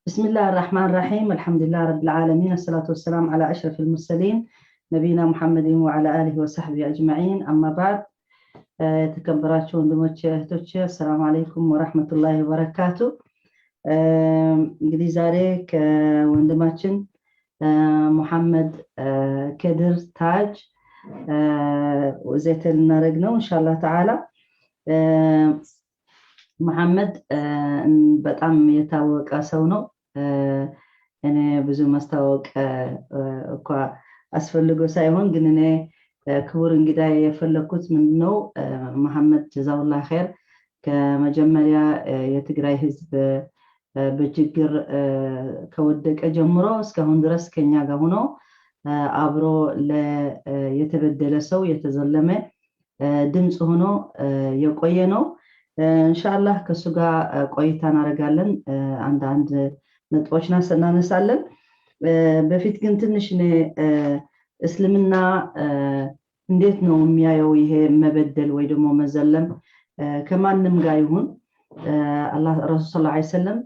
بسم الله الرحمن الرحيم، الحمد لله رب العالمين، الصلاة والسلام على أشرف المرسلين، نبينا محمد وعلى آله وصحبه أجمعين، أما بعد። የተከበራችሁ ወንድሞቼ እህቶቼ፣ السلام عليكم ورحمة الله وبركاته። እንግዲህ ዛሬ ከወንድማችን ሙሐመድ ከድር ታጅ ዘተ ልናደርግ ነው إن شاء الله تعالى። መሐመድ በጣም የታወቀ ሰው ነው። እኔ ብዙ ማስታወቅ እኳ አስፈልጎ ሳይሆን ግን እኔ ክቡር እንግዳ የፈለግኩት ምንድነው፣ መሐመድ جزاه الله خير ከመጀመሪያ የትግራይ ህዝብ በችግር ከወደቀ ጀምሮ እስካሁን ድረስ ከኛ ጋር ሆኖ አብሮ የተበደለ ሰው፣ የተዘለመ ድምፅ ሆኖ የቆየ ነው። إن شاء الله ከእሱ ጋር ቆይታ እናደርጋለን። አንዳንድ ነጥቦች እናነሳለን። በፊት ግን ትንሽ እኔ እስልምና እንዴት ነው የሚያየው ይሄ መበደል ወይ ደግሞ መዘለም ከማንም ጋር ይሁን፣ አላህ ረሱል صلى الله عليه وسلم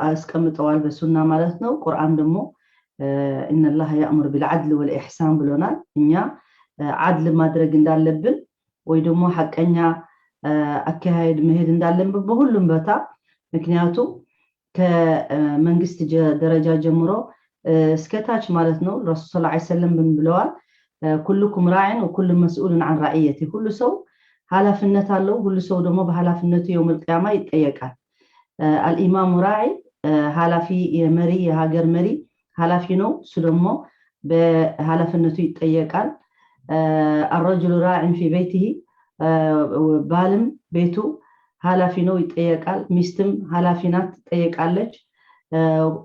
አስቀምጠዋል በሱና ማለት ነው። ቁርአን ደግሞ إن الله يأمر بالعدل والإحسان ብሎናል። እኛ عدل ማድረግ እንዳለብን ወይ ደግሞ ሐቀኛ አካሄድ መሄድ እንዳለብን በሁሉም ቦታ፣ ምክንያቱም ከመንግስት ደረጃ ጀምሮ እስከ ታች ማለት ነው። ረሱል صلى الله عليه وسلم ምን ብለዋል? كلكم راع وكل مسؤول عن رعيته። ሁሉ ሰው ኃላፊነት አለው። ሁሉ ሰው ደግሞ በኃላፊነቱ يوم القيامة ይጠየቃል። الإمام راع፣ ኃላፊ የመሪ የሀገር መሪ ኃላፊ ነው። እሱ ደግሞ በኃላፊነቱ ይጠየቃል። الرجل راع في بيته፣ ባልም ቤቱ ኃላፊ ነው፣ ይጠየቃል። ሚስትም ኃላፊ ናት፣ ትጠየቃለች።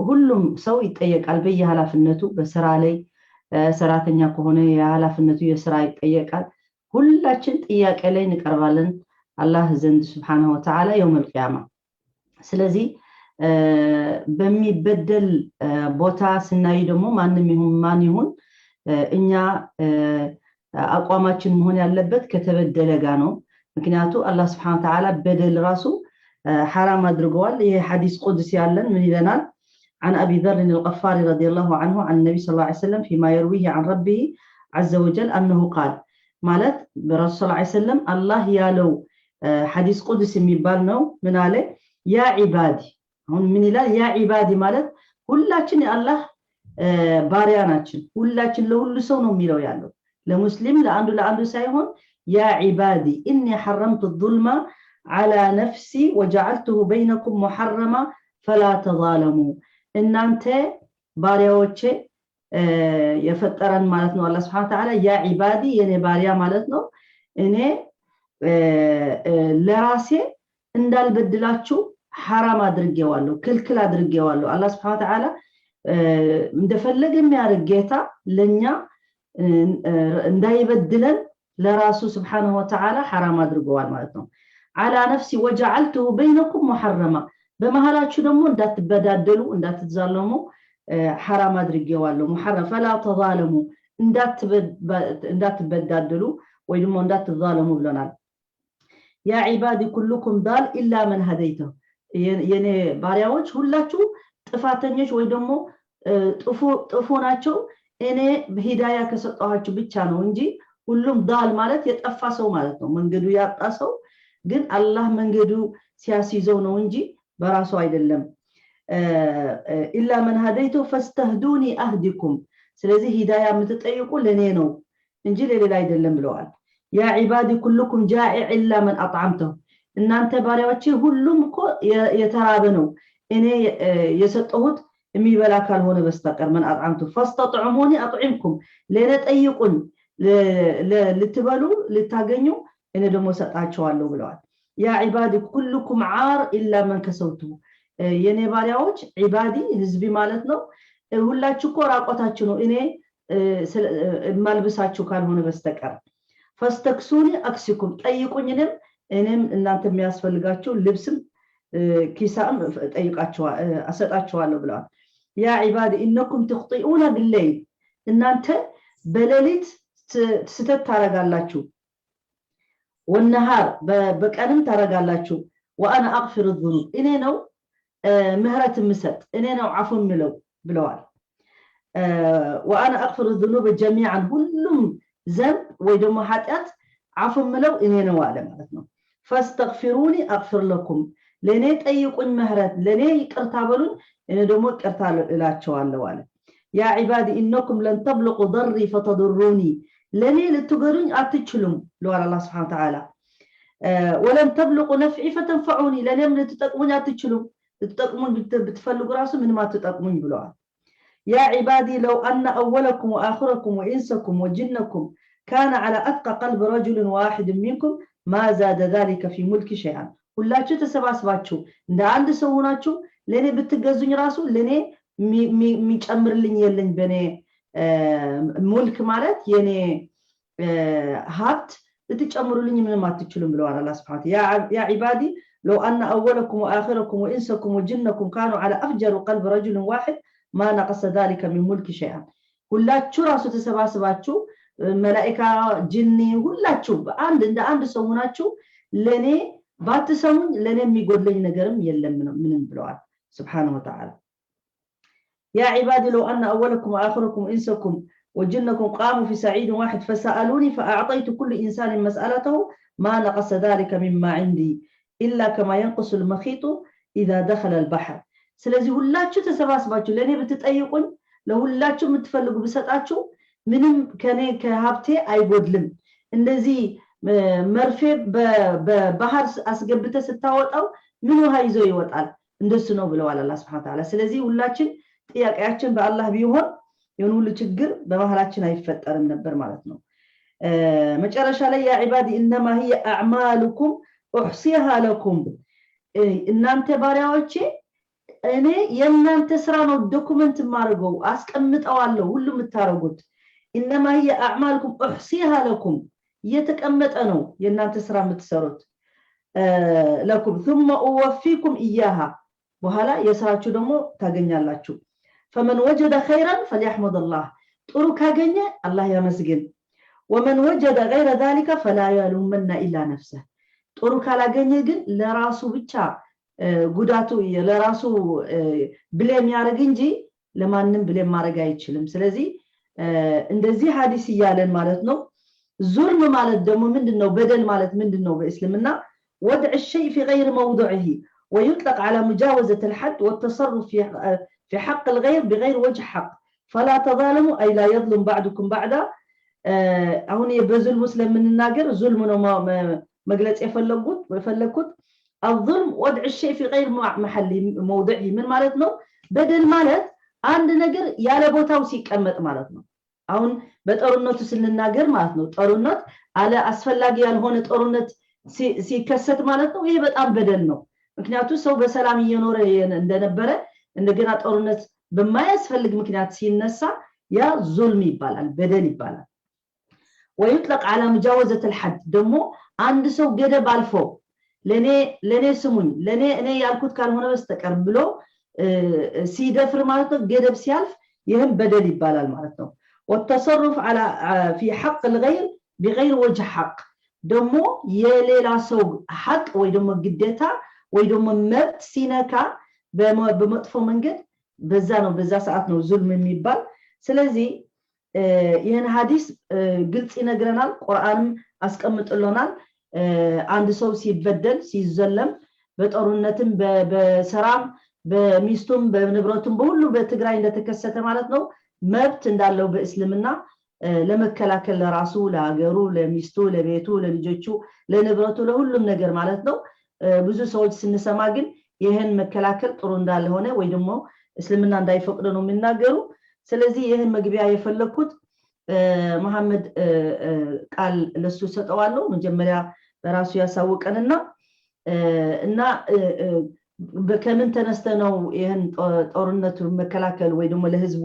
ሁሉም ሰው ይጠየቃል በየኃላፊነቱ። በስራ ላይ ሰራተኛ ከሆነ የኃላፊነቱ የስራ ይጠየቃል። ሁላችን ጥያቄ ላይ እንቀርባለን አላህ ዘንድ سبحانه وتعالى يوم القيامة። ስለዚህ በሚበደል ቦታ ስናይ ደግሞ ማንም ይሁን ማን ይሁን እኛ አቋማችን መሆን ያለበት ከተበደለ ጋር ነው። ምክንያቱ አላህ سبحانه وتعالى በደል ራሱ ሐራም አድርገዋል። ይሄ حديث قدسي ያለን ምን ይለናል? عن أبي ذر الغفاري رضي الله عنه عن النبي صلى الله عليه وسلم فيما يرويه عن ربه عز وجل أنه قال፣ ማለት በረሱል صلى الله عليه وسلم አላህ ያለው حديث قدسي የሚባል ነው። ምን አለ? يا عبادي። አሁን ምን ይላል? يا عبادي ማለት ሁላችን የአላህ ባሪያ ናችን። ሁላችን ለሁሉ ሰው ነው የሚለው ያለው፣ ለሙስሊም ለአንዱ ለአንዱ ሳይሆን። يا عبادي إني حرمت الظلم على نفسي وجعلته بينكم محرما فلا تظالموا። እናንተ ባሪያዎቼ፣ የፈጠረን ማለት ነው አላህ سبحانه وتعالى። يا عبادي የኔ ባሪያ ማለት ነው። እኔ ለራሴ እንዳልበድላችሁ ሐራም አድርጌዋለሁ፣ ክልክል አድርጌዋለሁ። አላህ سبحانه وتعالى እንደፈለገ የሚያደርግ ጌታ ለኛ እንዳይበድለን ለራሱ سبحانه وتعالى ሐራም አድርገዋል ማለት ነው። على نفسي وجعلته بينكم محرما፣ በመሃላችሁ ደግሞ እንዳትበዳደሉ እንዳትዛለሙ ሐራም አድርጌዋለሁ። محرم فلا تظالموا፣ እንዳትበዳደሉ ወይ ደግሞ እንዳትዛለሙ ብለናል። يا عبادي كلكم ضال إلا من هديته፣ የኔ ባሪያዎች ሁላችሁ ጥፋተኞች ወይ ደግሞ ጥፉ ናቸው፣ እኔ ሂዳያ ከሰጠኋችሁ ብቻ ነው እንጂ። ሁሉም ضال ማለት የጠፋ ሰው ማለት ነው፣ መንገዱ ያጣ ሰው። ግን አላህ መንገዱ ሲያስይዘው ነው እንጂ በራሱ አይደለም። إلا من هديته فاستهدوني أهدكم፣ ስለዚህ ሂዳያ የምትጠይቁ ለኔ ነው እንጂ ለሌላ አይደለም ብለዋል። يا عبادي كلكم جائع إلا من أطعمته፣ እናንተ ባሪያዎቼ ሁሉም እኮ የተራበ ነው፣ እኔ የሰጠሁት የሚበላ ካልሆነ በስተቀር። من أطعمته فاستطعموني أطعمكم፣ ለእኔ ጠይቁኝ ልትበሉ ልታገኙ፣ እኔ ደግሞ ሰጣቸዋለሁ ብለዋል። يا عبادي كلكم عار إلا من كسوته፣ የኔ ባሪያዎች عبادي ህዝቢ ማለት ነው፣ ሁላችሁ እኮ ራቆታችሁ ነው፣ እኔ የማልብሳችሁ ካልሆነ በስተቀር። فاستكسوني أكسكم፣ ጠይቁኝ እኔም እናንተ የሚያስፈልጋችሁ ልብስም ኪሳም እሰጣችኋለሁ ብለዋል። يا عبادي إنكم تخطئون بالليل፣ እናንተ በሌሊት ስተት ታረጋላችሁ፣ والنهار በቀንም ታረጋላችሁ፣ وأنا أغفر الذنوب፣ እኔ ነው ምህረት የምሰጥ፣ እኔ ነው አፉ የምለው ብለዋል። وأنا أغفر الذنوب جميعا ሁሉም ذنب ወይ ደግሞ ኃጢአት አፉ የምለው እኔ ነው አለ ማለት ነው። فاستغفروني أغفر لكم ለኔ ጠይቁኝ ምህረት፣ ለኔ ይቅርታ በሉኝ፣ እኔ ደግሞ ይቅርታ እላቸዋለሁ አለ። يا عبادي إنكم لن تبلغوا ضري فتضروني ለኔ ልትጎዱኝ አትችሉም ብለዋል አላህ سبحانه وتعالى። ولن تبلغوا نفعي فتنفعوني ለኔም ልትጠቅሙኝ አትችሉም፣ ልትጠቅሙኝ ብትፈልጉ ራሱ ምንም አትጠቅሙኝ ብለዋል። يا عبادي لو أن أولكم وآخركم وإنسكم وجنكم كان على أتقى قلب رجل واحد منكم ما زاد ذلك في ملكي شيئا ሁላችሁ ተሰባስባችሁ እንደ አንድ ሰው ሆናችሁ ለኔ ብትገዙኝ ራሱ ለኔ የሚጨምርልኝ የለኝ በኔ ملك ማለት የኔ ሀብት ልትጨምሩልኝ ምንም አትችሉም ብለዋል አላህ سبحانه። يا عبادي لو أن أولكم وآخركم وإنسكم وجنكم كانوا على أفجر قلب رجل واحد ما نقص ذلك من ملكي شيئا ሁላችሁ ራሱ ተሰባስባችሁ መላኢካ፣ ጅኒ ሁላችሁ በአንድ እንደ አንድ ሰው ሆናችሁ ለኔ ባትሰሙኝ ለኔ የሚጎድለኝ ነገርም የለም ምንም ብለዋል سبحانه وتعالى። يا عبادي لو أن أولكم وآخركم وإنسكم وجنكم قاموا في صعيد واحد فسألوني فأعطيت كل إنسان مسألته ما نقص ذلك مما عندي إلا كما ينقص المخيط إذا دخل البحر ስለዚህ ሁላችሁ ተሰባስባችሁ ለኔ ብትጠይቁኝ ለሁላችሁ የምትፈልጉ ብሰጣችሁ ምንም ከኔ ከሀብቴ አይጎድልም። እንደዚህ መርፌ በባህር አስገብተ ስታወጣው ምን ውሃ ይዞ ይወጣል? እንደሱ ነው ብለዋል አላህ سبحانه وتعالى። ስለዚህ ሁላችን ጥያቄያችን በአላህ ቢሆን ይሁን ሁሉ ችግር በመሃላችን አይፈጠርም ነበር ማለት ነው። መጨረሻ ላይ يا عبادي إنما هي أعمالكم أحصيها لكم እናንተ ባሪያዎቼ እኔ የእናንተ ስራ ነው document የማደርገው፣ አስቀምጠዋለሁ ሁሉ የምታደርጉት። إنما هي أعمالكم أحصيها لكم እየተቀመጠ ነው የእናንተ ስራ የምትሰሩት لكم ثم أوفيكم إياها በኋላ የስራችሁ ደግሞ ታገኛላችሁ። فمن وجد خيرا فليحمد الله ጥሩ ካገኘ አላህ ያመስግን። ومن وجد غير ذلك فلا يلومن إلا نفسه ጥሩ ካላገኘ ግን ለራሱ ብቻ ጉዳቱ ለራሱ blame ያደርግ እንጂ ለማንም blame ማድረግ አይችልም። ስለዚህ እንደዚህ ሐዲስ እያለን ማለት ነው። ظلم ማለት ደግሞ ምንድነው? በደል ማለት ምንድነው? በእስልምና وضع الشيء في غير موضعه ويطلق على مجاوزة الحد والتصرف في حق الغير بغير وجه حق فلا تظالموا أي لا يظلم بعضكم بعضا አሁን በ ظلم ስለምንናገር ظلم ነው መግለጽ የፈለግኩት። الظلم وضع الشيء في غير محل موضعه ምን ማለት ነው? በደል ማለት አንድ ነገር ያለ ቦታው ሲቀመጥ ማለት ነው። አሁን በጦርነቱ ስንናገር ማለት ነው፣ ጦርነት አለ አስፈላጊ ያልሆነ ጦርነት ሲከሰት ማለት ነው። ይሄ በጣም በደል ነው። ምክንያቱም ሰው በሰላም እየኖረ እንደነበረ እንደገና ጦርነት በማያስፈልግ ምክንያት ሲነሳ ያ ظلم ይባላል፣ በደል ይባላል። ويطلق على مجاوزة الحد ደግሞ አንድ ሰው ገደብ አልፎ ለኔ ስሙኝ፣ ለኔ እኔ ያልኩት ካልሆነ በስተቀር ብሎ ሲደፍር ማለት ነው፣ ገደብ ሲያልፍ ይህም በደል ይባላል ማለት ነው። والتصرف على في حق الغير بغير وجه حق ደግሞ የሌላ ሰው ሐቅ ወይ ደግሞ ግዴታ ወይ ደግሞ መብት ሲነካ በመጥፎ መንገድ በዛ ነው በዛ ሰዓት ነው ظلم የሚባል። ስለዚህ ይህን ሐዲስ ግልጽ ይነግረናል፣ ቁርአንም አስቀምጥሎናል። አንድ ሰው ሲበደል ሲዘለም በጦርነትም በሰራም በሚስቱም በንብረቱም በሁሉ በትግራይ እንደተከሰተ ማለት ነው መብት እንዳለው በእስልምና ለመከላከል ለራሱ፣ ለሀገሩ፣ ለሚስቱ፣ ለቤቱ፣ ለልጆቹ፣ ለንብረቱ፣ ለሁሉም ነገር ማለት ነው። ብዙ ሰዎች ስንሰማ ግን ይህን መከላከል ጥሩ እንዳልሆነ ወይ ደግሞ እስልምና እንዳይፈቅድ ነው የሚናገሩ። ስለዚህ ይህን መግቢያ የፈለኩት መሐመድ ቃል ለሱ ሰጠዋለሁ። መጀመሪያ በራሱ ያሳውቀንና እና ከምን ተነስተ ነው ይህን ጦርነቱ መከላከል ወይ ደግሞ ለህዝቡ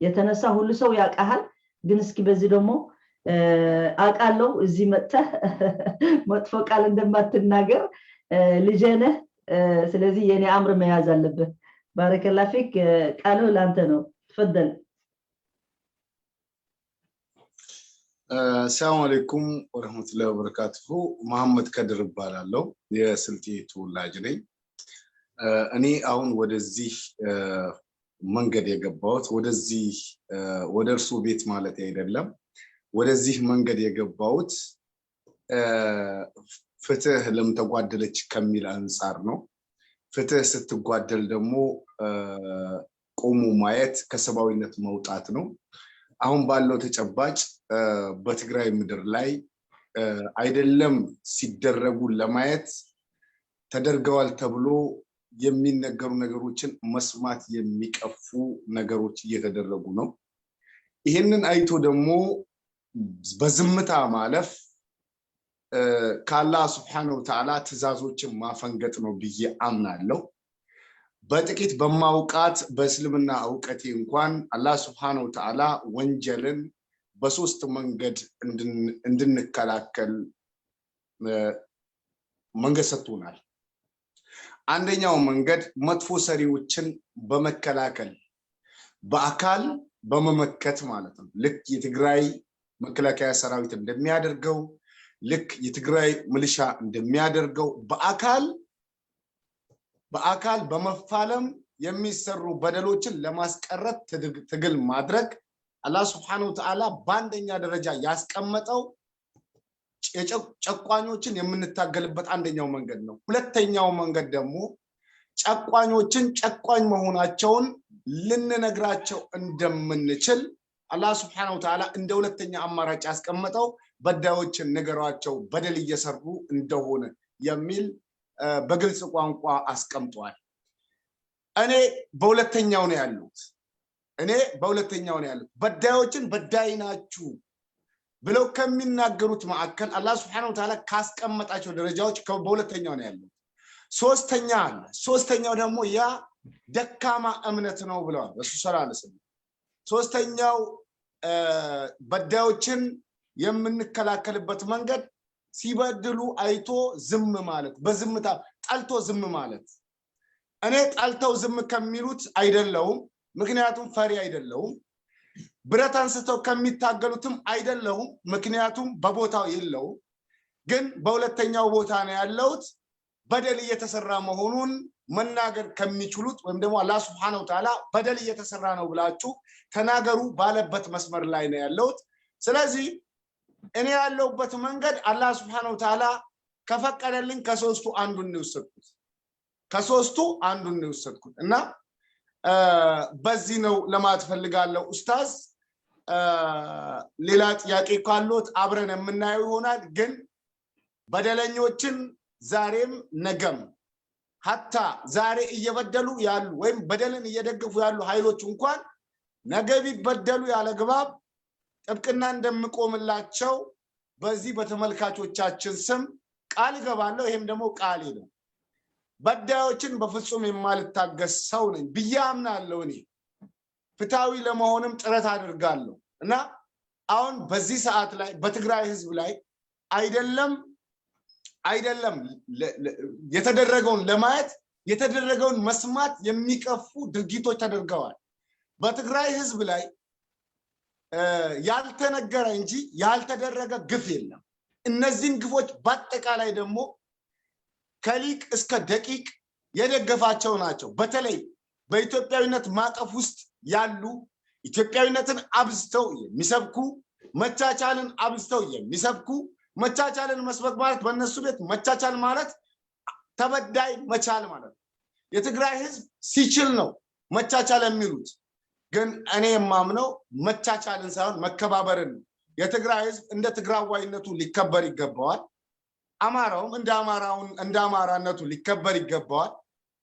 የተነሳ ሁሉ ሰው ያውቃል። ግን እስኪ በዚህ ደግሞ አውቃለሁ እዚህ መጥተህ መጥፎ ቃል እንደማትናገር ልጄ ነህ። ስለዚህ የኔ أمر መያዝ አለብህ። بارك الله فيك። ቃሉ ላንተ ነው። تفضل። السلام عليكم ورحمة الله وبركاته። መሐመድ ከድር እባላለሁ። የስልጤ ተወላጅ ነኝ። እኔ አሁን ወደዚህ መንገድ የገባሁት፣ ወደዚህ ወደ እርሱ ቤት ማለት አይደለም፣ ወደዚህ መንገድ የገባሁት ፍትህ ለምን ተጓደለች ከሚል አንጻር ነው። ፍትህ ስትጓደል ደግሞ ቆሞ ማየት ከሰብአዊነት መውጣት ነው። አሁን ባለው ተጨባጭ በትግራይ ምድር ላይ አይደለም ሲደረጉ ለማየት፣ ተደርገዋል ተብሎ የሚነገሩ ነገሮችን መስማት የሚቀፉ ነገሮች እየተደረጉ ነው። ይህንን አይቶ ደግሞ በዝምታ ማለፍ ከአላህ ስብሐነ ወተዓላ ትዕዛዞችን ማፈንገጥ ነው ብዬ አምናለሁ። በጥቂት በማውቃት በእስልምና እውቀቴ እንኳን አላህ ስብሐነ ወተዓላ ወንጀልን በሶስት መንገድ እንድንከላከል መንገድ ሰጥቶናል። አንደኛው መንገድ መጥፎ ሰሪዎችን በመከላከል፣ በአካል በመመከት ማለት ነው። ልክ የትግራይ መከላከያ ሰራዊት እንደሚያደርገው፣ ልክ የትግራይ ሚሊሻ እንደሚያደርገው በአካል በመፋለም የሚሰሩ በደሎችን ለማስቀረት ትግል ማድረግ አላህ ስብሐነሁ ወተዓላ በአንደኛ ደረጃ ያስቀመጠው ጨቋኞችን የምንታገልበት አንደኛው መንገድ ነው። ሁለተኛው መንገድ ደግሞ ጨቋኞችን ጨቋኝ መሆናቸውን ልንነግራቸው እንደምንችል አላህ ስብሐነሁ ወተዓላ እንደ ሁለተኛ አማራጭ ያስቀመጠው በዳዮችን ንገሯቸው በደል እየሰሩ እንደሆነ የሚል በግልጽ ቋንቋ አስቀምጧል። እኔ በሁለተኛው ነው ያሉት። እኔ በሁለተኛው ነው ያሉት። በዳዮችን በዳይ ናችሁ ብለው ከሚናገሩት መካከል አላህ ስብሐነሁ ወተዓላ ካስቀመጣቸው ደረጃዎች በሁለተኛው ነው ያሉት። ሶስተኛ አለ። ሶስተኛው ደግሞ ያ ደካማ እምነት ነው ብለዋል ረሱል ሰለላሁ ዐለይሂ ወሰለም። ሶስተኛው በዳዮችን የምንከላከልበት መንገድ ሲበድሉ አይቶ ዝም ማለት፣ በዝምታ ጠልቶ ዝም ማለት። እኔ ጠልተው ዝም ከሚሉት አይደለሁም፣ ምክንያቱም ፈሪ አይደለሁም። ብረት አንስተው ከሚታገሉትም አይደለሁም፣ ምክንያቱም በቦታው የለውም። ግን በሁለተኛው ቦታ ነው ያለሁት። በደል እየተሰራ መሆኑን መናገር ከሚችሉት ወይም ደግሞ አላህ ስብሐነሁ ወተዓላ በደል እየተሰራ ነው ብላችሁ ተናገሩ ባለበት መስመር ላይ ነው ያለሁት። ስለዚህ እኔ ያለሁበት መንገድ አላህ ስብሐነሁ ወተዓላ ከፈቀደልኝ ከሶስቱ አንዱን ነው የወሰድኩት። ከሶስቱ አንዱን ነው የወሰድኩት እና በዚህ ነው ለማለት ፈልጋለሁ። ኡስታዝ፣ ሌላ ጥያቄ ካሎት አብረን የምናየው ይሆናል። ግን በደለኞችን ዛሬም ነገም ሀታ ዛሬ እየበደሉ ያሉ ወይም በደልን እየደገፉ ያሉ ኃይሎች እንኳን ነገ ቢበደሉ ያለ ግባብ ጥብቅና እንደምቆምላቸው በዚህ በተመልካቾቻችን ስም ቃል እገባለሁ። ይሄም ደግሞ ቃሌ ነው። በዳዮችን በፍጹም የማልታገስ ሰው ነኝ ብዬ አምናለሁ። እኔ ፍትሃዊ ለመሆንም ጥረት አድርጋለሁ እና አሁን በዚህ ሰዓት ላይ በትግራይ ህዝብ ላይ አይደለም የተደረገውን ለማየት፣ የተደረገውን መስማት የሚቀፉ ድርጊቶች ተደርገዋል። በትግራይ ህዝብ ላይ ያልተነገረ እንጂ ያልተደረገ ግፍ የለም። እነዚህን ግፎች በአጠቃላይ ደግሞ ከሊቅ እስከ ደቂቅ የደገፋቸው ናቸው። በተለይ በኢትዮጵያዊነት ማዕቀፍ ውስጥ ያሉ፣ ኢትዮጵያዊነትን አብዝተው የሚሰብኩ፣ መቻቻልን አብዝተው የሚሰብኩ። መቻቻልን መስበክ ማለት በእነሱ ቤት መቻቻል ማለት ተበዳይ መቻል ማለት ነው። የትግራይ ህዝብ ሲችል ነው መቻቻል የሚሉት። ግን እኔ የማምነው መቻቻልን ሳይሆን መከባበርን ነው። የትግራይ ህዝብ እንደ ትግራዋይነቱ ሊከበር ይገባዋል። አማራውም እንደ አማራነቱ ሊከበር ይገባዋል።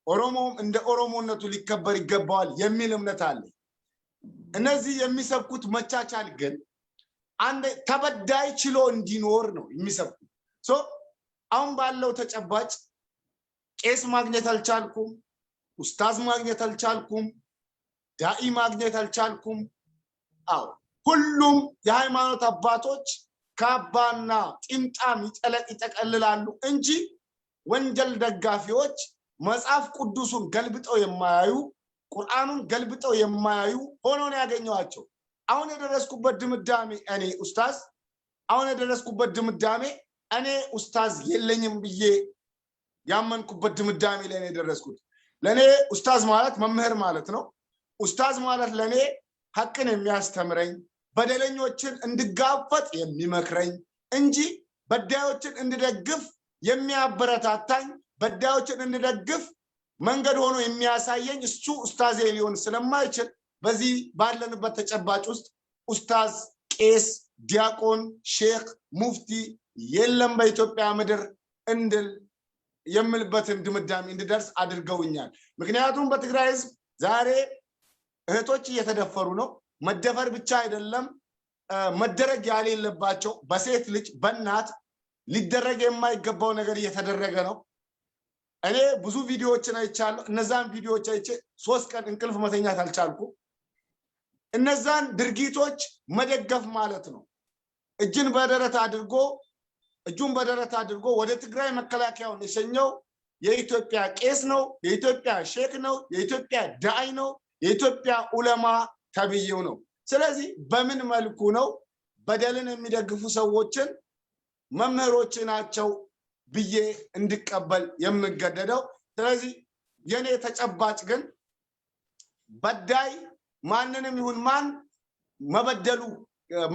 ኦሮሞውም እንደ ኦሮሞነቱ ሊከበር ይገባዋል የሚል እምነት አለ። እነዚህ የሚሰብኩት መቻቻል ግን አንድ ተበዳይ ችሎ እንዲኖር ነው የሚሰብኩት። So አሁን ባለው ተጨባጭ ቄስ ማግኘት አልቻልኩም፣ ኡስታዝ ማግኘት አልቻልኩም፣ ዳኢ ማግኘት አልቻልኩም። አዎ፣ ሁሉም የሃይማኖት አባቶች ካባና ጢምጣም ይጠቀልላሉ እንጂ ወንጀል ደጋፊዎች፣ መጽሐፍ ቅዱሱን ገልብጠው የማያዩ፣ ቁርአኑን ገልብጠው የማያዩ ሆኖ ነው ያገኘኋቸው። አሁን የደረስኩበት ድምዳሜ እኔ ኡስታዝ አሁን የደረስኩበት ድምዳሜ እኔ ኡስታዝ የለኝም ብዬ ያመንኩበት ድምዳሜ ላይ ነው የደረስኩት። ለእኔ ኡስታዝ ማለት መምህር ማለት ነው። ኡስታዝ ማለት ለእኔ ሀቅን የሚያስተምረኝ፣ በደለኞችን እንድጋፈጥ የሚመክረኝ እንጂ በዳዮችን እንድደግፍ የሚያበረታታኝ፣ በዳዮችን እንድደግፍ መንገድ ሆኖ የሚያሳየኝ እሱ ኡስታዜ ሊሆን ስለማይችል፣ በዚህ ባለንበት ተጨባጭ ውስጥ ኡስታዝ፣ ቄስ፣ ዲያቆን፣ ሼክ፣ ሙፍቲ የለም በኢትዮጵያ ምድር እንድል የምልበትን ድምዳሜ እንድደርስ አድርገውኛል። ምክንያቱም በትግራይ ህዝብ ዛሬ እህቶች እየተደፈሩ ነው። መደፈር ብቻ አይደለም፣ መደረግ ያሌለባቸው፣ በሴት ልጅ በእናት ሊደረግ የማይገባው ነገር እየተደረገ ነው። እኔ ብዙ ቪዲዮዎችን አይቻለሁ። እነዛን ቪዲዮዎች አይቼ 3 ቀን እንቅልፍ መተኛት አልቻልኩም። እነዛን ድርጊቶች መደገፍ ማለት ነው። እጅን በደረት አድርጎ እጁን በደረት አድርጎ ወደ ትግራይ መከላከያውን የሸኘው የኢትዮጵያ ቄስ ነው፣ የኢትዮጵያ ሼክ ነው፣ የኢትዮጵያ ዳዒ ነው፣ የኢትዮጵያ ኡለማ ተብዬው ነው። ስለዚህ በምን መልኩ ነው በደልን የሚደግፉ ሰዎችን መምህሮች ናቸው ብዬ እንድቀበል የምገደደው? ስለዚህ የኔ ተጨባጭ ግን በዳይ ማንንም ይሁን ማን መበደሉ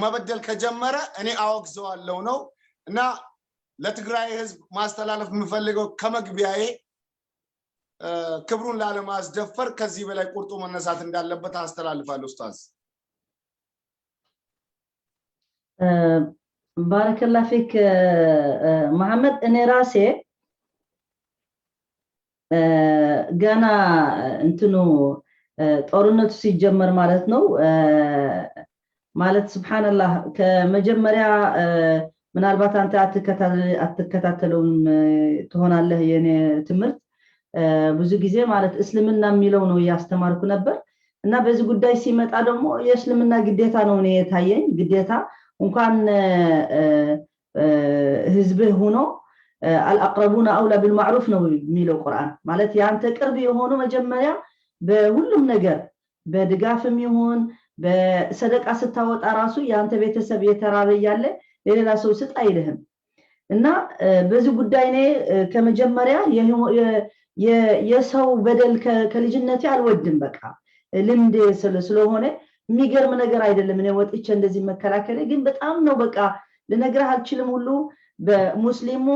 መበደል ከጀመረ እኔ አወግዘዋለሁ ነው። እና ለትግራይ ህዝብ ማስተላለፍ የምፈልገው ከመግቢያዬ ክብሩን ላለማስደፈር ከዚህ በላይ ቆርጦ መነሳት እንዳለበት አስተላልፋለሁ። ኡስታዝ። بارك الله فيك መሐመድ። እኔ ራሴ ገና እንትኑ ጦርነቱ ሲጀመር ማለት ነው፣ ማለት سبحان الله ከመጀመሪያ ምናልባት አንተ አትከታተለውም ትሆናለህ የኔ ትምህርት፣ ብዙ ጊዜ ማለት እስልምና የሚለው ነው እያስተማርኩ ነበር። እና በዚህ ጉዳይ ሲመጣ ደግሞ የእስልምና ግዴታ ነው እኔ የታየኝ። ግዴታ እንኳን ህዝብህ ሆኖ الأقربون أولى بالمعروف ነው የሚለው ቁርአን። ማለት የአንተ ቅርብ የሆኑ መጀመሪያ በሁሉም ነገር በድጋፍም ይሁን በሰደቃ ስታወጣ ራሱ የአንተ ቤተሰብ የተራበ እያለ ለሌላ ሰው ስጥ አይልህም። እና በዚህ ጉዳይ እኔ ከመጀመሪያ የሰው በደል ከልጅነቴ አልወድም። በቃ ልምዴ ስለሆነ የሚገርም ነገር አይደለም። እኔ ወጥቼ እንደዚህ መከላከል ግን በጣም ነው፣ በቃ ልነግርህ አልችልም። ሁሉ በሙስሊሙ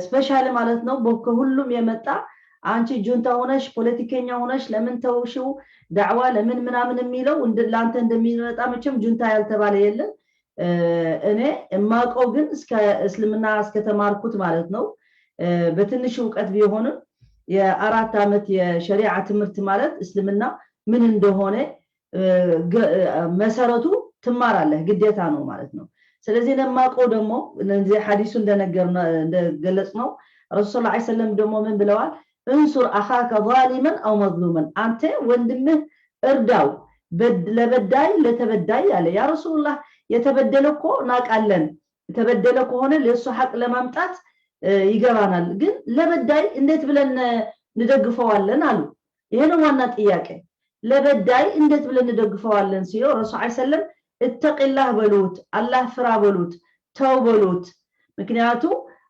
specially ማለት ነው ከሁሉም የመጣ፣ አንቺ ጁንታ ሆነሽ ፖለቲከኛ ሆነሽ ለምን ተውሽው ዳዕዋ ለምን ምናምን የሚለው ለአንተ እንደሚመጣ መቼም ጁንታ ያልተባለ የለም። እኔ የማውቀው ግን እስከ እስልምና እስከተማርኩት ማለት ነው፣ በትንሽ እውቀት ቢሆንም የ4 ዓመት የሸሪዓ ትምህርት ማለት እስልምና ምን እንደሆነ መሰረቱ ትማራለህ፣ ግዴታ ነው ማለት ነው። ስለዚህ የማውቀው ደግሞ እነዚህ ሐዲሱ እንደገለጽ ነው፣ ረሱል صلى الله عليه وسلم ደግሞ ምን ብለዋል? انصر أخاك ظالما أو مظلوما፣ አንተ ወንድምህ እርዳው ለበዳይ ለተበዳይ አለ። يا رسول الله፣ የተበደለ እኮ እናውቃለን፣ የተበደለ ከሆነ ለእሱ ሐቅ ለማምጣት ይገባናል። ግን ለበዳይ እንዴት ብለን እንደግፈዋለን አሉ። ይሄ ነው ዋና ጥያቄ። ለበዳይ እንዴት ብለን እንደግፈዋለን ሲሉ ረሱል عليه السلام اتق الله በሉት፣ አላህ ፍራ በሉት፣ ተው በሉት። ምክንያቱ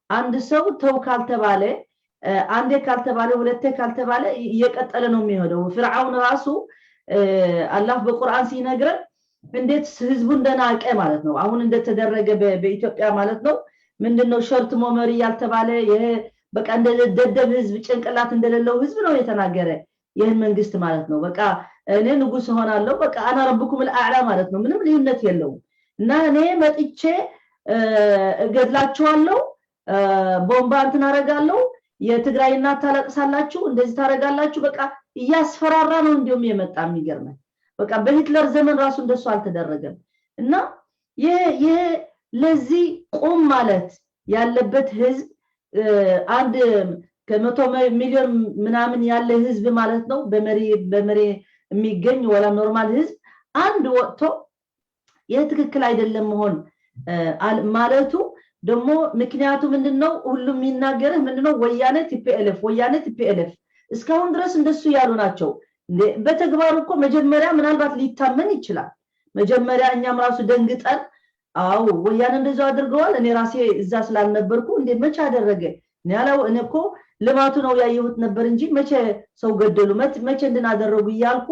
አንድ ሰው ተው ካልተባለ፣ አንዴ ካልተባለ፣ ሁለቴ ካልተባለ እየቀጠለ ነው የሚሄደው። ፍርዓውን ራሱ አላህ በቁርአን ሲነግረን እንዴት ህዝቡ እንደናቀ ማለት ነው። አሁን እንደተደረገ በኢትዮጵያ ማለት ነው። ምንድነው short memory ያልተባለ፣ ይሄ በቃ እንደ ደደብ ህዝብ፣ ጭንቅላት እንደሌለው ህዝብ ነው የተናገረ ይህን መንግስት ማለት ነው። በቃ እኔ ንጉስ እሆናለሁ፣ በቃ أنا ربكم الأعلى ማለት ነው። ምንም ልዩነት የለውም። እና እኔ መጥቼ እገድላችኋለሁ፣ ቦምባ እንትን አረጋለሁ፣ የትግራይ እናት ታለቅሳላችሁ፣ እንደዚህ ታረጋላችሁ። በቃ እያስፈራራ ነው እንዲሁም የመጣ። የሚገርመን በቃ በሂትለር ዘመን ራሱ እንደሱ አልተደረገም። እና ይሄ ለዚህ ቁም ማለት ያለበት ህዝብ አንድ ከ100 ሚሊዮን ምናምን ያለ ህዝብ ማለት ነው፣ በመሪ የሚገኝ ወላ normal ህዝብ አንድ ወጥቶ ይህ ትክክል አይደለም መሆን ማለቱ ደግሞ ምክንያቱ ምንድነው? ሁሉም የሚናገርህ ምንድነው? ወያኔ TPLF፣ ወያኔ TPLF እስካሁን ድረስ እንደሱ ያሉ ናቸው። በተግባሩ እኮ መጀመሪያ ምናልባት ሊታመን ይችላል። መጀመሪያ እኛም ራሱ ደንግጠን አዎ ወያኔ እንደዛው አድርገዋል። እኔ ራሴ እዛ ስላልነበርኩ እንዴ መቼ አደረገ? ያለው እኔ እኮ ልማቱ ነው ያየሁት ነበር እንጂ መቼ ሰው ገደሉ፣ መቼ እንድናደረጉ እያልኩ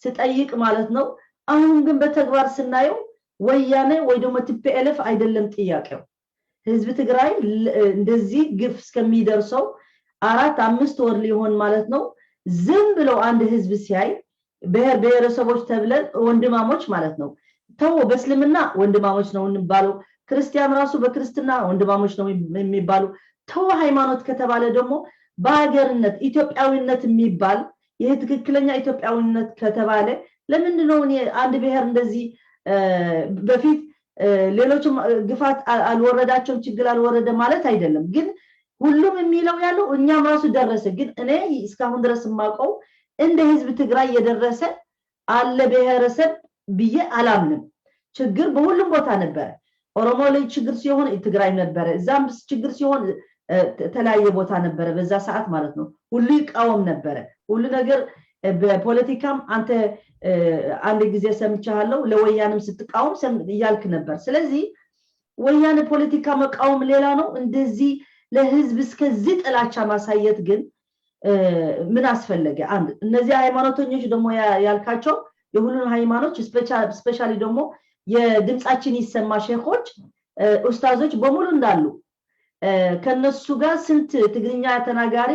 ስጠይቅ ማለት ነው። አሁን ግን በተግባር ስናየው ወያኔ ወይ ደግሞ TPLF አይደለም ጥያቄው። ህዝብ ትግራይ እንደዚህ ግፍ እስከሚደርሰው 4-5 ወር ሊሆን ማለት ነው ዝም ብለው አንድ ህዝብ ሲያይ ብሔር ብሔረሰቦች ተብለን ወንድማሞች ማለት ነው። ተው በእስልምና ወንድማሞች ነው እንባለው፣ ክርስቲያን ራሱ በክርስትና ወንድማሞች ነው የሚባሉ። ተው ሃይማኖት ከተባለ ደግሞ በሀገርነት ኢትዮጵያዊነት የሚባል ይሄ ትክክለኛ ኢትዮጵያዊነት ከተባለ ለምንድን ነው እኔ አንድ ብሔር እንደዚህ በፊት ሌሎችም ግፋት አልወረዳቸውም ችግር አልወረደ ማለት አይደለም፣ ግን ሁሉም የሚለው ያለው እኛም ራሱ ደረሰ። ግን እኔ እስካሁን ድረስ የማውቀው እንደ ህዝብ ትግራይ የደረሰ አለ ብሔረሰብ ብዬ አላምንም። ችግር በሁሉም ቦታ ነበረ። ኦሮሞ ላይ ችግር ሲሆን ትግራይ ነበረ፣ እዛም ችግር ሲሆን ተለያየ ቦታ ነበረ በዛ ሰዓት ማለት ነው። ሁሉ ይቃወም ነበረ ሁሉ ነገር። በፖለቲካም አንተ አንድ ጊዜ ሰምቻለሁ ለወያንም ስትቃወም እያልክ ነበር። ስለዚህ ወያኔ ፖለቲካ መቃወም ሌላ ነው፣ እንደዚህ ለህዝብ እስከዚህ ጥላቻ ማሳየት ግን ምን አስፈለገ? አንድ እነዚህ ሃይማኖተኞች ደግሞ ያልካቸው የሁሉን ሃይማኖት specially ደግሞ የድምጻችን ይሰማ ሼኾች ኡስታዞች በሙሉ እንዳሉ ከነሱ ጋር ስንት ትግርኛ ተናጋሪ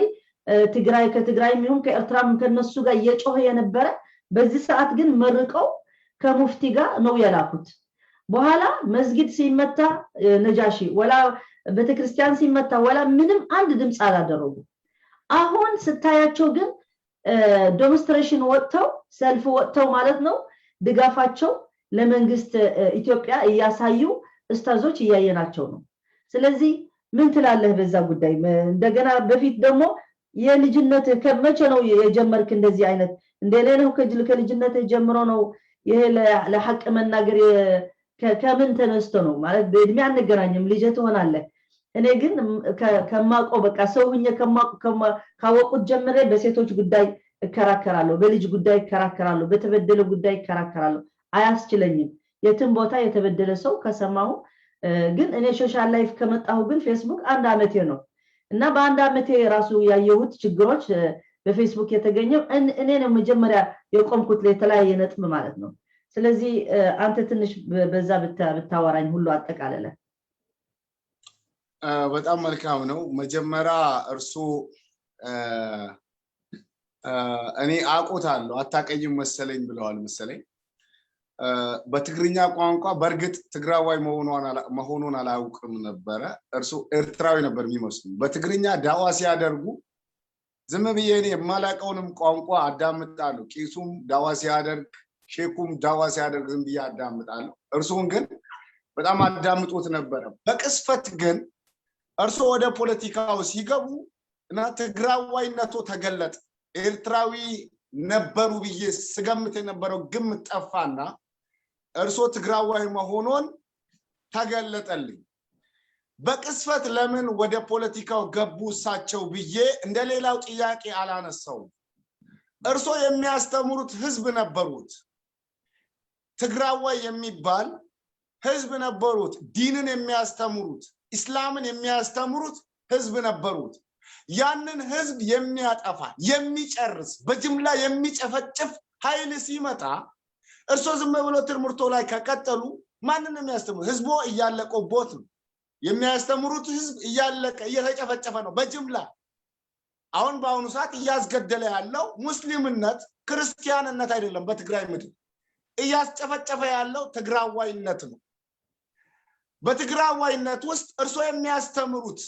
ትግራይ ከትግራይም ይሁን ከኤርትራም ከነሱ ጋር እየጮኸ የነበረ በዚህ ሰዓት ግን መርቀው ከሙፍቲ ጋር ነው የላኩት። በኋላ መስጊድ ሲመታ ነጃሺ ወላ ቤተክርስቲያን ሲመታ ወላ ምንም አንድ ድምጽ አላደረጉ። አሁን ስታያቸው ግን demonstration ወጥተው ሰልፍ ወጥተው ማለት ነው ድጋፋቸው ለመንግስት ኢትዮጵያ እያሳዩ ኡስታዞች እያየናቸው ነው። ስለዚህ ምን ትላለህ በዛ ጉዳይ? እንደገና በፊት ደግሞ የልጅነት ከመቼ ነው የጀመርክ እንደዚህ አይነት እንደሌለው ከልጅነት ጀምሮ ነው ይሄ ለሐቅ መናገር ከምን ተነስቶ ነው ማለት? በእድሜ አንገናኝም፣ ልጅ ትሆናለህ። እኔ ግን ከማውቀው በቃ ሰው ሁኜ ካወቁት ጀምሬ በሴቶች ጉዳይ እከራከራለሁ፣ በልጅ ጉዳይ እከራከራለሁ፣ በተበደለ ጉዳይ እከራከራለሁ። አያስችለኝም። የትም ቦታ የተበደለ ሰው ከሰማሁ ግን እኔ social life ከመጣሁ ግን ፌስቡክ አንድ አመቴ ነው እና በአንድ አመቴ ራሱ ያየሁት ችግሮች በፌስቡክ የተገኘው እኔ ነው መጀመሪያ የቆምኩት ለተለያየ ነጥብ ማለት ነው። ስለዚህ አንተ ትንሽ በዛ ብታወራኝ ሁሉ አጠቃለለ። በጣም መልካም ነው። መጀመሪያ እርሱ እኔ አውቆታለሁ አታቀኝም መሰለኝ ብለዋል መሰለኝ። በትግርኛ ቋንቋ በእርግጥ ትግራዋይ መሆኑን አላውቅም ነበረ። እርሱ ኤርትራዊ ነበር የሚመስሉ። በትግርኛ ዳዋ ሲያደርጉ ዝም ብዬ እኔ የማላውቀውንም ቋንቋ አዳምጣለሁ። ቄሱም ዳዋ ሲያደርግ፣ ሼኩም ዳዋ ሲያደርግ ዝም ብዬ አዳምጣለሁ። እርሱን ግን በጣም አዳምጦት ነበረ። በቅስፈት ግን እርሱ ወደ ፖለቲካው ሲገቡ እና ትግራዋይነቱ ተገለጠ። ኤርትራዊ ነበሩ ብዬ ስገምት የነበረው ግምት ጠፋና እርሶ ትግራዋይ መሆኑን ተገለጠልኝ። በቅስፈት ለምን ወደ ፖለቲካው ገቡ እሳቸው ብዬ እንደሌላው ጥያቄ አላነሳውም። እርሶ የሚያስተምሩት ህዝብ ነበሩት። ትግራዋይ የሚባል ህዝብ ነበሩት። ዲንን የሚያስተምሩት፣ እስላምን የሚያስተምሩት ህዝብ ነበሩት። ያንን ህዝብ የሚያጠፋ፣ የሚጨርስ፣ በጅምላ የሚጨፈጭፍ ኃይል ሲመጣ እርሶ ዝም ብሎ ትምህርቶ ላይ ከቀጠሉ ማንን ነው የሚያስተምሩት? ህዝቦ እያለቀቦት ነው። የሚያስተምሩት ህዝብ እያለቀ እየተጨፈጨፈ ነው በጅምላ። አሁን በአሁኑ ሰዓት እያስገደለ ያለው ሙስሊምነት ክርስቲያንነት አይደለም። በትግራይ ምድር እያስጨፈጨፈ ያለው ትግራዋይነት ነው። በትግራዋይነት ውስጥ እርሶ የሚያስተምሩት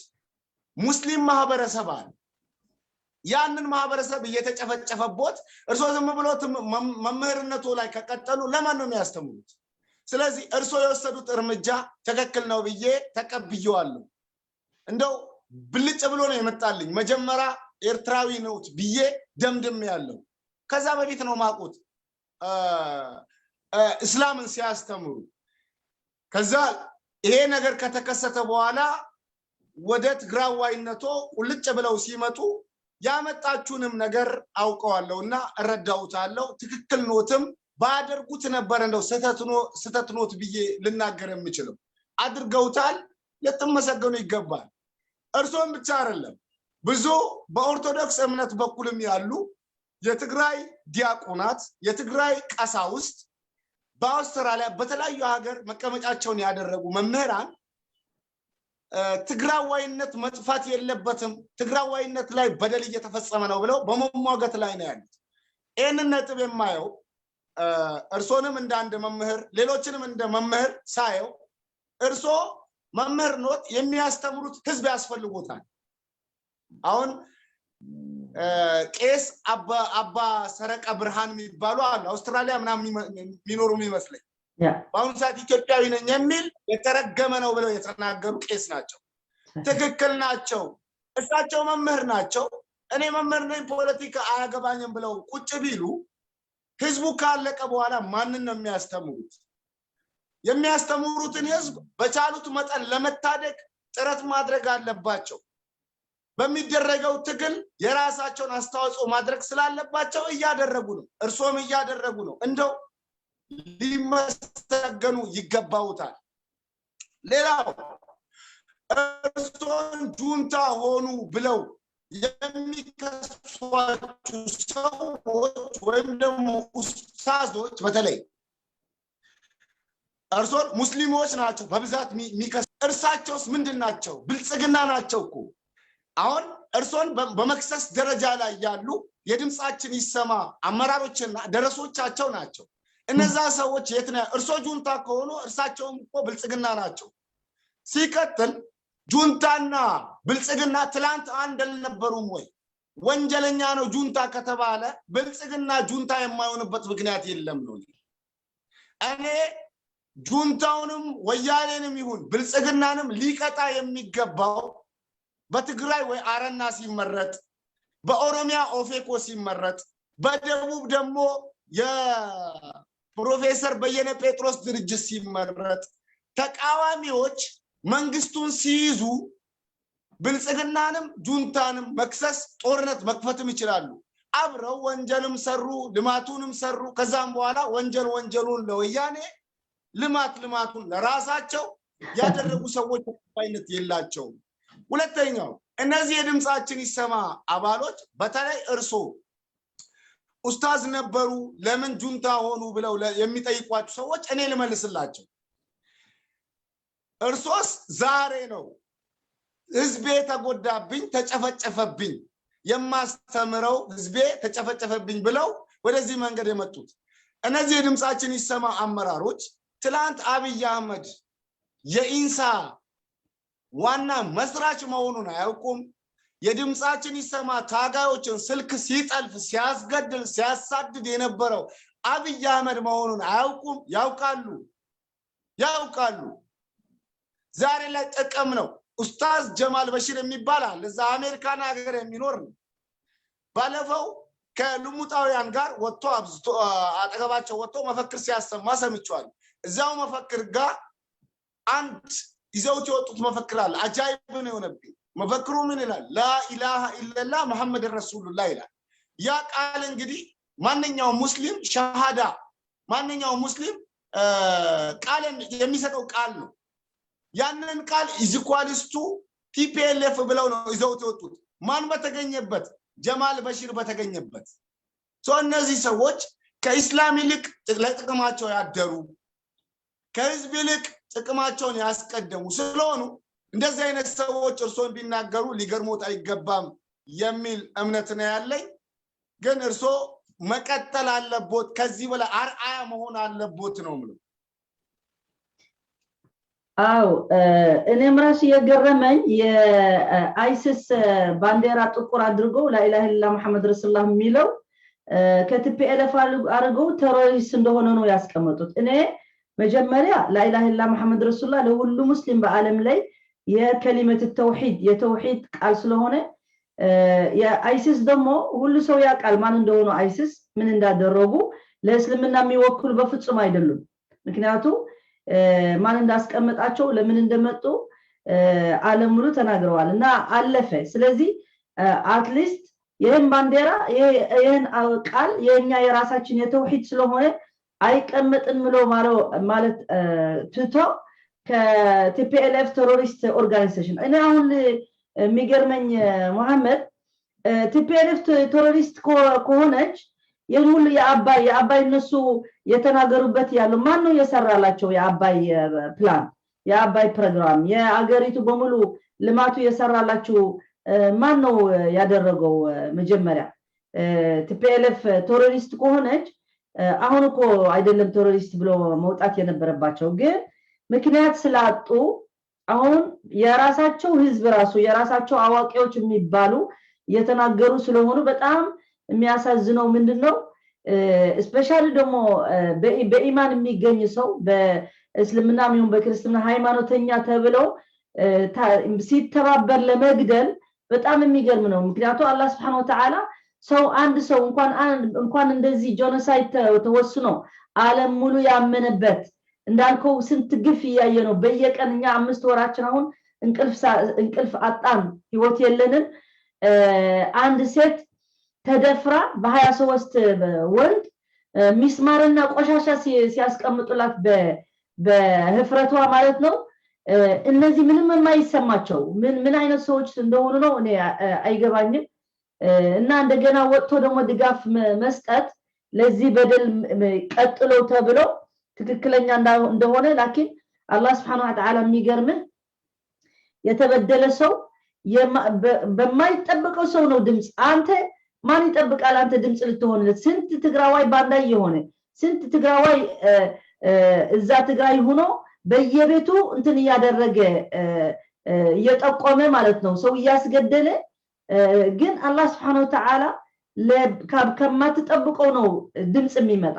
ሙስሊም ማህበረሰብ አለ። ያንን ማህበረሰብ እየተጨፈጨፈቦት እርሶ ዝም ብሎ መምህርነቱ ላይ ከቀጠሉ ለማን ነው የሚያስተምሩት? ስለዚህ እርሶ የወሰዱት እርምጃ ትክክል ነው ብዬ ተቀብዬዋለሁ። እንደው ብልጭ ብሎ ነው የመጣልኝ። መጀመሪያ ኤርትራዊ ነው ብዬ ደምድሜ ያለው። ከዛ በፊት ነው ማቁት እስላምን ሲያስተምሩ። ከዛ ይሄ ነገር ከተከሰተ በኋላ ወደ ትግራዋይነቶ ቁልጭ ብለው ሲመጡ ያመጣችሁንም ነገር አውቀዋለሁ እና እረዳውታለሁ። ትክክል ኖትም ባያደርጉት ነበር እንደው ስህተት ኖት ብዬ ልናገር የምችለው። አድርገውታል፣ ልትመሰገኑ ይገባል። እርሶን ብቻ አይደለም፣ ብዙ በኦርቶዶክስ እምነት በኩልም ያሉ የትግራይ ዲያቆናት፣ የትግራይ ቀሳውስት፣ በአውስትራሊያ በተለያዩ ሀገር መቀመጫቸውን ያደረጉ መምህራን ትግራዋይነት መጥፋት የለበትም፣ ትግራዋይነት ላይ በደል እየተፈጸመ ነው ብለው በመሟገት ላይ ነው ያሉት። ይህንን ነጥብ የማየው እርሶንም እንደ አንድ መምህር፣ ሌሎችንም እንደ መምህር ሳየው፣ እርሶ መምህር ኖት፣ የሚያስተምሩት ህዝብ ያስፈልጎታል። አሁን ቄስ አባ ሰረቀ ብርሃን የሚባሉ አሉ፣ አውስትራሊያ ምናምን የሚኖሩ የሚመስለኝ። በአሁኑ ሰዓት ኢትዮጵያዊ ነኝ የሚል የተረገመ ነው ብለው የተናገሩ ቄስ ናቸው። ትክክል ናቸው። እሳቸው መምህር ናቸው። እኔ መምህር ነኝ፣ ፖለቲካ አያገባኝም ብለው ቁጭ ቢሉ ህዝቡ ካለቀ በኋላ ማንን ነው የሚያስተምሩት? የሚያስተምሩትን ህዝብ በቻሉት መጠን ለመታደግ ጥረት ማድረግ አለባቸው። በሚደረገው ትግል የራሳቸውን አስተዋጽኦ ማድረግ ስላለባቸው እያደረጉ ነው። እርሶም እያደረጉ ነው። እንደው ሊመሰገኑ ይገባውታል። ሌላው እርሶን ጁንታ ሆኑ ብለው የሚከሷችሁ ሰዎች ወይም ደግሞ ኡስታዞች፣ በተለይ እርሶን ሙስሊሞች ናቸው በብዛት የሚከስ፣ እርሳቸውስ ምንድን ናቸው? ብልጽግና ናቸው እኮ። አሁን እርሶን በመክሰስ ደረጃ ላይ ያሉ የድምፃችን ይሰማ አመራሮችና ደረሶቻቸው ናቸው። እነዛ ሰዎች የት ነው? እርሶ ጁንታ ከሆኑ እርሳቸውም እኮ ብልጽግና ናቸው። ሲቀጥል ጁንታና ብልጽግና ትላንት አንድ አልነበሩም ወይ? ወንጀለኛ ነው ጁንታ ከተባለ ብልጽግና ጁንታ የማይሆንበት ምክንያት የለም ነው። እኔ ጁንታውንም ወያኔንም ይሁን ብልጽግናንም ሊቀጣ የሚገባው በትግራይ ወይ አረና ሲመረጥ፣ በኦሮሚያ ኦፌኮ ሲመረጥ፣ በደቡብ ደግሞ የፕሮፌሰር በየነ ጴጥሮስ ድርጅት ሲመረጥ፣ ተቃዋሚዎች መንግስቱን ሲይዙ ብልጽግናንም ጁንታንም መክሰስ፣ ጦርነት መክፈትም ይችላሉ። አብረው ወንጀልም ሰሩ፣ ልማቱንም ሰሩ። ከዛም በኋላ ወንጀል ወንጀሉን ለወያኔ፣ ልማት ልማቱን ለራሳቸው ያደረጉ ሰዎች ተቀባይነት የላቸውም። ሁለተኛው እነዚህ የድምፃችን ይሰማ አባሎች፣ በተለይ እርሶ ኡስታዝ ነበሩ፣ ለምን ጁንታ ሆኑ ብለው የሚጠይቋቸው ሰዎች እኔ ልመልስላቸው። እርሶስ ዛሬ ነው ህዝቤ ተጎዳብኝ፣ ተጨፈጨፈብኝ፣ የማስተምረው ህዝቤ ተጨፈጨፈብኝ ብለው ወደዚህ መንገድ የመጡት። እነዚህ የድምፃችን ይሰማ አመራሮች ትላንት አብይ አህመድ የኢንሳ ዋና መስራች መሆኑን አያውቁም። የድምፃችን ይሰማ ታጋዮችን ስልክ ሲጠልፍ፣ ሲያስገድል፣ ሲያሳድድ የነበረው አብይ አህመድ መሆኑን አያውቁም። ያውቃሉ፣ ያውቃሉ። ዛሬ ላይ ጥቅም ነው። ኡስታዝ ጀማል በሽር የሚባል አለ፣ እዛ አሜሪካን ሀገር የሚኖር ነው። ባለፈው ከልሙጣውያን ጋር ወጥቶ አብዝቶ አጠገባቸው ወጥቶ መፈክር ሲያሰማ ሰምቼዋለሁ። እዛው መፈክር ጋር አንድ ይዘውት የወጡት መፈክር አለ። አጃይብ ነው የሆነብኝ። መፈክሩ ምን ይላል? ላኢላሃ ኢለላህ መሐመድ ረሱሉላህ ይላል። ያ ቃል እንግዲህ ማንኛውም ሙስሊም ሸሃዳ፣ ማንኛውም ሙስሊም ቃል የሚሰጠው ቃል ነው። ያንን ቃል is equals to TPLF ብለው ነው ይዘውት የወጡት። ማን በተገኘበት? ጀማል በሺር በተገኘበት። እነዚህ ሰዎች ከኢስላም ይልቅ ለጥቅማቸው ያደሩ፣ ከህዝብ ይልቅ ጥቅማቸውን ያስቀደሙ ስለሆኑ እንደዚህ አይነት ሰዎች እርሶን ቢናገሩ ሊገርሞት አይገባም የሚል እምነት ነው ያለኝ። ግን እርሶ መቀጠል አለቦት፣ ከዚህ በላይ አርአያ መሆን አለቦት ነው የምለው። አው፣ እኔም ራሱ የገረመኝ የአይሲስ ባንዲራ ጥቁር አድርጎ ላኢላሃ ኢለላህ መሐመድ ረሱሉላህ የሚለው ከ TPLF አድርገው terrorist እንደሆነ ነው ያስቀመጡት። እኔ መጀመሪያ ላኢላሃ ኢለላህ መሐመድ ረሱሉላህ ለሁሉ ሙስሊም በአለም ላይ የከሊመት ተውሂድ፣ የተውሂድ ቃል ስለሆነ፣ የአይሲስ ደግሞ ሁሉ ሰው ያውቃል ማን እንደሆኑ፣ አይሲስ ምን እንዳደረጉ፣ ለእስልምና የሚወክሉ በፍጹም አይደሉም። ምክንያቱ ማን እንዳስቀመጣቸው፣ ለምን እንደመጡ ዓለም ሙሉ ተናግረዋል እና አለፈ። ስለዚህ at least ይህን ባንዲራ፣ ይህን ቃል የኛ የራሳችን የተውሂድ ስለሆነ አይቀመጥም ብሎ ማለት ትቶ ከ TPLF terrorist organization እኔ አሁን የሚገርመኝ መሐመድ፣ TPLF terrorist ከሆነች ይህን ሁሉ የአባይ እነሱ የተናገሩበት ያለው ማን ነው የሰራላቸው? የአባይ ፕላን፣ የአባይ ፕሮግራም፣ የአገሪቱ በሙሉ ልማቱ የሰራላችሁ ማን ነው ያደረገው? መጀመሪያ TPLF terrorist ከሆነች አሁን እኮ አይደለም terrorist ብሎ መውጣት የነበረባቸው። ግን ምክንያት ስላጡ አሁን የራሳቸው ህዝብ ራሱ የራሳቸው አዋቂዎች የሚባሉ እየተናገሩ ስለሆኑ በጣም የሚያሳዝነው ምንድን ነው? Especially ደግሞ በኢማን የሚገኝ ሰው፣ በእስልምና ይሁን በክርስትና ሃይማኖተኛ ተብለው ሲተባበር ለመግደል በጣም የሚገርም ነው። ምክንያቱ አላህ ስብሐነ ወተዓላ ሰው አንድ ሰው እንኳን እንደዚህ genocide ተወስኖ ዓለም ሙሉ ያመነበት፣ እንዳልከው ስንት ግፍ እያየ ነው በየቀን። እኛ 5 ወራችን አሁን እንቅልፍ አጣን፣ ህይወት የለንም። አንድ ሴት ተደፍራ በ23 ወንድ ሚስማርና ቆሻሻ ሲያስቀምጡላት በህፍረቷ ማለት ነው። እነዚህ ምንም የማይሰማቸው ምን ምን አይነት ሰዎች እንደሆኑ ነው እኔ አይገባኝም። እና እንደገና ወጥቶ ደግሞ ድጋፍ መስጠት ለዚህ በደል ቀጥሎ ተብሎ ትክክለኛ እንደሆነ፣ ላኪን አላህ ስብሐነሁ ወተዓላ የሚገርምህ የተበደለ ሰው በማይጠበቀው ሰው ነው ድምፅ። አንተ ማን ይጠብቃል አንተ ድምፅ ልትሆንለት? ስንት ትግራዋይ ባንዳ የሆነ፣ ስንት ትግራዋይ እዛ ትግራይ ሆኖ በየቤቱ እንትን እያደረገ፣ እየጠቆመ ማለት ነው፣ ሰው እያስገደለ። ግን አላህ ስብሐነሁ ወተዓላ ከማትጠብቀው ነው ድምፅ የሚመጣ።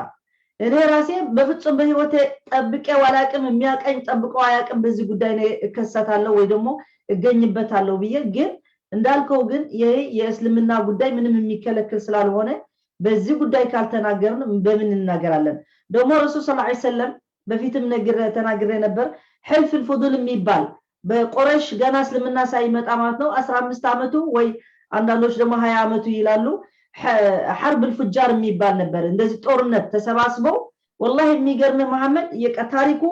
እኔ ራሴ በፍጹም በህይወቴ ጠብቄው አላቅም፣ የሚያቀኝ ጠብቀው አያቅም። በዚህ ጉዳይ እኔ እከሰታለሁ ወይ ደግሞ እገኝበታለሁ ብዬ። ግን እንዳልከው ግን ይሄ የእስልምና ጉዳይ ምንም የሚከለክል ስላልሆነ በዚህ ጉዳይ ካልተናገርን በምን እንናገራለን? ደግሞ ረሱል ሰለላሁ ዐለይሂ ወሰለም በፊትም ተናግሬ ነበር። ሕልፍ ፉዱል የሚባል በቁረይሽ ገና እስልምና ሳይመጣ ማለት ነው፣ 15 ዓመቱ ወይ አንዳንዶች ደግሞ 20 ዓመቱ ይላሉ፣ ሐርብ ፉጃር የሚባል ነበር። እንደዚህ ጦርነት ተሰባስበው፣ ወላሂ የሚገርም መሐመድ፣ ታሪኩ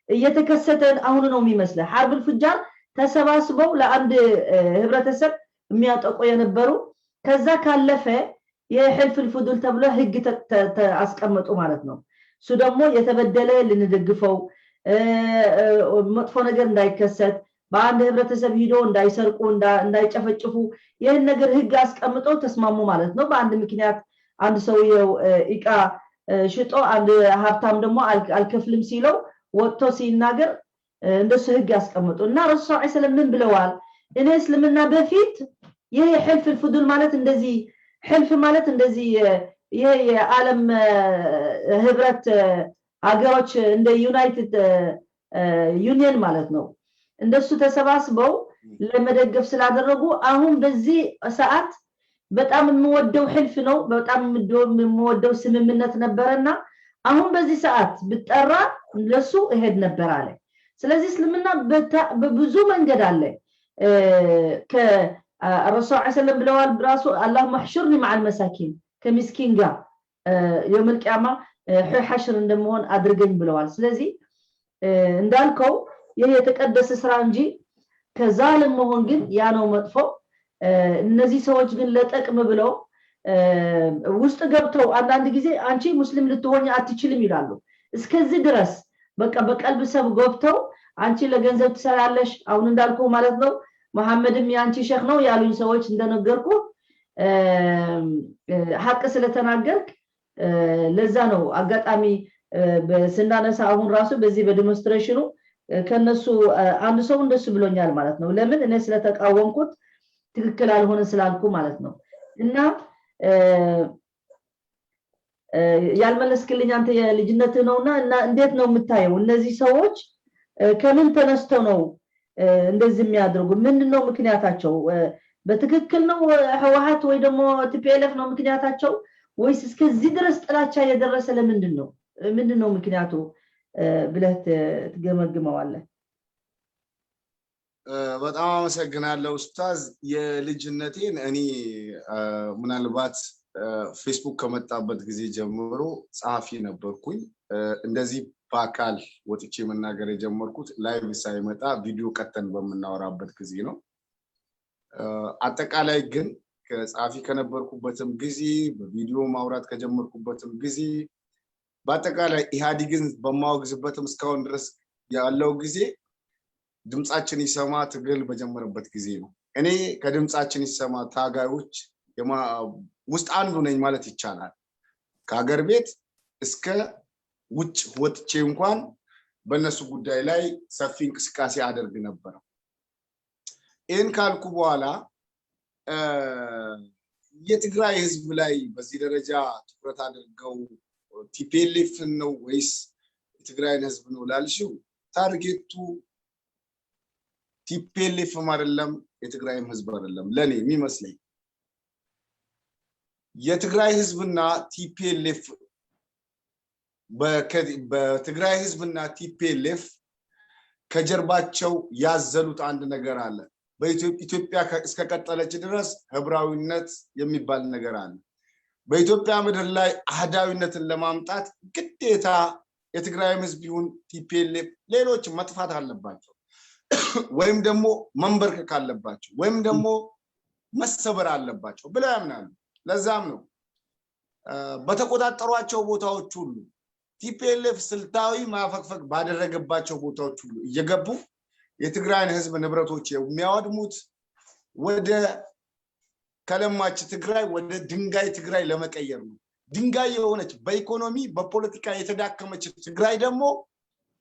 እየተከሰተ አሁን ነው የሚመስለው። ሐርብ ፉጃር ተሰባስበው ለአንድ ህብረተሰብ የሚያጠቁ የነበሩ፣ ከዛ ካለፈ የሕልፍ ፉዱል ተብሎ ህግ አስቀመጡ ማለት ነው። እሱ ደግሞ የተበደለ ልንደግፈው፣ መጥፎ ነገር እንዳይከሰት፣ በአንድ ህብረተሰብ ሂዶ እንዳይሰርቁ፣ እንዳይጨፈጭፉ ይህን ነገር ህግ አስቀምጠው ተስማሙ ማለት ነው። በአንድ ምክንያት አንድ ሰውየው እቃ ሽጦ አንድ ሀብታም ደግሞ አልከፍልም ሲለው ወጥቶ ሲናገር እንደሱ ህግ ያስቀምጡ። እና ረሱል ሰለላሁ ዐለይሂ ወሰለም ምን ብለዋል? እኔ እስልምና በፊት ይሄ ሕልፍ ፉዱል ማለት እንደዚህ፣ ሕልፍ ማለት እንደዚህ ይሄ የዓለም ህብረት ሀገሮች እንደ United Union ማለት ነው፣ እንደሱ ተሰባስበው ለመደገፍ ስላደረጉ አሁን በዚህ ሰዓት በጣም የምወደው ሕልፍ ነው፣ በጣም የምወደው ስምምነት ነበረና አሁን በዚህ ሰዓት ብጠራ ለሱ እሄድ ነበር አለ። ስለዚህ እስልምና በብዙ መንገድ አለ። ከረሱል ሰለም ብለዋል ራሱ አላሁመ ሕሽርኒ መዓል መሳኪን፣ ከሚስኪን ጋር የውመል ቂያማ ሐሽር እንደመሆን አድርገኝ ብለዋል። ስለዚህ እንዳልከው ይህ የተቀደሰ ስራ እንጂ ከዛልም መሆን ግን ያ ነው መጥፎ። እነዚህ ሰዎች ግን ለጥቅም ብለው ውስጥ ገብተው አንዳንድ ጊዜ አንቺ ሙስሊም ልትሆኝ አትችልም ይላሉ። እስከዚህ ድረስ በቃ በቀልብ ሰብ ገብተው አንቺ ለገንዘብ ትሰራለሽ፣ አሁን እንዳልኩ ማለት ነው፣ መሐመድም የአንቺ ሸክ ነው ያሉኝ ሰዎች እንደነገርኩ ሀቅ ስለተናገርክ ለዛ ነው። አጋጣሚ ስናነሳ አሁን ራሱ በዚህ በ demonstration ኑ ከነሱ አንድ ሰው እንደሱ ብሎኛል ማለት ነው። ለምን? እኔ ስለተቃወምኩት፣ ትክክል አልሆነ ስላልኩ ማለት ነው። እና ያልመለስክልኝ አንተ የልጅነትህ ነውና እና እንዴት ነው የምታየው? እነዚህ ሰዎች ከምን ተነስተው ነው እንደዚህ የሚያደርጉ? ምንድን ነው ምክንያታቸው? በትክክል ነው ህወሀት ወይ ደግሞ TPLF ነው ምክንያታቸው ወይስ እስከዚህ ድረስ ጥላቻ የደረሰ ለምንድን ነው? ምንድን ነው ምክንያቱ ብለህ ትገመግመዋለህ? በጣም አመሰግናለሁ ኡስታዝ። የልጅነቴን እኔ ምናልባት ፌስቡክ ከመጣበት ጊዜ ጀምሮ ጸሐፊ ነበርኩኝ። እንደዚህ በአካል ወጥቼ መናገር የጀመርኩት live ሳይመጣ ቪዲዮ ቀጥተን በምናወራበት ጊዜ ነው። አጠቃላይ ግን ከጸሐፊ ከነበርኩበትም ጊዜ፣ በቪዲዮ ማውራት ከጀመርኩበትም ጊዜ፣ በአጠቃላይ ኢህአዲግን በማወግዝበትም እስካሁን ድረስ ያለው ጊዜ ድምፃችን ይሰማ ትግል በጀመረበት ጊዜ ነው። እኔ ከድምፃችን ይሰማ ታጋዮች ውስጥ አንዱ ነኝ ማለት ይቻላል። ከሀገር ቤት እስከ ውጭ ወጥቼ እንኳን በእነሱ ጉዳይ ላይ ሰፊ እንቅስቃሴ አደርግ ነበረ። ይህን ካልኩ በኋላ የትግራይ ህዝብ ላይ በዚህ ደረጃ ትኩረት አድርገው TPLF ን ነው ወይስ የትግራይን ህዝብ ነው ላልሽው፣ target ኡ TPLF ም አይደለም፣ የትግራይም ህዝብ አይደለም። ለእኔ የሚመስለኝ የትግራይ ህዝብና TPLF፣ በትግራይ ህዝብና TPLF ከጀርባቸው ያዘሉት አንድ ነገር አለ። በኢትዮጵያ እስከቀጠለች ድረስ ህብራዊነት የሚባል ነገር አለ። በኢትዮጵያ ምድር ላይ አህዳዊነትን ለማምጣት ግዴታ የትግራይም ህዝብ ይሁን TPLF ሌሎች መጥፋት አለባቸው፣ ወይም ደግሞ መንበርከክ አለባቸው፣ ወይም ደግሞ መሰበር አለባቸው ብለው ያምናሉ። ለዛም ነው በተቆጣጠሯቸው ቦታዎች ሁሉ፣ TPLF ስልታዊ ማፈግፈግ ባደረገባቸው ቦታዎች ሁሉ እየገቡ የትግራይን ህዝብ ንብረቶች የሚያወድሙት፣ ወደ ከለማች ትግራይ ወደ ድንጋይ ትግራይ ለመቀየር ነው። ድንጋይ የሆነች፣ በኢኮኖሚ በፖለቲካ የተዳከመች ትግራይ ደግሞ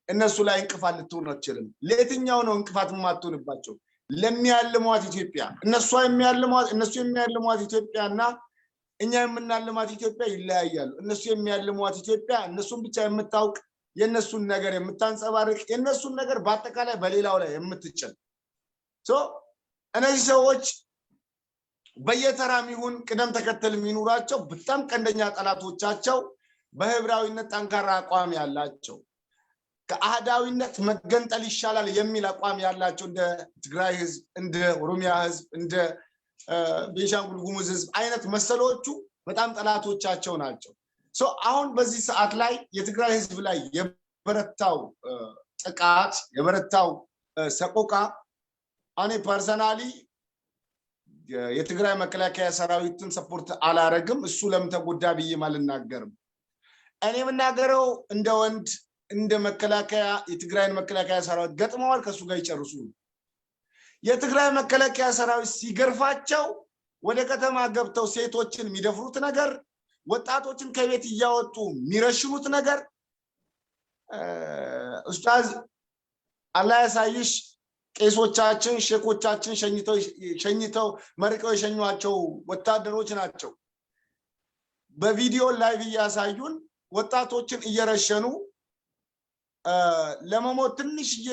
እነሱ ላይ እንቅፋት ልትሆን አትችልም። ለየትኛው ነው እንቅፋት የማትሆንባቸው? ለሚያልሟት ኢትዮጵያ። እነሱ የሚያልሟት ኢትዮጵያ እና እኛ የምናልማት ኢትዮጵያ ይለያያሉ። እነሱ የሚያልሟት ኢትዮጵያ እነሱን ብቻ የምታውቅ፣ የእነሱን ነገር የምታንጸባርቅ፣ የእነሱን ነገር በአጠቃላይ በሌላው ላይ የምትጭን። እነዚህ ሰዎች በየተራም ይሁን ቅደም ተከተል የሚኖራቸው በጣም ቀንደኛ ጠላቶቻቸው በህብራዊነት ጠንካራ አቋም ያላቸው፣ ከአህዳዊነት መገንጠል ይሻላል የሚል አቋም ያላቸው፣ እንደ ትግራይ ህዝብ፣ እንደ ኦሮሚያ ህዝብ፣ እንደ ቤንሻንጉል ጉሙዝ ህዝብ አይነት መሰሎቹ በጣም ጠላቶቻቸው ናቸው። አሁን በዚህ ሰዓት ላይ የትግራይ ህዝብ ላይ የበረታው ጥቃት፣ የበረታው ሰቆቃ፣ እኔ personally የትግራይ መከላከያ ሰራዊትን support አላረግም። እሱ ለምን ተጎዳ ብዬም አልናገርም። እኔ የምናገረው እንደ ወንድ፣ እንደ መከላከያ፣ የትግራይን መከላከያ ሰራዊት ገጥመዋል፣ ከእሱ ጋር ይጨርሱ። የትግራይ መከላከያ ሰራዊት ሲገርፋቸው ወደ ከተማ ገብተው ሴቶችን የሚደፍሩት ነገር፣ ወጣቶችን ከቤት እያወጡ የሚረሽኑት ነገር፣ ኡስታዝ አላህ ያሳይሽ፣ ቄሶቻችን ሼኮቻችን ሸኝተው መርቀው የሸኟቸው ወታደሮች ናቸው። በቪዲዮ live እያሳዩን ወጣቶችን እየረሸኑ፣ ለመሞት ትንሽዬ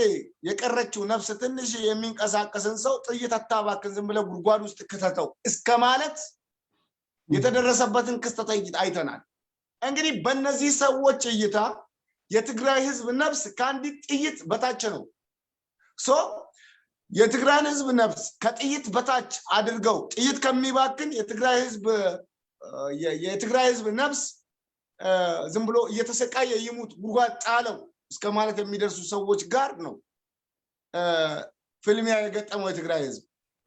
የቀረችው ነፍስ፣ ትንሽ የሚንቀሳቀስን ሰው ጥይት አታባክን፣ ዝም ብለህ ጉድጓድ ውስጥ ክተተው እስከ ማለት የተደረሰበትን ክስተት አይተናል። እንግዲህ በእነዚህ ሰዎች እይታ የትግራይ ህዝብ ነፍስ ከአንዲት ጥይት በታች ነው። So የትግራይን ህዝብ ነፍስ ከጥይት በታች አድርገው፣ ጥይት ከሚባክን የትግራይ ህዝብ ነፍስ ዝም ብሎ እየተሰቃየ ይሙት፣ ጉድጓድ ጣለው እስከ ማለት የሚደርሱ ሰዎች ጋር ነው ፍልሚያ የገጠመው የትግራይ ህዝብ።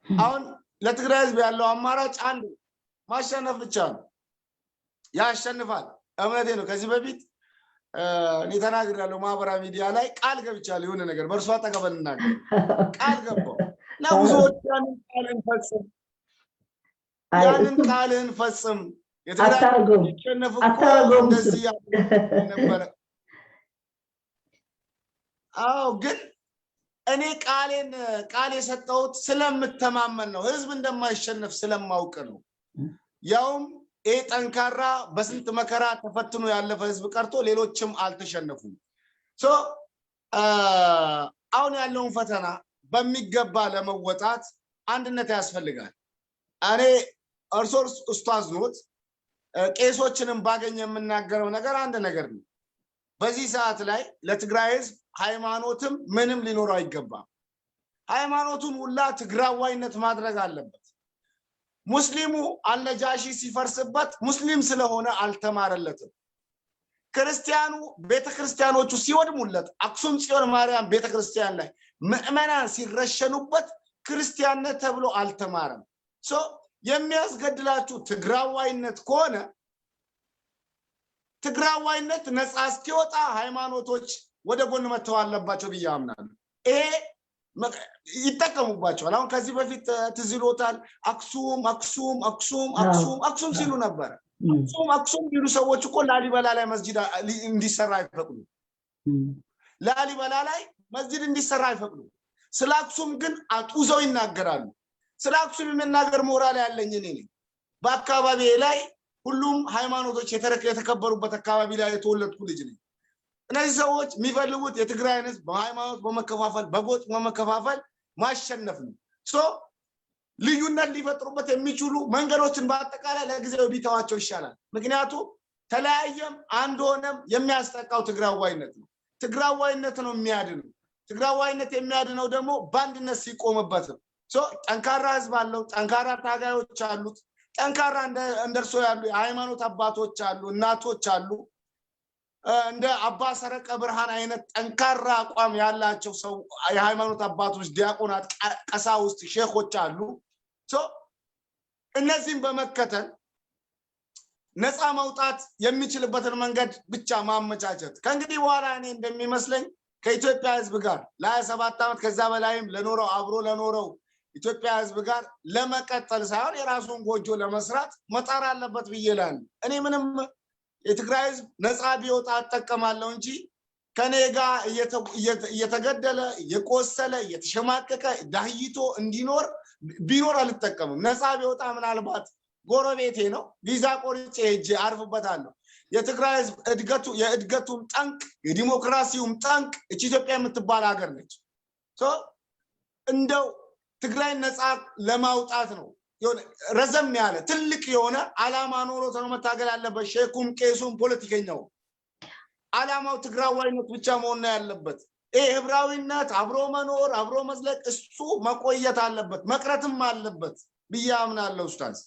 አሁን ለትግራይ ህዝብ ያለው አማራጭ አንዱ ማሸነፍ ብቻ ነው። ያሸንፋል፣ እምነቴ ነው። ከዚህ በፊት እኔ ተናግሬያለሁ፣ ማህበራዊ ሚዲያ ላይ ቃል ገብቻለሁ። የሆነ ነገር በእርሷ አጠገብ ልናገር ቃል ገባሁ እና ብዙዎች ያንን ቃልህን ፈጽም፣ ያንን ቃልህን ፈጽም፣ አታረገውም። ሲሸነፍ እኮ አታረገውም። እንደዚህ ነበረ። አዎ፣ ግን እኔ ቃሌን ቃል የሰጠሁት ስለምተማመን ነው። ህዝብ እንደማይሸነፍ ስለማውቅ ነው። ያውም ይህ ጠንካራ፣ በስንት መከራ ተፈትኖ ያለፈ ህዝብ ቀርቶ ሌሎችም አልተሸነፉም። So አሁን ያለውን ፈተና በሚገባ ለመወጣት አንድነት ያስፈልጋል። እኔ እርሶ ኡስታዝ ኖት፣ ቄሶችንም ባገኝ የምናገረው ነገር አንድ ነገር ነው። በዚህ ሰዓት ላይ ለትግራይ ህዝብ ሃይማኖትም ምንም ሊኖረው አይገባም። ሃይማኖቱን ሁላ ትግራዋይነት ማድረግ አለበት። ሙስሊሙ አልነጃሺ ሲፈርስበት ሙስሊም ስለሆነ አልተማረለትም። ክርስቲያኑ ቤተ ክርስቲያኖቹ ሲወድሙለት፣ አክሱም ጽዮን ማርያም ቤተ ክርስቲያን ላይ ምዕመናን ሲረሸኑበት ክርስቲያንነት ተብሎ አልተማረም። So የሚያስገድላችሁ ትግራዋይነት ከሆነ፣ ትግራዋይነት ነፃ እስኪወጣ ሃይማኖቶች ወደ ጎን መተው አለባቸው ብዬ አምናለሁ። ይሄ ይጠቀሙባቸዋል። አሁን ከዚህ በፊት ትዝ ይሎታል፣ አክሱም፣ አክሱም፣ አክሱም፣ አክሱም፣ አክሱም ሲሉ ነበረ። አክሱም አክሱም ቢሉ ሰዎች እኮ ላሊበላ ላይ መስጂድ እንዲሰራ አይፈቅዱም። ላሊበላ ላይ መስጂድ እንዲሰራ አይፈቅዱም። ስለ አክሱም ግን አጡዘው ይናገራሉ። ስለ አክሱም የመናገር ሞራል ያለኝ እኔ ነኝ። በአካባቢ ላይ ሁሉም ሃይማኖቶች የተከበሩበት አካባቢ ላይ የተወለድኩ ልጅ ነኝ። እነዚህ ሰዎች የሚፈልጉት የትግራይን ህዝብ በሃይማኖት በመከፋፈል፣ በጎጥ በመከፋፈል ማሸነፍ ነው። So ልዩነት ሊፈጥሩበት የሚችሉ መንገዶችን በአጠቃላይ ለጊዜው ቢተዋቸው ይሻላል። ምክንያቱም ተለያየም አንድ ሆነም የሚያስጠቃው ትግራዋይነት ነው። ትግራዋይነት ነው የሚያድነው። ትግራዋይነት የሚያድነው ደግሞ በአንድነት ሲቆምበት ነው። So ጠንካራ ህዝብ አለው። ጠንካራ ታጋዮች አሉት። ጠንካራ እንደርሶ ያሉ የሃይማኖት አባቶች አሉ፣ እናቶች አሉ። እንደ አባ ሰረቀ ብርሃን አይነት ጠንካራ አቋም ያላቸው ሰው፣ የሃይማኖት አባቶች፣ ዲያቆናት፣ ቀሳውስት፣ ሼኮች አሉ። እነዚህም በመከተል ነፃ መውጣት የሚችልበትን መንገድ ብቻ ማመቻቸት። ከእንግዲህ በኋላ እኔ እንደሚመስለኝ ከኢትዮጵያ ህዝብ ጋር ለ27 ዓመት ከዛ በላይም ለኖረው፣ አብሮ ለኖረው ኢትዮጵያ ህዝብ ጋር ለመቀጠል ሳይሆን የራሱን ጎጆ ለመስራት መጣር አለበት ብዬ እላለሁ። እኔ ምንም የትግራይ ህዝብ ነፃ ቢወጣ እጠቀማለሁ እንጂ ከኔ ጋር እየተገደለ፣ እየቆሰለ፣ እየተሸማቀቀ፣ ዳህይቶ እንዲኖር ቢኖር አልጠቀምም። ነፃ ቢወጣ ምናልባት ጎረቤቴ ነው፣ ቪዛ ቆርጬ ሄጄ አርፍበታለሁ። የትግራይ ህዝብ እድገቱ የእድገቱም ጠንቅ የዲሞክራሲውም ጠንቅ እቺ ኢትዮጵያ የምትባል ሀገር ነች። እንደው ትግራይን ነፃ ለማውጣት ነው፣ ረዘም ያለ ትልቅ የሆነ አላማ ኖሮት ነው መታገል ያለበት። ሼኩም፣ ቄሱም፣ ፖለቲከኛው አላማው ትግራዋይነት ብቻ መሆን ነው ያለበት። ይሄ ህብራዊነት፣ አብሮ መኖር፣ አብሮ መዝለቅ እሱ መቆየት አለበት፣ መቅረትም አለበት ብዬ አምናለሁ ኡስታዝ።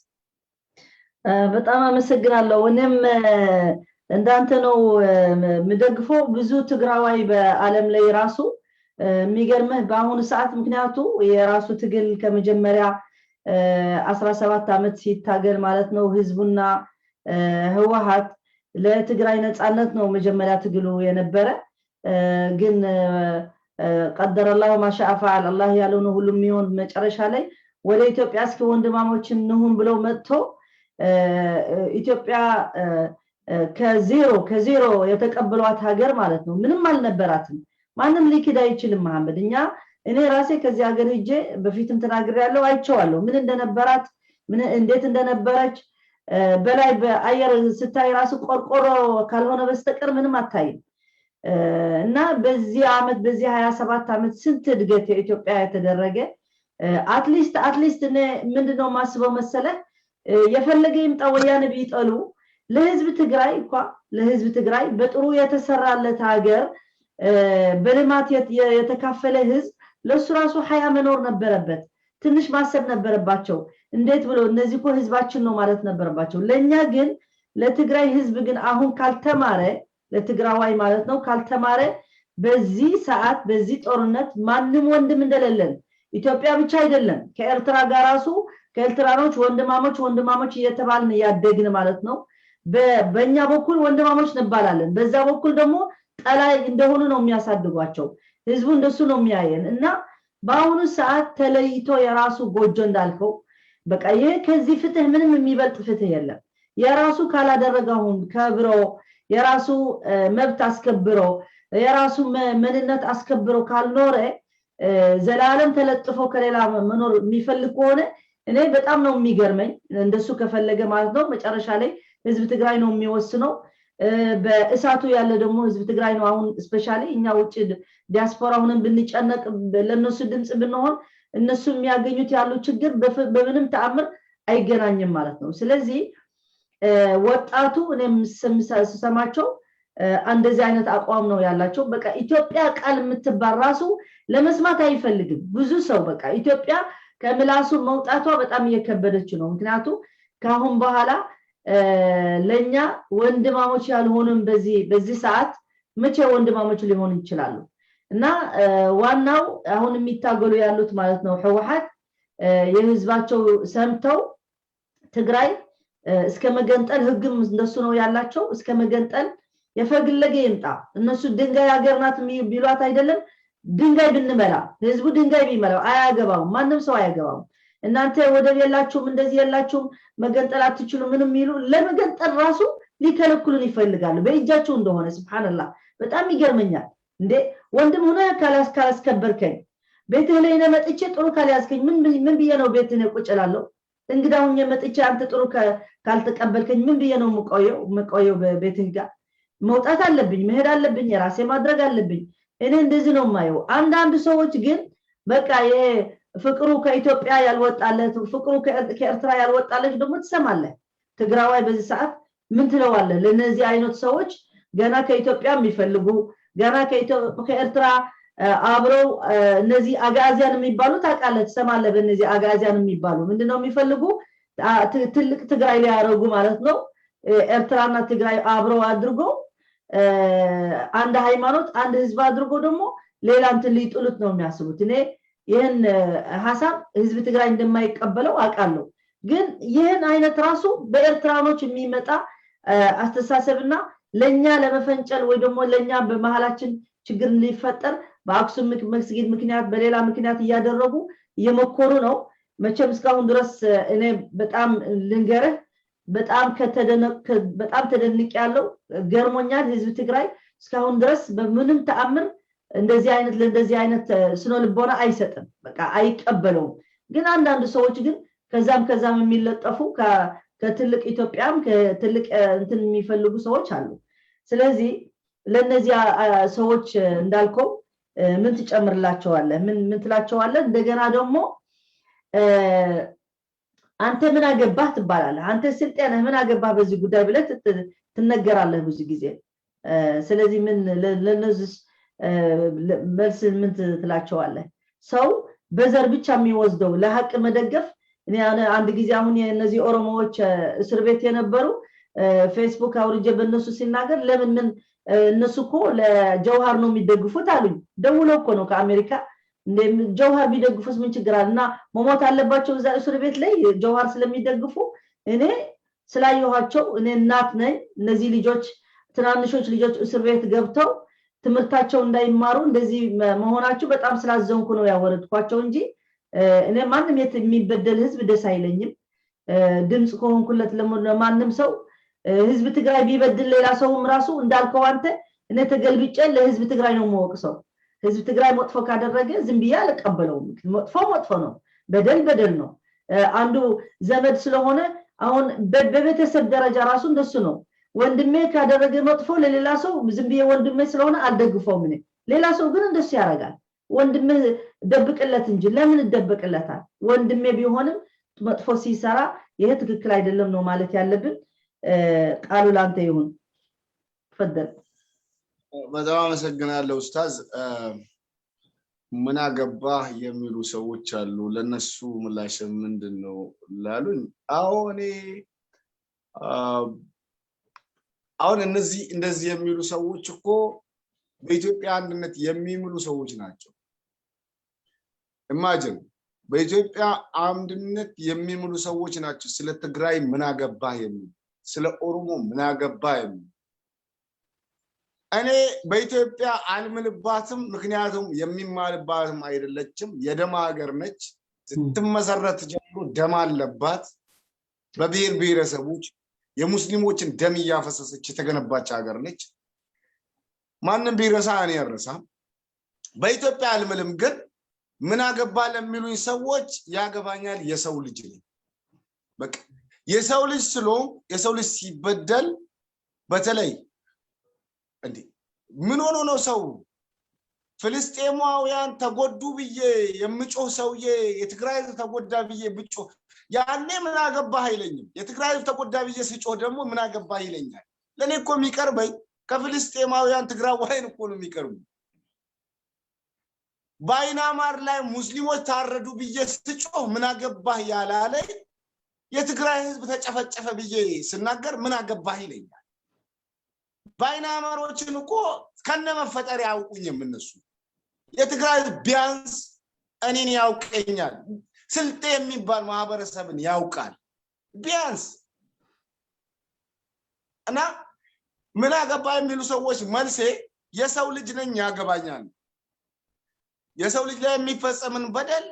በጣም አመሰግናለሁ። እኔም እንዳንተ ነው የምደግፈው። ብዙ ትግራዋይ በአለም ላይ ራሱ የሚገርምህ በአሁኑ ሰዓት፣ ምክንያቱ የራሱ ትግል ከመጀመሪያ 17 ዓመት ሲታገል ማለት ነው፣ ህዝቡና ህወሀት ለትግራይ ነፃነት ነው መጀመሪያ ትግሉ የነበረ። ግን قدر الله ما شاء فعل፣ አላህ ያለው ነው ሁሉም የሚሆን። መጨረሻ ላይ ወደ ኢትዮጵያ እስኪ ወንድማሞች እንሁን ብለው መጥቶ ኢትዮጵያ ከዜሮ የተቀበሏት ሀገር ማለት ነው። ምንም አልነበራትም። ማንም ሊክድ አይችልም መሐመድ። እኔ ራሴ ከዚህ ሀገር ሂጄ በፊትም ተናግሬያለሁ፣ አይቼዋለሁ ምን እንደነበራት፣ ምን እንዴት እንደነበረች። በላይ በአየር ስታይ ራሱ ቆርቆሮ ካልሆነ በስተቀር ምንም አታይም። እና በዚህ አመት፣ በዚህ 27 ዓመት ስንት እድገት የኢትዮጵያ የተደረገ። At least እኔ ምንድነው ማስበው መሰለህ፣ የፈለገ ይምጣ ወያኔ ቢጠሉ ለህዝብ ትግራይ እንኳ፣ ለህዝብ ትግራይ በጥሩ የተሰራለት ሀገር፣ በልማት የተካፈለ ህዝብ ለሱ ራሱ ሀያ መኖር ነበረበት። ትንሽ ማሰብ ነበረባቸው። እንዴት ብሎ እነዚህ እኮ ህዝባችን ነው ማለት ነበረባቸው። ለኛ ግን፣ ለትግራይ ህዝብ ግን አሁን ካልተማረ፣ ለትግራዋይ ማለት ነው፣ ካልተማረ በዚህ ሰዓት በዚህ ጦርነት ማንም ወንድም እንደሌለን፣ ኢትዮጵያ ብቻ አይደለም፣ ከኤርትራ ጋር ራሱ ከኤርትራኖች ወንድማሞች ወንድማሞች እየተባልን እያደግን ማለት ነው። በእኛ በኩል ወንድማሞች እንባላለን፣ በዛ በኩል ደግሞ ጠላይ እንደሆኑ ነው የሚያሳድጓቸው። ህዝቡ እንደሱ ነው የሚያየን። እና በአሁኑ ሰዓት ተለይቶ የራሱ ጎጆ እንዳልከው በቃ ይህ ከዚህ ፍትህ ምንም የሚበልጥ ፍትህ የለም። የራሱ ካላደረገ፣ አሁን ከብሮ የራሱ መብት አስከብሮ፣ የራሱ ምንነት አስከብሮ ካልኖረ፣ ዘላለም ተለጥፎ ከሌላ መኖር የሚፈልግ ከሆነ እኔ በጣም ነው የሚገርመኝ። እንደሱ ከፈለገ ማለት ነው፣ መጨረሻ ላይ ህዝብ ትግራይ ነው የሚወስነው። በእሳቱ ያለ ደግሞ ህዝብ ትግራይ ነው። አሁን especially እኛ ውጭ ዲያስፖራ ሁነን ብንጨነቅ፣ ለእነሱ ድምፅ ብንሆን፣ እነሱ የሚያገኙት ያሉ ችግር በምንም ተአምር አይገናኝም ማለት ነው። ስለዚህ ወጣቱ እኔም ስሰማቸው እንደዚህ አይነት አቋም ነው ያላቸው። በቃ ኢትዮጵያ ቃል የምትባል ራሱ ለመስማት አይፈልግም ብዙ ሰው። በቃ ኢትዮጵያ ከምላሱ መውጣቷ በጣም እየከበደች ነው። ምክንያቱም ከአሁን በኋላ ለኛ ወንድማሞች ያልሆኑም በዚህ ሰዓት መቼ ወንድማሞች ሊሆኑ ይችላሉ? እና ዋናው አሁን የሚታገሉ ያሉት ማለት ነው ህወሓት የህዝባቸው ሰምተው ትግራይ እስከ መገንጠል፣ ህግም እንደሱ ነው ያላቸው፣ እስከ መገንጠል የፈለገ ይምጣ። እነሱ ድንጋይ ሀገር ናት ቢሏት አይደለም፣ ድንጋይ ብንመላ፣ ህዝቡ ድንጋይ ቢመላው አያገባውም፣ ማንም ሰው አያገባውም። እናንተ ወደብ የላችሁም፣ እንደዚህ የላችሁም፣ መገንጠል አትችሉም ምንም የሚሉ ለመገንጠል ራሱ ሊከለክሉን ይፈልጋሉ በእጃቸው እንደሆነ። ስብሓንላህ፣ በጣም ይገርመኛል። እንዴ፣ ወንድም ሆነ ካላስከበርከኝ፣ ቤትህ ላይ መጥቼ ጥሩ ካልያዝከኝ ምን ብዬ ነው ቤትህ ቁጭ እላለሁ? እንግዳ ሁኜ መጥቼ አንተ ጥሩ ካልተቀበልከኝ ምን ብዬ ነው የምቆየው? በቤትህ ጋር መውጣት አለብኝ፣ መሄድ አለብኝ፣ የራሴ ማድረግ አለብኝ። እኔ እንደዚህ ነው የማየው። አንዳንድ ሰዎች ግን በቃ ይሄ ፍቅሩ ከኢትዮጵያ ያልወጣለት፣ ፍቅሩ ከኤርትራ ያልወጣለት ደግሞ ትሰማለህ። ትግራዋይ በዚህ ሰዓት ምን ትለዋለህ? ለነዚህ አይነት ሰዎች ገና ከኢትዮጵያ የሚፈልጉ፣ ገና ከኤርትራ አብረው እነዚህ አጋዚያን የሚባሉ ታውቃለህ፣ ትሰማለህ። በእነዚህ አጋዚያን የሚባሉ ምንድነው የሚፈልጉ? ትልቅ ትግራይ ሊያደርጉ ማለት ነው። ኤርትራና ትግራይ አብረው አድርጎ አንድ ሃይማኖት፣ አንድ ህዝብ አድርጎ ደግሞ ሌላ እንትን ሊጥሉት ነው የሚያስቡት። እኔ ይህን ሀሳብ ህዝብ ትግራይ እንደማይቀበለው አውቃለሁ። ግን ይህን አይነት ራሱ በኤርትራኖች የሚመጣ አስተሳሰብና ለኛ ለመፈንጨል ወይ ደግሞ ለኛ በመሀላችን ችግር ሊፈጠር በአክሱም መስጊድ ምክንያት፣ በሌላ ምክንያት እያደረጉ እየሞከሩ ነው። መቼም እስካሁን ድረስ እኔ በጣም ልንገርህ፣ በጣም ተደንቅ ያለው ገርሞኛል። ህዝብ ትግራይ እስካሁን ድረስ በምንም ተአምር እንደዚህ አይነት ለእንደዚህ አይነት ስነ ልቦና አይሰጥም፣ በቃ አይቀበለውም። ግን አንዳንድ ሰዎች ግን ከዛም ከዛም የሚለጠፉ፣ ከትልቅ ኢትዮጵያም ከትልቅ እንትን የሚፈልጉ ሰዎች አሉ። ስለዚህ ለእነዚህ ሰዎች እንዳልከው ምን ትጨምርላቸዋለህ? ምን ምን ትላቸዋለህ? እንደገና ደግሞ አንተ ምን አገባህ ትባላለህ። አንተ ስልጤ ነህ፣ ምን አገባህ በዚህ ጉዳይ ብለህ ትነገራለህ ብዙ ጊዜ። ስለዚህ ምን ለነዚህ መልስ ምን ትላቸዋለህ? ሰው በዘር ብቻ የሚወስደው ለሀቅ መደገፍ፣ እኔ አንድ ጊዜ አሁን የእነዚህ ኦሮሞዎች እስር ቤት የነበሩ ፌስቡክ አውርጄ በእነሱ ሲናገር ለምን ምን እነሱ እኮ ለጀውሃር ነው የሚደግፉት አሉኝ። ደውሎ እኮ ነው ከአሜሪካ። ጀውሃር ቢደግፉስ ምን ችግር አለ? እና መሞት አለባቸው እዛ እስር ቤት ላይ ጀውሃር ስለሚደግፉ? እኔ ስላየኋቸው፣ እኔ እናት ነኝ። እነዚህ ልጆች፣ ትናንሾች ልጆች እስር ቤት ገብተው ትምህርታቸው እንዳይማሩ እንደዚህ መሆናቸው በጣም ስላዘንኩ ነው ያወረድኳቸው እንጂ እኔ ማንም የሚበደል ህዝብ ደስ አይለኝም። ድምፅ ከሆንኩለት ለማንም ሰው፣ ህዝብ ትግራይ ቢበድል ሌላ ሰውም ራሱ እንዳልከው አንተ እኔ ተገልብጬ ለህዝብ ትግራይ ነው የምወቅሰው። ህዝብ ትግራይ መጥፎ ካደረገ ዝም ብዬ አልቀበለውም። መጥፎ መጥፎ ነው፣ በደል በደል ነው። አንዱ ዘመድ ስለሆነ፣ አሁን በቤተሰብ ደረጃ ራሱ እንደሱ ነው። ወንድሜ ካደረገ መጥፎ ለሌላ ሰው ዝም ብዬ ወንድሜ ስለሆነ አልደግፈውም እኔ። ሌላ ሰው ግን እንደሱ ያደርጋል። ወንድሜ ደብቅለት እንጂ፣ ለምን እደብቅለታል? ወንድሜ ቢሆንም መጥፎ ሲሰራ ይሄ ትክክል አይደለም ነው ማለት ያለብን። ቃሉ ላንተ ይሁን፣ تفضل። በጣም አመሰግናለሁ ኡስታዝ። ምን አገባህ የሚሉ ሰዎች አሉ። ለነሱ ምላሽ ምንድን ነው ላሉኝ፣ አዎ፣ እኔ አሁን እነዚህ እንደዚህ የሚሉ ሰዎች እኮ በኢትዮጵያ አንድነት የሚምሉ ሰዎች ናቸው። Imagine፣ በኢትዮጵያ አንድነት የሚምሉ ሰዎች ናቸው። ስለ ትግራይ ምን አገባህ የሚሉ፣ ስለ ኦሮሞ ምን አገባህ የሚሉ። እኔ በኢትዮጵያ አልምልባትም፣ ምክንያቱም የሚማልባትም አይደለችም። የደም ሀገር ነች። ስትመሰረት ጀምሮ ደም አለባት። በብሔር ብሔረሰቦች የሙስሊሞችን ደም እያፈሰሰች የተገነባች ሀገር ነች። ማንም ቢረሳ እኔ አልረሳም። በኢትዮጵያ አልምልም፣ ግን ምን አገባ ለሚሉኝ ሰዎች ያገባኛል። የሰው ልጅ ነኝ። በቃ የሰው ልጅ ስለሆንኩ የሰው ልጅ ሲበደል፣ በተለይ እንዴ ምን ሆኖ ነው ሰው? ፍልስጤማውያን ተጎዱ ብዬ የምጮህ ሰውዬ የትግራይ ህዝብ ተጎዳ ብዬ ብጮህ ያኔ ምን አገባህ አይለኝም። የትግራይ ህዝብ ተጎዳ ብዬ ስጮህ ደግሞ ምን አገባህ ይለኛል። ለእኔ እኮ የሚቀርበኝ ከፍልስጤማውያን ትግራዋይን እኮ ነው የሚቀርቡ። በአይናማር ላይ ሙስሊሞች ታረዱ ብዬ ስጮህ ምን አገባህ ያላለኝ የትግራይ ህዝብ ተጨፈጨፈ ብዬ ስናገር ምን አገባህ ይለኛል። ባይናማሮችን እኮ ከነ መፈጠር ያውቁኝም እነሱ። የትግራይ ህዝብ ቢያንስ እኔን ያውቀኛል። ስልጤ የሚባል ማህበረሰብን ያውቃል ቢያንስ። እና ምን አገባ የሚሉ ሰዎች መልሴ የሰው ልጅ ነኝ፣ ያገባኛል። የሰው ልጅ ላይ የሚፈጸምን በደል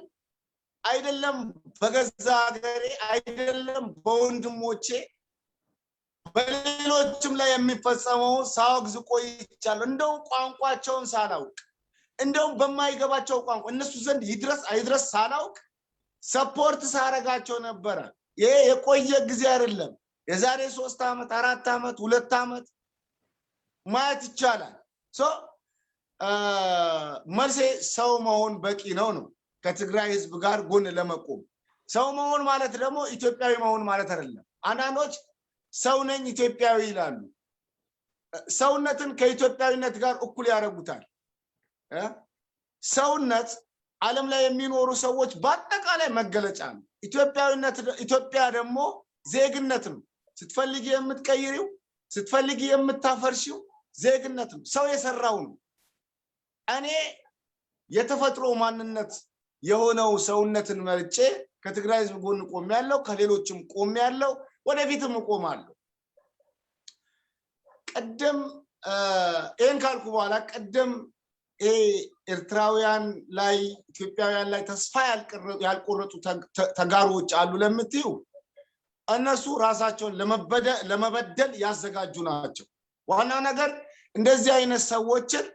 አይደለም በገዛ ሀገሬ፣ አይደለም በወንድሞቼ፣ በሌሎችም ላይ የሚፈጸመው ሳወግዝ ቆይቻለሁ። እንደውም ቋንቋቸውን ሳላውቅ፣ እንደውም በማይገባቸው ቋንቋ እነሱ ዘንድ ይድረስ አይድረስ ሳላውቅ support ሳረጋቸው ነበረ። ይሄ የቆየ ጊዜ አይደለም። የዛሬ 3 ዓመት፣ 4 ዓመት፣ 2 ዓመት ማየት ይቻላል። So መልሴ ሰው መሆን በቂ ነው ነው ከትግራይ ህዝብ ጋር ጎን ለመቆም። ሰው መሆን ማለት ደግሞ ኢትዮጵያዊ መሆን ማለት አይደለም። አንዳንዶች ሰው ነኝ ኢትዮጵያዊ ይላሉ። ሰውነትን ከኢትዮጵያዊነት ጋር እኩል ያደርጉታል። ሰውነት ዓለም ላይ የሚኖሩ ሰዎች በአጠቃላይ መገለጫ ነው። ኢትዮጵያ ደግሞ ዜግነት ነው። ስትፈልጊ የምትቀይሪው፣ ስትፈልጊ የምታፈርሺው ዜግነት ነው። ሰው የሰራው ነው። እኔ የተፈጥሮ ማንነት የሆነው ሰውነትን መርጬ ከትግራይ ህዝብ ጎን ቆሜያለሁ፣ ከሌሎችም ቆሜያለሁ፣ ወደፊትም እቆማለሁ። ቅድም ይሄን ካልኩ በኋላ ቅድም ይሄ ኤርትራውያን ላይ ኢትዮጵያውያን ላይ ተስፋ ያልቆረጡ ተጋሮች አሉ ለምትዩ፣ እነሱ ራሳቸውን ለመበደል ያዘጋጁ ናቸው። ዋናው ነገር እንደዚህ አይነት ሰዎችን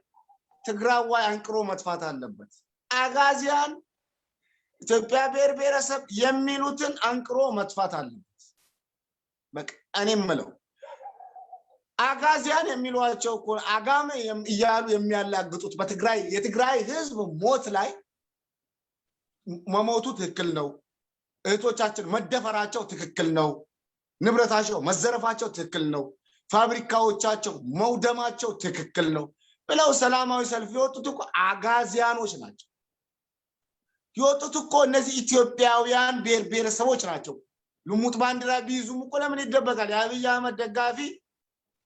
ትግራዋይ አንቅሮ መጥፋት አለበት። አጋዚያን፣ ኢትዮጵያ ብሔር ብሔረሰብ የሚሉትን አንቅሮ መጥፋት አለበት። በቃ እኔ የምለው አጋዚያን የሚሏቸው እኮ አጋመ እያሉ የሚያላግጡት በትግራይ የትግራይ ህዝብ ሞት ላይ መሞቱ ትክክል ነው። እህቶቻችን መደፈራቸው ትክክል ነው። ንብረታቸው መዘረፋቸው ትክክል ነው። ፋብሪካዎቻቸው መውደማቸው ትክክል ነው ብለው ሰላማዊ ሰልፍ የወጡት እኮ አጋዚያኖች ናቸው። የወጡት እኮ እነዚህ ኢትዮጵያውያን ብሔር ብሔረሰቦች ናቸው። ልሙጥ ባንዲራ ቢይዙም እኮ ለምን ይደበቃል? የአብይ አህመድ ደጋፊ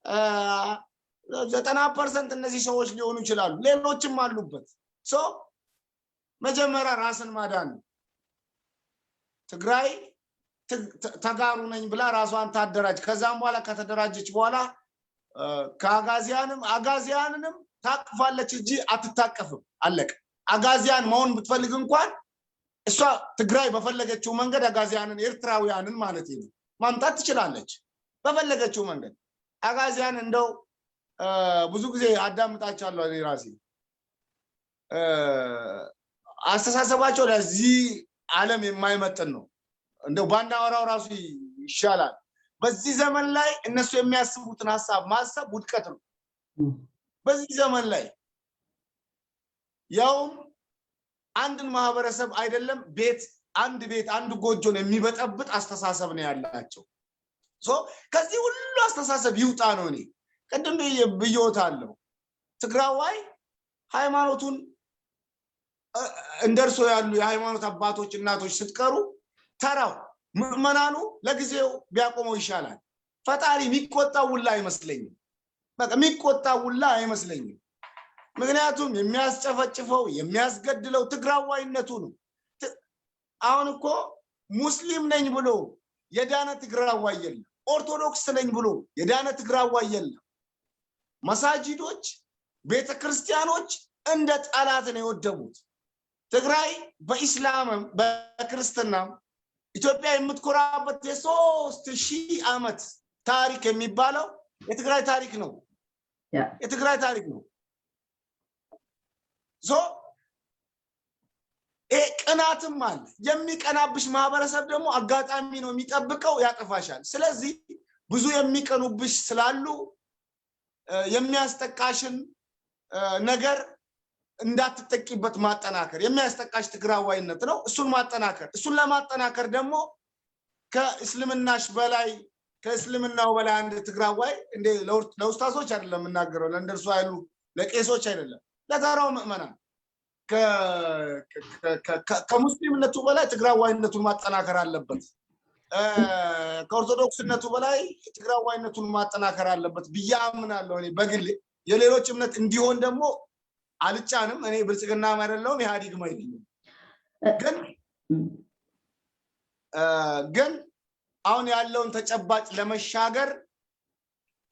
90% እነዚህ ሰዎች ሊሆኑ ይችላሉ። ሌሎችም አሉበት። So መጀመሪያ ራስን ማዳን ነው። ትግራይ ተጋሩ ነኝ ብላ ራሷን ታደራጅ። ከዛም በኋላ ከተደራጀች በኋላ ከአጋዚያንም አጋዚያንንም ታቅፋለች እንጂ አትታቀፍም። አለቀ። አጋዚያን መሆን ብትፈልግ እንኳን እሷ ትግራይ በፈለገችው መንገድ አጋዚያንን፣ ኤርትራውያንን ማለት ነው፣ ማምጣት ትችላለች በፈለገችው መንገድ። አጋዚያን እንደው ብዙ ጊዜ አዳምጣቸዋለሁ እኔ ራሴ፣ አስተሳሰባቸው ለዚህ ዓለም የማይመጥን ነው። እንደው ባናወራው ራሱ ይሻላል። በዚህ ዘመን ላይ እነሱ የሚያስቡትን ሐሳብ ማሰብ ውድቀት ነው። በዚህ ዘመን ላይ ያውም አንድን ማህበረሰብ አይደለም ቤት፣ አንድ ቤት አንድ ጎጆን የሚበጠብጥ አስተሳሰብ ነው ያላቸው። So ከዚህ ሁሉ አስተሳሰብ ይውጣ ነው። እኔ ቅድም ብዬዎታለሁ። ትግራዋይ ሃይማኖቱን እንደርሶ ያሉ የሃይማኖት አባቶች እናቶች ስትቀሩ ተራው ምዕመናኑ ለጊዜው ቢያቆመው ይሻላል። ፈጣሪ የሚቆጣው ውላ አይመስለኝም። በቃ የሚቆጣው ውላ አይመስለኝም። ምክንያቱም የሚያስጨፈጭፈው የሚያስገድለው ትግራዋይነቱ ነው። አሁን እኮ ሙስሊም ነኝ ብሎ የዳነ ትግራዋይ የለም። ኦርቶዶክስ ነኝ ብሎ የዳነ ትግራዋይ የለም። መሳጂዶች፣ ቤተክርስቲያኖች እንደ ጠላት ነው የወደሙት። ትግራይ በኢስላምም በክርስትናም ኢትዮጵያ የምትኮራበት የ3000 ዓመት ታሪክ የሚባለው የትግራይ ታሪክ ነው። የትግራይ ታሪክ ነው። So ይሄ ቅናትም አለ። የሚቀናብሽ ማህበረሰብ ደግሞ አጋጣሚ ነው የሚጠብቀው፣ ያጠፋሻል። ስለዚህ ብዙ የሚቀኑብሽ ስላሉ የሚያስጠቃሽን ነገር እንዳትጠቂበት ማጠናከር፣ የሚያስጠቃሽ ትግራዋይነት ነው። እሱን ማጠናከር፣ እሱን ለማጠናከር ደግሞ ከእስልምናሽ በላይ፣ ከእስልምናው በላይ አንድ ትግራዋይ እንደ ለኡስታዞች አይደለም የምናገረው፣ ለእንደርሱ ያሉ ለቄሶች አይደለም፣ ለተራው ምዕመናን ከሙስሊምነቱ በላይ ትግራዋይነቱን ማጠናከር አለበት። ከኦርቶዶክስነቱ በላይ ትግራዋይነቱን ማጠናከር አለበት ብዬ አምናለሁ እኔ በግሌ። የሌሎች እምነት እንዲሆን ደግሞ አልጫንም። እኔ ብልጽግናም አይደለሁም ኢህአዴግም አይደለሁም። ግን አሁን ያለውን ተጨባጭ ለመሻገር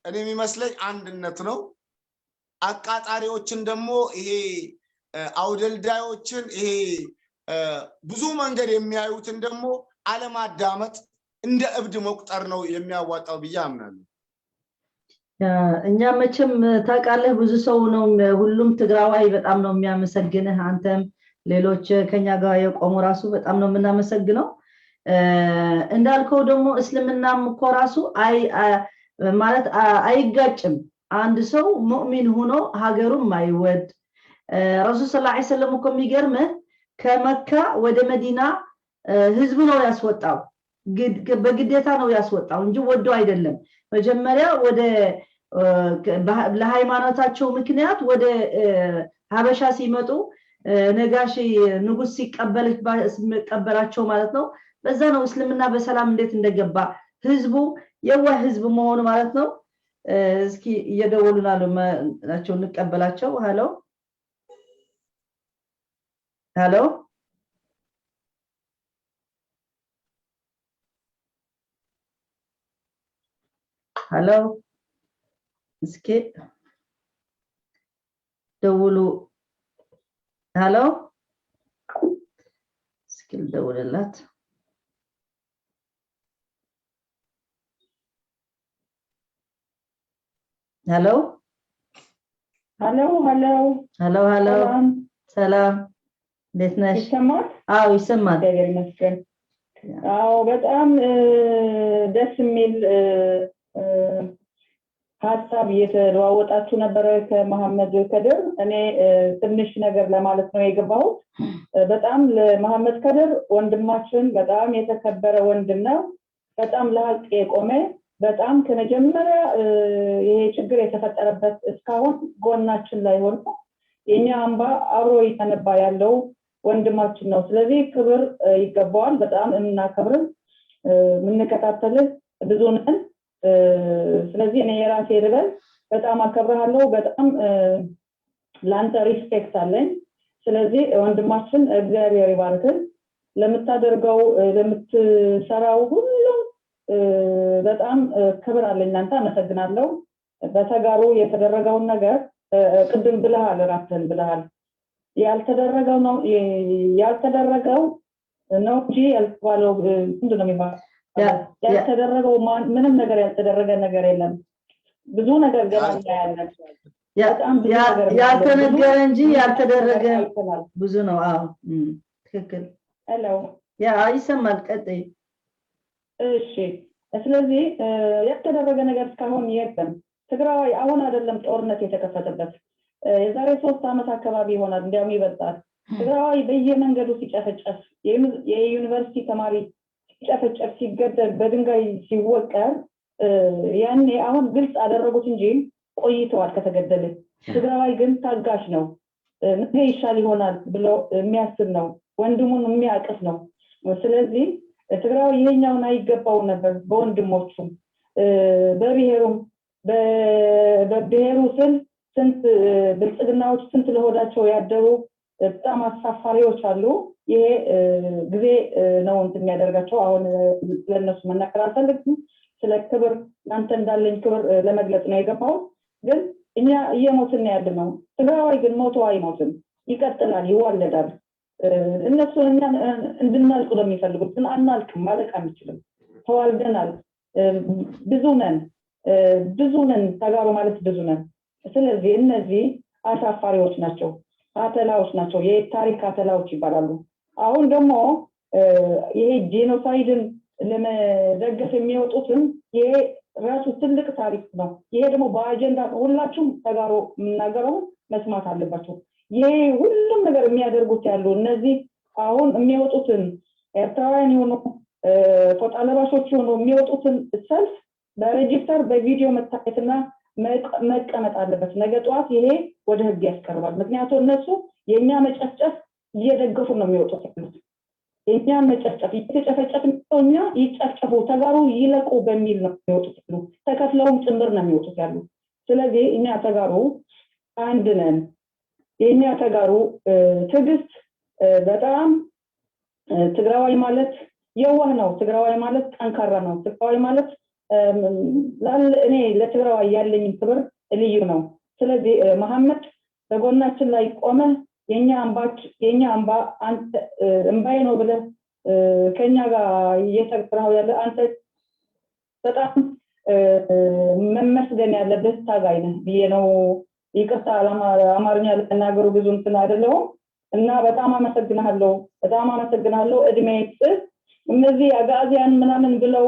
እኔ የሚመስለኝ አንድነት ነው። አቃጣሪዎችን ደግሞ ይሄ አውደልዳዮችን ይሄ ብዙ መንገድ የሚያዩትን ደግሞ አለማዳመጥ፣ እንደ እብድ መቁጠር ነው የሚያዋጣው ብዬ አምናለሁ። እኛ መቼም ታውቃለህ፣ ብዙ ሰው ነው፣ ሁሉም ትግራዋይ በጣም ነው የሚያመሰግንህ። አንተም ሌሎች ከኛ ጋር የቆሙ ራሱ በጣም ነው የምናመሰግነው። እንዳልከው ደግሞ እስልምናም እኮ ራሱ አይ ማለት አይጋጭም። አንድ ሰው ሙእሚን ሆኖ ሀገሩን ማይወድ፣ ረሱል ሰለላሁ ዐለይሂ ወሰለም እኮ የሚገርምህ ከመካ ወደ መዲና ህዝቡ ነው ያስወጣው፣ በግዴታ ነው ያስወጣው እንጂ ወዶ አይደለም። መጀመሪያ ወደ ለሃይማኖታቸው ምክንያት ወደ ሀበሻ ሲመጡ ነጋሺ ንጉስ ሲቀበላቸው ማለት ነው። በዛ ነው እስልምና በሰላም እንዴት እንደገባ፣ ህዝቡ የዋህ ህዝብ መሆኑ ማለት ነው። እስኪ እየደወሉ ናቸው፣ እንቀበላቸው። ሄሎ ሄሎ ሄሎ፣ እስኪ ደውሉ። ሄሎ፣ እስኪ ልደውልላት። ሄሎ። ሄሎ ሄሎ። ሄሎ ሄሎ። ሰላም፣ እንዴት ነሽ? ይሰማል? አዎ ይሰማል። እግዚአብሔር ይመስገን። አዎ፣ በጣም ደስ የሚል ሀሳብ እየተለዋወጣችሁ ነበረ ከመሐመድ ከድር። እኔ ትንሽ ነገር ለማለት ነው የገባሁት። በጣም ለመሐመድ ከድር ወንድማችን በጣም የተከበረ ወንድም ነው። በጣም ለሀቅ የቆመ፣ በጣም ከመጀመሪያ ይሄ ችግር የተፈጠረበት እስካሁን ጎናችን ላይ ሆኖ የኛ አምባ አብሮ እያነባ ያለው ወንድማችን ነው። ስለዚህ ክብር ይገባዋል። በጣም የምናከብር፣ የምንከታተልህ ብዙ ነን። ስለዚህ እኔ የራሴ ልበል፣ በጣም አከብርሃለሁ። በጣም ለአንተ respect አለኝ። ስለዚህ ወንድማችን እግዚአብሔር ይባርክህ። ለምታደርገው፣ ለምትሰራው ሁሉም በጣም ክብር አለኝ ለአንተ፣ አመሰግናለሁ። በተጋሩ የተደረገውን ነገር ቅድም ብለሃል፣ ራስህን ብለሃል። ያልተደረገው ነው እንጂ ያልተባለው ምንድን ነው የሚባለው? ያልተደረገው ምንም ነገር ያልተደረገ ነገር የለም። ብዙ ነገር ገና እናያለን። በጣም ብዙ ነገር ያልተነገረ እንጂ ያልተደረገ ብዙ ነው። አዎ ትክክል። ሄሎ። Yeah፣ ይሰማል። ቀጥይ። እሺ፣ ስለዚህ ያልተደረገ ነገር እስካሁን የለም። ትግራዋይ አሁን አይደለም ጦርነት የተከፈተበት፣ የዛሬ 3 ዓመት አካባቢ ይሆናል፣ እንዲያውም ይበልጣል። ትግራዋይ በየመንገዱ ሲጨፈጨፍ፣ የዩኒቨርሲቲ ተማሪ ሲጨፈጨፍ፣ ሲገደል፣ በድንጋይ ሲወቀር ያኔ አሁን ግልጽ አደረጉት እንጂ ቆይተዋል ከተገደለ። ትግራዋይ ግን ታጋሽ ነው። ነገ ይሻል ይሆናል ብሎ የሚያስብ ነው። ወንድሙን የሚያቅፍ ነው። ስለዚህ ትግራዋይ ይሄኛውን አይገባው ነበር። በወንድሞቹም በብሔሩም፣ በብሔሩ ስል ስንት ብልጽግናዎች፣ ስንት ለሆዳቸው ያደሩ በጣም አሳፋሪዎች አሉ። ይሄ ጊዜ ነው እንትን የሚያደርጋቸው። አሁን ስለነሱ መናገር አልፈልግም። ስለ ክብር እናንተ እንዳለኝ ክብር ለመግለጽ ነው የገባሁት። ግን እኛ እየሞትን ያለ ነው። ትግራዋይ ግን ሞቶ አይሞትም፣ ይቀጥላል፣ ይዋለዳል። እነሱ እኛ እንድናልቅ ነው የሚፈልጉት፣ ግን አናልቅም፣ ማለቅ አንችልም። ተዋልደናል፣ ብዙ ነን፣ ብዙ ነን። ተጋሩ ማለት ብዙ ነን። ስለዚህ እነዚህ አሳፋሪዎች ናቸው፣ አተላዎች ናቸው፣ የታሪክ አተላዎች ይባላሉ። አሁን ደግሞ ይሄ genocide ን ለመደገፍ የሚወጡትም ይሄ ራሱ ትልቅ ታሪክ ነው። ይሄ ደግሞ በአጀንዳ፣ ሁላችሁም ተጋሩ የምናገረውን መስማት አለባቸው። ይሄ ሁሉም ነገር የሚያደርጉት ያሉ እነዚህ አሁን የሚወጡትን ኤርትራውያን የሆኑ፣ ፎጣ ለባሾች የሆኑ የሚወጡትን ሰልፍ በ register በቪዲዮ መታየትና መቀመጥ አለበት። ነገ ጠዋት ይሄ ወደ ህግ ያስቀርባል። ምክንያቱም እነሱ የእኛ መጨፍጨፍ እየደገፉ ነው የሚወጡት ያሉት። የእኛን መጨፍጨፍ፣ እየተጨፈጨፍን እኛ ይጨፍጨፉ፣ ተጋሩ ይለቁ በሚል ነው የሚወጡት ያሉ። ተከፍለውም ጭምር ነው የሚወጡት ያሉ። ስለዚህ እኛ ተጋሩ አንድ ነን። የኛ ተጋሩ ትዕግስት በጣም ትግራዋይ ማለት የዋህ ነው። ትግራዋይ ማለት ጠንካራ ነው። ትግራዋይ ማለት እኔ ለትግራዋይ ያለኝ ክብር ልዩ ነው። ስለዚህ መሐመድ በጎናችን ላይ ቆመ የኛ አምባ አንተ እምባዬ ነው ብለህ ከኛ ጋር እየተግበረው ያለ አንተ በጣም መመስገን ያለብህ ታጋይ ነህ ብዬ ነው። ይቅርታ አማርኛ ለመናገሩ ብዙ እንትን አይደለሁም እና በጣም አመሰግናለሁ፣ በጣም አመሰግናለሁ። እድሜ ይስጥህ። እነዚህ አጋዚያን ምናምን ብለው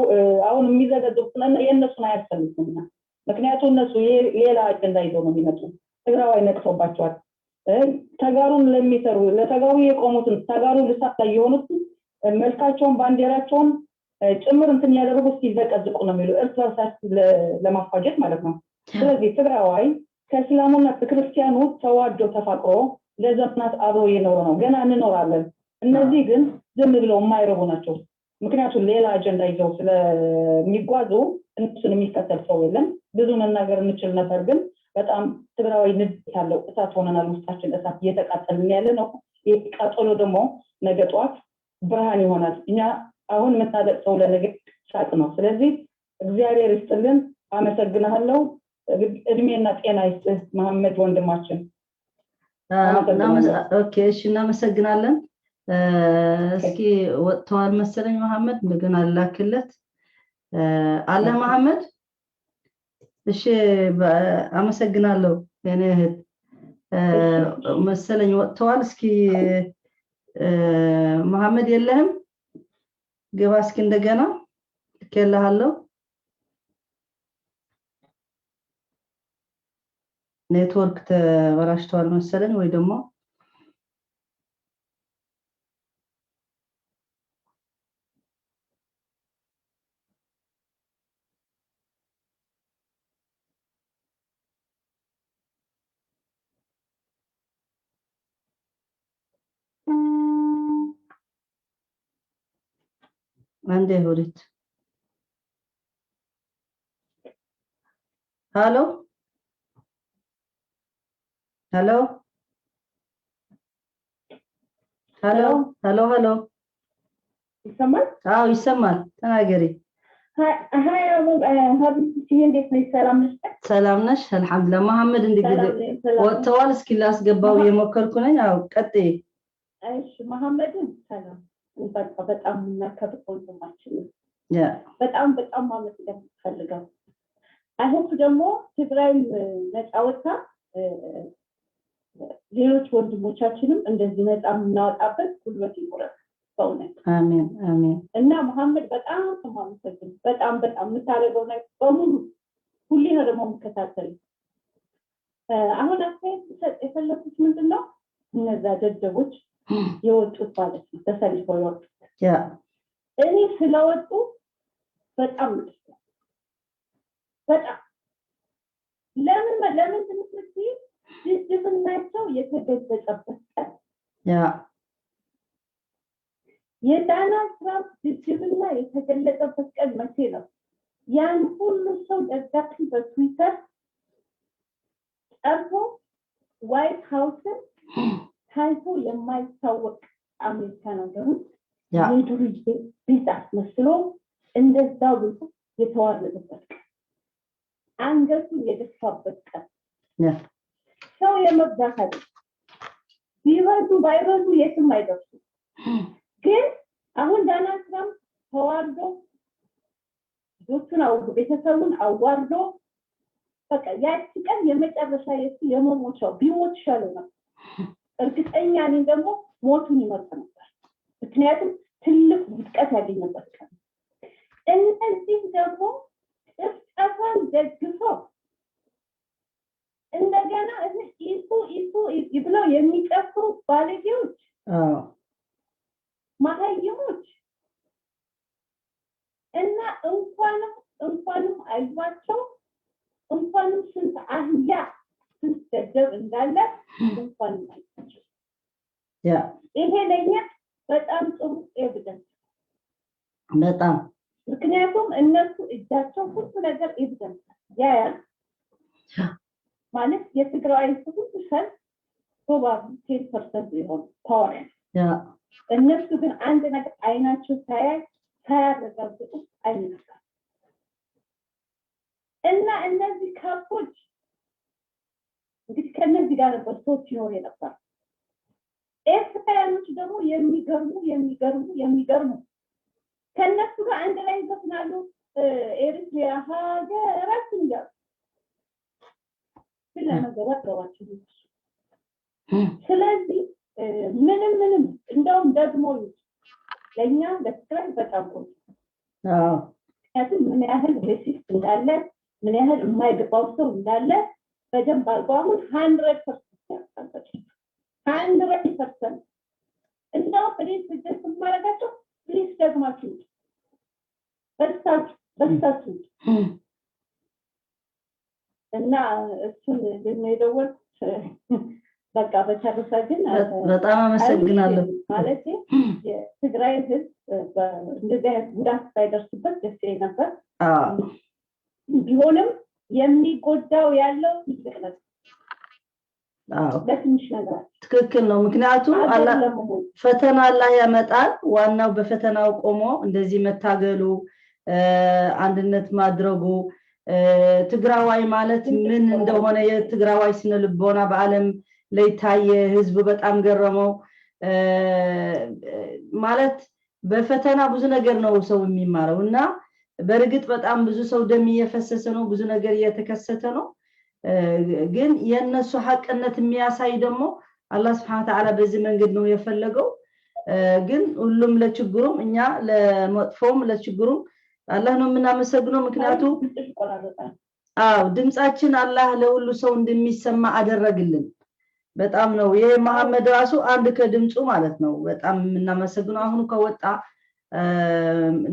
አሁን የሚዘገዝቁት የእነሱን አያስፈልግም። ምክንያቱም እነሱ ሌላ አጀንዳ ይዘው ነው የሚመጡ። ትግራዋይ ነቅቶባቸዋል። ተጋሩን ለሚሰሩ ለተጋሩ የቆሙትን ተጋሩ ልሳት ላይ የሆኑትን መልካቸውን ባንዲራቸውን ጭምር እንትን ያደረጉ ሲዘቀዝቁ ነው የሚሉ እርስ በርሳችን ለማፋጀት ማለት ነው። ስለዚህ ትግራዋይ ከእስላሙና ከክርስቲያኑ ተዋዶ ተፋቅሮ ለዘመናት አብሮ የኖረ ነው። ገና እንኖራለን። እነዚህ ግን ዝም ብለው የማይረቡ ናቸው። ምክንያቱም ሌላ አጀንዳ ይዘው ስለሚጓዙ እነሱን የሚከተል ሰው የለም። ብዙ መናገር እንችል ነበር፣ ግን በጣም ትግራዋይ ንዴት አለው። እሳት ሆነናል። ውስጣችን እሳት እየተቃጠልን ያለ ነው። ይህ ቃጠሎ ደግሞ ነገ ጠዋት ብርሃን ይሆናል። እኛ አሁን የምናለቅሰው ለነገ ሳቅ ነው። ስለዚህ እግዚአብሔር ይስጥልን። አመሰግናለሁ። እድሜና ጤና ይስጥህ መሐመድ ወንድማችን። Okay፣ እሺ፣ እናመሰግናለን። እስኪ ወጥተዋል መሰለኝ መሐመድ፣ እንደገና ላክለት አለ መሐመድ። እሺ፣ አመሰግናለሁ የኔ እህት መሰለኝ ወጥተዋል። እስኪ መሐመድ የለህም? ግባ እስኪ እንደገና ልኬልሃለሁ። ኔትወርክ ተበላሽተዋል መሰለኝ ወይ ደግሞ አንዴ ሁሪት። ሄሎ ሄሎ ሄሎ ሄሎ ሄሎ፣ ይሰማል? አዎ ይሰማል። ተናገሪ። Hi ሀቢብቲ፣ እንዴት ነሽ? ሰላም ነሽ? ሰላም ነሽ? አልሐምዱሊላህ። መሐመድ እንግዲህ ወጥተዋል። እስኪ ላስገባው እየሞከርኩ ነኝ። አዎ ቀጥይ። እሺ፣ መሐመድን ሰላም። በቃ በጣም የምናከብር ወንድማችን ነው። በጣም በጣም ማመስገን ፈልገው። I hope ደግሞ ትግራይም ነፃ ወጥታ ሌሎች ወንድሞቻችንም እንደዚህ ነፃ የምናወጣበት ጉልበት ይኖረን በእውነት። አሜን አሜን። እና መሐመድ በጣም የማመሰግን፣ በጣም በጣም የምታደርገው ነገር በሙሉ ሁሌ ነው ደግሞ የምከታተል። አሁን አስተያየት ሰጥ የፈለኩት ምንድን ነው፣ እነዛ ደደቦች የወጡት ማለት ነው፣ ተሰልፈው የወጡት፣ እኔ ስለወጡ በጣም በጣም ለምን ለምን ትምህርት ድድብናቸው የተገለጸበት ቀን፣ የዶናልድ ትራምፕ ድድብና የተገለጸበት ቀን መቼ ነው? ያን ሁሉ ሰው ደጋፊ በትዊተር ጠርቶ ዋይት ሀውስን ታይቶ የማይታወቅ አሜሪካን ሀገር ውስጥ የዱርዬ ቤት አስመስሎ እንደዛው ብሎ የተዋረደበት ቀን፣ አንገቱን የደፋበት ቀን፣ ሰው የመብዛት አይደለም። ቢበዙ ባይበዙ የትም አይደርሱም። ግን አሁን ዶናልድ ትራምፕ ተዋርዶ ልጆቹን ቤተሰቡን አዋርዶ በቃ ያቺ ቀን የመጨረሻ የሱ የመሞቻው ቢሞት ይሻለው ነበር። እርግጠኛ ነኝ ደግሞ ሞቱን ይመርጥ ነበር። ምክንያቱም ትልቅ ውድቀት ያገኘበት ቀን። እነዚህ ደግሞ ጭፍጨፋን ደግፈው እንደገና ኢሱ ኢሱ ብለው የሚጨፍሩ ባለጌዎች፣ መሀይሞች እና እንኳንም እንኳንም አይዟቸው፣ እንኳንም ስንት አህያ ስንት ደደብ እንዳለ እንኳንም አይዟቸው። ይሄ ለኛ በጣም ጥሩ evidence በጣም። ምክንያቱም እነሱ እጃቸው ሁሉ ነገር evidence ያያሉ ማለት የትግራይ ሁሉ ሰልፍ Probably 10% ቢሆን power። እነሱ ግን አንድ ነገር አይናቸው ሳያይ፣ ሳያረጋግጡ አይነካም። እና እነዚህ ካምፖች እንግዲህ ከእነዚህ ጋር ነበር ሰዎች ይኖር የነበር። ኤርትራውያኖች ደግሞ የሚገርሙ የሚገርሙ የሚገርሙ ከእነሱ ጋር አንድ ላይ ይዘፍናሉ። ኤሪትሪያ ሀገራችን እያሉ፣ ግን ለነገሩ አገባቸው። ስለዚህ ምንም ምንም እንደውም ደግሞ ለእኛ ለትግራይ በጣም ቆንጆ፣ ምክንያቱም ምን ያህል racist እንዳለ፣ ምን ያህል የማይገባው ሰው እንዳለ በደንብ አድርጎ አሁን 100%፣ 100%። እንደውም እኔ suggest የማደርጋቸው please ደግማችሁ በርታችሁ በርታችሁ። እና እሱን የደወልኩት በቃ በተረፈ ግን በጣም አመሰግናለሁ። ማለት የትግራይ ህዝብ እንደዚህ አይነት ጉዳት ባይደርስበት ደስ ይለኝ ነበር። ቢሆንም የሚጎዳው ያለው ትልቅ ነገር ለትንሽ ነገር። ትክክል ነው። ምክንያቱም ፈተና አላህ ያመጣል። ዋናው በፈተናው ቆሞ እንደዚህ መታገሉ፣ አንድነት ማድረጉ፣ ትግራዋይ ማለት ምን እንደሆነ የትግራዋይ ስነ ልቦና በዓለም ላይ ታየ። ህዝቡ በጣም ገረመው። ማለት በፈተና ብዙ ነገር ነው ሰው የሚማረው። እና በእርግጥ በጣም ብዙ ሰው ደም እየፈሰሰ ነው፣ ብዙ ነገር እየተከሰተ ነው። ግን የነሱ ሀቅነት የሚያሳይ ደግሞ አላህ ስብሐነ ወተዓላ በዚህ መንገድ ነው የፈለገው። ግን ሁሉም ለችግሩም፣ እኛ ለመጥፎም ለችግሩም አላህ ነው የምናመሰግነው። ምክንያቱም አዎ ድምጻችን አላህ ለሁሉ ሰው እንደሚሰማ አደረግልን። በጣም ነው ይሄ መሐመድ ራሱ አንድ ከድምፁ ማለት ነው። በጣም የምናመሰግነው። አሁን ከወጣ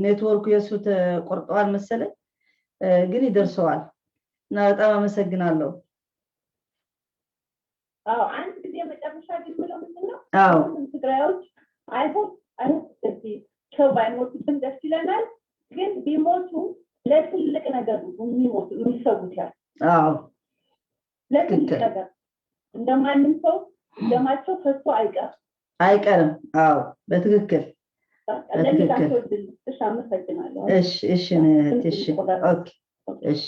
ኔትወርኩ የሱ ተቆርጧል መሰለኝ፣ ግን ይደርሰዋል። እና በጣም አመሰግናለሁ። አዎ፣ አንድ ጊዜ መጨረሻ ግን የምለው ምንድን ነው? ትግራዮች I hope እዚህ ሰው ባይሞቱብን ደስ ይለናል። ግን ቢሞቱ ለትልቅ ነገር ነው የሚሞቱ፣ የሚሰዉት ያለ ለትልቅ ነገር። እንደማንም ሰው ደማቸው ፈሶ አይቀርም። አይቀርም። አዎ፣ በትክክል በትክክል። እሺ፣ አመሰግናለሁ። እሺ እሺ፣ okay፣ እሺ።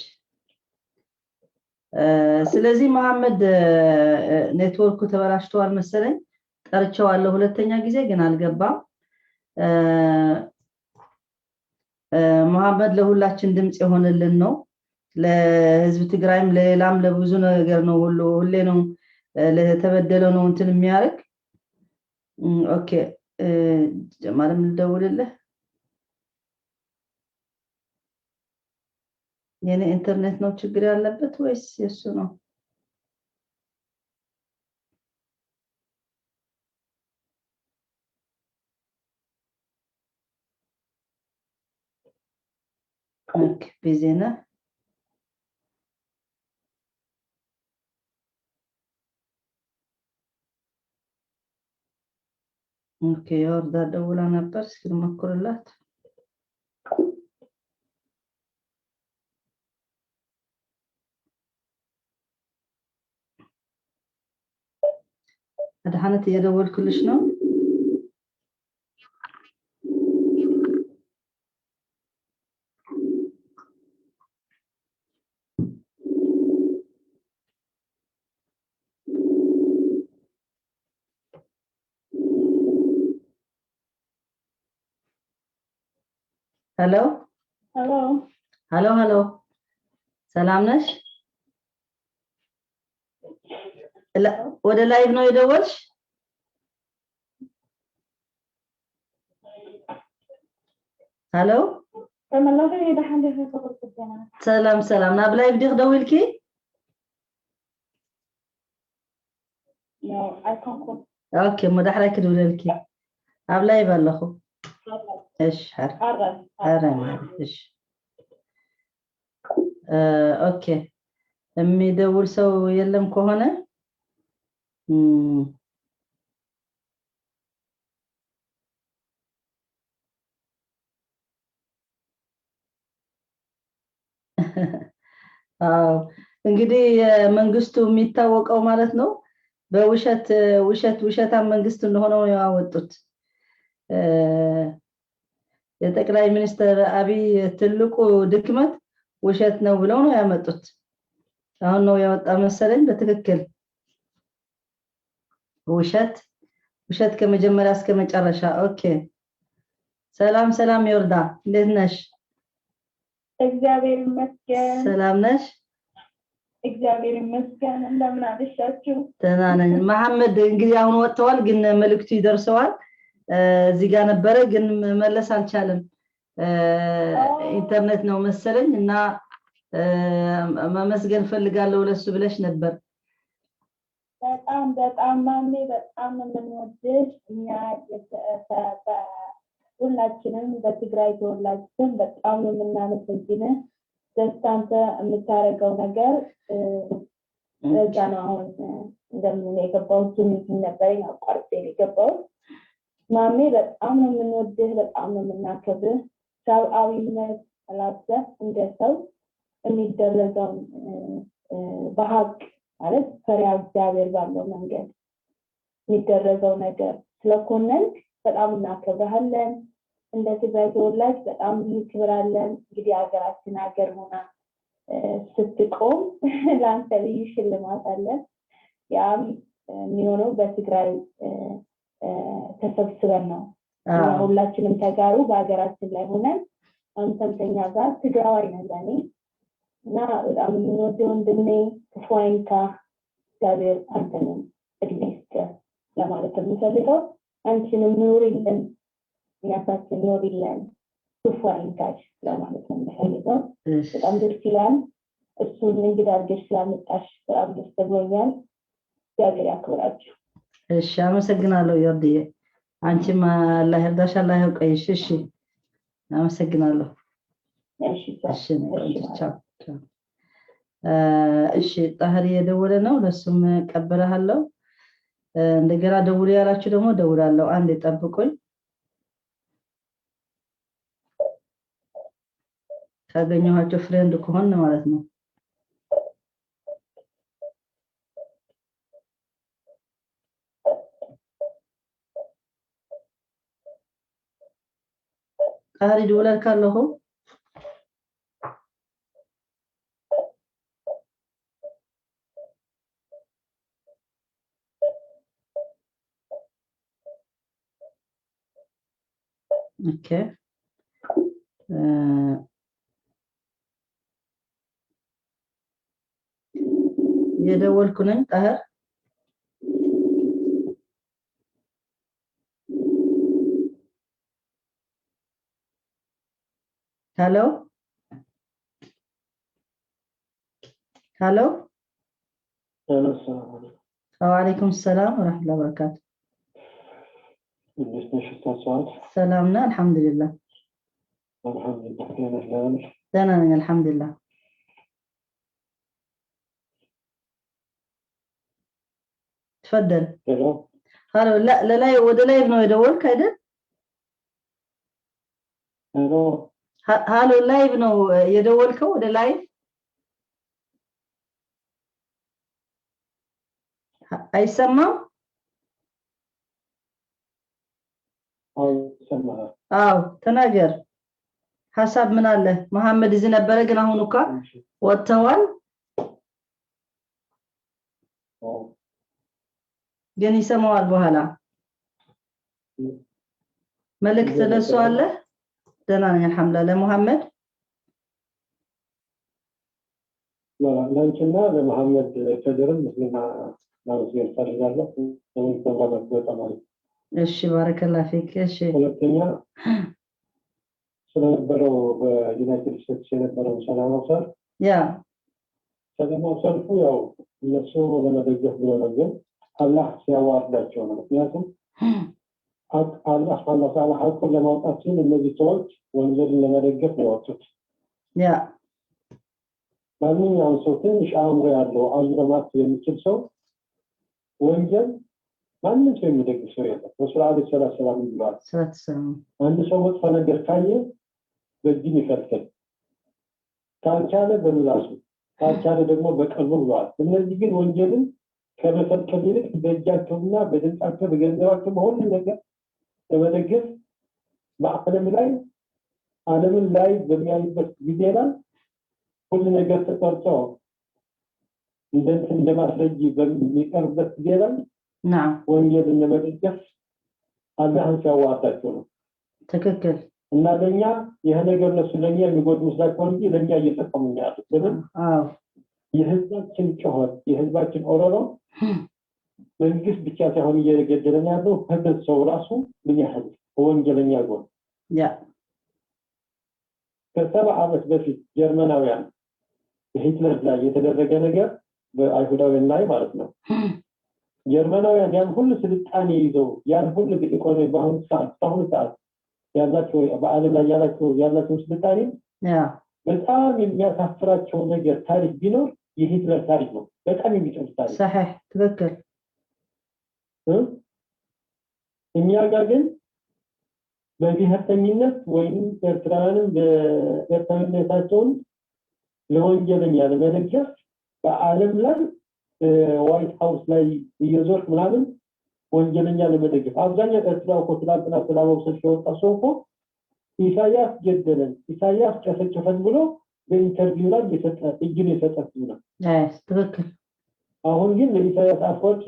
ስለዚህ መሐመድ ኔትወርኩ ተበላሽተዋል መሰለኝ። ጠርቼዋለሁ ሁለተኛ ጊዜ ግን አልገባም። መሐመድ ለሁላችን ድምጽ የሆነልን ነው። ለህዝብ ትግራይም ለሌላም ለብዙ ነገር ነው፣ ሁሉ ሁሌ ነው ለተበደለው ነው እንትን የሚያደርግ። Okay፣ ጀማልም ልደውልልህ። የኔ ኢንተርኔት ነው ችግር ያለበት ወይስ የሱ ነው? Okay፣ busy ነህ። Okay፣ የወርዳ ደውላ ነበር። እስኪ ልሞክርላት። አድሓነት፣ እየደወልኩልሽ ነው። ሄሎ። ሄሎ። ሄሎ ሄሎ፣ ሰላም ነሽ? ወደ live ነው የደወልሽ? ሄሎ። ሰላም ሰላም፣ ናብ live ዲኽ ደዊልኪ? Okay፣ እሞ ዳሕራይ ክድውለልኪ፣ ኣብ live ኣለኹ። እሺ፣ ሕረ ማለት እሺ። Okay፣ የሚደውል ሰው የለም ከሆነ አዎ፣ እንግዲህ መንግስቱ የሚታወቀው ማለት ነው። በውሸት ውሸት ውሸታም መንግስት እንደሆነ ነው ያወጡት። የጠቅላይ ሚኒስትር አብይ ትልቁ ድክመት ውሸት ነው ብለው ነው ያመጡት። አሁን ነው ያወጣ መሰለኝ በትክክል ውሸት ውሸት ከመጀመሪያ እስከ መጨረሻ። Okay፣ ሰላም ሰላም፣ ይወርዳ እንዴት ነሽ? እግዚአብሔር ይመስገን። ሰላም ነሽ? እግዚአብሔር ይመስገን። እንደምን አመሻችሁ? ደህና ነኝ። መሐመድ እንግዲህ አሁን ወጥተዋል፣ ግን መልእክቱ ይደርሰዋል። እዚህ ጋር ነበረ ግን መመለስ አልቻለም። ኢንተርኔት ነው መሰለኝ እና ማመስገን ፈልጋለሁ ለሱ ብለሽ ነበር። በጣም በጣም ማሜ፣ በጣም የምንወድሽ እኛ ሁላችንም በትግራይ ተወላጅ ስም በጣም ነው የምናመሰግንህ። ደስታ አንተ የምታደርገው ነገር ለዛ ነው አሁን እንደምን የገባሁት። Meeting ነበረኝ፣ አቋርጬ ነው የገባሁት። ማሜ፣ በጣም ነው የምንወድህ፣ በጣም ነው የምናከብርህ። ሰብአዊነት ተላብሰህ እንደ ሰው የሚደረገውን በሀቅ፣ ማለት ፈሪሃ እግዚአብሔር ባለው መንገድ የሚደረገው ነገር ስለኮነንክ በጣም እናከብረሃለን። እንደ ትግራይ ተወላጅ በጣም ልዩ ክብር አለን። እንግዲህ ሀገራችን ሀገር ሆና ስትቆም ለአንተ ልዩ ሽልማት አለን። ያም የሚሆነው በትግራይ ተሰብስበን ነው። ሁላችንም ተጋሩ በሀገራችን ላይ ሆነን አንተም ከኛ ጋር ትግራዋይ ነህ ለእኔ እና በጣም የምንወደው ወንድሜ፣ ክፉ አይንካህ፣ እግዚአብሔር አንተንም እድሜ ይስጥህ ለማለት የምፈልገው። አንቺንም ኑሪልን፣ እናታችን ኑሪልን፣ ክፉ አይንካሽ ለማለት ነው የምፈልገው። በጣም ደስ ይላል። እሱን እንግዳ አድርገሽ ስላመጣሽ በጣም ደስ ብሎኛል። እግዚአብሔር ያክብራችሁ። እሺ፣ አመሰግናለሁ ዮርድዬ። አንቺም አላህ ይርዳሽ፣ አላህ ያውቀይሽ። እሺ፣ አመሰግናለሁ። እሺ። እሺ፣ ቻው። እሺ፣ ጣህር እየደወለ ነው፣ ለሱም ቀበለሃለሁ። እንደገና ደውሉ ያላችሁ ደግሞ ደውላለሁ። አንድ ጠብቁኝ። ካገኘኋቸው friend ከሆን ማለት ነው። ጣህር ይደውላል ካለሁ። Okay፣ የደወልኩ ነኝ ጣህር። Hello hello። ወአለይኩም ሰላም ወራህመቱላሂ ወበረካቱ። እንዴት ነሽ ኡስታዝ ሰዓድ? ሰላም ነህ? አልሐምዱሊላህ። አልሐምዱሊላህ፣ ደህና ነሽ? ደህና ነኝ አልሐምዱሊላህ። تفضل። Hello። Hello፣ لا لا፣ ወደ live ነው የደወልክ አይደል? Hello። Hello፣ live ነው የደወልከው፣ ወደ live አይሰማም? አዎ፣ ይሰማል። አዎ፣ ተናገር። ሀሳብ ምን አለ? መሐመድ እዚህ ነበረ ግን አሁን እኮ ወጥተዋል። ግን ይሰማዋል በኋላ። መልእክት ለሱ አለ? ደህና ነኝ አልሐምዱሊላህ። ለመሐመድ ለአንቺና ለመሐመድ ከድርም ምስልና ማመስገን እፈልጋለሁ። ለምን ፕሮግራማችሁ በጣም አሪፍ። እሺ፣ ባረከላ ፊክ። እሺ። ሁለተኛ ስለነበረው በዩናይትድ ስቴትስ የነበረው ሰላማዊ ሰልፍ፣ ሰላማዊ ሰልፉ ያው እነሱ ለመደገፍ ብሎ ነው፣ ግን አላህ ሲያዋርዳቸው ነው። ምክንያቱም አላህ ስብሐነ ወተዓላ ሐቁን ለማውጣት ሲል እነዚህ ሰዎች ወንጀልን ለመደገፍ ነው የወጡት። ማንኛውም ሰው ትንሽ አእምሮ ያለው፣ አእምሮ ማሰብ የሚችል ሰው፣ ወንጀል ማንም ሰው የሚደግፍ ሰው የለም። ረሱል ዓለይሂ ሰላቱ ወሰላም ብለዋል፣ አንድ ሰው መጥፎ ነገር ካየ በእጁ ይከልክል፣ ካልቻለ በምላሱ፣ ካልቻለ ደግሞ በቀልቡ ብለዋል። እነዚህ ግን ወንጀልን ከመፈቀድ ይልቅ በእጃቸውና በድምጻቸው በገንዘባቸው በሁሉ ነገር ለመደገፍ በዓለም ላይ ዓለምን ላይ በሚያዩበት ጊዜ ላይ ሁሉ ነገር ተቀርጾ እንደንትን እንደማስረጅ በሚቀርብበት ጊዜ ላይ ወንጌልን ለመደገፍ አላህን ሲያዋርዳቸው ነው። ትክክል። እና ለኛ ይሄ ነገር እነሱ ለኛ የሚጎዱ መስላቸው እንጂ ለኛ እየጠቀሙ ነው ያሉት። ለምን? የህዝባችን ጩኸት የህዝባችን ኦሮሮ መንግስት ብቻ ሳይሆን እየገደለን ያለው ህብረተሰቡ ራሱ ምን ያህል ወንጀለኛ ጎን ከ70 ዓመት በፊት ጀርመናውያን በሂትለር ላይ የተደረገ ነገር በአይሁዳውያን ላይ ማለት ነው። ጀርመናውያን ያን ሁሉ ስልጣኔ ይዘው ያን ሁሉ ኢኮኖሚ በአሁኑ ሰዓት ያላቸው በዓለም ላይ ያላቸው ስልጣኔ በጣም የሚያሳፍራቸው ነገር ታሪክ ቢኖር የሂትለር ታሪክ ነው። በጣም የሚጨምር ታሪክ። صحيح ትክክል። እኛ ጋር ግን በብሔርተኝነት ወይም ኤርትራውያንን በኤርትራዊነታቸውን ለወንጀለኛ ለመደገፍ በዓለም ላይ ዋይት ሃውስ ላይ እየዞርክ ምናምን ወንጀለኛ ለመደገፍ አብዛኛው ኤርትራ እኮ ትላንትና ሰላማዊ ሰልፍ የወጣ ሰው እኮ ኢሳያስ ገደለን ኢሳያስ ጨፈጨፈን ብሎ በ interview ላይ የሰጠ እጁን የሰጠ ነው። ትክክል። አሁን ግን ለኢሳያስ አፈወርቂ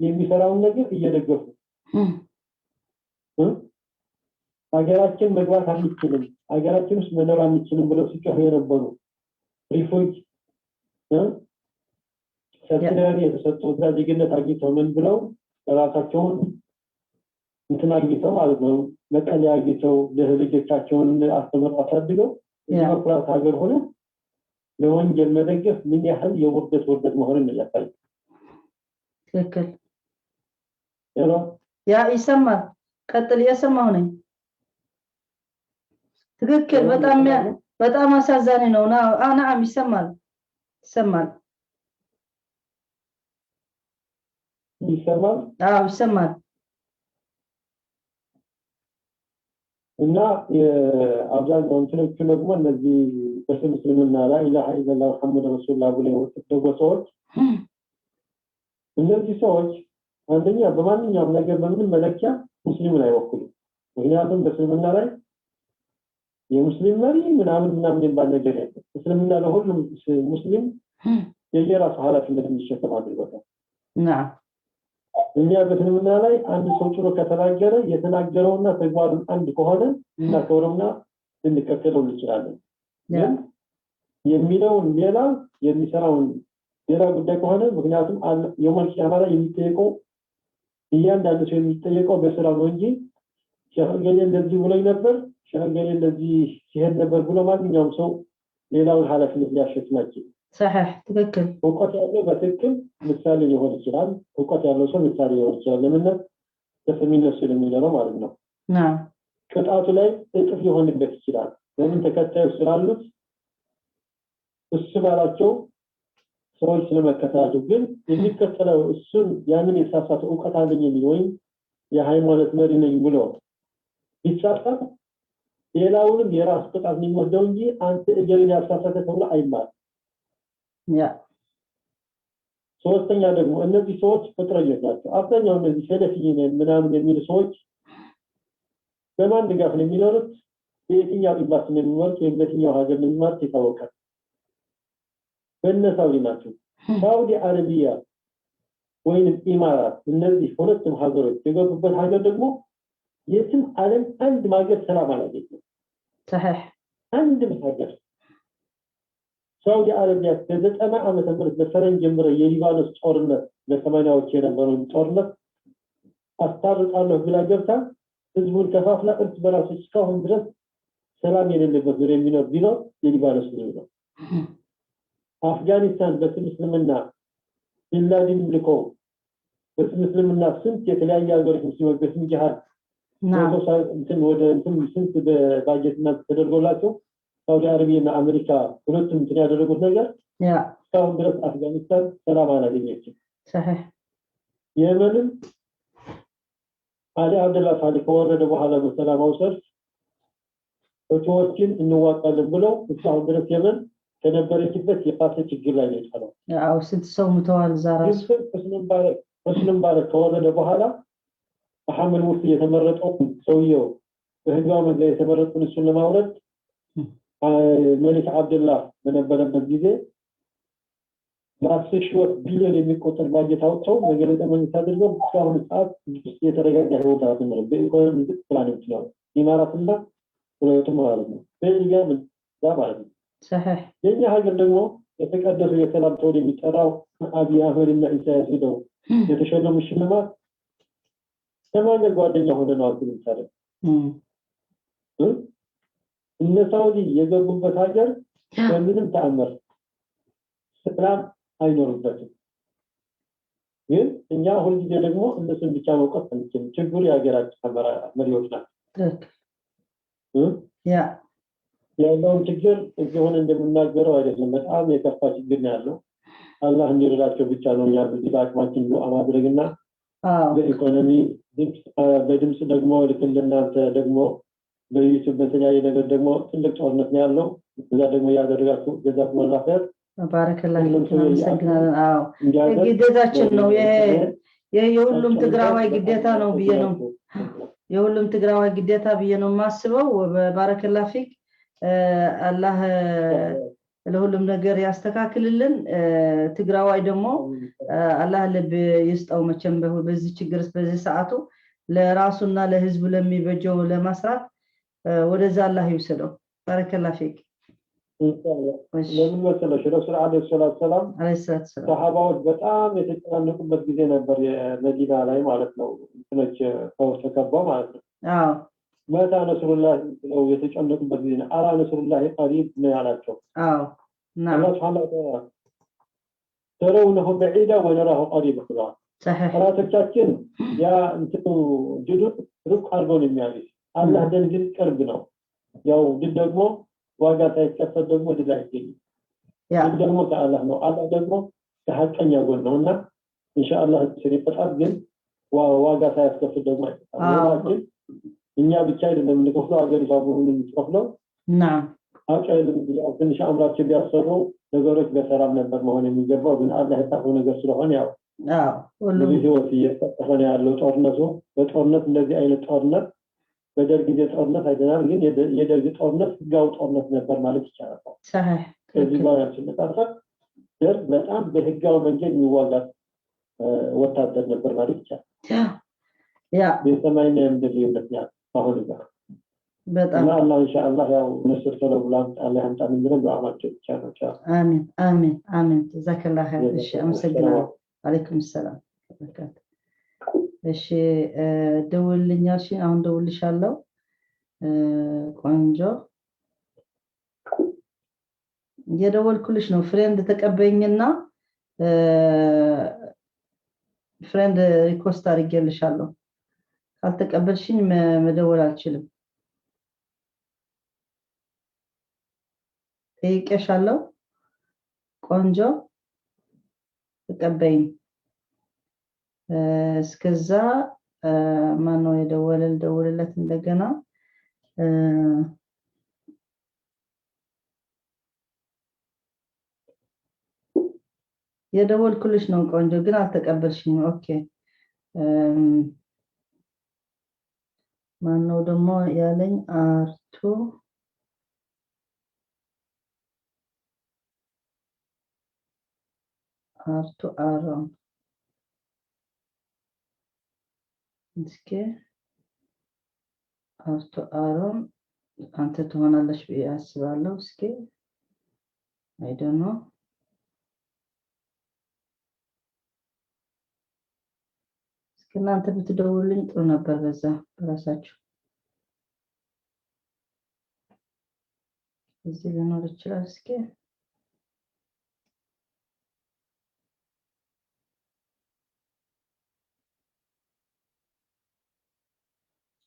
የሚሰራውን ነገር እየደገፉ ሀገራችን መግባት አንችልም ሀገራችን ውስጥ መኖር አንችልም ብለው ሲጮሁ የነበሩ refugee ሰብስደን የተሰጡ ዜግነት አግኝተው ምን ብለው ራሳቸውን እንትን አግኝተው ማለት ነው መጠለያ አግኝተው ለልጆቻቸውን አስተምረው አሳድገው የመኩራት ሀገር ሆነ ለወንጀል መደገፍ ምን ያህል የውርደት ውርደት መሆኑን ያሳያል። ትክክል። ያ ይሰማል። ቀጥል፣ እየሰማሁ ነኝ። ትክክል። በጣም በጣም አሳዛኝ ነው። ናም ይሰማል፣ ይሰማል፣ ይሰማል። አዎ ይሰማል። እና አብዛኛው እንትኖቹ ደግሞ እነዚህ በስም እስልምና ላይ ኢላሃ ኢለላህ ሙሐመድ ረሱሉላህ ብለው የወጡት ደግሞ ሰዎች እነዚህ ሰዎች አንደኛ በማንኛውም ነገር በምንም መለኪያ ሙስሊሙን አይወክሉም። ምክንያቱም በእስልምና ላይ የሙስሊም መሪ ምናምን ምናምን የሚባል ነገር የለም። እስልምና ለሁሉም ሙስሊም የየራሱ ኃላፊነት እንዲሸከም አድርጎታል። እኛ በእስልምና ላይ አንድ ሰው ጥሩ ከተናገረ የተናገረውና ተግባሩን አንድ ከሆነ እናከብረውና ልንከተለው እንችላለን። ግን የሚለውን ሌላ የሚሰራውን ሌላ ጉዳይ ከሆነ ምክንያቱም የውመል ቂያማ ላይ የሚጠየቀው እያንዳንዱ ሰው የሚጠየቀው በስራው ነው እንጂ ሸህ እገሌ እንደዚህ ብሎኝ ነበር ሸህ እገሌ እንደዚህ ሲሄድ ነበር ብሎ ማንኛውም ሰው ሌላውን ኃላፊነት ሊያሸክም አይችልም። صحيح ትክክል። እውቀት ያለው በትክክል ምሳሌ ሊሆን ይችላል። እውቀት ያለው ሰው ምሳሌ ሊሆን ይችላል። ለምን ተሰሚነት ስለሚኖረው ማለት ነው። ቅጣቱ ላይ እጥፍ ሊሆንበት ይችላል። ለምን ተከታዮች ስላሉት እሱ ባላቸው ሰዎች ስለመከተላቸው። ግን የሚከተለው እሱን ያንን የተሳሳተ እውቀት አለኝ የሚል ወይም የሃይማኖት መሪ ነኝ ብሎ ቢሳሳት ሌላውንም የራስ ቅጣት የሚወስደው እንጂ አንተ እገሌን ያሳሳተ ተብሎ አይባልም። ሶስተኛ ደግሞ እነዚህ ሰዎች ፍጥረኞች ናቸው። አብዛኛው እነዚህ ሰለፊ ነን ምናምን የሚሉ ሰዎች በማን ድጋፍ ነው የሚኖሩት? በየትኛው ኤምባሲ ነው የሚኖሩት? ወይም በየትኛው ሀገር ነው የሚኖሩት? ይታወቃል። በእነ ሳውዲ ናቸው። ሳውዲ አረቢያ ወይንም ኢማራት፣ እነዚህ ሁለቱም ሀገሮች የገቡበት ሀገር ደግሞ የትም ዓለም አንድም ሀገር ሰላም አላገኘም። صحيح አንድም ሀገር ሳውዲ አረቢያ ከ90 ዓመተ ምህረት በፈረንጅ ጀምሮ የሊባኖስ ጦርነት በ80ዎች የነበረውን ጦርነት አስታርቃለሁ ብላ ገብታ ህዝቡን ከፋፍላ እርስ በራሱ እስካሁን ድረስ ሰላም የሌለበት ዙሪያ የሚኖር ቢኖር የሊባኖስ ህዝብ ነው። አፍጋኒስታን በስም እስልምና ቢንላደን ልኮ በስም እስልምና ስንት የተለያዩ ሀገሮች ሙስሊሞች በስም ጂሃድ እንትን ወደ እንትን ስንት በባጀትና ተደርጎላቸው ሳውዲ አረቢያና አሜሪካ ሁለቱም እንትን ያደረጉት ነገር እስካሁን ድረስ አፍጋኒስታን ሰላም አላገኘችም። صحيح የመንም አሊ አብደላ ሳሌህ ከወረደ በኋላ በሰላማዊ ሰልፍ ሁቲዎችን እንዋጋለን ብለው እስካሁን ድረስ የመን ከነበረችበት የባሰ ችግር ላይ ነው የጣለው። አዎ፣ ስንት ሰው ሙተዋል እዛ ራሱ። ግብፅን ሆስኒ ሙባረክ ከወረደ በኋላ መሐመድ ሙርሲ የተመረጠው ሰውየው በህዝባዊ መንገድ የተመረጡን እሱን ለማውረድ መሊክ አብደላህ በነበረበት ጊዜ በ10 ሺዎች ቢሊዮን የሚቆጠር ባጀት አውጥተው መገለጫ መንግስት አድርገው እስካሁን ሰዓት ግብፅ የተረጋጋ ህይወት አትኖርም። በኢኮኖሚ ዝቅ ብላ ነው የምትኖረው። ኢማራትና ሁለቱም ማለት ነው። በሊቢያም እዛ ማለት ነው። صحيح የኛ ሀገር ደግሞ የተቀደሱ የሰላም ተብሎ የሚጠራው አብይ አህመድ እና ኢሳያስ ሄደው የተሸለሙ ሽልማት ከማን ጓደኛ ሆነ ነው አልኩኝ። ምሳሌ እነ ሳውዲ የገቡበት ሀገር በምንም ተአምር ሰላም አይኖርበትም። ግን እኛ ሁልጊዜ ደግሞ እነሱን ብቻ መውቀስ አንችልም። ችግሩ የሀገራችን መሪዎች ናቸው። ትክክል። ያ ያለውን ችግር እዚህ ሆነ እንደምናገረው አይደለም። በጣም የከፋ ችግር ነው ያለው። አላህ እንዲረዳቸው ብቻ ነው እኛ በዚህ በአቅማችን ዱዓ ማድረግና በኢኮኖሚ በድምፅ ደግሞ ልክ እንደናንተ ደግሞ በዩቲዩብ በተለያየ ነገር ደግሞ ትልቅ ጦርነት ነው ያለው። እዛ ደግሞ ያደረጋችሁ ጀዛኩሙላሁ ኸይር። ባረከላሁ ፊክ፣ እናመሰግናለን። አዎ ግዴታችን ነው ይሄ የሁሉም ትግራዋይ ግዴታ ነው ብዬ ነው የሁሉም ትግራዋይ ግዴታ ብዬ ነው የማስበው። بارك الله فيك። አላህ ለሁሉም ነገር ያስተካክልልን። ትግራዋይ ደግሞ አላህ ልብ ይስጠው። መቼም በዚህ ችግር በዚህ ሰዓቱ ለራሱና ለህዝቡ ለሚበጀው ለመስራት ወደዛ አላህ ይውሰደው። بارك الله فيك። ለምን መሰለሽ ረሱል عليه الصلاة والسلام ሰሃባዎች በጣም የተጨናነቁበት ጊዜ ነበር፣ የመዲና ላይ ማለት ነው። እንትኖች ተከበው ማለት ነው። አዎ متى نصر الله ብለው የተጨነቁበት ጊዜ ነው። ألا نصر الله قريب ነው ያላቸው። አዎ አላህ سبحانه وتعالى ترونه بعيدا ونراه قريبا ብለዋል። ጠላቶቻችን ያ እንትኑ ድሉን ሩቅ አድርገው ነው የሚያዩት። አላህ ዘንድ ግን ቅርብ ነው። ያው ድል ደግሞ ዋጋ ሳይከፈል ደግሞ ድል አይገኝም። ድል ደግሞ ከአላህ ነው። አላህ ደግሞ ከሀቀኛ ጎን ነው እና ኢንሻአላህ ስር ይፈጣል፣ ግን ዋጋ ሳያስከፍል ደግሞ አይፈጣም። እኛ ብቻ አይደለም የምንከፍለው፣ ሀገሪቷ በሁሉ የምትከፍለው። ትንሽ አእምሯቸው ቢያሰሩ ነገሮች በሰላም ነበር መሆን የሚገባው። ግን አላህ የጻፈው ነገር ስለሆነ ያው ብዙ ህይወት እየተቀጠፈ ነው ያለው ጦርነቱ። በጦርነት እንደዚህ አይነት ጦርነት በደርግ ጊዜ ጦርነት አይተናል። ግን የደርግ ጦርነት ህጋዊ ጦርነት ነበር ማለት ይቻላል። ከዚህ ጋር ሲነጻጸር ደርግ በጣም በህጋዊ መንገድ የሚዋጋ ወታደር ነበር ማለት ይቻላል። ያ የሰማይና የምድር ልዩነት ነው አሁን ጋር በጣም እና አላህ ኢንሻአላህ ያው ነስር ቶሎ ብሎ አላህ ያምጣልን ብለን ዱዓ ማድረግ ብቻ ነው። አሚን አሚን አሚን። ጀዛከላህ ኸይር። እሺ አመሰግናለሁ። አለይኩም ሰላም በረካቱ። እሺ ደውልልኛል። እሺ አሁን ደውልልሻለሁ። ቆንጆ እየደወልኩልሽ ነው። friend ተቀበይኝና friend request አድርጌልሻለሁ። ካልተቀበልሽኝ መደወል አልችልም። ጠይቄሻለሁ። ቆንጆ ተቀበይኝ። እስከዛ ማነው የደወለ? ልደውልለት እንደገና። የደወልኩልሽ ነው ቆንጆ፣ ግን አልተቀበልሽኝም። okay ማነው ደግሞ ያለኝ? አርቱ አርቱ አሮን። እስኪ አርቱ አሮን አንተ ትሆናለች ብዬ አስባለሁ። እስኪ I don't know። እስኪ እናንተ ብትደውሉልኝ ጥሩ ነበር፣ በዛ በራሳችሁ እዚህ ሊኖር ይችላል። እስኪ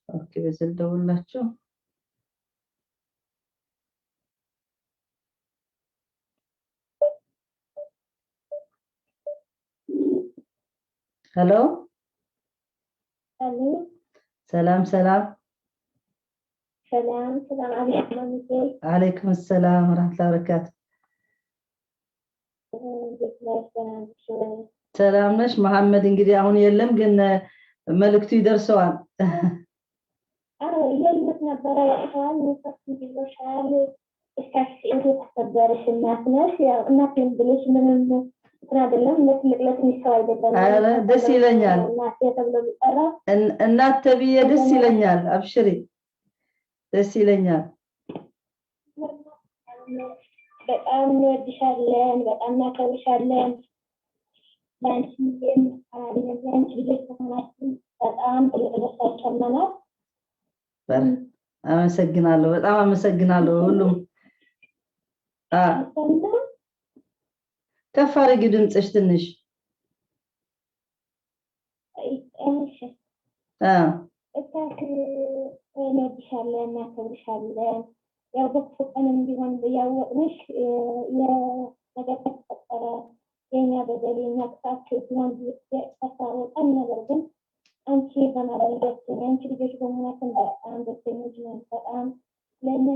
okay፣ በዚህ ልደውልላችሁ። hello ሰላም ሰላም ሰላም ሰላም አለይኩም። አለይኩም ሰላም ወራህመቱላሂ ወበረካቱ። ነሽ? ደህና ነሽ ወይ? ሰላም ነሽ? መሐመድ እንግዲህ አሁን የለም፣ ግን መልእክቱ ይደርሰዋል። አዎ፣ እያየሁት ነበረ። ወጥተዋል፣ ኔትወርክ ይዞሻል። እስካሽ የተከበረሽ እናት ነሽ። ያው እናቴን ብለሽ ምንም እንትን አይደለም፣ ለትልቅ ለትንሽ ሰው አይደለም። ኧረ ደስ ይለኛል። እናቴ ተብሎ ቢጠራ እናት ተብዬ ደስ ይለኛል። አብሽሪ፣ ደስ ይለኛል። በጣም እንወድሻለን፣ በጣም እናከብርሻለን። ለአንቺ የአንቺ ልጆች መሆናችን በጣም ትልቅ ደስታ ይሰማናል። አመሰግናለሁ፣ በጣም አመሰግናለሁ። ሁሉም ከፍ አድርጊ ድምፅሽ ትንሽ። እሺ፣ እታክ እንወድሻለን፣ እናከብርሻለን። ያው በክፉ ቀንም ቢሆን ያወቅንሽ የነገር ከተፈጠረ የኛ በደል የኛ ክፋት ቢሆን ያስታወቀን፣ ነገር ግን አንቺ በማድረጋችን የአንቺ ልጆች በመሆናችን በጣም ደስተኞች ነን። በጣም ለእኛ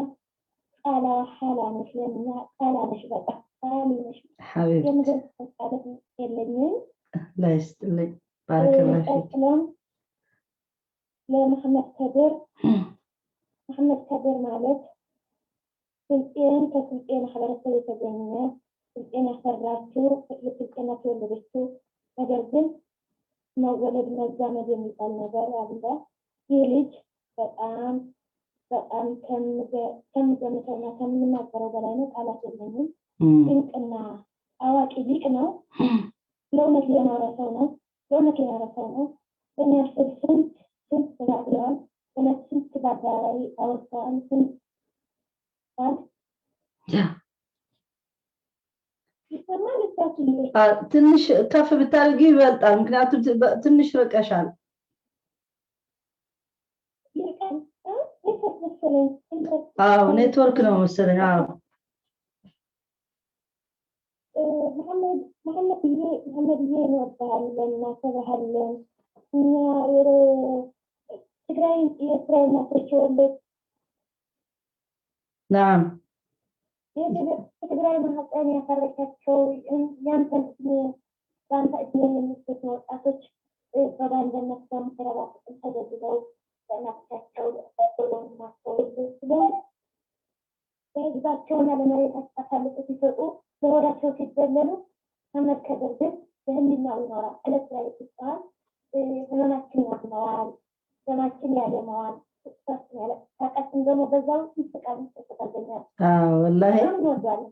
ቃላ ሀላ ነሽ፣ ለእኛ ቃላ ነሽ፣ በጣም ቃሊ ነሽ። ሐቢብት የምገልጽበት ቃላት የለኝም። አላህ ይስጥልኝ። ባረከላህ ፊክ። ቀጥሎም ለመሐመድ ከድር፣ መሐመድ ከድር ማለት ስልጤን ከስልጤ ማህበረሰብ የተገኘ፣ ስልጤን ያፈራችው፣ የስልጤን የወለደችው፣ ነገር ግን መወለድ መዛመድ የሚባል ነገር አለ። ይህ ልጅ በጣም በጣም ከምገምተውና ከምናገረው በላይ ነው። ቃላት የለኝም። ድንቅና አዋቂ ሊቅ ነው። ለእውነት የኖረ ሰው ነው። ለእውነት የኖረ ሰው ነው። በእኛ ስር ስንት ስንት ተጋድለዋል። እውነት ስንት በአደባባይ አውርተዋል። ስንት ይሰማል። እሳችሁ ትንሽ ከፍ ብታደርጊ ይበልጣል። ምክንያቱም ትንሽ ርቀሻል። ይርቃል። ኔትወርክ መሰለኝ። አዎ፣ ኔትወርክ ነው መሰለኝ። አዎ። መሐመድዬ፣ መሐመድዬ፣ እንወድሃለን፣ እናከብርሃለን። እኛ ትግራይ የትግራይ እናቶች የወለድ ናም የትግራይ ማህፀን ያፈረቻቸው ያንተን እድሜ በአንተ እድሜ የሚገኙ ወጣቶች በባንዳነት በምትረባ ጥቅም ተገድለው በእናቶቻቸው ለወንድማቸው ብለው ለህዝባቸውና ለመሬታቸው አሳልፈው ሲሰጡ፣ ለሆዳቸው ሲደለሉ፣ መሐመድ ከድር ግን በህሊናው ይኖራል። ዕለት ላይ ይጽፋል። ህመማችን ያመዋል፣ ደማችን ያደመዋል፣ ሳቃችን ደግሞ በዛው ይስቃል፣ ይስቃል። አዎ፣ ወላሂ። በጣም እንወደዋለን፣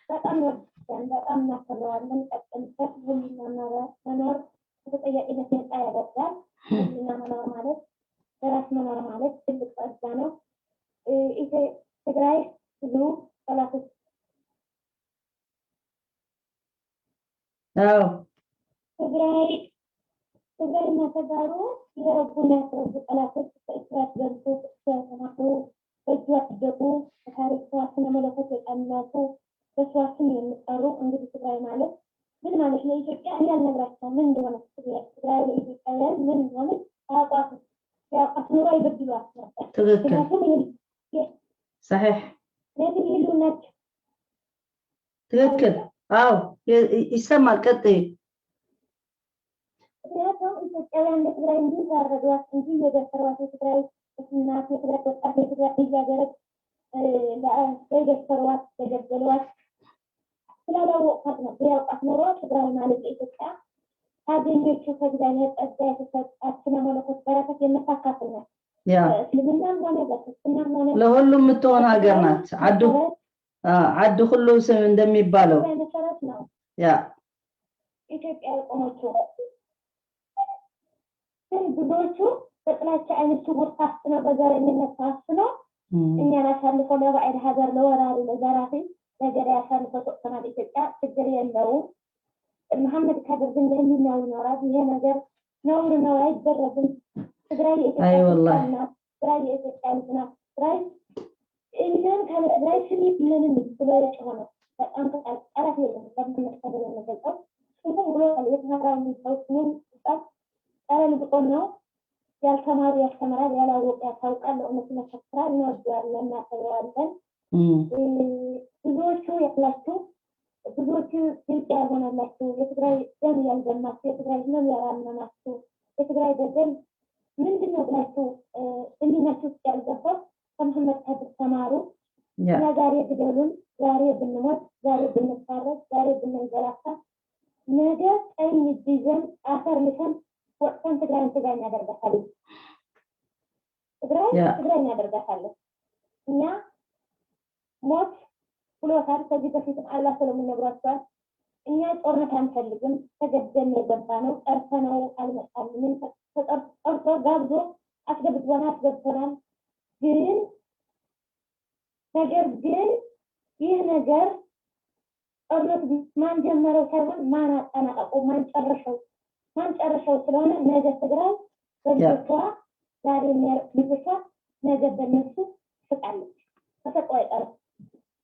በጣም እንወደዋለን፣ በጣም እናከብረዋለን። ቀጥልበት። ህሊና መኖር ከተጠያቂነት ነፃ ያደርጋል። ህሊና መኖር ማለት፣ በራስ መኖር ማለት ትልቅ ጸጋ ነው። ትግራይ ብዙ ጠላቶች ትግራይ ትግራይና ተጋሩ የረቡና ያስረቡ ጠላቶች ከእስራት ገብቶ የተማሩ፣ በእጁ ያደጉ፣ በታሪክ ስነ መለኮት የቀመሱ፣ በሷ ስም የሚጠሩ። እንግዲህ ትግራይ ማለት ምን ማለት ለኢትዮጵያ እኔ አልነግራቸውም። ምን እንደሆነ ትግራይ ለኢትዮጵያውያን ምን እንደሆነች አያውቋትም። ቢያውቋት ኑሮ አይበድሏት ነበር። ትክክል። ምክንያቱም صحيح። ምክንያቱም የህልውናቸው ትክክል። አዎ፣ ይሰማል። ቀጥይ። ምክንያቱም ኢትዮጵያውያን ለትግራይ እንዲህ ያረዷት፣ እንዲህ የደፈሯት፣ የትግራይ እናት፣ የትግራይ ወጣት፣ የትግራይ ልጃገረድ የደፈሯት፣ የገደሏት ስላላወቋት ነው። ቢያውቋት ኖሮ ትግራይ ማለት ለኢትዮጵያ ካገኘችው ከእግዚአብሔር ጸጋ የተሰጣት ስነ መለኮት በረከት የምታካፍል ናት። በእስልምናም ሆነ በክርስትናም ሆነ ለሁሉም የምትሆን ሀገር ናት። ዓዱ ዓዲ ሁሉ ስም እንደሚባለው ትግራይ መሰረት ነው ኢትዮጵያ የቆመችው። ግን ብዙዎቹ በጥላቻ አይነት ስውር ታፍነው፣ በዘረኝነት ታፍነው እኛን አሳልፈው ለባዕድ ሀገር፣ ለወራሪ፣ ለዘራፊ ነገር ያሳልፈው ሰጥተናል። ኢትዮጵያ ችግር የለውም። መሐመድ ከድር ግን በህሊናው ይኖራል። ይሄ ነገር ነውር ነው፣ አይደረግም። ትግራይ የኢትዮጵያ አይ ወላሂ። ልጅ ናት። ትግራይ የኢትዮጵያ ልጅ ናት። ትግራይ እኛን ካለ ትግራይ ስም የለንም ብሎ የጮኸ ነው። በጣም ቃላት የለም ለመሐመድ ከድር የምገልጸው። ስሙ ብሎ የተማራው የሚባል ስሙን ጻፍ ጸረ ንብቆ ነው። ያልተማሩ ያስተምራል፣ ያላወቀ ያታውቃል፣ ለእውነት ይመሰክራል። እንወደዋለን፣ እናከብረዋለን። ብዙዎቹ ያላችሁ ብዙዎቹ ድምፅ ያልሆነላችሁ፣ የትግራይ ደም ያልደማችሁ፣ የትግራይ ህመም ያላመማችሁ፣ የትግራይ በደል ምንድን ነው ብላችሁ ህሊናችሁ ውስጥ ያልገባው ከመሐመድ ከድር ተማሩ። እኛ ዛሬ ግደሉን፣ ዛሬ ብንሞት፣ ዛሬ ብንታረድ፣ ዛሬ ብንንገላታ፣ ነገ ቀኝ እጅ ይዘን አፈር ልሰን ወጥተን ትግራይን ትግራይ እናደርጋታለን። ትግራይ ትግራይ እናደርጋታለን። እኛ ሞት ብሎታል። ከዚህ በፊትም አላህ ሰለሞን ነግሯቸዋል። እኛ ጦርነት አንፈልግም፣ ተገደን የገባ ነው፣ ጠርተነው አልመጣልንም። ተጠርቶ ጋብዞ አስገብቶናል አስገብቶናል። ግን ነገር ግን ይህ ነገር ጦርነት ማን ጀመረው ሳይሆን ማን አጠናቀቀው፣ ማን ጨረሰው ማን ጨረሰው ስለሆነ ነገ ትግራይ በልጆቿ ዛሬ የሚያርቅ ልጆቿ ነገ በእነሱ ትስቃለች። ተሰቆ አይቀርም።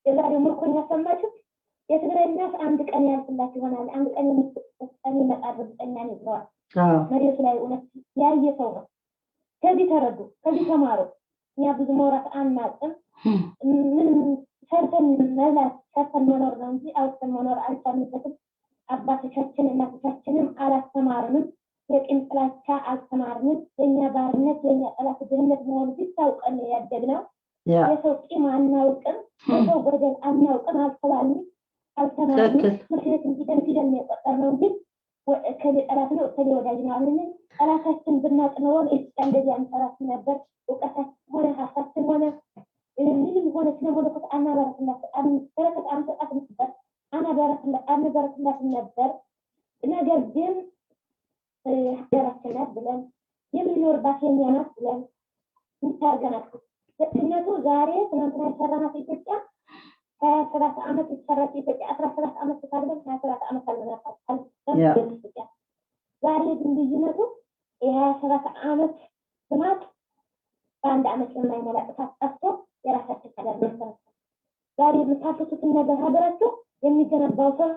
የዛሬው ምርኮኛ ሰማችሁ። የትግራይ እናት አንድ ቀን ያልፍላት ይሆናል፣ አንድ ቀን የምትስቅበት ቀን ይመጣል፣ እርግጠኛ ነኝ ብለዋል። መሬቱ ላይ እውነት ያየ ሰው ነው። ከዚህ ተረዱ፣ ከዚህ ተማሩ። እኛ ብዙ መውራት አናውቅም። ምንም ሰርተን መብላት ሰርተን መኖር ነው እንጂ አውጥተን መኖር አልቻልንበትም። አባቶቻችን እናቶቻችንም አላስተማርንም። የቂም ጥላቻ አልተማርንም። የእኛ ባርነት የእኛ ጠላት ድህነት መሆኑ ቢታውቀን ነው ያደግነው። የሰው ቂም አናውቅም፣ የሰው በደል አናውቅም። አልተባልንም፣ አልተማርንም። ትምህርት ቤት ሂደን ፊደል ነው የቆጠርነው እንጂ እከሌ ጠላት ነው እከሌ ወዳጅ ነው አልንም። ጠላታችን ብናውቅ ኖሮ ኢትዮጵያ እንደዚህ አንሰራትም ነበር። እውቀታችን ሆነ ሀብታችን ሆነ ምንም ሆነ ስነ መለኮት በረከት አንሰጣትም ነበር፣ አንበረክላትም ነበር። ነገር ግን ሀገራችን ናት ብለን የምንኖርባት የኛ ናት ብለን እንታርገናት። ደግነቱ ዛሬ ትናንትና የሰራናት ኢትዮጵያ 27 ዓመት የተሰራች ኢትዮጵያ 17 ዓመት ተታግለን 27 ዓመት አልመናታል ኢትዮጵያ። ዛሬ ግን ልዩነቱ የ27 ዓመት ልማት በአንድ ዓመት የማይሞላ ጥፋት ጠፍቶ የራሳችን ሀገር መሰረት። ዛሬ የምታፈሱትን ነገር ሀገራችሁ የሚገነባው ሰው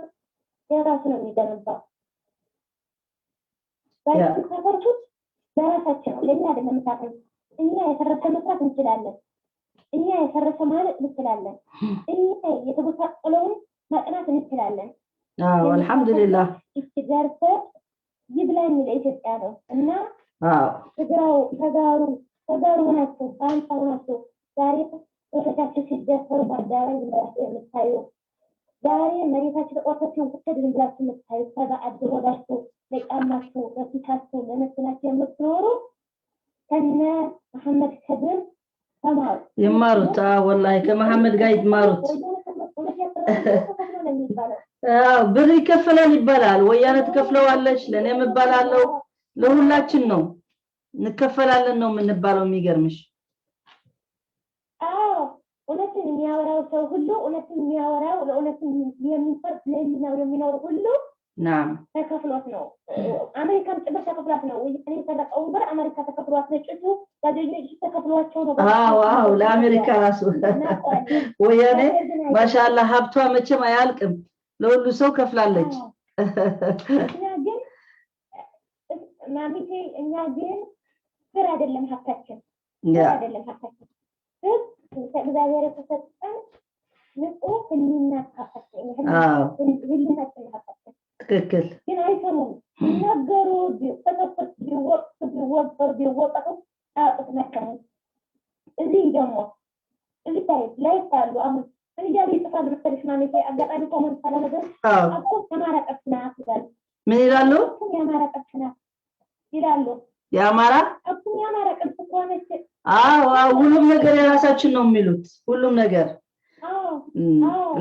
የራሱ ነው የሚገነባው። ዛሬ የምታፈርሱት ለራሳችን ነው፣ ለእኛ አይደለም የምታፈርሱት። እኛ የፈረሰ መስራት እንችላለን። እኛ የፈረሰ ማለት እንችላለን። እኛ የተጎሳቆለውን ማጥናት እንችላለን። አዎ አልሐምዱሊላህ። ይቺ ዘርፈ ይብላኝ ለኢትዮጵያ ነው እና ትግራው ተጋሩ ተጋሩ ናቸው፣ ባንታው ናቸው። ዛሬ ወተታችሁ ሲደፈሩ በአደባባይ ዝም ብላችሁ የምታዩ፣ ዛሬ መሬታችሁ ተቆርጦ ሲወሰድ ዝም ብላችሁ የምታዩ፣ ከባዕድ ሆዳችሁ ለጫማችሁ ለፊታችሁ ለመኪናችሁ የምትኖሩ ከነ መሐመድ ከድር ተማሩ። ይማሩት። አዎ ወላሂ ከመሐመድ ጋር ይማሩት። አዎ ብር ይከፈላል ይባላል። ወያነ ትከፍለዋለች፣ ለእኔም እባላለሁ፣ ለሁላችን ነው እንከፈላለን ነው የምንባለው። የሚገርምሽ አዎ እውነትን የሚያወራው ሰው ሁሉ እውነትን የሚያወራው ለእውነትን የሚፈርድ ለህሊናው የሚኖር ሁሉ ናም ተከፍሎት ነው። አሜሪካም ጭምር ተከፍሏት ነው። ወያኔ የሰረቀውን ብር አሜሪካ ተከፍሏት፣ ነጮቹ ጋዜጠኞቹ ተከፍሏቸው ነው። አዎ አዎ፣ ለአሜሪካ ራሱ ወያኔ ማሻአላህ ሀብቷ መቼም አያልቅም። ለሁሉ ሰው ከፍላለች። እኛ ግን ማሚቴ፣ እኛ ግን ብር አይደለም ሀብታችን፣ ብር አይደለም ሀብታችን። ብር ከእግዚአብሔር የተሰጠን ንጹህ ህሊና ሀብታችን፣ ህሊናችን ሀብታችን። ትክክል። ግን አይሰሙም። ቢናገሩ ቢቆጠቁጥ ቢወቅሱ ቢወቀሩ ቢወቀጡ አያውቁት። እዚህ ደግሞ እዚህ ላይ አሉ። አሁን ምን እያሉ ይጽፋሉ መሰለሽ ማሚቴ? አጋጣሚ comment ካለመድረስ አክሱም የአማራ ቅርስ ናት ይላሉ። ምን ይላሉ? አክሱም የአማራ ቅርስ ናት ይላሉ። የአማራ አክሱም የአማራ ቅርስ ከሆነች አዎ አዎ፣ ሁሉም ነገር የራሳችን ነው የሚሉት። ሁሉም ነገር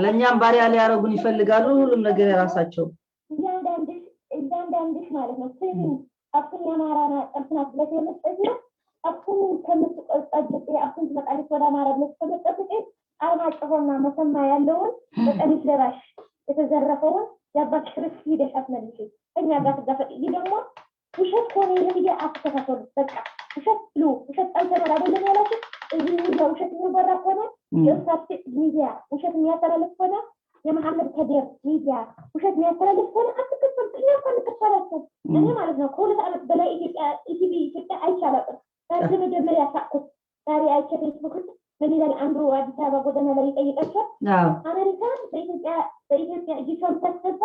ለእኛም ባሪያ ሊያደርጉን ይፈልጋሉ። ሁሉም ነገር የራሳቸው። እያንዳንድሽ እያንዳንድሽ ማለት ነው። ስሚ፣ አክሱም የአማራ ቅርስ ናት ብለሽ የምትጽፊው አክሱም ከምትጠብቂ፣ አክሱም ትመጣለች ወደ አማራ ብለሽ ከምትጠብቂ አርማጭሆና መተማ ያለውን በቀሚስ ለባሽ የተዘረፈውን የአባትሽ ርስት ሂደሽ አትመልሺ፣ ከእኛ ጋር ትጋፈጥ። ይህ ደግሞ ውሸት ከሆነ ይህ ሚዲያ አትከታተሉት። በቃ ውሸት ብሉ፣ ውሸት ጠልተናል አይደለም ያላችሁ። እዚህ ሚዲያ ውሸት የሚወራ ከሆነ፣ የኡስታዝ ሚዲያ ውሸት የሚያስተላልፍ ከሆነ፣ የመሐመድ ከድር ሚዲያ ውሸት የሚያስተላልፍ ከሆነ አትከተሉት። እኛ እንኳን እንከተላቸው። እኔ ማለት ነው ከ2 ዓመት በላይ ኢትዮጵያ ኢቲቪ ኢትዮጵያ አይቼ አላውቅም። ዛሬ መጀመሪያ ሳቅኩት። ዛሬ አይቼ ፌስቡክ ምን ይላል አንዱ አዲስ አበባ ጎዳና ላይ ይጠይቃቸዋል። አሜሪካ በኢትዮጵያ በኢትዮጵያ እጅቿን ታስገባ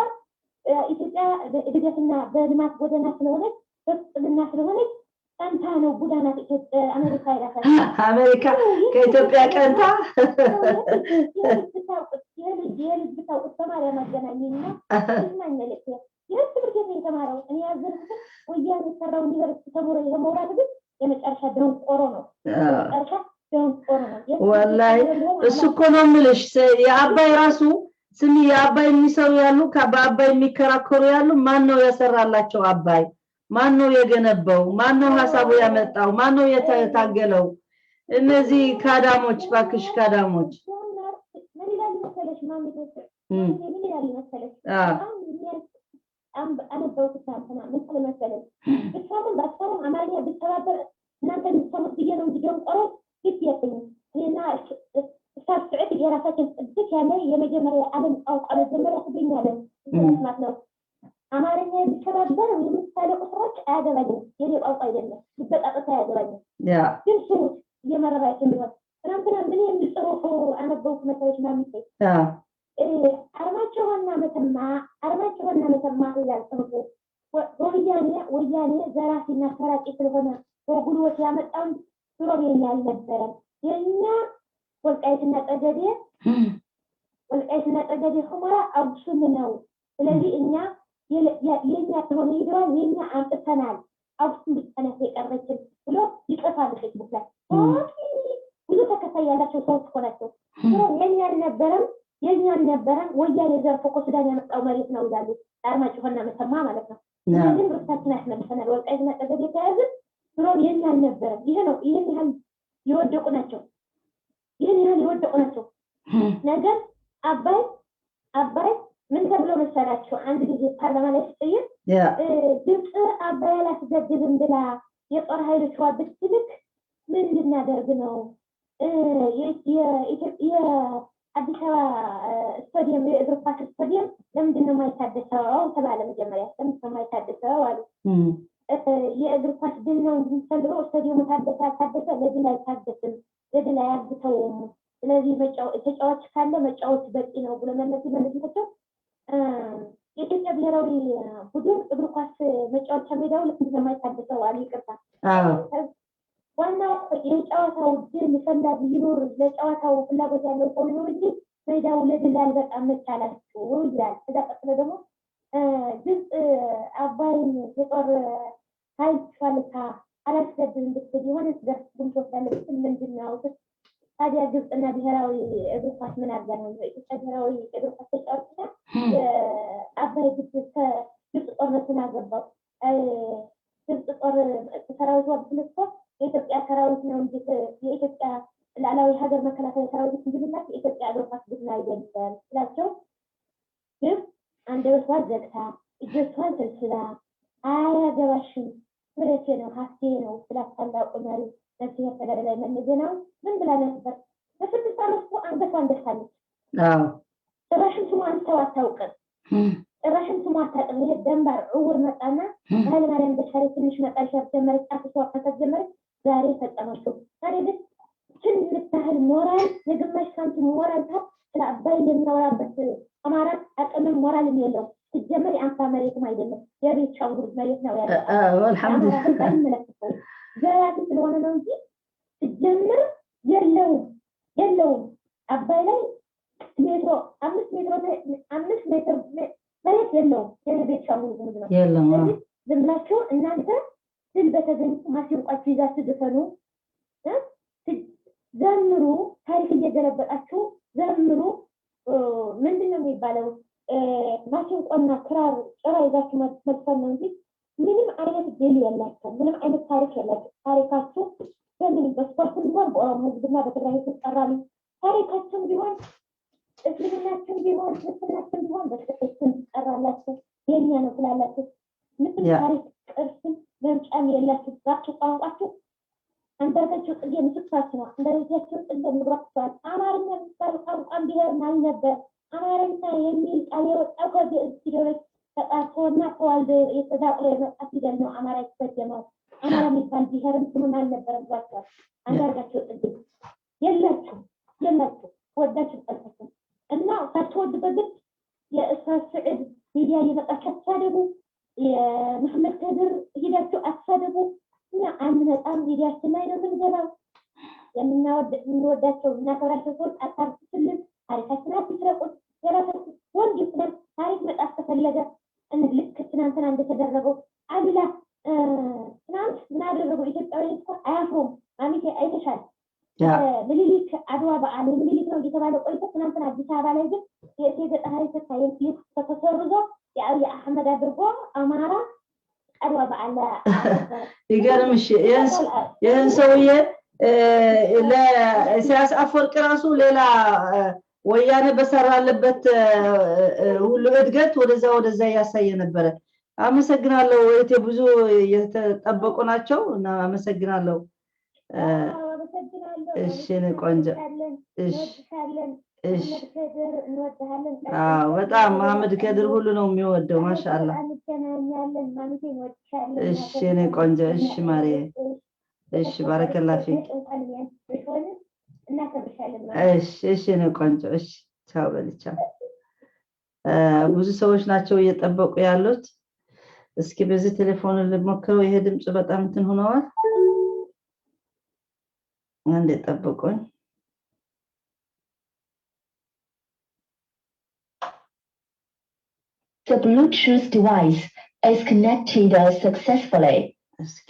ኢትዮጵያ በእድገትና በልማት ጎዳና ስለሆነች፣ በብልጽግና ስለሆነች ቀንታ ነው፣ ቡዳ ናት ኢትዮጵያ አሜሪካ ይላታል። አሜሪካ ከኢትዮጵያ ቀንታ። ይህ ልጅ ብታውቁት በማርያም አገናኘኝና ይስማኝ መልዕክቴ። ይህ ትምህርት ቤት ነው የተማረው። እኔ ያዘንኩትን ወያኔ የሰራው ዩኒቨርሲቲ ተምሮ ይሄ መውራት ግን የመጨረሻ ደንቆሮ ነው። የመጨረሻ ደንቆሮ ነው። የት ወላሂ ትምህርት ቤት እንደሆነ እሱ እኮ ነው የምልሽ። የአባይ ራሱ ስሚ፣ የአባይ የሚሰሩ ያሉ፣ በአባይ የሚከራከሩ ያሉ፣ ማን ነው ያሰራላቸው? አባይ ማን ነው የገነባው? ማን ነው ሀሳቡ ያመጣው? ማን ነው የታገለው? እነዚህ ካዳሞች ባክሽ ካዳሞች። ምን ይላል መሰለሽ ማሚ? ምን ይላል መሰለሽ? በጣም አነበብኩት ትናንትና። ምን አለ መሰለሽ? ብትሰሙም ባትሰሙም አማርኛ ብተባበር እናንተ እንድትሰሙት ብዬ ነው እንጂ ደንቆሮች ግድ የለኝም። እኔና ኡስታዝ ስዑድ የራሳችን ጽድት ያለ የመጀመሪያ የዓለም ቋንቋ መጀመሪያ ትግርኛ አለን መስማት ነው። አማርኛ ቢተባበር የምሳሌ ቁጥሮች አያገባኝም። የኔ ቋንቋ አይደለም። ቢበጣጠስ አያገባኝም። ግን ስሙት እየመረራችሁ ቢሆን። ትናንትና ምን የሚል ጽሑፍ አነበብኩ መሰለሽ ማሚቴ? አርማጭሆና መተማ፣ አርማጭሆና መተማ ይላል ጽሑፉ። ወያኔ ወያኔ ዘራፊና ሰራቂ ስለሆነ በጉልበት ያመጣውን ድሮም የኛ አልነበረም። የኛ ወልቃይትና ጠገዴ፣ ወልቃይትና ጠገዴ ሁመራ አክሱም ነው። ስለዚህ እኛ የኛ የሆነ ይድራል የኛ አምጥተናል። አክሱም ብቻ ናት የቀረችን ብሎ ይጽፋል ፌስቡክ ላይ። ብዙ ተከታይ ያላቸው ሰዎች እኮ ናቸው። ድሮም የኛ አልነበረም፣ የኛ አልነበረም፣ ወያኔ ዘርፎ ከሱዳን ያመጣው መሬት ነው ይላሉ። አርማጭሆና መተማ ማለት ነው። እኛ ግን ርስታችን አስመልሰናል። ወልቃይትና ጠገዴ የተያዝን ድሮም የኛ አልነበረም። ይሄ ነው። ይህን ያህል የወደቁ ናቸው። ይህን ያህል የወደቁ ናቸው። ነገር አባይ ምን ተብሎ መሰላችሁ? አንድ ጊዜ ፓርላማ ላይ ሲጠየቅ ግብፅ አባይ አላስገድብም ብላ የጦር ኃይሎቿ ብትልክ ምን ልናደርግ ነው? የአዲስ አበባ ስታዲየም፣ የእግር ኳስ ስታዲየም ለምንድን ነው የማይታደሰው ተባለ። መጀመሪያ ለምንድን ነው የማይታደሰው አሉ። የእግር ኳስ ድል ነው እንጂ የሚፈልገው ስታዲየሙ ታደሰ አልታደሰ ለድል አይታደስም፣ ለድል አያግተውም። ስለዚህ ተጫዋች ካለ መጫወት በቂ ነው ብሎ መለስ መለስላቸው። የኢትዮጵያ ብሔራዊ ቡድን እግር ኳስ መጫወቻ ሜዳው ለምንድን ነው የማይታደሰው አሉ። ይቅርታ፣ ዋናው የጨዋታው ድል ፈላጊ ይኑር፣ ለጨዋታው ፍላጎት ያለው ሰው ይኑር እንጂ ሜዳው ለድል አልበቃም መቻላችሁ ይላል። ከዛ ቀጥሎ ደግሞ ግብፅ አባይን የጦር ኃይል ልካ አላስገድብም ብትል፣ የሆነ ነገር ትወስዳለች ብትል ምንድን ነው ታዲያ? ግብፅና ብሔራዊ እግር ኳስ ምን አገናኘው? የኢትዮጵያ ብሔራዊ እግር ኳስ ተጫዋችና አባይ ግድብ ከግብፅ ጦርነት ምን አገባው? ግብፅ ጦር ሰራዊቷ ብትልክ እኮ የኢትዮጵያ ሰራዊት ነው እንጂ፣ የኢትዮጵያ ሉዓላዊ ሀገር መከላከያ ሰራዊት እንጂ ብላት የኢትዮጵያ እግር ኳስ ቡድን አይደለም ስላቸው ግብፅ አንደበቷን ዘግታ እጆቿን ሰብስባ አያገባሽም፣ ንብረቴ ነው፣ ሀብቴ ነው ብላ ታላቁ መሪ ነፍስሄር ተጋዳላይ መለስ ዜናዊ ምን ብላ ነበር? በ6 ዓመት እኮ አንገቷን ደፍታለች። ጭራሽም ስሟ አንስተው አታውቅም። ጭራሽም ስሟ አታውቅም። ይሄ ደንባር ዕውር መጣና ኃይለማርያም ደሳለኝ ትንሽ መጣልሻት ጀመረች፣ ጣፍሷ መጣት ጀመረች። ዛሬ ፈጸመችው። ዛሬ ግን ችን የምታህል ሞራል፣ የግማሽ ሳንቲም ሞራል ታ ስለ አባይ የሚያወራበት አማራ አቅምም ሞራልም የለውም። ሲጀመር የአንፋ መሬትም አይደለም፣ የቤንሻንጉል መሬት ነው ያለው። አልሐምዱሊላህ። የአማራ ህዝብ አይመለከተውም። ዘራፊ ስለሆነ ነው እንጂ ሲጀምር የለውም፣ የለውም። አባይ ላይ ሜትሮ 5 ሜትሮ 5 ሜትር መሬት የለውም። የቤንሻንጉል ጉሙዝ ነው። የለም። ስለዚህ ዝም ብላችሁ እናንተ ድል በተገኙ ማሲንቋችሁ ይዛችሁ ዝፈኑ፣ ዘምሩ፣ ታሪክ እየገለበጣችሁ ዘምሩ። ምንድን ነው የሚባለው? ማሲንቆና ክራር ጭራ ይዛችሁ መድፈን ነው እንጂ ምንም አይነት ድል የላቸው፣ ምንም አይነት ታሪክ የላቸው። ታሪካችሁ በምን በስፖርትም ቢሆን በኦሮሞ ህዝብና በትግራይ ህዝብ ይጠራሉ። ታሪካችሁም ቢሆን፣ እስልምናችን ቢሆን፣ ክርስትናችን ቢሆን በክርስትን ትጠራላችሁ፣ የኛ ነው ትላላችሁ። ምንም ታሪክ ቅርስም መምጫም የላችሁ። ባችሁ ቋንቋችሁ አንዳርጋቸው ጽጌ ምስክራችሁ ነው። አንዳርጋቸው ጽጌ ነግሯችኋል። አማርኛ የሚባል ቋንቋም ብሔርም አልነበር። አማርኛ የሚል ቃል የወጣው ከግዕዝ ፊደሎች ተጣርቶና ተዋልዶ የተዳቅሎ የመጣ ፊደል ነው። አማራ የተሰየመው አማራ የሚባል ብሔርም ስምም አልነበረም ብሏቸዋል። አንዳርጋቸው ጽጌ የላችሁ፣ የላችሁ፣ ወዳችሁ ጠልታችሁ እና ሳትወዱ በግድ ሚዲያ እየመጣችሁ አትሳደቡ። የመሐመድ ከድር ሂዳችሁ አትሳደቡ። እኛ አንመጣም፣ ሚዲያችን ላይ ነው የምንገባው። የምንወዳቸው የምናከብራቸው ሰዎች አታርክሱልን፣ ታሪካችን አትስረቁት። የራሳችሁ ወንድ ነን። ታሪክ መጻፍ ከፈለገ ልክ ትናንትና እንደተደረገው አሉላ ትናንት ምን አደረጉ? ኢትዮጵያውያን እኮ አያፍሩም። ማሚቴ አይተሻል። ምኒልክ አድዋ በዓል ምኒልክ ነው እየተባለ ቆይቶ ትናንትና አዲስ አበባ ላይ ግን የእቴጌ ጣይቱ ተሰርዞ የአብይ አህመድ አድርጎ አማራ አድዋ በዓል። ይገርምሽ ይህን ሰውዬ ለኢሳያስ አፈወርቂ ራሱ ሌላ ወያኔ በሰራለበት ሁሉ እድገት ወደዛ ወደዛ እያሳየ ነበረ። አመሰግናለሁ እህቴ፣ ብዙ የተጠበቁ ናቸው እና አመሰግናለሁ። እሺ የኔ ቆንጆ፣ እሺ እሺ። አዎ በጣም መሐመድ ከድር ሁሉ ነው የሚወደው። ማሻአላ። እሺ የኔ ቆንጆ፣ እሺ ማርዬ፣ እሺ بارك الله فيك። እሺ እሺ የኔ ቆንጆ፣ እሺ ቻው በል ቻው። ብዙ ሰዎች ናቸው እየጠበቁ ያሉት። እስኪ በዚህ ቴሌፎን ልሞክረው። ይሄ ድምፁ በጣም እንትን ሆነዋል። አንዴ ጠብቁኝ። The Bluetooth device is connected successfully. እስኪ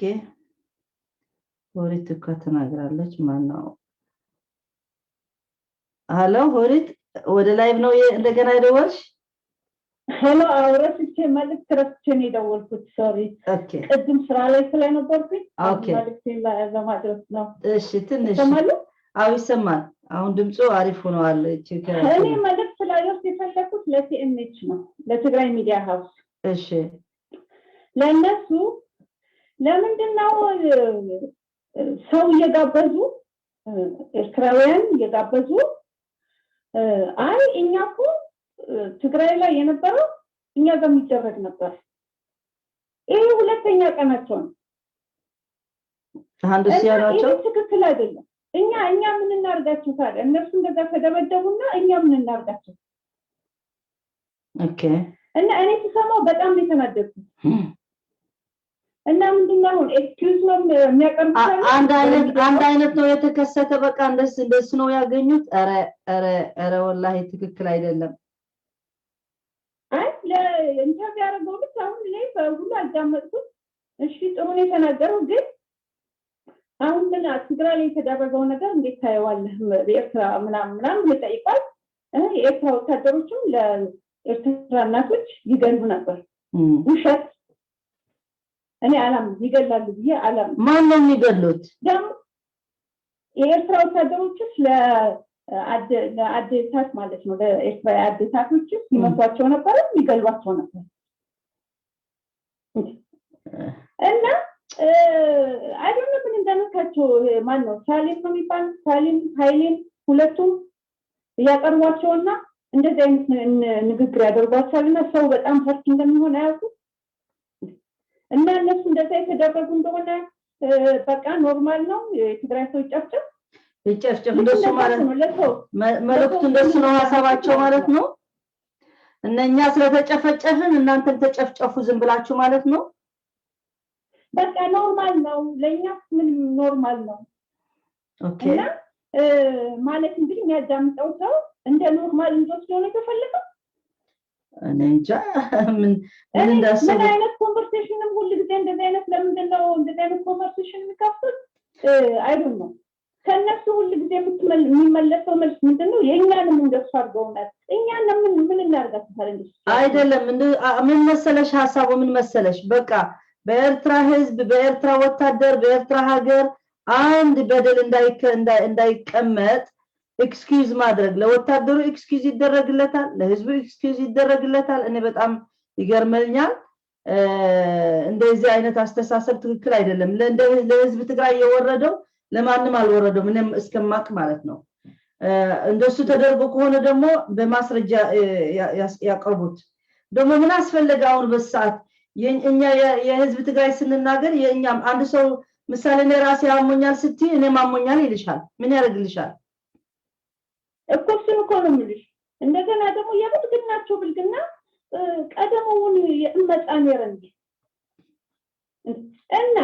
ሆሪት እኮ ተናግራለች። ማነው? Hello ሆሪት፣ ወደ live ነው እንደገና የደወልሽ? Hello፣ አዎ፣ ረስቼ መልዕክት ረስቼ ነው የደወልኩት። Sorry፣ Okay። ቅድም ስራ ላይ ስለነበርኩኝ Okay። መልዕክቴን ለማድረስ ነው። እሺ ትንሽ ይሰማሉ? አዎ ይሰማል። አሁን ድምፁ አሪፍ ሆነዋል። እቺ እኔ መልዕክት ላደርስ የፈለኩት ለ TMH ነው፣ ለትግራይ ሚዲያ ሀውስ። እሺ። ለእነሱ ለምንድን ነው ሰው እየጋበዙ፣ ኤርትራውያን እየጋበዙ አይ እኛ እኮ ትግራይ ላይ የነበረው እኛ ጋር የሚደረግ ነበር። ይሄ ሁለተኛ ቀናቸው ነው። አንዱ ሲያሏቸው ይሄ ትክክል አይደለም። እኛ ምን እናርጋቸው ታዲያ? እነሱ እንደዛ ተደበደቡና እኛ ምን እናርጋቸው? Okay። እና እኔ ስሰማው በጣም ነው የተናደድኩት። እና ምንድነው አሁን excuse ነው የሚያቀርቡት? አንድ አይነት ነው የተከሰተ። በቃ እንደሱ ነው ያገኙት። ኧረ ኧረ ኧረ ወላሂ ትክክል አይደለም። አይ ለ interview ያደረገው ልጅ አሁን እኔ በሁሉ አልዳመጥኩም። እሺ ጥሩ ነው የተናገረው፣ ግን አሁን ምን ትግራይ ላይ የተደረገው ነገር እንዴት ታየዋለህ? በኤርትራ ምናምን ምናምን ይጠይቋል። የኤርትራ ወታደሮችም ለኤርትራ እናቶች ይገሉ ነበር። ውሸት። እኔ አላምንም፣ ይገላሉ ብዬ አላምንም። ማን ነው የሚገሉት? ደግሞ የኤርትራ ወታደሮችስ ለአዴታት ማለት ነው፣ ለኤርትራ አዴታቶችስ ይመቷቸው ነበረ፣ ይገሏቸው ነበር። እና አይደለም ምን እንደነካቸው፣ ማን ነው ሳሊም ነው የሚባል፣ ሳሊም ሀይሌም ሁለቱም እያቀርቧቸውና እንደዚህ አይነት ንግግር ያደርጓቸዋል እና ሰው በጣም hurt እንደሚሆን አያውቁም። እና እነሱ እንደዛ የተደረጉ እንደሆነ በቃ normal ነው፣ የትግራይ ሰው ይጨፍጨፍ ይጨፍጨፍ እንደሱ ማለት ነው። መልእክቱ እንደሱ ነው ሀሳባቸው ማለት ነው። እነኛ ስለተጨፈጨፍን እናንተም ተጨፍጨፉ ዝም ብላችሁ ማለት ነው። በቃ normal ነው ለኛ፣ ምንም normal ነው። Okay። እና ማለት እንግዲህ የሚያዳምጠው ሰው እንደ normal እንዲወስደው ነው የተፈለገው። እኔ እንጃ ምን ምን እንዳሰቡ። ምን አይነት conversation ም ሁሉ ጊዜ እንደዚህ አይነት፣ ለምንድን ነው እንደዚህ አይነት conversation የሚከፍቱት? I don't know። ከእነሱ ሁሉ ጊዜ የሚመለሰው መልስ ምንድን ነው? የእኛንም እንደሱ አድርገውናል። እኛን ምን ምን እናደርጋቸዋለን? እንደሱ አይደለም። ምን መሰለሽ ሀሳቡ ምን መሰለሽ፣ በቃ በኤርትራ ህዝብ፣ በኤርትራ ወታደር፣ በኤርትራ ሀገር አንድ በደል እንዳይቀመጥ excuse ማድረግ፣ ለወታደሩ excuse ይደረግለታል፣ ለህዝቡ excuse ይደረግለታል። እኔ በጣም ይገርመኛል። እንደዚህ አይነት አስተሳሰብ ትክክል አይደለም። ለህዝብ ትግራይ የወረደው ለማንም አልወረደውም፣ እኔም እስከማቅ ማለት ነው። እንደሱ ተደርጎ ከሆነ ደግሞ በማስረጃ ያቀርቡት። ደግሞ ምን አስፈለገ አሁን በሰዓት እኛ የህዝብ ትግራይ ስንናገር የእኛም አንድ ሰው ምሳሌ እኔ ራሴ አሞኛል ስትይ እኔም አሞኛል ይልሻል። ምን ያደርግልሻል? እኮ እሱን እኮ ነው የምልሽ። እንደገና ደግሞ የብልግናቸው ብልግና ቀደም መፃ ነይረን እና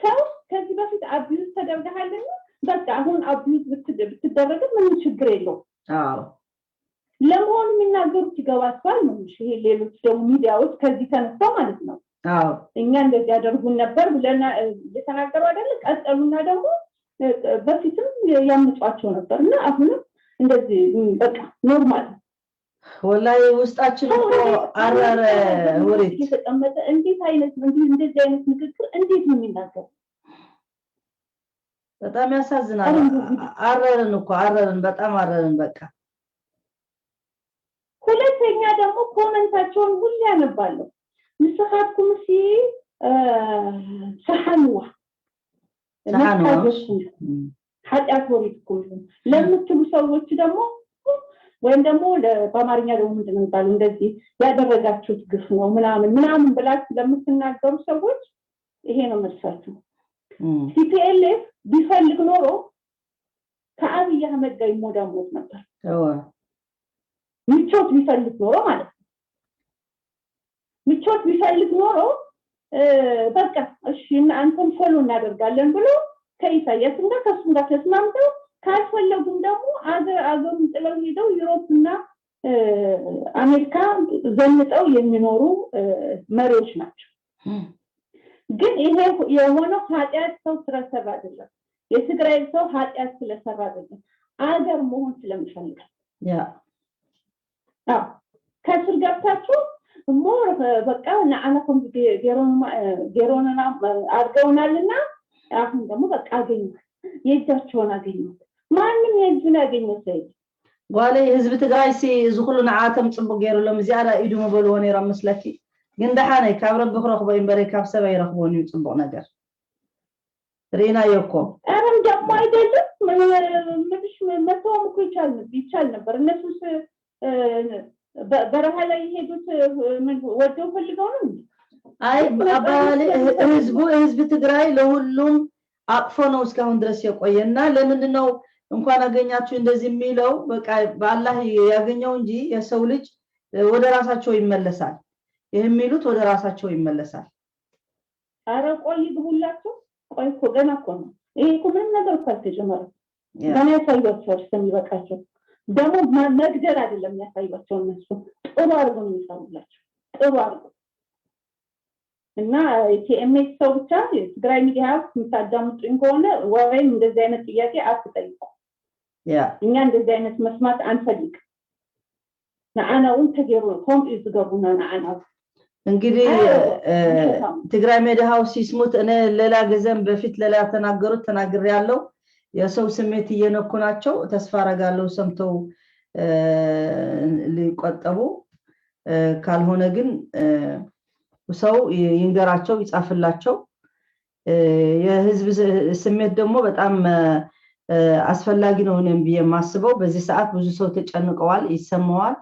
ሰው ከዚህ በፊት abuse ተደርገሃልና በቃ አሁን abuse ብትደረግም ምንም ችግር የለውም። አዎ ለመሆኑ የሚናገሩት ይገባቸዋል ነው። ይሄ ሌሎች ደግሞ ሚዲያዎች ከዚህ ተነስተው ማለት ነው አዎ እኛ እንደዚህ ያደርጉን ነበር ብለና እየተናገሩ አይደለ? ቀጠሉና ደግሞ በፊትም ያምጧቸው ነበር እና አሁንም እንደዚህ በቃ normal። ወላሂ ውስጣችን እኮ አረረ ውሪት። የተቀመጠ እንዴት አይነት እንደዚህ አይነት ንግግር እንዴት ነው የሚናገር? በጣም ያሳዝናል። አረርን እኮ አረርን፣ በጣም አረርን። በቃ ሁለተኛ ደግሞ comment ኣቸውን ሁሌ ያነባለሁ። ንስኻትኩም ሲ ሰሓንዋ ኃጢአት ወሪድኩም ለምትሉ ሰዎች ደግሞ ወይም ደግሞ በአማርኛ ደግሞ ምንድን ነው የሚባለው እንደዚህ ያደረጋችሁት ግፍ ነው ምናምን ምናምን ብላችሁ ለምትናገሩ ሰዎች ይሄ ነው መልሳችሁ። TPLF ቢፈልግ ኖሮ ከአብይ አህመድ ጋር ይሞዳሞድ ነበር። ምቾት ቢፈልግ ኖሮ ማለት ነው። ምቾት ቢፈልግ ኖሮ በቃ እሺ አንተን follow እናደርጋለን ብሎ ከኢሳያስ እና ከእሱም ጋር ተስማምተው ካልፈለጉም ደግሞ አገሩን ጥለው ሄደው Europe እና አሜሪካ ዘንጠው የሚኖሩ መሪዎች ናቸው። ግን ይሄ የሆነው ኃጢአት ሰው ስለሰራ አይደለም። የትግራይ ሰው ኃጢአት ስለሰራ አይደለም። አገር መሆን ስለሚፈልግ ያ አዎ ከስር ገብታችሁ more በቃ ንዓናኩም ጌሮንና አድርገውናልና አሁን ደግሞ በቃ አገኙት፣ የእጃቸውን አገኙት። ማንም የእጁን ያገኘው ሰው ጓለይ ህዝቢ ትግራይ ሲ እዚ ኩሉ ንዓቶም ፅቡቅ ገይሩሎም እዚኣ ኢዱ ምበልዎ ነይሮም መስለኪ። ግን ደሓነይ ካብ ረቢ ክረክቦ እዩ እምበረይ ካብ ሰብ ኣይረክቦን እዩ ፅቡቅ ነገር ርኢናዮ እኮ። ኧረም ደግሞ አይደለም ምንሽ መተውም እኮ ይቻል ነበር። እነሱስ በረሃ ላይ የሄዱት ወደው ፈልገው ነው እንዴ? አይ አባባሌ ህዝብ ትግራይ ለሁሉም አቅፎ ነው እስካሁን ድረስ የቆየና ለምንድን ነው እንኳን አገኛችሁ እንደዚህ የሚለው? በቃ በአላህ ያገኘው እንጂ የሰው ልጅ ወደ ራሳቸው ይመለሳል። ይሄ የሚሉት ወደ ራሳቸው ይመለሳል። ኧረ ቆይ ይግቡላቸው። ቆይ እኮ ገና እኮ ነው ይሄ እኮ ምንም ነገር እኮ አልተጀመረም። ገና ያሳዩአቸዋል እስከሚበቃቸው። ደግሞ መግደል አይደለም የሚያሳዩአቸው እነሱ ጥሩ አድርገው ነው የሚሰሩላቸው፣ ጥሩ አድርገው። እና TMH ሰው ብቻ የትግራይ ሚዲያ የምታዳምጡኝ ከሆነ ወይም እንደዚህ አይነት ጥያቄ አትጠይቁ። እኛ እንደዚህ አይነት መስማት አንፈልግም። ንዓናውን ተገይሩ ከምኡ ዝገቡና ንዓና እንግዲህ ትግራይ ሚዲያ ሃውስ ይስሙት። እኔ ሌላ ጊዜም በፊት ሌላ ተናገሩት ተናግሬያለሁ። የሰው ስሜት እየነኩ ናቸው። ተስፋ አደርጋለሁ ሰምተው ሊቆጠቡ፣ ካልሆነ ግን ሰው ይንገራቸው፣ ይጻፍላቸው። የህዝብ ስሜት ደግሞ በጣም አስፈላጊ ነው እኔም ብዬ የማስበው። በዚህ ሰዓት ብዙ ሰው ተጨንቀዋል፣ ይሰማዋል።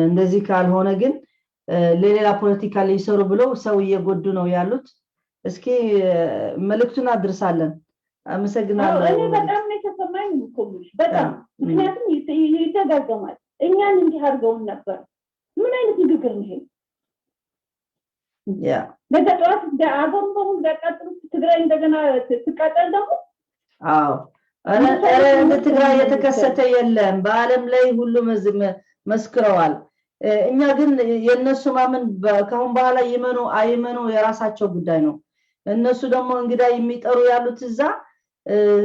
እንደዚህ ካልሆነ ግን ለሌላ ፖለቲካ ሊሰሩ ብለው ሰው እየጎዱ ነው ያሉት። እስኪ መልእክቱን አድርሳለን። አመሰግናለሁ። እኔ በጣም ነው የተሰማኝ እኮ በጣም ምክንያቱም ይደጋገማል። እኛን እንዲህ አድርገውን ነበር። ምን አይነት ንግግር ነው ይሄ? ያ ነገ ጠዋት አገሩን በሙሉ ቢያቃጥሉት ትግራይ እንደገና ትቃጠል ደግሞ። አዎ ኧረ እንደ ትግራይ የተከሰተ የለም። በአለም ላይ ሁሉም መስክረዋል። እኛ ግን የነሱ ማመን ከአሁን በኋላ ይመኑ አይመኑ የራሳቸው ጉዳይ ነው። እነሱ ደግሞ እንግዳ የሚጠሩ ያሉት እዛ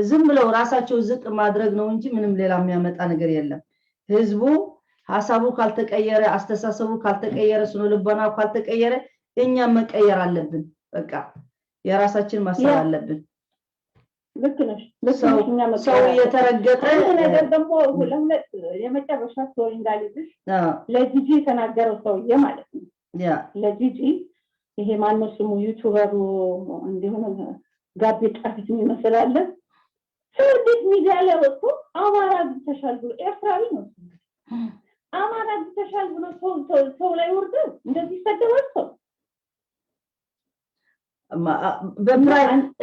ዝም ብለው ራሳቸው ዝቅ ማድረግ ነው እንጂ ምንም ሌላ የሚያመጣ ነገር የለም። ህዝቡ ሐሳቡ ካልተቀየረ፣ አስተሳሰቡ ካልተቀየረ፣ ስነ ልቦናው ካልተቀየረ እኛ መቀየር አለብን። በቃ የራሳችን ማሰብ አለብን። ልክ ነሽ፣ ልክ ነሽ። እኛ ሰው እየተረገጠ አንድ ነገር ደግሞ ለሁለት የመጨረሻ story እንዳልልሽ ለጂጂ የተናገረው ሰውዬ ማለት ነው። ለጂጂ ይሄ ማነው ስሙ YouTuber ኡ እንዲሆነ ጋቢ ጣፊት የሚመስል አለ። ሰው እንዴት ሚዲያ ላይ ወጥቶ አማራ አግኝተሻል ብሎ ኤርትራዊ ነው አማራ አግኝተሻል ብሎ ሰው ላይ ወርዶ እንደዚህ ይሰደባል ሰው።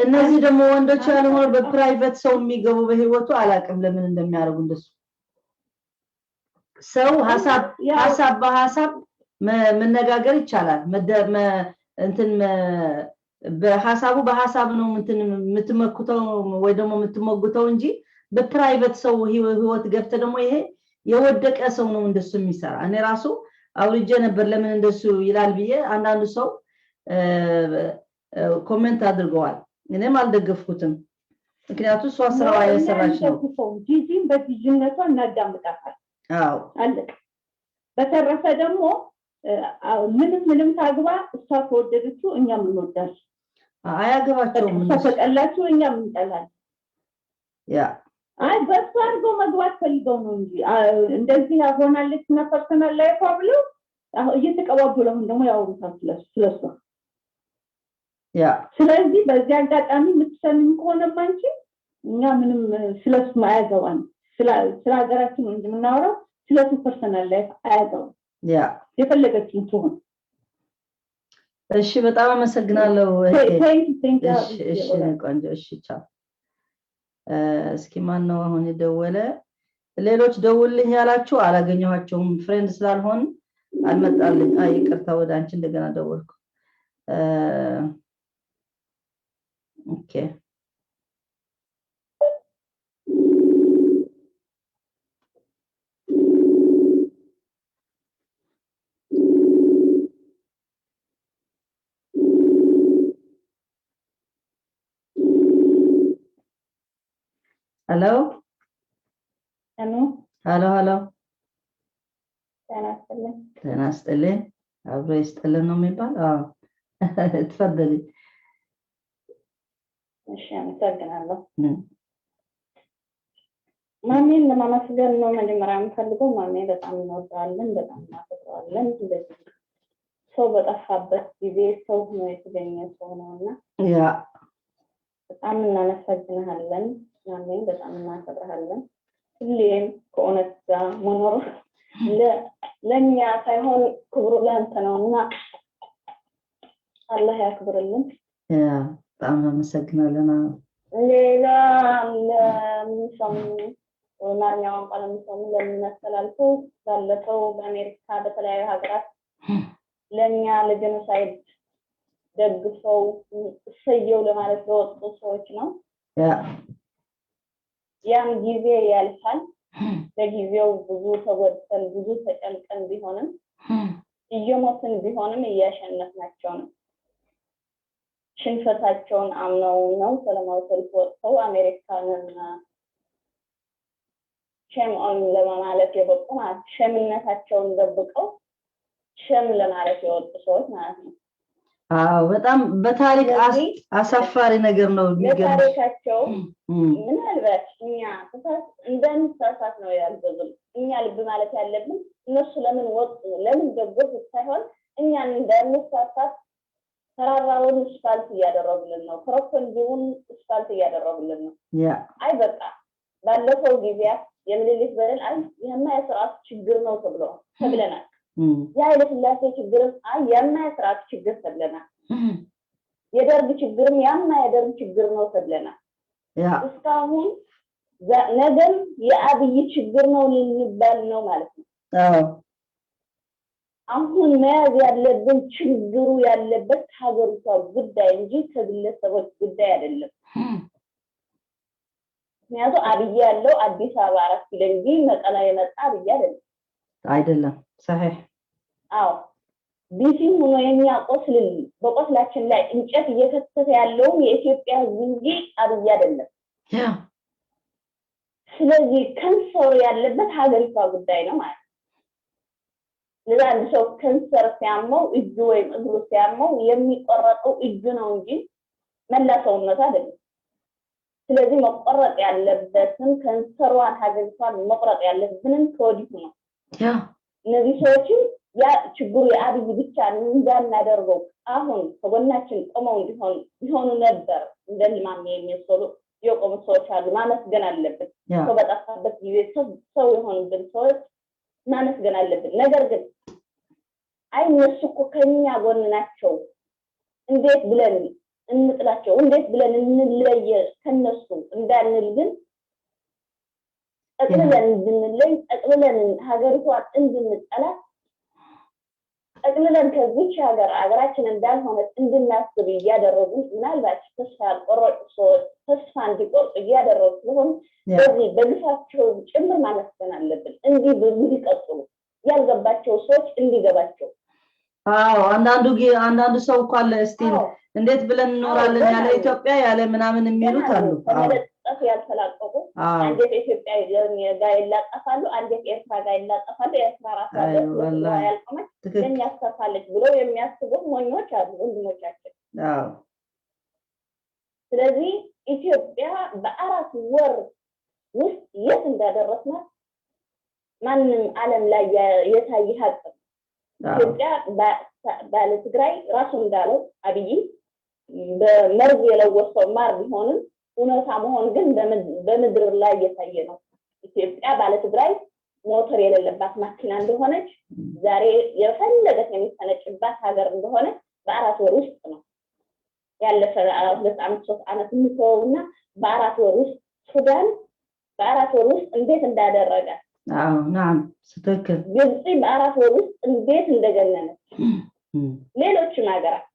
እነዚህ ደግሞ ወንዶች ያልሆኑ በ private ሰው የሚገቡ በህይወቱ አላውቅም ለምን እንደሚያደርጉ እንደሱ። ሰው ሐሳብ በሐሳብ መነጋገር ይቻላል። እንትን በሐሳቡ በሐሳብ ነው እንትን የምትመኩተው ወይ ደግሞ የምትሞግተው እንጂ በ private ሰው ህይወት ገብተ ደግሞ ይሄ የወደቀ ሰው ነው እንደሱ የሚሰራ። እኔ ራሱ አውርጄ ነበር ለምን እንደሱ ይላል ብዬ አንዳንዱ ሰው comment አድርገዋል። እኔም አልደገፍኩትም፣ ምክንያቱም እሷ ስራዋ የሰራች ነው። ጂጂን በጂጂነቷ እናዳምጣታል። አዎ አለቀ። በተረፈ ደግሞ ምንም ምንም ታግባ እሷ ከወደደችው እኛም እንወዳለን። አያገባቸውም። እሷ ከጠላችው እኛም እንጠላለን። ያ አይ በእሱ አድርገው መግባት ፈልገው ነው እንጂ እንደዚህ ሆናለች እና personal life ዋ ብለው እየተቀባበሉ አሁን ደግሞ ያወሩታል ስለሷ። ያ ስለዚህ በዚህ አጋጣሚ የምትሰሚኝ ከሆነማ አንቺ እኛ ምንም ስለሱ አያገባንም። ስለ ሀገራችን ነው እንጂ የምናወራው ስለሱ personal life አያገባም። ያ የፈለገችውን ትሁን። እሺ፣ በጣም አመሰግናለሁ። Thank እሺ፣ እሺ፣ ቆንጆ። እሺ፣ ቻው። እስኪ ማን ነው አሁን የደወለ? ሌሎች ደውልልኝ ያላችሁ አላገኘኋቸውም። Friend ስላልሆን አልመጣልኝ። አይ ይቅርታ፣ ወደ አንቺ እንደገና ደወልኩ። Okay፣ ሄሎ ሄሎ ሄሎ ሄሎ፣ ጤና ይስጥልኝ። ጤና ይስጥልኝ። አብሮ ይስጥልን ነው የሚባል? አዎ፣ تفضلي። እሺ፣ አመሰግናለሁ። ማሜን ለማመስገን ነው መጀመሪያ የምፈልገው። ማሜ በጣም እንወደዋለን፣ በጣም እናፈቅረዋለን። እንደዚህ ሰው በጠፋበት ጊዜ ሰው ሆኖ የተገኘ ሰው ነው እና በጣም እናመሰግንሃለን ማሜ፣ በጣም እናከብርሃለን። ሁሌም ከእውነት ጋር መኖር ለእኛ ሳይሆን ክብሩ ለአንተ ነው እና አላህ ያክብርልን። Yeah፣ በጣም አመሰግናለን። ሌላ ለሚሰሙ አማርኛ ቋንቋ ለሚሰሙ ለምናስተላልፈው ባለፈው በአሜሪካ በተለያዩ ሀገራት ለእኛ ለ genocide ደግፈው እሰየው ለማለት ለወጡ ሰዎች ነው። ያም ጊዜ ያልፋል። ለጊዜው ብዙ ተጎድተን ብዙ ተጨንቀን ቢሆንም እየሞትን ቢሆንም እያሸነፍናቸው ነው። ሽንፈታቸውን አምነው ነው ሰላማዊ ሰልፍ ወጥተው አሜሪካንን shame on ለማለት የበቁ ማለት shame ነታቸውን ደብቀው shame ለማለት የወጡ ሰዎች ማለት ነው። አዎ፣ በጣም በታሪክ አሳፋሪ ነገር ነው የሚገርምሽ። ለታሪካቸው ምናልባት እኛ እንደንሳሳት ነው ያዘዙን። እኛ ልብ ማለት ያለብን እነሱ ለምን ወጡ ለምን ደገፉት ሳይሆን እኛን እንደንሳሳት ተራራውን እስፋልት እያደረጉልን ነው። ኮረኮንጂውን እስፋልት እያደረጉልን ነው። አይ በቃ ባለፈው ጊዜያት የምኒልክ በደል አይ ይሄማ የስርዓቱ ችግር ነው ተብለናል። የኃይለ ሥላሴ ችግርም አይ ያማ የስርዓቱ ችግር ተብለናል። የደርግ ችግርም ያማ የደርግ ችግር ነው ተብለናል። እስካሁን ነገም የአብይ ችግር ነው ልንባል ነው ማለት ነው። አሁን መያዝ ያለብን ችግሩ ያለበት ሀገሪቷ ጉዳይ እንጂ ከግለሰቦች ጉዳይ አይደለም። ምክንያቱም አብይ ያለው አዲስ አበባ 4 ኪሎ እንጂ መቀለ የመጣ አብይ አይደለም። አይደለም። صحيح። አዎ፣ ቢሲ ሆኖ የኛ ቆስል በቆስላችን ላይ እንጨት እየከተተ ያለው የኢትዮጵያ ሕዝብ እንጂ አብይ አይደለም። ስለዚህ ከንሰሩ ያለበት ሀገሪቷ ጉዳይ ነው ማለት ነው። ለዛ አንድ ሰው ከንሰር ሲያመው እጁ ወይም እግሩ ሲያመው የሚቆረጠው እጁ ነው እንጂ መላ ሰውነቱ አይደለም። ስለዚህ መቆረጥ ያለበትን ከንሰሯን ሀገሪቷን መቁረጥ ያለብንን ከወዲሁ ነው። እነዚህ ሰዎችም ያ ችግሩ የአብይ ብቻ እንዳናደርገው አሁን ከጎናችን ቆመው እንዲሆኑ ነበር። እንደልማም የሚሰሩ የቆሙ ሰዎች አሉ። ማመስገን አለብን። ሰው በጠፋበት ጊዜ ሰው የሆኑብን ሰዎች ማመስገን አለብን። ነገር ግን አይ እነሱ እኮ ከኛ ጎን ናቸው፣ እንዴት ብለን እንጥላቸው፣ እንዴት ብለን እንለየ ከነሱ እንዳንል ግን ጠቅልለን እንድንለይ ጠቅልለን ሀገሪቷን እንድንጠላት ጠቅልለን ከዚች ሀገር ሀገራችን እንዳልሆነች እንድናስብ እያደረጉ፣ ምናልባት ተስፋ ያልቆረጡ ሰዎች ተስፋ እንዲቆርጡ እያደረጉ ስለሆኑ በዚህ በግፋቸው ጭምር ማመስገን አለብን። እንዲህ እንዲቀጥሉ፣ ያልገባቸው ሰዎች እንዲገባቸው። አዎ፣ አንዳንዱ ሰው እኮ አለ still እንዴት ብለን እንኖራለን ያለ ኢትዮጵያ ያለ ምናምን የሚሉት አሉ። ከመለጠፍ ያልተላቀቁ፣ አንዴ ከኢትዮጵያ ጋር ይላጠፋሉ፣ አንዴ ከኤርትራ ጋር ይላጠፋሉ። ኤርትራ ራሷ ያልቆመች ለእኛ ያስተፋለች ብለው የሚያስቡ ሞኞች አሉ ወንድሞቻችን። ስለዚህ ኢትዮጵያ በ4 ወር ውስጥ የት እንዳደረስናት ማንም ዓለም ላይ የታየ ሀቅ ነው። ኢትዮጵያ ባለ ትግራይ ራሱ እንዳለው አብይ በመርዝ የለወሰው ማር ቢሆንም እውነታ መሆን ግን በምድር ላይ እየታየ ነው። ኢትዮጵያ ባለ ትግራይ ሞተር የሌለባት ማኪና እንደሆነች፣ ዛሬ የፈለገት የሚፈነጭባት ሀገር እንደሆነ በ4 ወር ውስጥ ነው። ያለፈ 2 ዓመት 3 ዓመት የምተወውና በ4 ወር ውስጥ ሱዳን በ4 ወር ውስጥ እንዴት እንዳደረገ፣ አዎ ናም፣ ትክክል። ግብፅ በ4 ወር ውስጥ እንዴት እንደገነነች፣ ሌሎችም ሀገራት።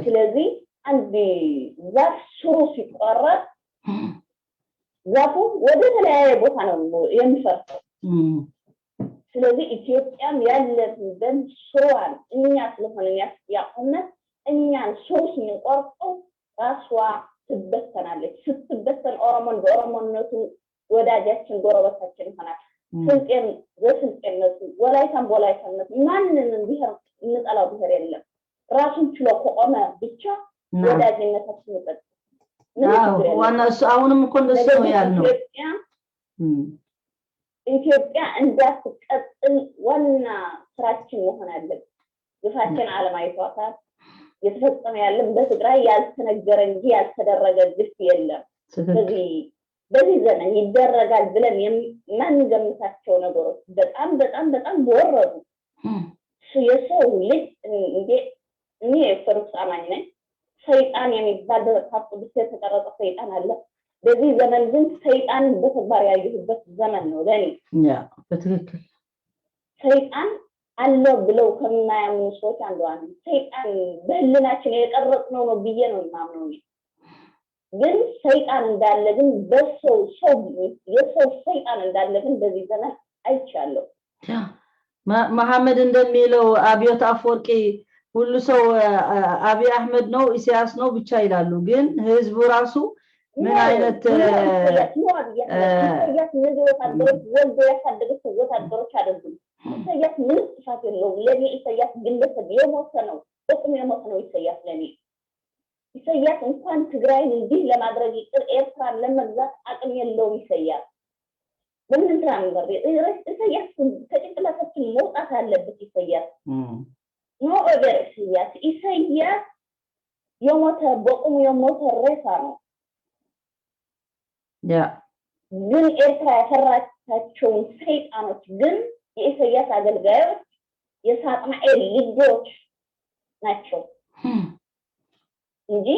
ስለዚህ አንድ ዛፍ ስሩ ሲቆረጥ ዛፉ ወደ ተለያየ ቦታ ነው የሚፈርሰው። ስለዚህ ኢትዮጵያም ያለብን ስሯን እኛ ስለሆነ ያቆምናት እኛን ስሩ ስንቆርጠው ራሷ ትበተናለች። ስትበተን ኦሮሞን በኦሮሞነቱ ወዳጃችን ጎረቤታችን ይሆናል። ስልጤን በስልጤነቱ፣ ወላይታን በወላይታነቱ፣ ማንንም ብሔር እንጠላው ብሔር የለም። ራሱን ችሎ ከቆመ ብቻ ወዳጅነታችን ይቀጥል። ዋና እሱ አሁንም እኮ እንደሱ ነው ያልነው። ኢትዮጵያ እንዳትቀጥል ዋና ስራችን መሆን አለብን። ግፋችን ዓለም አይቷታል። እየተፈጸመ ያለም በትግራይ ያልተነገረ እንጂ ያልተደረገ ግፍ የለም። በዚህ ዘመን ይደረጋል ብለን የማንገምታቸው ነገሮች በጣም በጣም በጣም ወረዱ። የሰው ልጅ እንዴ፣ እኔ የኦርቶዶክስ አማኝ ነኝ። ሰይጣን የሚባል በመጽሐፍ ቅዱስ የተቀረጸ ሰይጣን አለ። በዚህ ዘመን ግን ሰይጣን በተግባር ያየሁበት ዘመን ነው ለእኔ። Yeah፣ በትክክል። ሰይጣን አለ ብለው ከማያምኑ ሰዎች አንዷ ነኝ። ሰይጣን በህሊናችን የቀረጽነው ነው ብዬ ነው የማምነው እኔ። ግን ሰይጣን እንዳለ ግን በሰው ሰው የሰው ሰይጣን እንዳለ ግን በዚህ ዘመን አይቻለሁ። መሐመድ እንደሚለው አብዮት አፈወርቂ ሁሉ ሰው አብይ አህመድ ነው ኢሳያስ ነው ብቻ ይላሉ። ግን ህዝቡ ራሱ ምን አይነት ኢሳያስ እነዚህ ወታደሮች ወልዶ ያሳደገችው ወታደሮች አይደሉም። ኢሳያስ ምንም ጥፋት የለውም። ለእኔ ኢሳያስ ግለሰብ የሞተ ነው፣ በቁም የሞተ ነው ኢሳያስ ለእኔ። ኢሳያስ እንኳን ትግራይን እንዲህ ለማድረግ ይቅር ኤርትራን ለመግዛት አቅም የለውም ኢሳያስ። በምንም ተአምር ኢሳያስ ከጭንቅላታችን መውጣት አለበት። ኢሳያስ no over ኢሳያስ። ኢሳያስ የሞተ፣ በቁሙ የሞተ ሬሳ ነው። ግን ኤርትራ ያፈራቻቸውን ሰይጣኖች ግን የኢሳያስ አገልጋዮች የሳጥናኤል ልጆች ናቸው እንጂ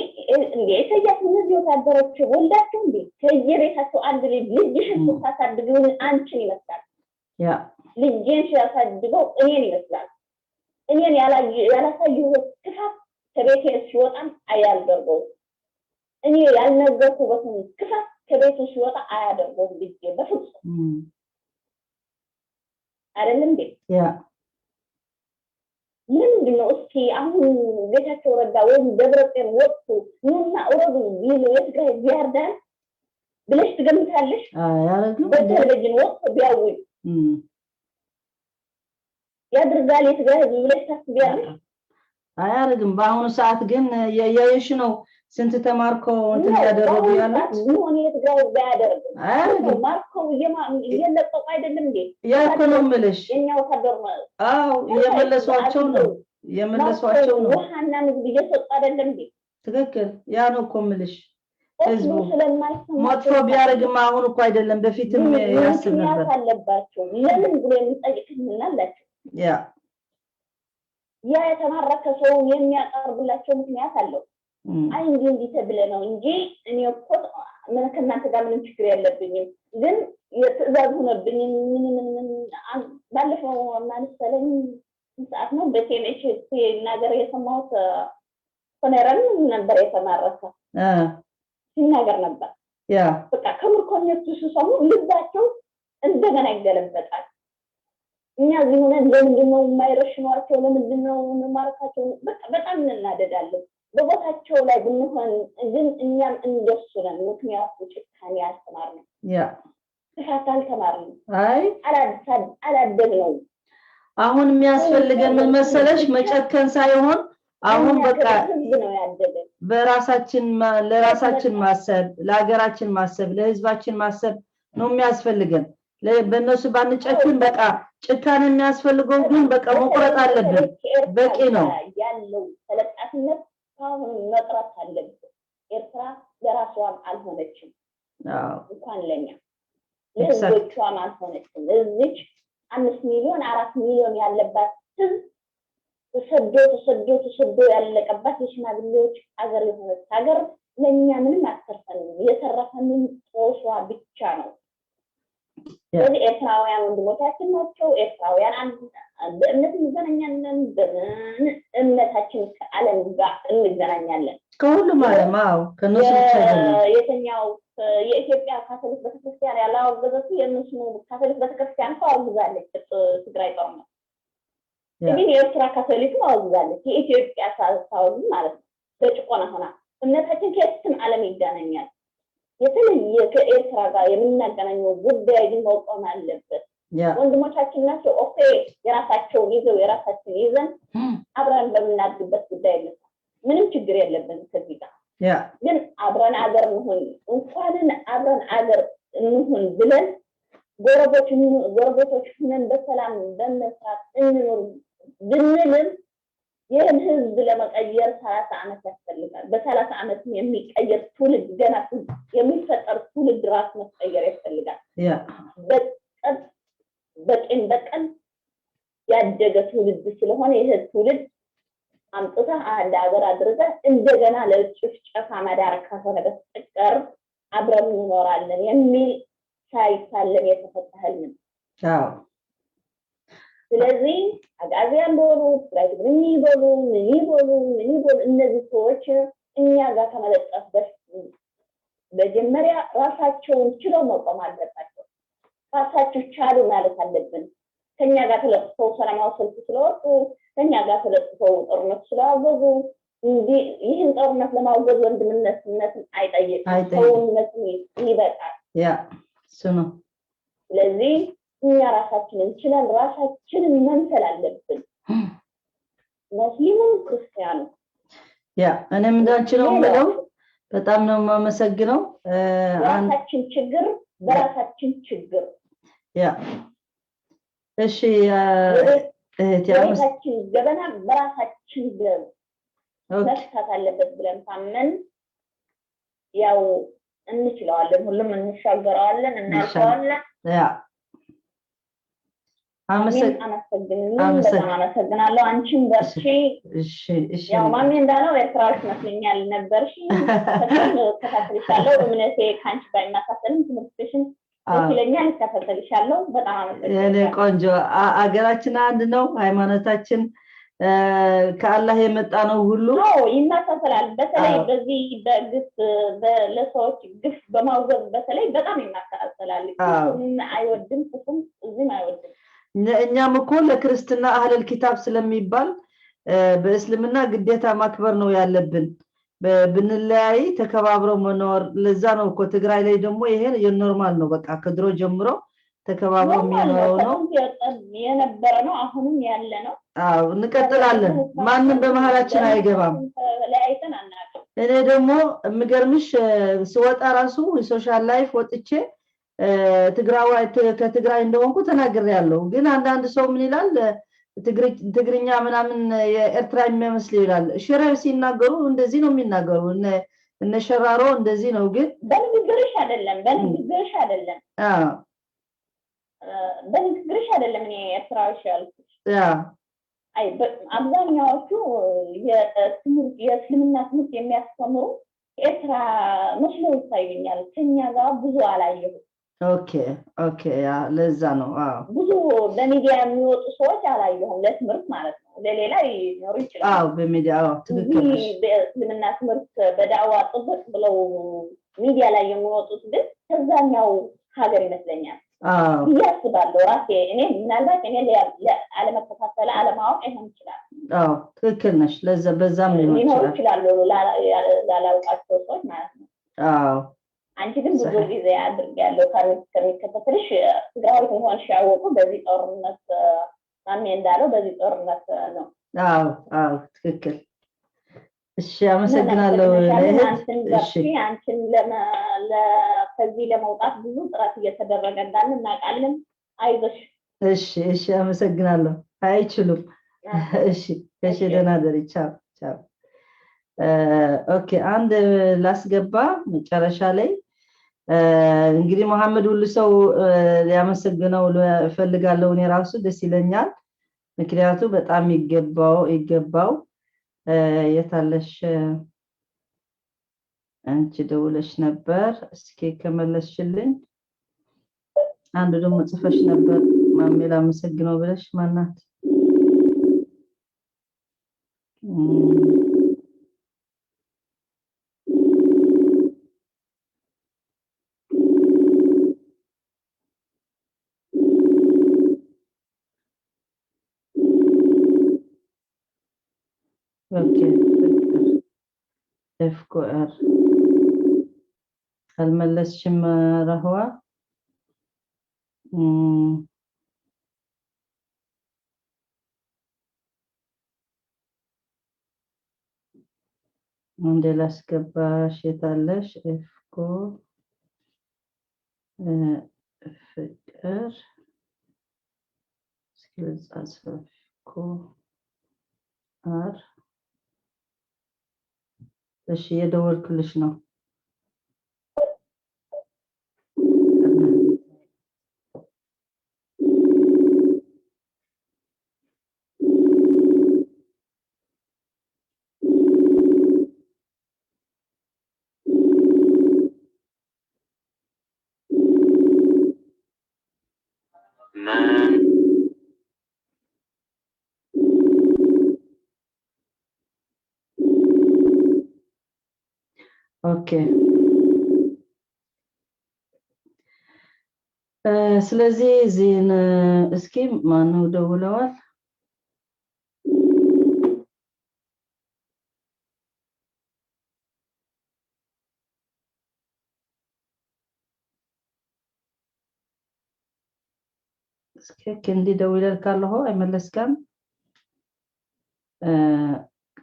እንደ ኢሳያስ እነዚህ ወታደሮች ወልዳቸው እንዴ ከየቤታቸው አንድ ልጅ፣ ልጅሽን ስታሳድጊው አንቺን ይመስላል። ልጄን ሲያሳድገው እኔን ይመስላል። እኔን ያላሳየሁት ክፋት ከቤቴ ሲወጣም አያደርገውም። እኔ ያልነገርኩበትን ክፋት ከቤቱ ሲወጣ አያደርገውም ልጄ በፍጹም። አይደለም እንዴ? Yeah። ምንድን ነው እስኪ አሁን ጌታቸው ረዳ ወይም ደብረጽዮን ወጥቶ ኑና እረዱ ቢሉ የትግራይ ህዝብ ያርዳል ብለሽ ትገምታለሽ? አያረግም። በቴሌቪዥን ወጥቶ ቢያውጅ ያድርጋል የትግራይ ህዝብ ብለሽ ታስቢያለሽ? አያረግም። በአሁኑ ሰዓት ግን እያየሽ ነው ስንት ተማርከው እንትን እያደረጉ ያሉት። ሆነ የትግራይ ህዝብ አያደርግም። አያደርግም። ማርከው እየለቀቁ አይደለም እንዴ? ያ እኮ ነው የምልሽ። የኛ ወታደር ነው። አዎ፣ እየመለሷቸው ነው፣ እየመለሷቸው ነው። ውሃና ምግብ እየሰጡ አይደለም እንዴ? ትክክል። ያ ነው እኮ የምልሽ። ህዝቡ ስለማይሰማ መጥፎ ቢያደርግም አሁን እኮ አይደለም በፊትም ያስብ ምክንያት ነበር። አለባቸው። ለምን ብሎ የሚጠይቅ ህልና አላቸው። ያ የተማረከ ሰው የሚያቀርብላቸው ምክንያት አለው። አይ እንዲህ እንዲህ ተብለ ነው እንጂ እኔ እኮ ምን ከእናንተ ጋር ምንም ችግር የለብኝም፣ ግን የትእዛዝ ሆነብኝ። ምን ምን ምን ባለፈው ማንሰለኝ ሰዓት ነው በ TMH ሲናገር የሰማሁት፣ ኮኔረን ነበር የተማረከ ሲናገር ነበር። በቃ ከምርኮኞቹ ሲሰሙ ልባቸው እንደገና ይገለበጣል። እኛ እዚህ ሆነን ለምንድን ነው የማይረሽኗቸው? ለምንድን ነው የማርካቸው? በቃ በጣም እንናደዳለን። በቦታቸው ላይ ብንሆን ግን እኛም እንደሱ ነን። ምክንያቱ ጭካኔ አልተማርንም፣ ክፋት አልተማርንም፣ አይ አላደግነውም። አሁን የሚያስፈልገን ምን መሰለሽ፣ መጨከን ሳይሆን አሁን በቃ ህዝብ ነው ያደገ። በራሳችን ለራሳችን ማሰብ፣ ለሀገራችን ማሰብ፣ ለህዝባችን ማሰብ ነው የሚያስፈልገን። በእነሱ ባንጨክን በቃ ጭካኔ የሚያስፈልገው ግን በቃ መቁረጥ አለብን። በቂ ነው። ያለው ተለጣፊነት አሁን መቅረት አለብን። ኤርትራ ለራሷም አልሆነችም፣ እንኳን ለኛ ለህዝቦቿም አልሆነችም። እዚች 5 ሚሊዮን 4 ሚሊዮን ያለባት ህዝብ ተሰዶ ተሰዶ ተሰዶ ያለቀባት የሽማግሌዎች ሀገር የሆነች ሀገር ለእኛ ምንም አትተርፈንም። የተረፈንን ጦሷ ብቻ ነው። ስለዚህ ኤርትራውያን ወንድሞቻችን ናቸው። ኤርትራውያን በእምነት እንገናኛለን፣ በምን እምነታችን ከዓለም ጋር እንገናኛለን። ከሁሉም ዓለም፣ አዎ፣ ከእነሱ ብቻ አይደለም። የትኛው የኢትዮጵያ ካቶሊክ ቤተክርስቲያን ያላወገዘችው የእነሱ ካቶሊክ ቤተክርስቲያን እኮ አውግዛለች ትግራይ ጦርነት፣ ግን የኤርትራ ካቶሊክም አውግዛለች። የኢትዮጵያ ሳታወግዝ ማለት ነው። በጭቆና ሆና እምነታችን ከየትም ዓለም ይገናኛል። የተለየ ከኤርትራ ጋር የምናገናኘው ጉዳይ ግን መቆም አለበት። ወንድሞቻችን ናቸው። Okay፣ የራሳቸውን ይዘው የራሳችን ይዘን አብረን በምናድግበት ጉዳይ እንስራ። ምንም ችግር የለብንም ከዚህ ጋር። ግን አብረን አገር እንሁን እንኳንን አብረን አገር እንሁን ብለን ጎረቤቶች ሁነን በሰላም በመስራት እንኖር ብንልም ይህን ህዝብ ለመቀየር 30 ዓመት ያስፈልጋል። በ30 ዓመት የሚቀየር ትውልድ ገና የሚፈጠር ትውልድ ራስ መቀየር ያስፈልጋል። በቂም በቀል ያደገ ትውልድ ስለሆነ ይህ ትውልድ አምጥተህ አንድ ሀገር አድርገህ እንደገና ለጭፍጨፋ መዳረግ ካልሆነ በስተቀር አብረን እንኖራለን የሚል ሳይታለም የተፈታ ህልም ነው። ስለዚህ አጋዚያን በሉ፣ ትግራይ ትግርኝ ይበሉ፣ ምን ይበሉ ምን ይበሉ፣ እነዚህ ሰዎች እኛ ጋር ከመለጠፍ መጀመሪያ ራሳቸውን ችለው መቆም አለባቸው። ራሳቸው ቻሉ ማለት አለብን። ከኛ ጋር ተለጥፈው ሰላማዊ ሰልፍ ስለወጡ፣ ከኛ ጋር ተለጥፈው ጦርነት ስላወገዙ፣ ይህን ጦርነት ለማውገዝ ወንድምነትን አይጠይቅም፣ ሰውነትን ይበቃል። ያ እሱ ነው። ስለዚህ እኛ ራሳችንን ችለን ራሳችንን መምሰል አለብን። ሙስሊሙም ክርስቲያኑ። Yeah፣ እኔም እንዳንቺ ነው የምለው። በጣም ነው የማመሰግነው። የራሳችን ችግር በራሳችን ችግር Yeah፣ እሺ እህቴ፣ የቤታችን ገበና በራሳችን መፍታት አለበት ብለን ካመን ያው እንችለዋለን። ሁሉም እንሻገረዋለን፣ እናልፈዋለን። በጣም አመሰግናለሁ። አንቺም በርቺ። ያው ማሜ እንዳለው ኤርትራዎች መስለኛል ነበርሽ። በጣም እከታተልሻለሁ። እምነቴ ከአንቺ ባይመሳሰልም ትምህርትሽን ደስ ይለኛል፣ እከታተልሻለሁ። በጣም አመሰግናለሁ። ቆንጆ፣ አገራችን አንድ ነው። ሃይማኖታችን ከአላህ የመጣ ነው ሁሉ። አዎ፣ ይመሳሰላል። በተለይ በዚህ በግፍ ለሰዎች ግፍ በማውገዝ በተለይ በጣም ይመሳሰላል። አይወድም፣ ክፉም እዚህም አይወድም። እኛም እኮ ለክርስትና አህለል ኪታብ ስለሚባል በእስልምና ግዴታ ማክበር ነው ያለብን። ብንለያይ ተከባብሮ መኖር። ለዛ ነው እኮ ትግራይ ላይ ደግሞ ይሄ የ normal ነው። በቃ ከድሮ ጀምሮ ተከባብሮ የሚኖረው ነው። የነበረ ነው፣ አሁንም ያለ ነው። አዎ፣ እንቀጥላለን። ማንም በመሀላችን አይገባም። ለያይተን አናውቅም። እኔ ደግሞ የሚገርምሽ ስወጣ ራሱ social life ወጥቼ ትግራዋይ ከትግራይ እንደሆንኩ ተናግሬያለሁ። ግን አንዳንድ ሰው ምን ይላል፣ ትግርኛ ምናምን የኤርትራ የሚመስል ይላል። ሽረ ሲናገሩ እንደዚህ ነው የሚናገሩ፣ እነ ሸራሮ እንደዚህ ነው። ግን በንግግርሽ አይደለም፣ በንግግርሽ አይደለም፣ በንግግርሽ አይደለም። እኔ ኤርትራዎች ያልኩት አይ አብዛኛዎቹ የትምህርት የእስልምና ትምህርት የሚያስተምሩ ኤርትራ መስለው ይታዩኛል። ከኛ ጋር ብዙ አላየሁም። Okay okay፣ yeah ለዛ ነው። አዎ። ብዙ በሚዲያ የሚወጡ ሰዎች አላየሁም፣ ለትምህርት ማለት ነው። ለሌላ ሊኖሩ ይችላል። አዎ፣ በሚዲያ አዎ፣ ትክክል ነሽ። በእስልምና ትምህርት በዳዕዋ ጥብቅ ብለው ሚዲያ ላይ የሚወጡት ግን ከዛኛው ሀገር ይመስለኛል ብዬ አስባለሁ። ራሴ እኔ ምናልባት እኔ አለመከታተል አለማወቅ ይሆን ይችላል። አዎ፣ ትክክል ነሽ። ለዛ በዛም ሊሆን ሊኖሩ ይችላል። ይችላሉ ላላውቃቸው ሰዎች ማለት ነው። አንቺ ግን ብዙ ጊዜ አድርጌያለሁ ከሚከታተልሽ ትግራዊት መሆንሽ ያወቁ በዚህ ጦርነት ማሜ እንዳለው በዚህ ጦርነት ነው። አዎ አዎ፣ ትክክል። እሺ፣ አመሰግናለሁ እህት። አንቺን በርቺ። አንቺን ከዚህ ለመውጣት ብዙ ጥረት እየተደረገ እንዳለ እናውቃለን። አይዞሽ። እሺ እሺ፣ አመሰግናለሁ። አይችሉም። እሺ እሺ፣ ደህና ደሪ። ቻው ቻው። Okay፣ አንድ ላስገባ መጨረሻ ላይ። እንግዲህ መሐመድ ሁሉ ሰው ሊያመሰግነው እፈልጋለሁ። እኔ ራሱ ደስ ይለኛል። ምክንያቱ በጣም ይገባው። የታለሽ አንቺ ደውለሽ ነበር፣ እስኪ ከመለስሽልኝ። አንዱ ደግሞ ጽፈሽ ነበር ማሜ ላመሰግነው ብለሽ፣ ማናት? Okay፣ ፍቅር ኤፍኮር አልመለስሽም። ረህዋ፣ እንዴ ላስገባሽ። የታለሽ? ኤፍኮ ፍቅር፣ እስኪ ልጻፍ። ኮ አር። እሺ፣ የደወልኩልሽ ነው። Okay፣ ስለዚህ እዚህን እስኪ ማነው ደውለዋል? እስኪ ክንዲ ደውለልካ ኣለኹ አይመለስካም።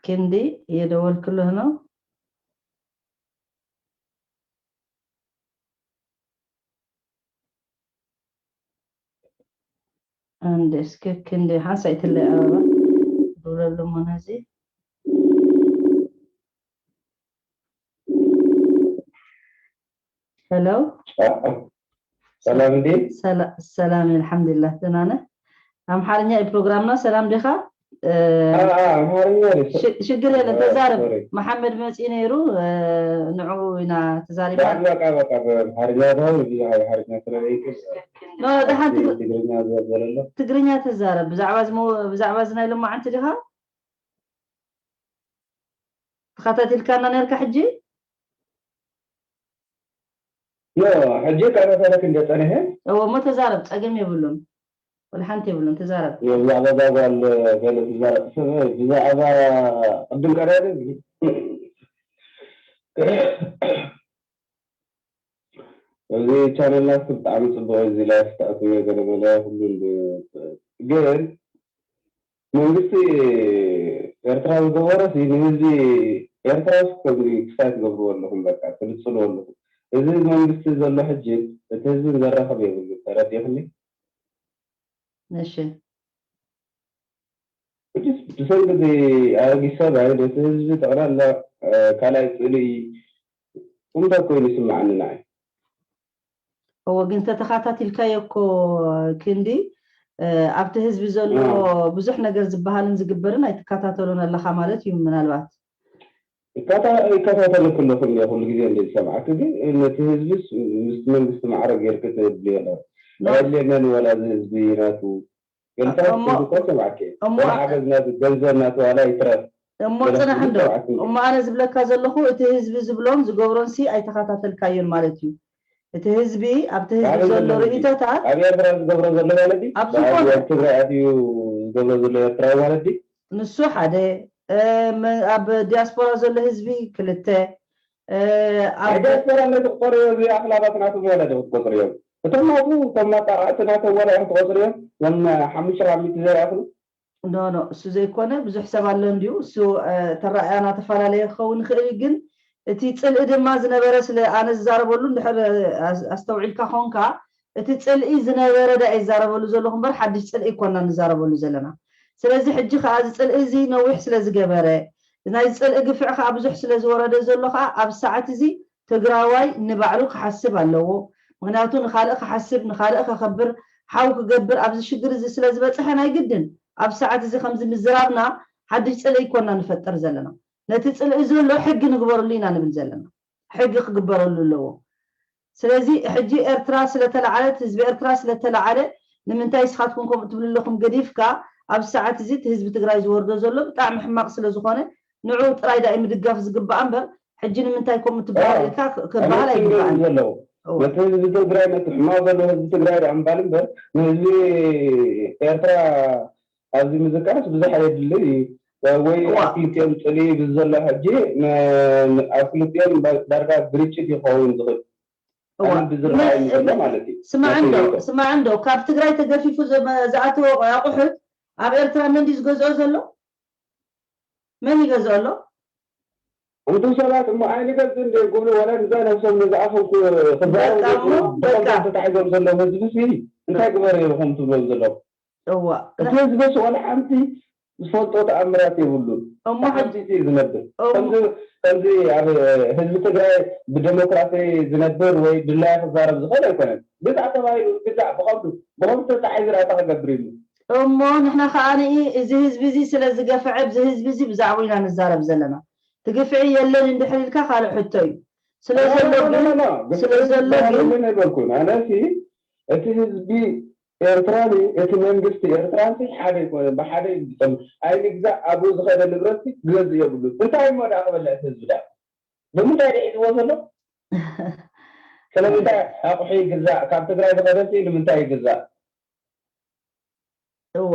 ክንዲ እየደወልክልህ ነው። አንድ እስኪ ክንዲ ሓንሳይ ትለይ ኣበባ ደውለሉ ነዚ። Hello። ሰላም፣ እንዴት? ሰላም፣ አልሐምዱሊላህ፣ ደህና ነህ? አምሓርኛ ፕሮግራም ነው። ሰላም ዲኻ? አምሓርኛ። ሽግር የለን፣ ተዛረብ። መሐመድ መፂ ነይሩ፣ ንዑ ኢና ተዛሪብና። በቃ በቃ፣ በአምሓርኛ ነው፣ ብዙ አምሓርኛ ስለለይክል No፣ ድሓን። ትግርኛ ዝበለሎ። ትግርኛ ተዛረብ። ብዛዕባ እዚ ናይ ሎማዓንቲ ዲኻ ተኸታቲልካና ነርካ ሕጂ? No፣ ሕጂ ከመሰለክ እንደፀንሐ። እዎ፣ እሞ ተዛረብ፣ ፀገም የብሉን፣ ወላ ሓንቲ የብሉን፣ ተዛረብ። ብዛዕባ ዛጓል ብዛዕባ ቅድም ቀዳድ እዚ ቻነልናት ብጣዕሚ ፅቡቅ፣ እዚ live ተኣትዮ ገለመለ ኩሉ። ግን መንግስቲ ኤርትራ ዝገበሮ ንህዝቢ ኤርትራ ከምዚ ክሳይ ትገብርዎ ኣለኹም፣ በቃ ትንፅልዎ ኣለኹም። እዚ መንግስቲ ዘሎ ሕጂ እቲ ህዝቢ ዘራኸብ የብሉ፣ ተረዲኽኒ? እሺ። ብሰንኪ እዚ ኣረጊት ሰብኣይ ነቲ ህዝቢ ጠቕላላ ካልኣይ ፅልኢ እንታይ ኮይኑ ይስማዓኒ ንዓይ። እዎ፣ ግን ተተኸታቲልካዮ እኮ ክንዲ ኣብቲ ህዝቢ ዘሎ ብዙሕ ነገር ዝበሃልን ዝግበርን ኣይትከታተሉን ኣለካ ማለት እዩ ምናልባት። ይከታተል ኩሉ ኩሉ ግዜ እንደሰማዕክ ግን ነቲ ህዝብስ ምስ መንግስቲ ማዕረግ ጌርክ ትድልዮ ኣየድልየናን ዋላ እዚ ህዝቢ ናቱ ገልታት እኮ ሰማዕክ ዋላ ሓገዝ ናቱ ገንዘብ ናቱ ዋላ ይትረፍ እሞ ፅናሕ እንዶ እሞ ኣነ ዝብለካ ዘለኹ እቲ ህዝቢ ዝብሎን ዝገብሮን ሲ ኣይተኸታተልካዮን ማለት እዩ። እቲ ህዝቢ ኣብቲ ህዝቢ ዘሎ ርእይቶታት ኣብ ኤርትራ ዝገብሮ ዘሎ ማለት እዩ፣ ኣብ ዝኾነ ኣብ ትግራይ ኣትዩ ዝገብሮ ዘሎ ኤርትራዊ ማለት እዩ። ንሱ ሓደ፣ ኣብ ዲያስፖራ ዘሎ ህዝቢ ክልተ፣ ኣብ ዲያስፖራ ነቲ ክቆርዮ እዚ ኣኽላባት ናቱ ዋላ ዶ ክትቆፅርዮም እቶም ናቱ እቶም ኣጣቃዕቲ ናቶም ዋላ ኢኹም ትቆፅርዮም እዞም 500 ዘይኣኽሉ። No no፣ እሱ ዘይኮነ ብዙሕ ሰብ ኣሎ እንድዩ። እሱ ተረኣያና ተፈላለየ ክኸውን ይኽእል እዩ፣ ግን እቲ ፅልኢ ድማ ዝነበረ ስለ ኣነ ዝዛረበሉ እንድሕር ኣስተውዒልካ ኮንካ እቲ ፅልኢ ዝነበረ ዳ ይዛረበሉ ዘለኹ እምበር ሓድሽ ፅልኢ ኮና ንዛረበሉ ዘለና። ስለዚ ሕጂ ከዓ እዚ ፅልኢ እዚ ነዊሕ ስለ ዝገበረ፣ ናይ ፅልኢ ግፍዒ ከዓ ብዙሕ ስለ ዝወረደ ዘሎ ከዓ ኣብ ሰዓት እዚ ትግራዋይ ንባዕሉ ክሓስብ ኣለዎ። ምክንያቱ ንካልእ ክሓስብ፣ ንካልእ ከኸብር፣ ሓው ክገብር ኣብዚ ሽግር እዚ ስለ ዝበፅሐ ናይ ግድን ኣብ ሰዓት እዚ ከምዚ ምዝራብና ሓድሽ ፅልኢ ኮና ንፈጥር ዘለና። ነቲ ፅልኢ ዘሎ ሕጊ ንግበረሉ ኢና ንብል ዘለና፣ ሕጊ ክግበረሉ ኣለዎ። ስለዚ ሕጂ ኤርትራ ስለተለዓለት፣ ህዝቢ ኤርትራ ስለተለዓለ ንምንታይ ንስኻትኩም ከምኡ ትብሉ ኣለኹም ገዲፍካ ኣብ ሰዓት እዚ እቲ ህዝቢ ትግራይ ዝወርዶ ዘሎ ብጣዕሚ ሕማቅ ስለ ዝኾነ ንዑ ጥራይ ዳኢ ምድጋፍ ዝግባእ እምበር ሕጂ ንምንታይ ከምኡ ትበሃል ኢልካ ክበሃል ኣይግባእን። ዘለዉ ነቲ ህዝቢ ትግራይ፣ ነቲ ሕማቅ ዘሎ ህዝቢ ትግራይ ዳ እምባል እምበር ንህዝቢ ኤርትራ ኣብዚ ምዝካርስ ብዙሕ ኣየድሊ እዩ ወይ ኣብ ክልቲኦም ፅልኢ ብዘሎ ሕጂ ኣብ ክልቲኦም ዳርጋ ግርጭት ይኸውን ዝኽእል ኣነ ብዝረኣየኒ ዘሎ ማለት እዩ። ስማዕ እንዶ፣ ስማዕ እንዶ፣ ካብ ትግራይ ተገፊፉ ዝኣተወ ኣቑሑት ኣብ ኤርትራ መን ድዩ ዝገዝኦ ዘሎ? መን ይገዝኦ ኣሎ? እንቱ ሰባት እሞ ኣይንገዝእ እንደ ክብሉ ዋላ ንዛ ነብሶም ንዝኣፎም ክዛረቡ ተታሒዞም ዘለዉ ህዝቢ ሲ እንታይ ግበሩ ኢልኩም ትብሎም ዘለኹም? እቲ ህዝብስ ዋላ ሓንቲ ዝፈልጦ ተኣምራት የብሉን። ተሓንፂፁ እዩ ዝነብር። ከምዚ ኣብ ህዝቢ ትግራይ ብዴሞክራሲ ዝነብር ወይ ድላዩ ክዛረብ ዝኽእል ኣይኮነን። ግዛዕ ተባሂሉ ግዛዕ ብከምዱ ብከምዱ ተታሒዙ ዳኣ እንታይ ክገብር ኢሉ። እሞ ንሕና ከዓ እዚ ህዝቢ እዚ ስለ ዝገፍዐ እዚ ህዝቢ እዚ ብዛዕባ ኢና ንዛረብ ዘለና። እቲ ግፍዒ የለን እንድሕር ኢልካ ካልእ ሕቶ እዩ። ስለዘሎ ግን ስለዘሎ ግን ኣይበልኩን ኣነሲ። እቲ ህዝቢ ኤርትራን እቲ መንግስቲ ኤርትራን ሓደ ኣይኮነን፣ ብሓደ እዩ ዝፀሙ። ኣይንግዛእ ኣብኡ ዝኸደ ንብረት ክገዝእ የብሉን። እንታይ እሞ ዳኣ ክበልዕ እቲ ህዝቢ ዳኣ ብምንታይ ደ ሒዝዎ ዘሎ? ስለምንታይ ኣቑሑ ይግዛእ? ካብ ትግራይ ዝኸደሲ ንምንታይ ይግዛእ? እዋ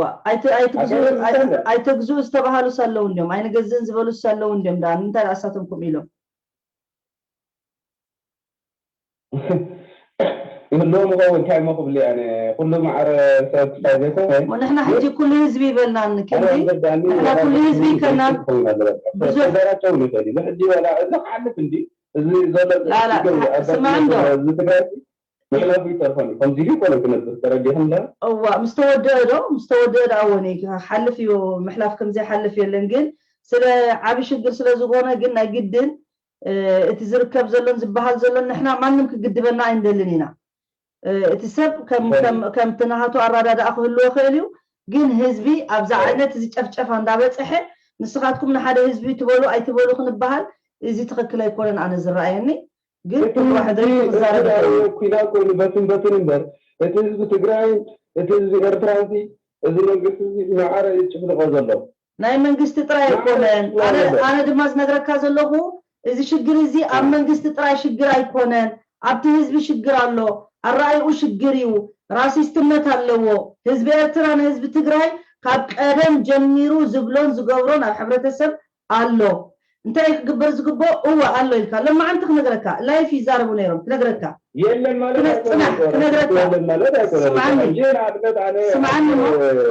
ኣይተግዝኡ ዝተባሃሉስ ኣለዉ እንዲዮም፣ ኣይንገዝእን ዝበሉስ ኣለዉ እንዲዮም። ዳ ንምንታይ ዳኣ እሳቶም ኢሎም? ይህልዎም ይኸውን። እንታይ እሞ ክብል ኣነ ኩሉ ማዕረ ሰብ ክሳይ ዘይኮነ። ንሕና ሕጂ ኩሉ ህዝቢ ይበልናን ክንዲ ንሕና ኩሉ ህዝቢ ከና ብዙሕ ተጋራጨውን ይኽእል እዩ። ሕጂ ዋላ እዚ ክሓልፍ እንዲ እዚ ዘሎ ስማዕ እንዶ እዚ ትግራይ ምሕላፉ ይተርፈኒ ከምዚ ኢሉ ይኮነ ክነብር ተረዲኹም ዳ። እዋ ምስ ተወድአ ዶ ምስ ተወድአ ዳ እወኒ ክሓልፍ እዩ፣ ምሕላፍ ከምዘይሓልፍ የለን። ግን ስለ ዓብይ ሽግር ስለ ዝኾነ ግን ናይ ግድን እቲ ዝርከብ ዘሎን ዝበሃል ዘሎን ንሕና ማንም ክግድበና ኣይንደልን ኢና። እቲ ሰብ ከምቲ ናሃቱ ኣረዳድኣ ክህልዎ ክእል እዩ፣ ግን ህዝቢ ኣብዛ ዓይነት እዚ ጨፍጨፋ እንዳበፅሐ ንስኻትኩም ንሓደ ህዝቢ ትበሉ ኣይትበሉ ክንበሃል እዚ ትኽክል ኣይኮነን ኣነ ዝረኣየኒ። ግን ኩሉ ሕድሪ ክዛረብ ኩናት ኮይኑ በትን በትን እምበር እቲ ህዝቢ ትግራይን እቲ ህዝቢ ኤርትራን እዚ መንግስቲ እዚ ማዕረ ይጭፍልቆ ዘሎ። ናይ መንግስቲ ጥራይ ኣይኮነን። ኣነ ድማ ዝነግረካ ዘለኹ እዚ ሽግር እዚ ኣብ መንግስቲ ጥራይ ሽግር ኣይኮነን፣ ኣብቲ ህዝቢ ሽግር ኣሎ። ኣረኣይኡ ሽግር እዩ፣ racist ነት ኣለዎ። ህዝቢ ኤርትራ ንህዝቢ ትግራይ ካብ ቀደም ጀሚሩ ዝብሎን ዝገብሮን ኣብ ሕብረተሰብ ኣሎ። እንታይ ክግበር ዝግብኦ? እወ ኣሎ ኢልካ ለማዓንቲ ክነግረካ live ይዛረቡ ነይሮም ክነግረካ። የለን ማለት ፅናሕ ክነግረካ። የለን ማለት ኣይኮነን። ስምዓኒ። ሕጂ ንኣብነት ኣነ ስምዓኒ ሞ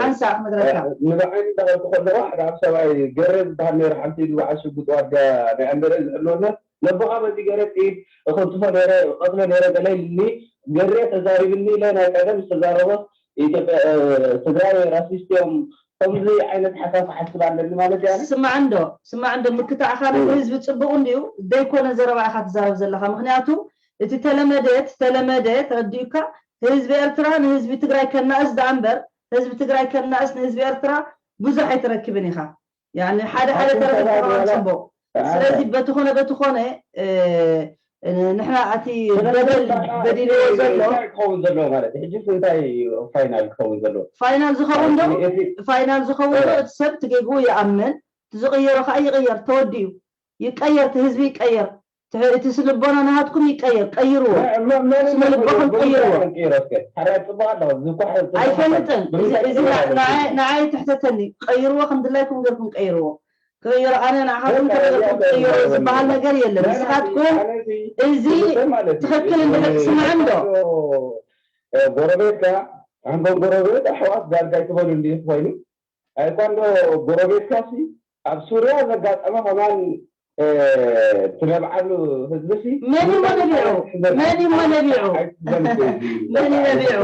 ሓንሳእ ክነግረካ። ንባዓይኒ እንዳኸድኩ ከለኹ ሓደ ኣብ ሰብኣይ ገረ ዝበሃል ነይሩ፣ ሓንቲ ዝበዓል ሽጉጥ ዋጋ ናይ ኣንበረ ዝሕልወና ነቦኻ በዚ ገረ ጥይት እኽንትፎ ነይረ ቀትሎ ነይረ ገለ ኢልኒ ገሬ ተዛሪብኒ ኢለ ናይ ቀደም ዝተዛረቦስ ኢትዮጵያ ትግራይ racist እዮም ከምዚ ዓይነት ሓሳብ ክሓስብ ኣለኒ ማለት እያ። ስማዕ እንዶ፣ ስማዕ እንዶ፣ ምክታዕካ ነቲ ህዝቢ ፅቡቅ እንድዩ፣ ደይኮነ ዘረባ ኢኻ ትዛረብ ዘለኻ። ምክንያቱ እቲ ተለመደ ተረዲኡካ ህዝቢ ኤርትራ ንህዝቢ ትግራይ ከናእስ ዳኣ እምበር ህዝቢ ትግራይ ከናእስ ንህዝቢ ኤርትራ ብዙሕ ኣይትረክብን ኢኻ። يعني ሓደ ሓደ ተረክብ ፅቡቅ። ስለዚ በትኾነ በትኾነ ንሕና እቲ በደል በዲልዎ ዘሎ ክኸውን ዘለዎ ማለት ሕጂ እንታይ final ክኸውን ዘለዎ? final ዝኸውን ዶ final ዝኸውን ዶ እቲ ሰብ ትገይግኡ ይኣምን፣ እቲ ዝቕየሮ ከዓ ይቕየር፣ ተወዲኡ ይቀየር፣ እቲ ህዝቢ ይቀየር፣ እቲ ስልቦና ናሃትኩም ይቀየር፣ ቀይርዎ፣ ስነ ልቦኹም ቀይርዎ። ኣይፈልጥን እዚ ንዓይ ትሕተተኒ። ቀይርዎ፣ ከም ድላይኩም ገርኩም ቀይርዎ። ክቅይሮ ኣነ ንዓኻትኩም ከመይ ክቅይሮ ዝበሃል ነገር የለን። ንስኻትኩም እዚ ትኽክል እንድሕር ስማዕን ዶ ጎረቤትካ ኣንጎም ጎረቤት ኣሕዋት ዳርጋ ይትበሉ እንዲ ኮይኑ ኣይኳን ዶ ጎረቤትካ ሲ ኣብ ሱርያ ዘጋጠመ ከማን ትነብዓሉ ህዝቢ ሲ መን እሞ ነቢዑ? መን እሞ ነቢዑ? መን ነቢዑ?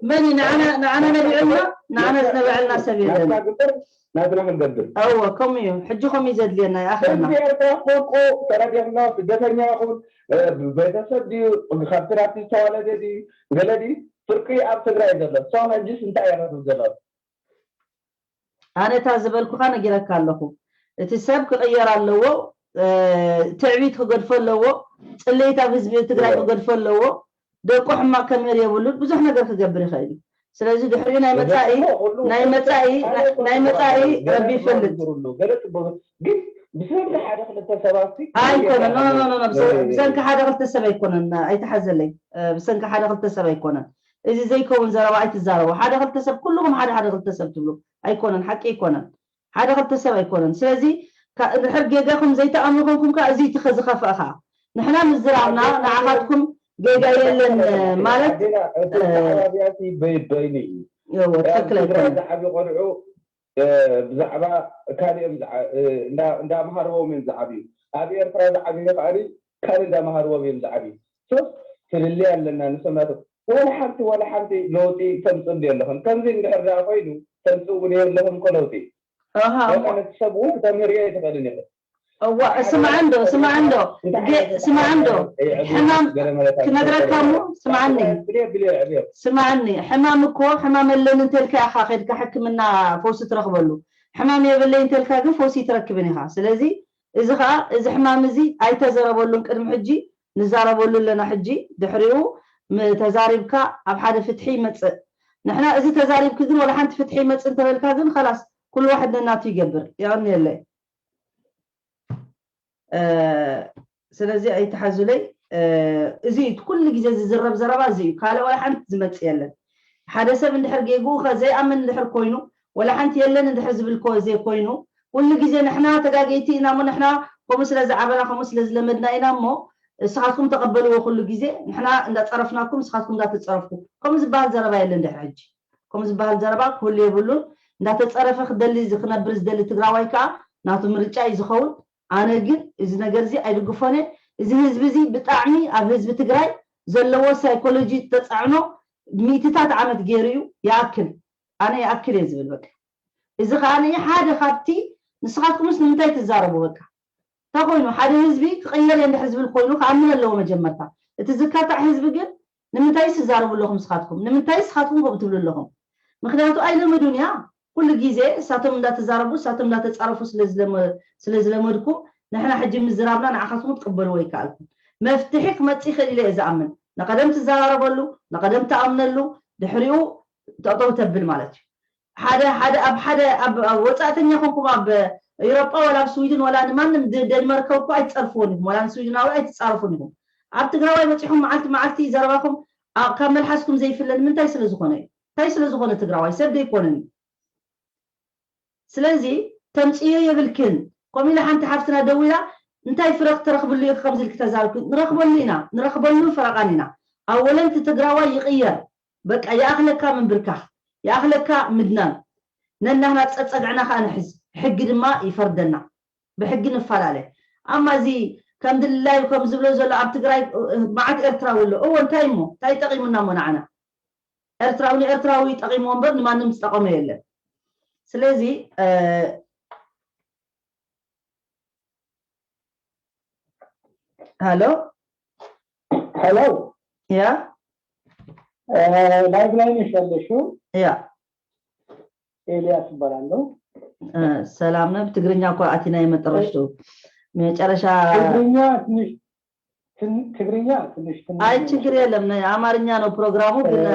መን ንዓና ንዓና ነቢዑልና? ንዓና ዝነበዐልና ሰብ የለን። ናትና ክንገብር እወ ከምኡ እዩ። ሕጂ ከምኡ እዩ ዘድልየና። ይኣኽለና። ህዝቢ ኤርትራ ፍርቁ ተረዲኽና ስደተኛ ይኹን ቤተሰብ ድዩ ካብቲ ናብቲ ዝተዋለደ ድዩ ገለ ድዩ ፍርቂ ኣብ ትግራይ ዘሎ ሰው ሕጂስ እንታይ እየ ክትብል ዘሎ? ኣነ እታ ዝበልኩኻ ነጊረካ ኣለኹ። እቲ ሰብ ክቕየር ኣለዎ፣ ትዕቢት ክገድፎ ኣለዎ፣ ፅለይት ኣብ ህዝቢ ትግራይ ክገድፎ ኣለዎ፣ ደቁ ሕማቅ ከምህር የብሉን፣ ብዙሕ ነገር ክገብር ይኽእል እዩ። ስለዚ ድሕሪኡ ናይ መፃኢ ናይ መፃኢ ናይ መፃኢ ረቢ ይፈልጥ። ገለ ፅቡቅ ግን ብሰንኪ ሓደ ክልተ ሰባት ኣይኮነን። No, no, no፣ ብሰንኪ ሓደ ክልተ ሰብ ኣይኮነን። ኣይተሓዘለይ፣ ብሰንኪ ሓደ ክልተ ሰብ ኣይኮነን። እዚ ዘይከውን ዘረባ ኣይትዛረቡ። ሓደ ክልተ ሰብ ኩልኩም ሓደ ሓደ ክልተ ሰብ ትብሉ ኣይኮነን፣ ሓቂ ኣይኮነን። ሓደ ክልተ ሰብ ኣይኮነን። ስለዚ እንድሕር ጌጋኹም ዘይተኣምኑ ኮንኩም ከዓ እዚ እቲ ዝኸፍአ ከዓ ንሕና ምዝራብና ንዓኻትኩም ጌጋ የለን ማለት በይኑ እዩ። ትክክል ኣይኮነን። ዝዓብዩ ቆልዑ ብዛዕባ ካሊኦም እንዳምሃርዎም እዮም ዝዓብዩ። ኣብ ኤርትራ ዝዓብዩ ከዓኒ ካልእ እንዳምሃርዎም እዮም ዝዓብዩ። ሶስ ፍልልይ ኣለና። ንሶም ወላ ሓንቲ ወላ ሓንቲ ለውጢ ተምፅእ የለኹም። ከምዚ እንድሕር ዳ ኮይኑ ተምፅእ እውን የለኹም እኮ ለውጢ። በቃ ነቲ ሰብ እውን ክተምህርዮ ኣይትኽእልን ኢኹም። እዋ ስማዕንዶ ስማዕንዶ ስማዕንዶ፣ ሕማም ክነግረካ እሞ ስማዓኒ ስማዓኒ። ሕማም እኮ ሕማም ኣለኒ እንተልካ ኢኻ ከድካ ሕክምና ፈውሲ ትረክበሉ። ሕማም የብለይ እንተልካ ግን ፈውሲ ትረክብን ኢኻ። ስለዚ እዚ ከዓ እዚ ሕማም እዚ ኣይተዘረበሉን ቅድሚ ሕጂ፣ ንዛረበሉ ኣለና ሕጂ። ድሕሪኡ ተዛሪብካ ኣብ ሓደ ፍትሒ ይመፅእ። ንሕና እዚ ተዛሪብክ ግን ወላ ሓንቲ ፍትሒ ይመፅእ እንተበልካ ግን خلاص ኩሉ ዋሕድ ነናቱ ይገብር። ይቐኒየለይ። ስለዚ ኣይተሓዙለይ። እዚ ኩሉ ግዜ ዝዝረብ ዘረባ እዚ እዩ። ካልእ ወላ ሓንቲ ዝመፅእ የለን። ሓደ ሰብ እንድሕር ጌግኡ ዘይኣምን እንድሕር ኮይኑ፣ ወላ ሓንቲ የለን እንድሕር ዝብል ዘይኮይኑ፣ ኩሉ ግዜ ንሕና ተጋገይቲ ኢና እሞ ንሕና ከምኡ ስለ ዝዓበና ከምኡ ስለ ዝለመድና ኢና እሞ ንስኻትኩም ተቐበልዎ፣ ኩሉ ግዜ ንሕና እንዳፀረፍናኩም ንስኻትኩም እንዳተፀረፍኩም ከምኡ ዝበሃል ዘረባ የለን። ድሕሪ ሕጂ ከምኡ ዝበሃል ዘረባ ክህሉ የብሉን። እንዳተፀረፈ ክደሊ ክነብር ዝደሊ ትግራዋይ ከዓ ናቱ ምርጫ እዩ ዝኸውን። ኣነ ግን እዚ ነገር እዚ ኣይድግፎን። እዚ ህዝቢ እዚ ብጣዕሚ ኣብ ህዝቢ ትግራይ ዘለዎ ሳይኮሎጂ ተፃዕኖ ሚእትታት ዓመት ገይሩ እዩ። ይኣክል፣ ኣነ ይኣክል እየ ዝብል በቃ። እዚ ከዓ ሓደ ካብቲ ንስኻትኩምስ ንምንታይ ትዛረቡ? በቃ እንታይ ኮይኑ ሓደ ህዝቢ ክቕየር እየ እንድሕር ዝብል ኮይኑ ክኣምን ኣለዎ መጀመርታ። እቲ ዝካታዕ ህዝቢ ግን ንምንታይ ትዛረቡ ኣለኹም ንስኻትኩም? ንምንታይ ንስኻትኩም ከምኡ ትብሉ ኣለኹም? ምክንያቱ ኣይለመዱን እያ። ኩሉ ግዜ እሳቶም እንዳተዛረቡ እሳቶም እንዳተፃረፉ ስለ ዝለመድኩም ንሕና ሕጂ ምዝራብና ንዓኻትኩም ትቅበልዎ ይከኣልኩም። መፍትሒ ክመፅእ ይኽእል ኢለ እየ ዝኣምን። ንቀደም ትዘራረበሉ፣ ንቀደም ተኣምነሉ፣ ድሕሪኡ ጠጠው ተብል ማለት እዩ። ሓደ ሓደ ኣብ ሓደ ኣብ ወፃእተኛ ኮንኩም ኣብ ኤውሮጳ ወላ ኣብ ስዊድን ወላ ንማንም ደንማርክ እኮ ኣይትፀርፍዎን ኢኹም፣ ወላ ንስዊድናዊ ኣይትፃረፉን ኢኹም። ኣብ ትግራዋይ መፂኹም መዓልቲ መዓልቲ ዘረባኹም ካብ መልሓስኩም ዘይፍለ ንምንታይ ስለ ዝኾነ እዩ? እንታይ ስለ ዝኾነ? ትግራዋይ ሰብ ደይኮነን እዩ? ስለዚ ተምፅዮ የብልክን። ከምኡ ኢላ ሓንቲ ሓፍትና ደው ኢላ እንታይ ፍረ ክትረክብሉ ኢኺ ከምዚ ኢልክ ተዛርብክ? ንረክበሉ ኢና፣ ንረክበሉን ፈረቓን ኢና። ኣወለንቲ ትግራዋይ ይቕየር። በቃ ይኣኽለካ ምንብርካኽ፣ ይኣኽለካ ምድናን። ነናህና ፀፀግዕና ከዓ ንሕዝ፣ ሕጊ ድማ ይፈርደና፣ ብሕጊ ንፈላለ። ኣማ እዚ ከም ድላዩ ከም ዝብሎ ዘሎ ኣብ ትግራይ መዓት ኤርትራዊ ኣሎ። እወ እንታይ እሞ እንታይ ጠቂሙና እሞ ንዓና? ኤርትራዊ ንኤርትራዊ ጠቂምዎ እምበር ንማንም ዝጠቐመ የለን። ስለዚ ሃሎ። Hello. Yeah. Live ላይ ነሽ ያለሽው? Yeah. ኤልያስ እባላለሁ። ሰላም ነው። ብትግርኛ እኳ ኣቲና የመጠረሽቱ መጨረሻ ትግርኛ ትንሽ ትግርኛ ትንሽ አይ ችግር የለም፣ አማርኛ ነው ፕሮግራሙ። ግን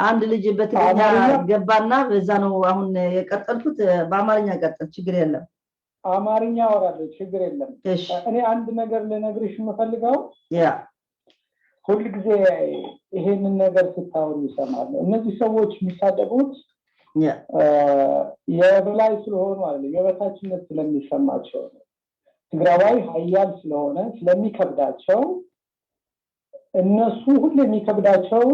አንድ ልጅ በትግርኛ ገባና በዛ ነው አሁን የቀጠልኩት። በአማርኛ ቀጥል፣ ችግር የለም። አማርኛ አወራለሁ፣ ችግር የለም። እኔ አንድ ነገር ልነግርሽ የምፈልገው ያ ሁልጊዜ ይሄንን ነገር ስታወሩ ይሰማለሁ። እነዚህ ሰዎች የሚሳደቡት የበላይ ስለሆኑ አይደለም፣ የበታችነት ስለሚሰማቸው ነው። ትግራዋይ ሀያል ስለሆነ ስለሚከብዳቸው እነሱ ሁሉ የሚከብዳቸው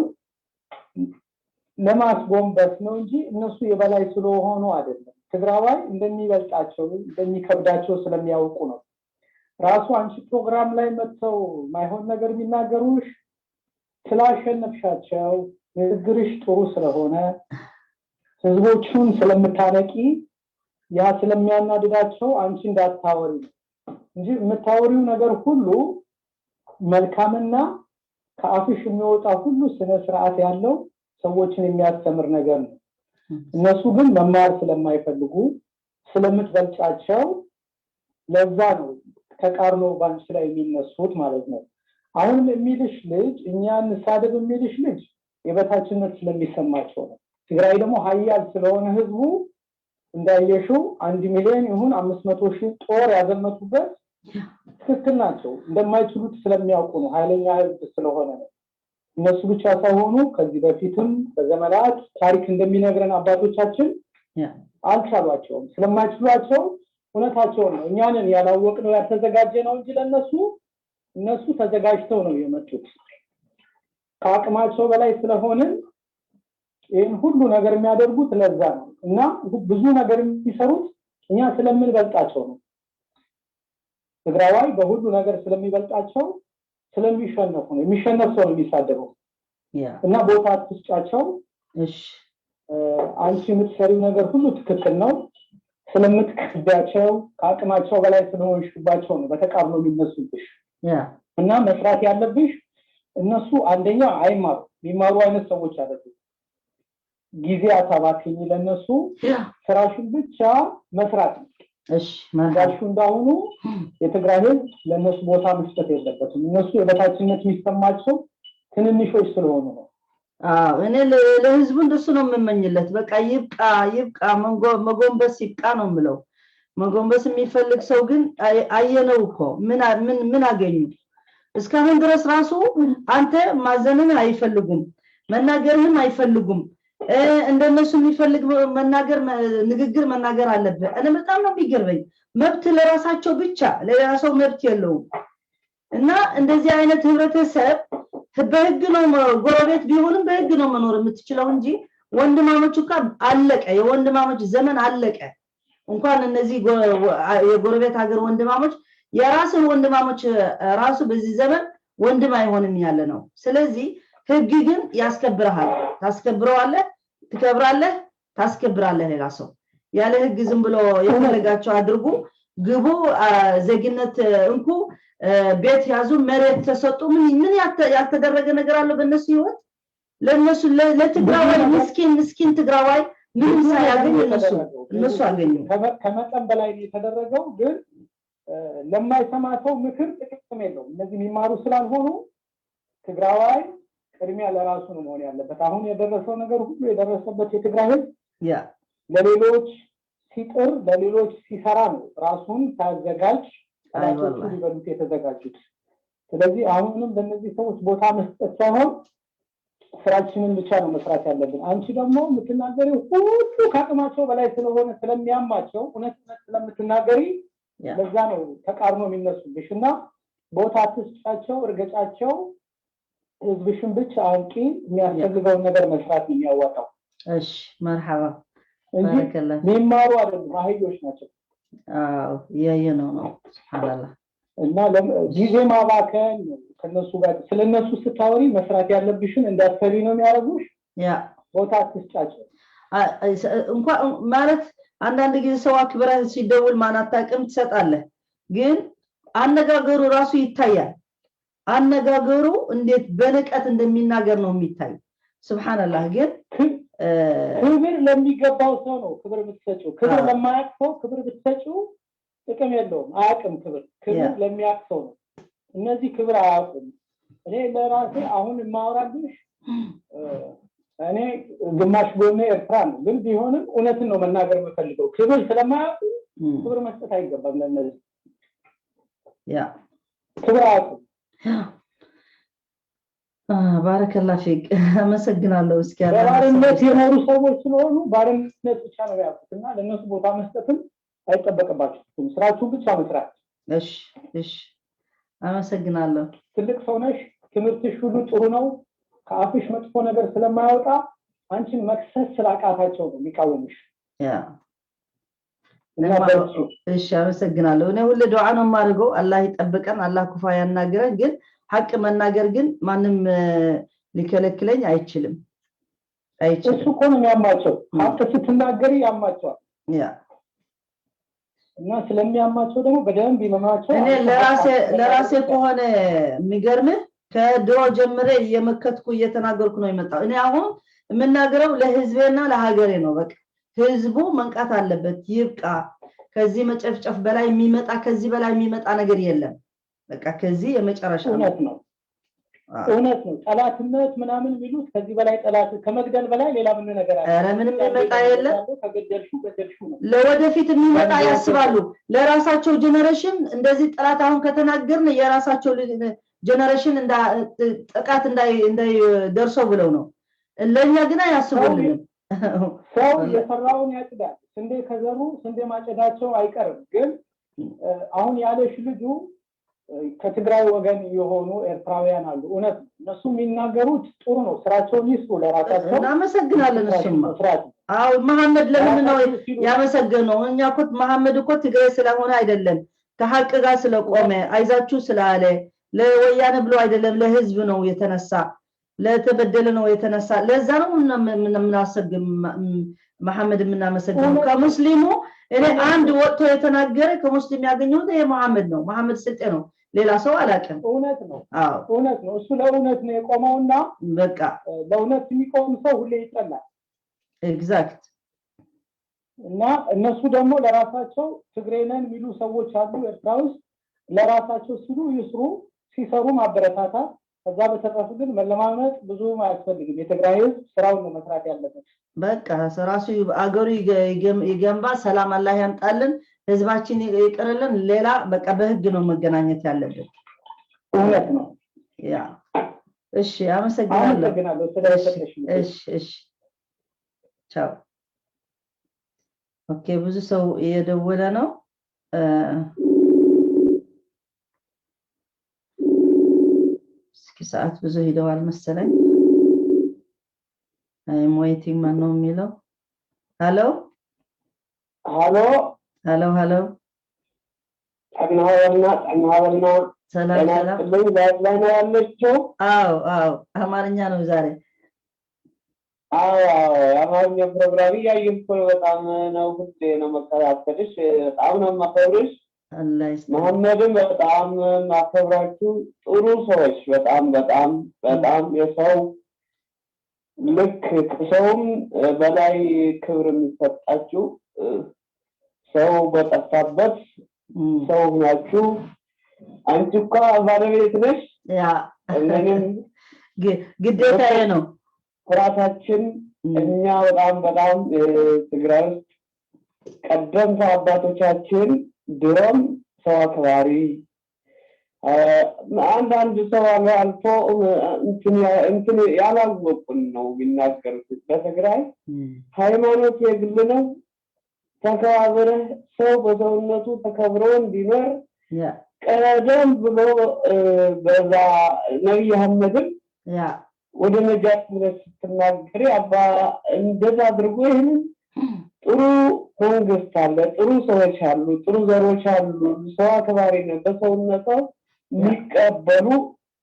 ለማስጎንበስ ነው እንጂ እነሱ የበላይ ስለሆኑ አይደለም። ትግራዋይ እንደሚበልጣቸው እንደሚከብዳቸው ስለሚያውቁ ነው። ራሱ አንቺ ፕሮግራም ላይ መጥተው ማይሆን ነገር የሚናገሩሽ ስላሸነፍሻቸው፣ ንግግርሽ ጥሩ ስለሆነ፣ ህዝቦቹን ስለምታነቂ ያ ስለሚያናድዳቸው አንቺ እንዳታወሪ እንጂ የምታወሪው ነገር ሁሉ መልካምና ከአፍሽ የሚወጣ ሁሉ ስነ ስርዓት ያለው ሰዎችን የሚያስተምር ነገር ነው። እነሱ ግን መማር ስለማይፈልጉ ስለምትበልጫቸው ለዛ ነው ተቃርኖ ባንቺ ላይ የሚነሱት ማለት ነው። አሁንም የሚልሽ ልጅ እኛ እንሳደብ የሚልሽ ልጅ የበታችነት ስለሚሰማቸው ነው። ትግራይ ደግሞ ሀያል ስለሆነ ህዝቡ እንዳየሽው 1 ሚሊዮን ይሁን 500,000 ጦር ያዘመቱበት ትክክል ናቸው። እንደማይችሉት ስለሚያውቁ ነው፣ ኃይለኛ ህዝብ ስለሆነ ነው። እነሱ ብቻ ሳይሆኑ ከዚህ በፊትም በዘመናት ታሪክ እንደሚነግረን አባቶቻችን አልቻሏቸውም። ስለማይችሏቸው እውነታቸውን ነው። እኛንን ያላወቅነው ያልተዘጋጀ ነው እንጂ ለነሱ እነሱ ተዘጋጅተው ነው የመጡት። ከአቅማቸው በላይ ስለሆንን ይሄን ሁሉ ነገር የሚያደርጉት ለዛ ነው። እና ብዙ ነገር የሚሰሩት እኛ ስለምንበልጣቸው ነው። ትግራዋይ በሁሉ ነገር ስለሚበልጣቸው ስለሚሸነፉ ነው። የሚሸነፍ ሰው ነው የሚሳደበው። እና ቦታ አትስጫቸው። እሺ አንቺ የምትሰሪው ነገር ሁሉ ትክክል ነው። ስለምትከብዳቸው ከአቅማቸው በላይ ስለሆንሽባቸው ነው በተቃርኖ የሚነሱብሽ። እና መስራት ያለብሽ እነሱ አንደኛ አይማሩ፣ የሚማሩ አይነት ሰዎች አይደሉም። ጊዜ አታባክኝ ለነሱ፣ ስራሽን ብቻ መስራት ነው። እሺ መርሃሹ እንዳሁኑ የትግራይ ህዝብ ለነሱ ቦታ መስጠት የለበትም። እነሱ የበታችነት የሚሰማቸው ትንንሾች ስለሆኑ ነው። አዎ እኔ ለህዝቡ እንደሱ ነው የምመኝለት። በቃ ይብቃ ይብቃ፣ መጎንበስ ይብቃ ነው የምለው። መጎንበስ የሚፈልግ ሰው ግን አየነው እኮ ምን ምን ምን አገኙ እስካሁን ድረስ ራሱ አንተ ማዘንን አይፈልጉም፣ መናገርህም አይፈልጉም። እንደነሱ የሚፈልግ መናገር ንግግር መናገር አለብህ። እኔ በጣም ነው የሚገርመኝ። መብት ለራሳቸው ብቻ፣ ለሌላ ሰው መብት የለውም። እና እንደዚህ አይነት ህብረተሰብ በህግ ነው፣ ጎረቤት ቢሆንም በህግ ነው መኖር የምትችለው እንጂ ወንድማማች እኮ አለቀ። የወንድማማች ዘመን አለቀ። እንኳን እነዚህ የጎረቤት ሀገር ወንድማማች የራስን ወንድማማች ራሱ በዚህ ዘመን ወንድም አይሆንም ያለ ነው። ስለዚህ ህግ ግን ያስከብርሃል። ታስከብረዋለህ፣ ትከብራለህ፣ ታስከብራለህ ሌላ ሰው። ያለ ህግ ዝም ብሎ የፈለጋቸው አድርጉ፣ ግቡ፣ ዜግነት እንኩ፣ ቤት ያዙ፣ መሬት ተሰጡ። ምን ምን ያልተደረገ ነገር አለ በእነሱ ህይወት? ለነሱ ለትግራዋይ ምስኪን ምስኪን ትግራዋይ ምንም ሳያገኝ እነሱ አገኙ። ከመጠን በላይ የተደረገው ግን ለማይሰማ ሰው ምክር ጥቅም የለውም። እነዚህ የሚማሩ ስላልሆኑ ትግራዋይ ቅድሚያ ለራሱ ነው መሆን ያለበት። አሁን የደረሰው ነገር ሁሉ የደረሰበት የትግራይ ህዝብ ለሌሎች ሲጥር ለሌሎች ሲሰራ ነው ራሱን ሳያዘጋጅ ጠላቶቹ ሊበሉት የተዘጋጁት። ስለዚህ አሁንም ለእነዚህ ሰዎች ቦታ መስጠት ሳይሆን ስራችንን ብቻ ነው መስራት ያለብን። አንቺ ደግሞ የምትናገሪው ሁሉ ከአቅማቸው በላይ ስለሆነ ስለሚያማቸው እውነት እውነት ስለምትናገሪ ለዛ ነው ተቃርኖ የሚነሱብሽ። እና ቦታ አትስጫቸው፣ እርገጫቸው፣ ህዝብሽን ብቻ አንቂ። የሚያስፈልገውን ነገር መስራት ነው የሚያዋጣው። እሺ መርሐባ እንጂ የሚማሩ አይደሉም፣ አህዮች ናቸው። አዎ እያየነው ነው። ሱብሃንአላህ። እና ጊዜ ማባከን ከነሱ ጋር ስለነሱ ስታወሪ መስራት ያለብሽን እንዳትሰሪ ነው የሚያደርጉሽ። ያ ቦታ አትስጫቸው። እንኳን ማለት አንዳንድ ጊዜ ሰው አክብረህ ሲደውል ማን አታውቅም ትሰጣለህ፣ ግን አነጋገሩ ራሱ ይታያል። አነጋገሩ እንዴት በንቀት እንደሚናገር ነው የሚታይ። ሱብሃንአላህ። ግን ክብር ለሚገባው ሰው ነው ክብር የምትሰጪው። ክብር ለማያውቅ ሰው ክብር ብትሰጪው ጥቅም የለውም። አያውቅም። ክብር ክብር ለሚያውቅ ሰው ነው። እነዚህ ክብር አያውቁም። እኔ ለራሴ አሁን የማወራልሽ እኔ ግማሽ ጎኔ ኤርትራ ነው፣ ግን ቢሆንም እውነትን ነው መናገር የምፈልገው። ክብር ስለማያውቁ ክብር መስጠት አይገባም ለእነዚህ። ክብር አያውቁም። بارك الله فيك፣ አመሰግናለሁ። እስኪ በባርነት የኖሩ ሰዎች ስለሆኑ ባርነት ብቻ ነው ያውቁት እና ለእነሱ ቦታ መስጠትም አይጠበቅባችሁም። ስራችሁን ብቻ መስራት። እሺ እሺ፣ አመሰግናለሁ። ትልቅ ሰው ነሽ። ትምህርትሽ ሁሉ ጥሩ ነው። ከአፍሽ መጥፎ ነገር ስለማያወጣ አንቺን መክሰስ ስላቃታቸው ነው የሚቃወሙሽ። እሺ፣ አመሰግናለሁ። እኔ ሁሌ ዱዓ ነው የማደርገው፣ አላህ ይጠብቀን፣ አላህ ክፉ ያናግረን። ግን ሀቅ መናገር ግን ማንም ሊከለክለኝ አይችልም አይችልም። እሱ እኮ ነው የሚያማቸው። ሀቅ ስትናገሪ ያማቸዋል። እና ስለሚያማቸው ደግሞ በደንብ ይመማቸው። እኔ ለራሴ ከሆነ የሚገርምህ ከድሮ ጀምሬ እየመከትኩ እየተናገርኩ ነው የመጣው። እኔ አሁን የምናገረው ለህዝቤና ለሀገሬ ነው። በቃ ህዝቡ መንቃት አለበት። ይብቃ። ከዚህ መጨፍጨፍ በላይ የሚመጣ ከዚህ በላይ የሚመጣ ነገር የለም። በቃ ከዚህ የመጨረሻ እውነት ነው። እውነት ነው። ጠላትነት ምናምን የሚሉት ከዚህ በላይ ጠላት ከመግደል በላይ ሌላ ምን ነገር አለ? ኧረ ምንም የሚመጣ የለም። ከገደልሽው ገደልሽው ነው። ለወደፊት የሚመጣ ያስባሉ። ለራሳቸው generation እንደዚህ ጠላት አሁን ከተናገርን የራሳቸው generation ጥቃት እንዳይደርሰው ብለው ነው። ለእኛ ግን አያስቡልንም። ሰው የሰራውን ያጭዳል። ስንዴ ከዘሩ ስንዴ ማጨዳቸው አይቀርም። ግን አሁን ያለሽ ልጁ ከትግራይ ወገን የሆኑ ኤርትራውያን አሉ። እውነት እነሱ የሚናገሩት ጥሩ ነው። ስራቸውን ይስሩ ለራሳቸው። እናመሰግናለን። እሱማ አዎ፣ መሐመድ ለምን ነው ያመሰገነው? እኛ እኮ መሐመድ እኮ ትግራይ ስለሆነ አይደለም፣ ከሀቅ ጋር ስለቆመ አይዛችሁ ስላለ ለወያነ ብሎ አይደለም፣ ለህዝብ ነው የተነሳ፣ ለተበደለ ነው የተነሳ። ለዛ ነው የምናሰግን መሐመድ የምናመሰግነው። ከሙስሊሙ እኔ አንድ ወጥቶ የተናገረ ከሙስሊም ያገኘሁት ይሄ መሐመድ ነው። መሐመድ ስልጤ ነው። ሌላ ሰው አላውቅም። እውነት ነው። አዎ እውነት ነው። እሱ ለእውነት ነው የቆመውና በቃ ለእውነት የሚቆም ሰው ሁሌ ይጠላል። Exact። እና እነሱ ደግሞ ለራሳቸው ትግሬ ነን የሚሉ ሰዎች አሉ ኤርትራ ውስጥ። ለራሳቸው ሲሉ ይስሩ፣ ሲሰሩ ማበረታታት። ከዛ በተረፈ ግን መለማመጥ ብዙም አያስፈልግም። የትግራይ ህዝብ ስራውን ነው መስራት ያለበት። በቃ ራሱ አገሩ ይገንባ፣ ሰላም አላህ ያምጣልን፣ ህዝባችን ይቅርልን። ሌላ በቃ በህግ ነው መገናኘት ያለብን። እውነት ነው። ያ እሺ፣ አመሰግናለሁ። አመሰግናለሁ ስለሰጠሽ። እሺ እሺ፣ ቻው። Okay፣ ብዙ ሰው እየደወለ ነው። እስኪ ሰዓት ብዙ ሂደዋል መሰለኝ። I'm waiting። ማን ነው የሚለው? Hello Hello Hello hello። ጤና በልና ጤና በልና። ሰላም ሰላም። Live ላይ ነው ያለችው? አዎ አዎ፣ አማርኛ ነው ዛሬ። አዎ የአማርኛ ፕሮግራም እያየሁ እኮ ነው። በጣም ነው ሁሌ ነው መከታተልሽ። በጣም ነው የማከብርሽ። መሐመድም በጣም ማከብራችሁ ጥሩ ሰዎች፣ በጣም በጣም በጣም የሰው ልክ ከሰውም በላይ ክብር የሚሰጣችሁ ሰው በጠፋበት ሰው ናችሁ። አንቺ እኮ ባለቤት ነሽ። ያ ምንም ግዴታዬ ነው። ኩራታችን እኛ በጣም በጣም ትግራይ ውስጥ ቀደምት አባቶቻችን ድሮም ሰው አክባሪ፣ አንዳንድ ሰው አልፎ እንትን ያላወቁን ነው የሚናገሩት። በትግራይ ሃይማኖት የግል ነው። ተከባብረህ ሰው በሰውነቱ ተከብሮ እንዲኖር ቀደም ብሎ በዛ ነብይ አህመድም ወደ ነጃት ብለሽ ስትናገሪ አባ እንደዛ አድርጎ ይህንን ጥሩ መንግስት አለ፣ ጥሩ ሰዎች አሉ፣ ጥሩ ዘሮች አሉ፣ ሰው አክባሪ ነው፣ በሰውነቱ የሚቀበሉ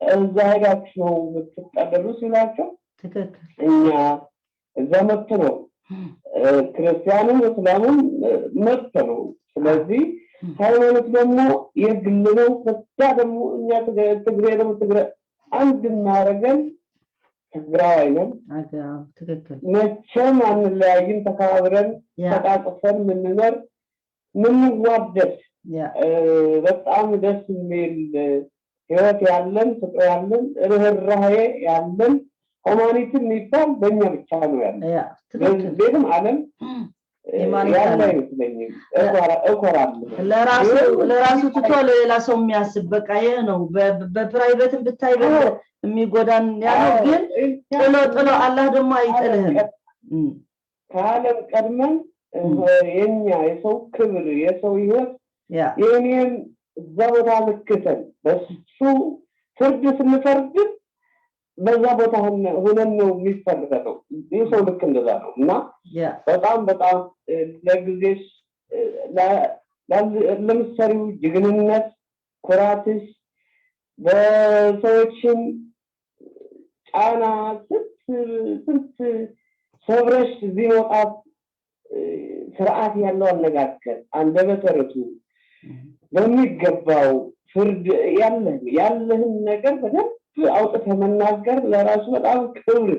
እዛ ሄዳችሁ ነው የምትጠለሉ ሲላቸው እኛ እዛ መጥቶ ነው ክርስቲያኑም እስላሙም መጥቶ ነው። ስለዚህ ሃይማኖት ደግሞ የግል ነው። ከዛ ደግሞ እኛ ትግሬ ደግሞ ትግሬ አንድ እናደርገን ትግራዋይ ነን። ትክክል። መቼም አንለያይም። ተከባብረን ተቃቅፈን ምንኖር ምንዋደድ በጣም ደስ የሚል ህይወት ያለን፣ ፍቅር ያለን፣ ርህራሄ ያለን፣ humanity የሚባል በእኛ ብቻ ነው ያለ። ቤትም ዓለም ያለ አይመስለኝም። እኮራለሁ። ለራሱ ትቶ ለሌላ ሰው የሚያስብ፣ በቃ ይሄ ነው። በ private ም ብታይ የሚጎዳን ያለው ግን ጥሎ ጥሎ አላህ ደግሞ አይጥልህም። ከዓለም ቀድመን የኛ የሰው ክብር፣ የሰው ህይወት፣ የኔን እዛ ቦታ ልክተን በሱ ፍርድ ስንፈርድ በዛ ቦታ ሆነን ነው የሚፈረደው። የሰው ልክ እንደዛ ነው። እና በጣም በጣም ለጊዜሽ፣ ለምትሰሪው ጀግንነት፣ ኩራትሽ፣ በሰዎችም ጫና ስንት ስንት ሰብረሽ እዚህ መውጣት፣ ስርዓት ያለው አነጋገር፣ አንደበተ ርቱዕ፣ በሚገባው ፍርድ ያለህን ነገር በደንብ አውጥተህ መናገር ለራሱ በጣም ክብር፣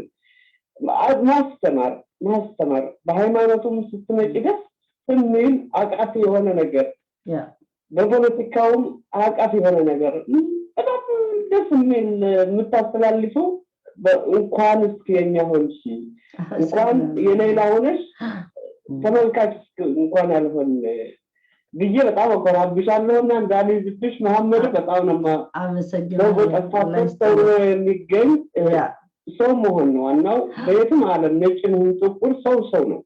ማስተማር ማስተማር፣ በሃይማኖቱም ስትመጪ ደስ የሚል አቃፊ የሆነ ነገር፣ በፖለቲካውም አቃፊ የሆነ ነገር፣ በጣም ደስ የሚል የምታስተላልፈው፣ እንኳን እስኪ የኛ ሆንሽ፣ እንኳን የሌላ ሆነሽ ተመልካች እንኳን አልሆን ብዬ በጣም እኮራብሻለሁ። እና እንዳልይዝብሽ መሐመድ፣ በጣም ነው አመሰግናለሁ። በጠፋበት ሰው የሚገኝ ሰው መሆን ነው ዋናው። በየትም ዓለም ነጭ ይሁን ጥቁር ሰው ሰው ነው።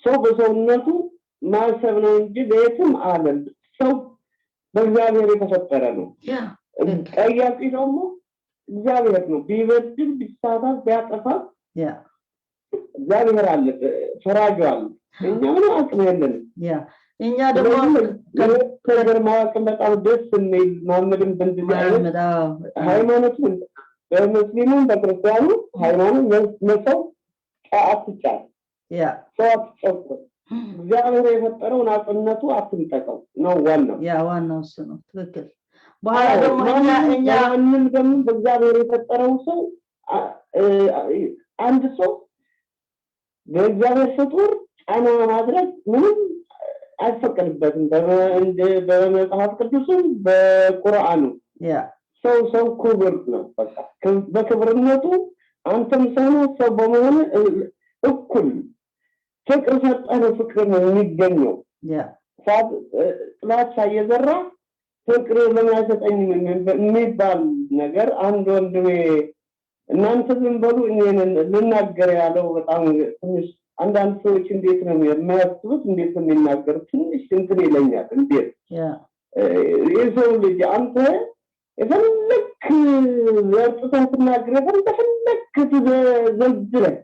ሰው በሰውነቱ ማሰብ ነው እንጂ በየትም ዓለም ሰው በእግዚአብሔር የተፈጠረ ነው። ጠያቂ ደግሞ እግዚአብሔር ነው። ቢበድል፣ ቢሳሳት፣ ቢያጠፋ እግዚአብሔር አለ፣ ፈራጁ አለ። እኛ ምንም አቅም የለንም። እኛ ደግሞ ነገር ማወቅን በጣም ደስ የሚል፣ መሐመድም በእንደዚህ አይነት ሃይማኖቱ በሙስሊሙም በክርስቲያኑ ሃይማኖት መሰው አትጫን፣ ሰው አትጨቁን፣ እግዚአብሔር የፈጠረውን አጽነቱ አትንጠቀው ነው ዋናው። ያ ዋናው እሱ ነው፣ ትክክል። በኋላ ደግሞ እኛ ማንም ደግሞ በእግዚአብሔር የፈጠረው ሰው፣ አንድ ሰው በእግዚአብሔር ፍጡር ጫና ማድረግ ምንም አይፈቀድበትም። በመጽሐፍ ቅዱስም በቁርአኑ ሰው ክቡር ነው። በቃ በክብርነቱ አንተም ሰው ነህ። ሰው በመሆን እኩል ፍቅር ሰጠህ ነው ፍቅር ነው የሚገኘው። ጥላቻ እየዘራ ፍቅር ለምን አይሰጠኝም የሚባል ነገር፣ አንድ ወንድሜ እናንተ ዝም በሉ እኔን ልናገር ያለው በጣም ትንሽ፣ አንዳንድ ሰዎች እንዴት ነው የሚያስቡት፣ እንዴት ነው የሚናገሩት፣ ትንሽ እንትን ይለኛል። እንዴት የሰው ልጅ አንተ የፈለክ ዘርጥተህ ትናገር፣ የፈለክ ዘልዝለህ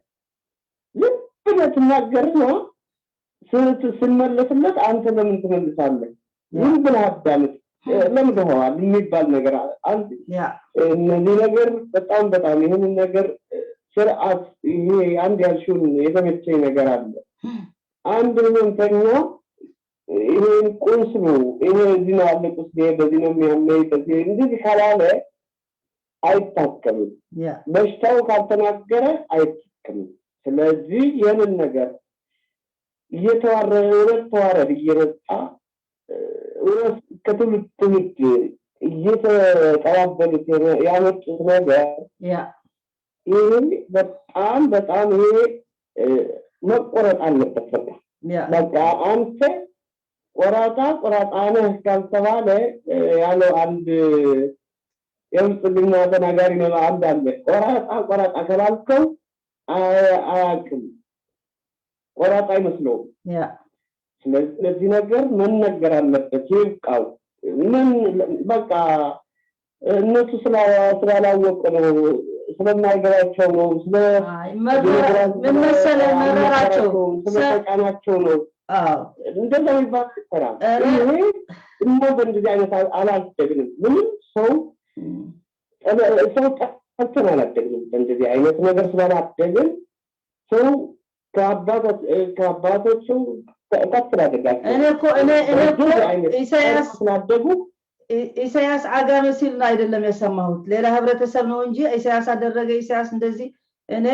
ዝም ብለህ ትናገርና ስንመለስለት አንተ ለምን ትመልሳለህ? ዝም ብለህ አዳምጥ፣ ለምደኸዋል የሚባል ነገር። እነዚህ ነገር በጣም በጣም ይህንን ነገር ስርዓት፣ ይሄ አንድ ያልሽውን የተመቸኝ ነገር አለ። አንድ ህመምተኛ ይሄን ቁስሉ፣ ይሄ እዚህ ነው ያለ ቁስሌ፣ በዚህ ነው የሚያመኝ፣ በዚህ እንደዚህ ካላለ አይታከምም። በሽታው ካልተናገረ አይታከምም። ስለዚህ ይህንን ነገር እየተዋረደ፣ እውነት ተዋረድ እየመጣ፣ እውነት ከትውልድ ትውልድ እየተቀባበሉት ያመጡት ነገር ይሄ በጣም በጣም ይሄ መቆረጥ አለበት። በቃ በቃ አንተ ቆራጣ ቆራጣ ነህ ካልተባለ ያለው አንድ የብልጽግና ተናጋሪ ነው። አንድ አለ፣ ቆራጣ ቆራጣ ካላልከው አያውቅም፣ ቆራጣ አይመስለውም። ስለዚህ ለዚህ ነገር መነገር አለበት፣ ይብቃው። ምን በቃ እነሱ ስላላወቁ ነው፣ ስለማይገባቸው ነው፣ ስለ ምን መሰለህ መረራቸው ስለተጫናቸው ነው። እንደዛ የሚባል ይሰራል። ይሄ እኛ በእንደዚህ አይነት አላደግንም። ምንም ሰው ሰው ጠልተን አላደግንም። በእንደዚህ አይነት ነገር ስላላደግን ሰው ከአባቶቹ ከፍ ስላደጋቸው እኔ እኮ እኔ እኮ ኢሳያስ ስላደጉ ኢሳያስ አጋመ ሲል ነው አይደለም የሰማሁት፣ ሌላ ህብረተሰብ ነው እንጂ ኢሳያስ አደረገ፣ ኢሳያስ እንደዚህ፣ እኔ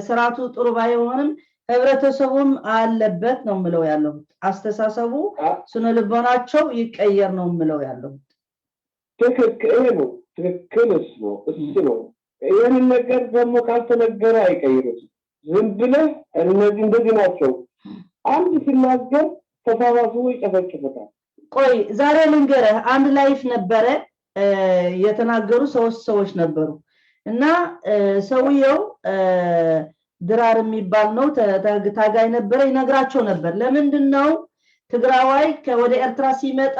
ስርዓቱ ጥሩ ባይሆንም ህብረተሰቡም አለበት ነው ምለው ያለሁት። አስተሳሰቡ ስነ ልቦናቸው ይቀየር ነው ምለው ያለሁት። ትክክል ነው። ትክክል እሱ ነው። ይሄንን ነገር ደግሞ ካልተነገረ አይቀይሩትም። ዝም ብለህ እነዚህ እንደዚህ ናቸው አንድ ሲናገር ተሳባስቦ ይጨፈጭፉታል። ቆይ ዛሬ ልንገርህ፣ አንድ live ነበረ የተናገሩ ሶስት ሰዎች ነበሩ እና ሰውየው ድራር የሚባል ነው፣ ታጋይ ነበረ። ይነግራቸው ነበር ለምንድነው ትግራዋይ ወደ ኤርትራ ሲመጣ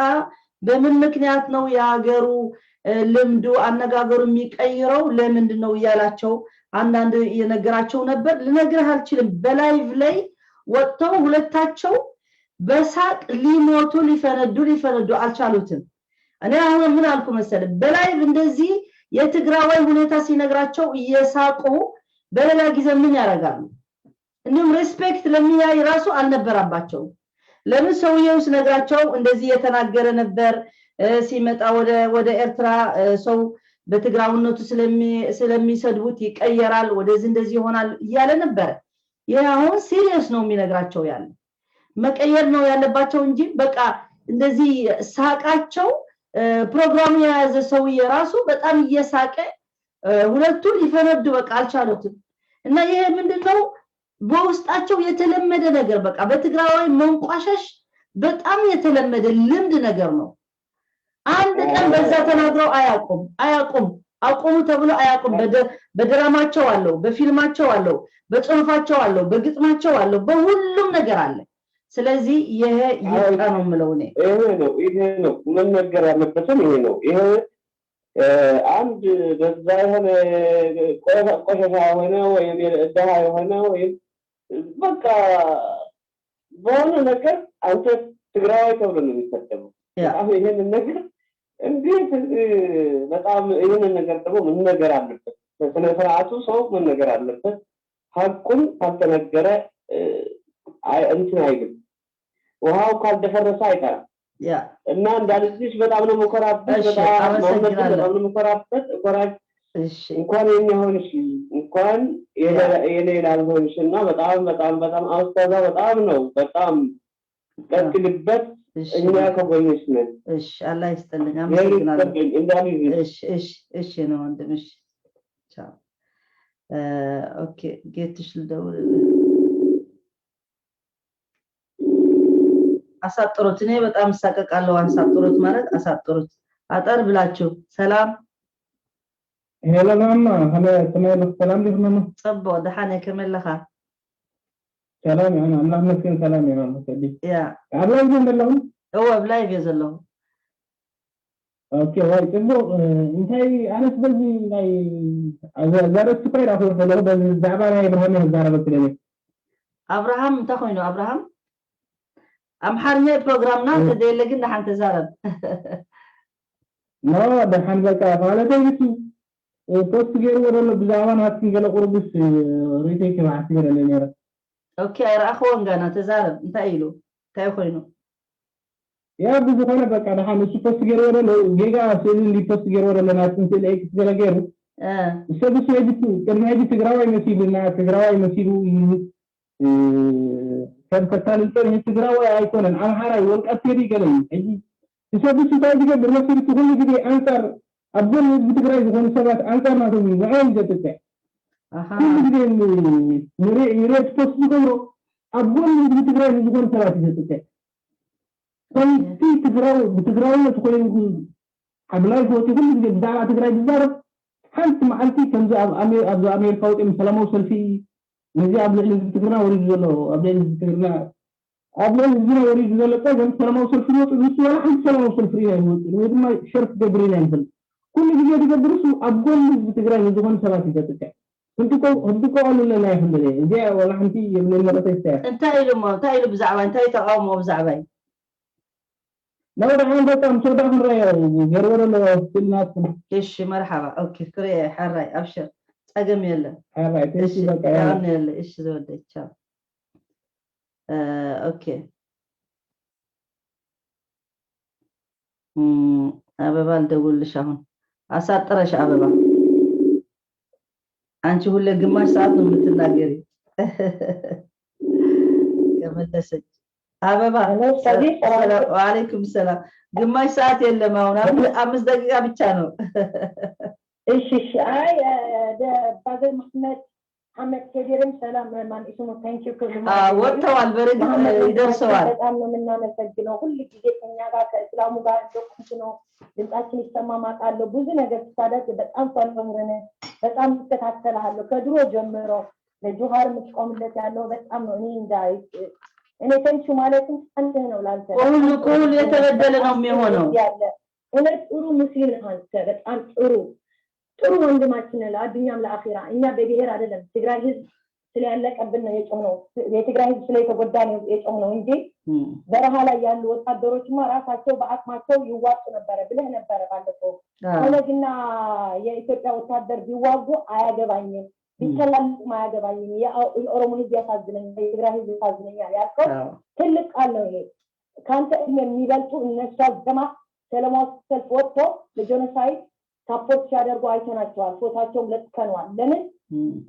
በምን ምክንያት ነው የሀገሩ ልምዱ አነጋገሩ የሚቀይረው ለምንድነው እያላቸው አንዳንድ የነገራቸው ነበር። ልነግርህ አልችልም። በ live ላይ ወጥተው ሁለታቸው በሳቅ ሊሞቱ ሊፈነዱ አልቻሉትም። እኔ አሁን ምን አልኩ መሰለህ፣ በ live እንደዚህ የትግራዋይ ሁኔታ ሲነግራቸው እየሳቁ በሌላ ጊዜ ምን ያደርጋሉ? እንዲሁም respect ለሚያይ ራሱ አልነበረባቸውም። ለምን ሰውየው ሲነግራቸው እንደዚህ የተናገረ ነበር። ሲመጣ ወደ ኤርትራ ሰው በትግራውነቱ ስለሚሰድቡት ይቀየራል፣ ወደዚህ እንደዚህ ይሆናል እያለ ነበር። ይሄ አሁን serious ነው የሚነግራቸው ያለ መቀየር ነው ያለባቸው እንጂ በቃ እንደዚህ ሳቃቸው ፕሮግራሙ የያዘ ሰውዬ ራሱ በጣም እየሳቀ ሁለቱ ሊፈነዱ በቃ አልቻሉትም። እና ይሄ ምንድነው በውስጣቸው የተለመደ ነገር በቃ በትግራዋይ መንቋሸሽ በጣም የተለመደ ልምድ ነገር ነው። አንድ ቀን በዛ ተናግረው አያውቁም አቁሙ ተብሎ አያውቁም። በድራማቸው አለው፣ በፊልማቸው አለው፣ በጽሁፋቸው አለው፣ በግጥማቸው አለው፣ በሁሉም ነገር አለ። ስለዚህ ይሄ ይብቃ ነው የምለው እኔ። ይሄ ነው መነገር ያለበትም ይሄ ነው። ይሄ አንድ በዛ የሆነ ቆሻሻ የሆነ ወይም ደሃ የሆነ ወይም በቃ በሆነ ነገር አንተ ትግራዋይ ተብሎ ነው የሚሰደበው። በጣም ይሄንን ነገር እንዴት በጣም ይሄንን ነገር ደግሞ መነገር አለበት። በስነ ስርዓቱ ሰው መነገር አለበት። ሐቁን ካልተነገረ እንትን አይልም፣ ውሃው ካልደፈረሰ አይቀርም። እና እንዳልልሽ በጣም ነው የምኮራበት። በጣም ነው የምኮራበት። እንኳን የኛ ሆንሽ እንኳን የሌላ ሆንሽ እና በጣም በጣም በጣም አውስታዛ በጣም ነው በጣም ቀጥልበት። እኛ ከጎንሽ ነን። እሺ፣ አላህ ይስጥልኝ። አመሰግናለሁ። እሺ እሺ እሺ ነው ወንድም። እሺ ቻው። okay ጌትሽ ልደውልልህ። አሳጥሩት። እኔ በጣም እሳቀቃለሁ። አሳጥሩት ማለት አሳጥሩት፣ አጠር ብላችሁ። ሰላም hello ማማ ሰላም ዲኹም ማማ? ፅቡቅ ደሓነ ከመለኻ? ሰላም ይሁን አምላክ መስገን። ሰላም ይሁን ሰዲ yeah ኣብ live ዶ ዘለኹም? እወ ብ live እየ ዘለኹ። okay ዋይ ፅቡቅ። እንታይ ኣነስ በዚ ናይ ዛረስቲ ኮይዳ ክብል ከለኹ በዚ ብዛዕባ ናይ ኣብርሃም እየ ክዛረበ ስለለ። ኣብርሃም እንታይ ኮይኑ? ኣብርሃም ኣምሓርኛ ፕሮግራምና ተዘየለ ግን ደሓን ተዛረብ። no ደሓን በቃ ማለተይ እሱ post ገይርዎ ዘሎ ብዛዕባ ናትክን ገለ ቁርብስ ርእተይ ክባሓሲ ገለለ ነይረ። okay ኣይረኣኽዎን ጋና። ተዛረብ። እንታይ ኢሉ እንታይ ኮይኑ? yeah ብዝኾነ በቃ ደሓን እሱ post ገይርዎ ዘሎ ጌጋ ስእሊ እንዲ post ገይርዎ ዘሎ ናትክን ስእሊ X ገለ ገይሩ ሰብ እሱ ሕጂ ቅድሚ ሕጂ ትግራዋይ መሲሉና ትግራዋይ መሲሉ ሰብ ከታልል ፀኒሑ ትግራዋይ ኣይኮነን ኣምሓራይ ወልቃት ቴዲ ገለ እዩ። ሕጂ ሰብ እሱ እንታይ ዝገብር መሲሉ ኩሉ ግዜ ኣንፃር ኣብ ጎኒ ህዝቢ ትግራይ ዝኾኑ ሰባት ኣንፃር ናቶም እዩ ንዖም ዘጥቅዕ። ኩሉ ግዜ ንሬት post ዝገብሮ ኣብ ጎኒ ህዝቢ ትግራይ ዝኾኑ ሰባት እዩ ዘጥቅዕ። ከምቲ ብትግራውነት ኮይኑ ኣብ live ወፂኡ ኩሉ ግዜ ብዛዕባ ትግራይ ዝዛረብ ሓንቲ መዓልቲ ከምዚ ኣብ ኣሜሪካ ወፂኦም ሰላማዊ ሰልፊ ነዚ ኣብ ልዕሊ ህዝቢ ትግርና ወሪዱ ዘሎ ኣብ ልዕሊ ህዝቢ ትግርና ኣብ ልዕሊ ህዝብና ወሪዱ ዘሎ ፀገም ሰላማዊ ሰልፊ ዝወፁ ንሱ ዋላ ሓንቲ ሰላማዊ ሰልፊ ርኢና ይወፅእ ወይ ድማ share ክገብር ኢና ንፈልጥ። ኩሉ ግዜ ዝገብር እሱ ኣብ ጎኒ ህዝቢ ትግራይ ንዝኾኑ ሰባት እዩ ዘጥቅዕ። ክንጥቀቀሉ ኣለና ይክብል እዚኣ ዋላ ሓንቲ የብለይ መረተ ይስተያ። እንታይ ኢሉ እሞ እንታይ ኢሉ ብዛዕባ እንታይ ተቃውሞ ብዛዕባ እዩ? ናብ ደሓን በቃ ምስ ወዳእ ክንረአዮ ገይርዎ ዘሎ ስእሊ ናትኩም። እሺ መርሓባ። okay ክሪአ ሓራይ ኣብሽር ፀገም የለን። ሓራይ እሺ በቃ ያለ እሺ ዘወደይ ቻው። okay አበባ ልደውልልሽ አሁን። አሳጥረሽ አበባ፣ አንቺ ሁሌ ግማሽ ሰዓት ነው የምትናገሪ። መለሰች። አበባ፣ ወአለይኩም ሰላም። ግማሽ ሰዓት የለም አሁን፣ 5 ደቂቃ ብቻ ነው። እሺ፣ አይ brother መሐመድ፣ መሐመድ ከቢርም ሰላም ማን ስሙ thank you። ወጥተዋል። በእርግጥ ይደርሰዋል። በጣም ነው የምናመሰግነው። ሁል ጊዜ ከኛ ጋር ከእስላሙ ጋር እንደቆምክ ነው። ድምጻችን ይሰማ ማውቃለሁ። ብዙ ነገር ስታደርግ በጣም follower ነህ፣ በጣም እከታተልሃለሁ ከድሮ ጀምሮ። ለጆሃር የምትቆምለት ያለው በጣም ነው። እኔ እንጃ፣ እኔ thank you ማለትም አንተ ነው ላንተ። ከሁሉ የተበደለ ነው የሚሆነው። ያለ እውነት ጥሩ ሙስሊም ነህ አንተ። በጣም ጥሩ ጥሩ ወንድማችን ነህ፣ ለአዱኛም ለአኺራ። እኛ በብሔር አይደለም፣ ትግራይ ህዝብ ስለያለቀብን ነው የጮህነው። የትግራይ ህዝብ ስለተጎዳ ነው የጮህነው እንጂ በረሃ ላይ ያሉ ወታደሮችማ ራሳቸው በአቅማቸው ይዋጡ ነበረ ብለህ ነበረ ባለፈው። ኦነግና የኢትዮጵያ ወታደር ቢዋጉ አያገባኝም፣ ቢተላለቁም አያገባኝም፣ የኦሮሞ ህዝብ ያሳዝነኛል፣ የትግራይ ህዝብ ያሳዝነኛል ያልከው ትልቅ ቃል ነው ይሄ። ከአንተ እድሜ የሚበልጡ እነሱ ጀማ ሰላማዊ ሰልፍ ወጥቶ ለ genocide support ሲያደርጉ አይተናቸዋል። ፎታቸውም ለጥፈነዋል። ለምን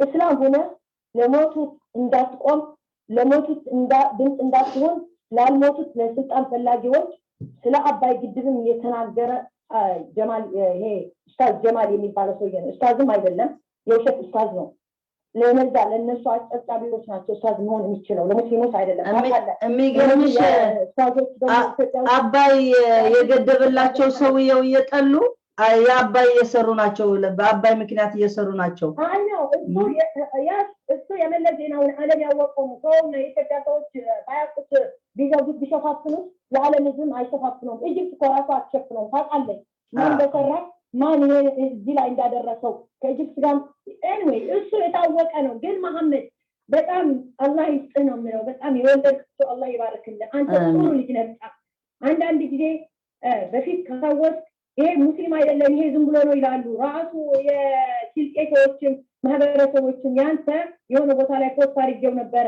እስላም ሆነ ለሞቱት እንዳትቆም፣ ለሞቱት ድምፅ እንዳትሆን፣ ላልሞቱት ለስልጣን ፈላጊዎች? ስለ አባይ ግድብም የተናገረ ጀማል፣ ይሄ ኡስታዝ ጀማል የሚባለው ሰውዬ ነው። ኡስታዝም አይደለም፣ የውሸት ኡስታዝ ነው። ለነዛ ለእነሱ አጨብጫቢዎች ናቸው ኡስታዝ መሆን የሚችለው፣ ለሙስሊሞች አይደለም። የሚገርምሽ አባይ የገደበላቸው ሰውየው እየጠሉ የአባይ እየሰሩ ናቸው። በአባይ ምክንያት እየሰሩ ናቸው። አዎ፣ እሱ የመለስ ዜናውን ዓለም ያወቀው ሰው ነው። የኢትዮጵያ ሰዎች ባያውቁት፣ ቢዘጉት፣ ቢሸፋፍኑት የዓለም ሕዝብም አይሸፋፍነውም። Egypt እኮ ራሱ አትሸፍነውም። ታውቃለች ማን በሰራ፣ ማን እዚህ ላይ እንዳደረሰው ከ Egypt ጋር። Anyway እሱ የታወቀ ነው። ግን መሐመድ በጣም አላህ ይስጥህ ነው የምለው። በጣም የወለድክቸው አላህ ይባርክልህ። አንተ ጥሩ ልጅ ነህ። በጣም አንዳንድ ጊዜ በፊት ካሳወስክ ይሄ ሙስሊም አይደለም፣ ይሄ ዝም ብሎ ነው ይላሉ። ራሱ የስልጤ ሰዎችም ማህበረሰቦችም ያንተ የሆነ ቦታ ላይ post አድርጌው ነበረ።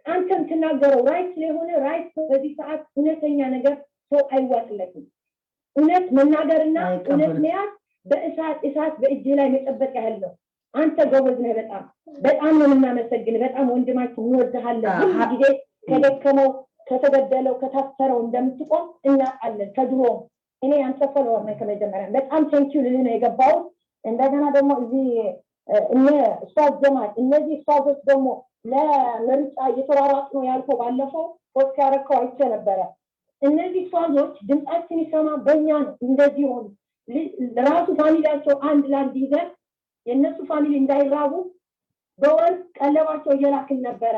አንተም ትናገረው right ስለሆነ right በዚህ ሰዓት እውነተኛ ነገር ሰው አይዋጥለትም። እውነት መናገርና እውነት መያዝ በእሳት እሳት በእጅህ ላይ መጨበጥ ያህል ነው። አንተ ጎበዝ ነህ። በጣም በጣም ነው የምናመሰግን። በጣም ወንድማችን እንወድሃለን። ሁሉ ጊዜ ከደከመው፣ ከተበደለው፣ ከታሰረው እንደምትቆም እናውቃለን። ከድሮም እኔ አንተ follower ነኝ ከመጀመሪያ። በጣም thank you ልልህ ነው የገባሁት። እንደገና ደግሞ እዚህ እነ ኡስታዝ ጀማል፣ እነዚህ ኡስታዞች ደግሞ ለምርጫ እየተሯሯጡ ነው ያልከው ባለፈው post ያደረግከው አይቼ ነበረ። እነዚህ ኡስታዞች ድምጻችን ይሰማ በእኛ ነው እንደዚህ ሆኑ። ራሱ family ያቸው አንድ ለአንድ ይዘን የእነሱ family እንዳይራቡ በወር ቀለባቸው እየላክን ነበረ።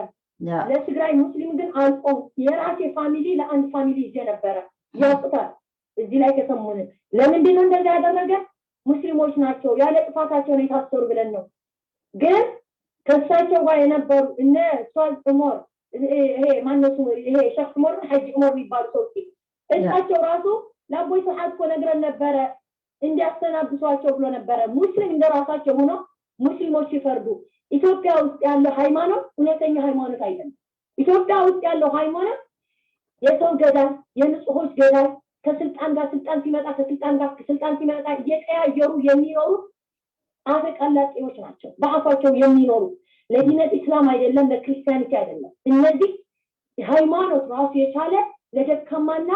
ለትግራይ ሙስሊም ግን አልቆም። የራሴ family ለአንድ family ይዤ ነበረ። ያውቁታል እዚህ ላይ ከሰሙን። ለምንድን ነው እንደዛ ያደረገ? ሙስሊሞች ናቸው፣ ያለ ጥፋታቸው ነው የታሰሩ ብለን ነው። ግን ከእሳቸው ጋር የነበሩ እነ ኡስታዝ ዑመር፣ ይሄ ማነው ስሙ፣ ይሄ ሸክ ዑመር፣ ሐጂ ዑመር የሚባሉ ሰዎች እሳቸው ራሱ ለአቦይ ስብሐት እኮ ነግረን ነበረ እንዲያሰናብቷቸው ብሎ ነበረ። ሙስሊም እንደራሳቸው ሆኖ ሙስሊሞች ሲፈርዱ ኢትዮጵያ ውስጥ ያለው ሃይማኖት እውነተኛ ሃይማኖት አይደለም። ኢትዮጵያ ውስጥ ያለው ሃይማኖት የሰው ገዳይ፣ የንጹሆች ገዳይ፣ ከስልጣን ጋር ስልጣን ሲመጣ፣ ከስልጣን ጋር ስልጣን ሲመጣ እየቀያየሩ የሚኖሩ አፈቀላጤዎች ናቸው። በአፋቸው የሚኖሩ ለዲነት ኢስላም አይደለም፣ ለ Christianity አይደለም። እነዚህ ሃይማኖት ራሱ የቻለ ለደካማና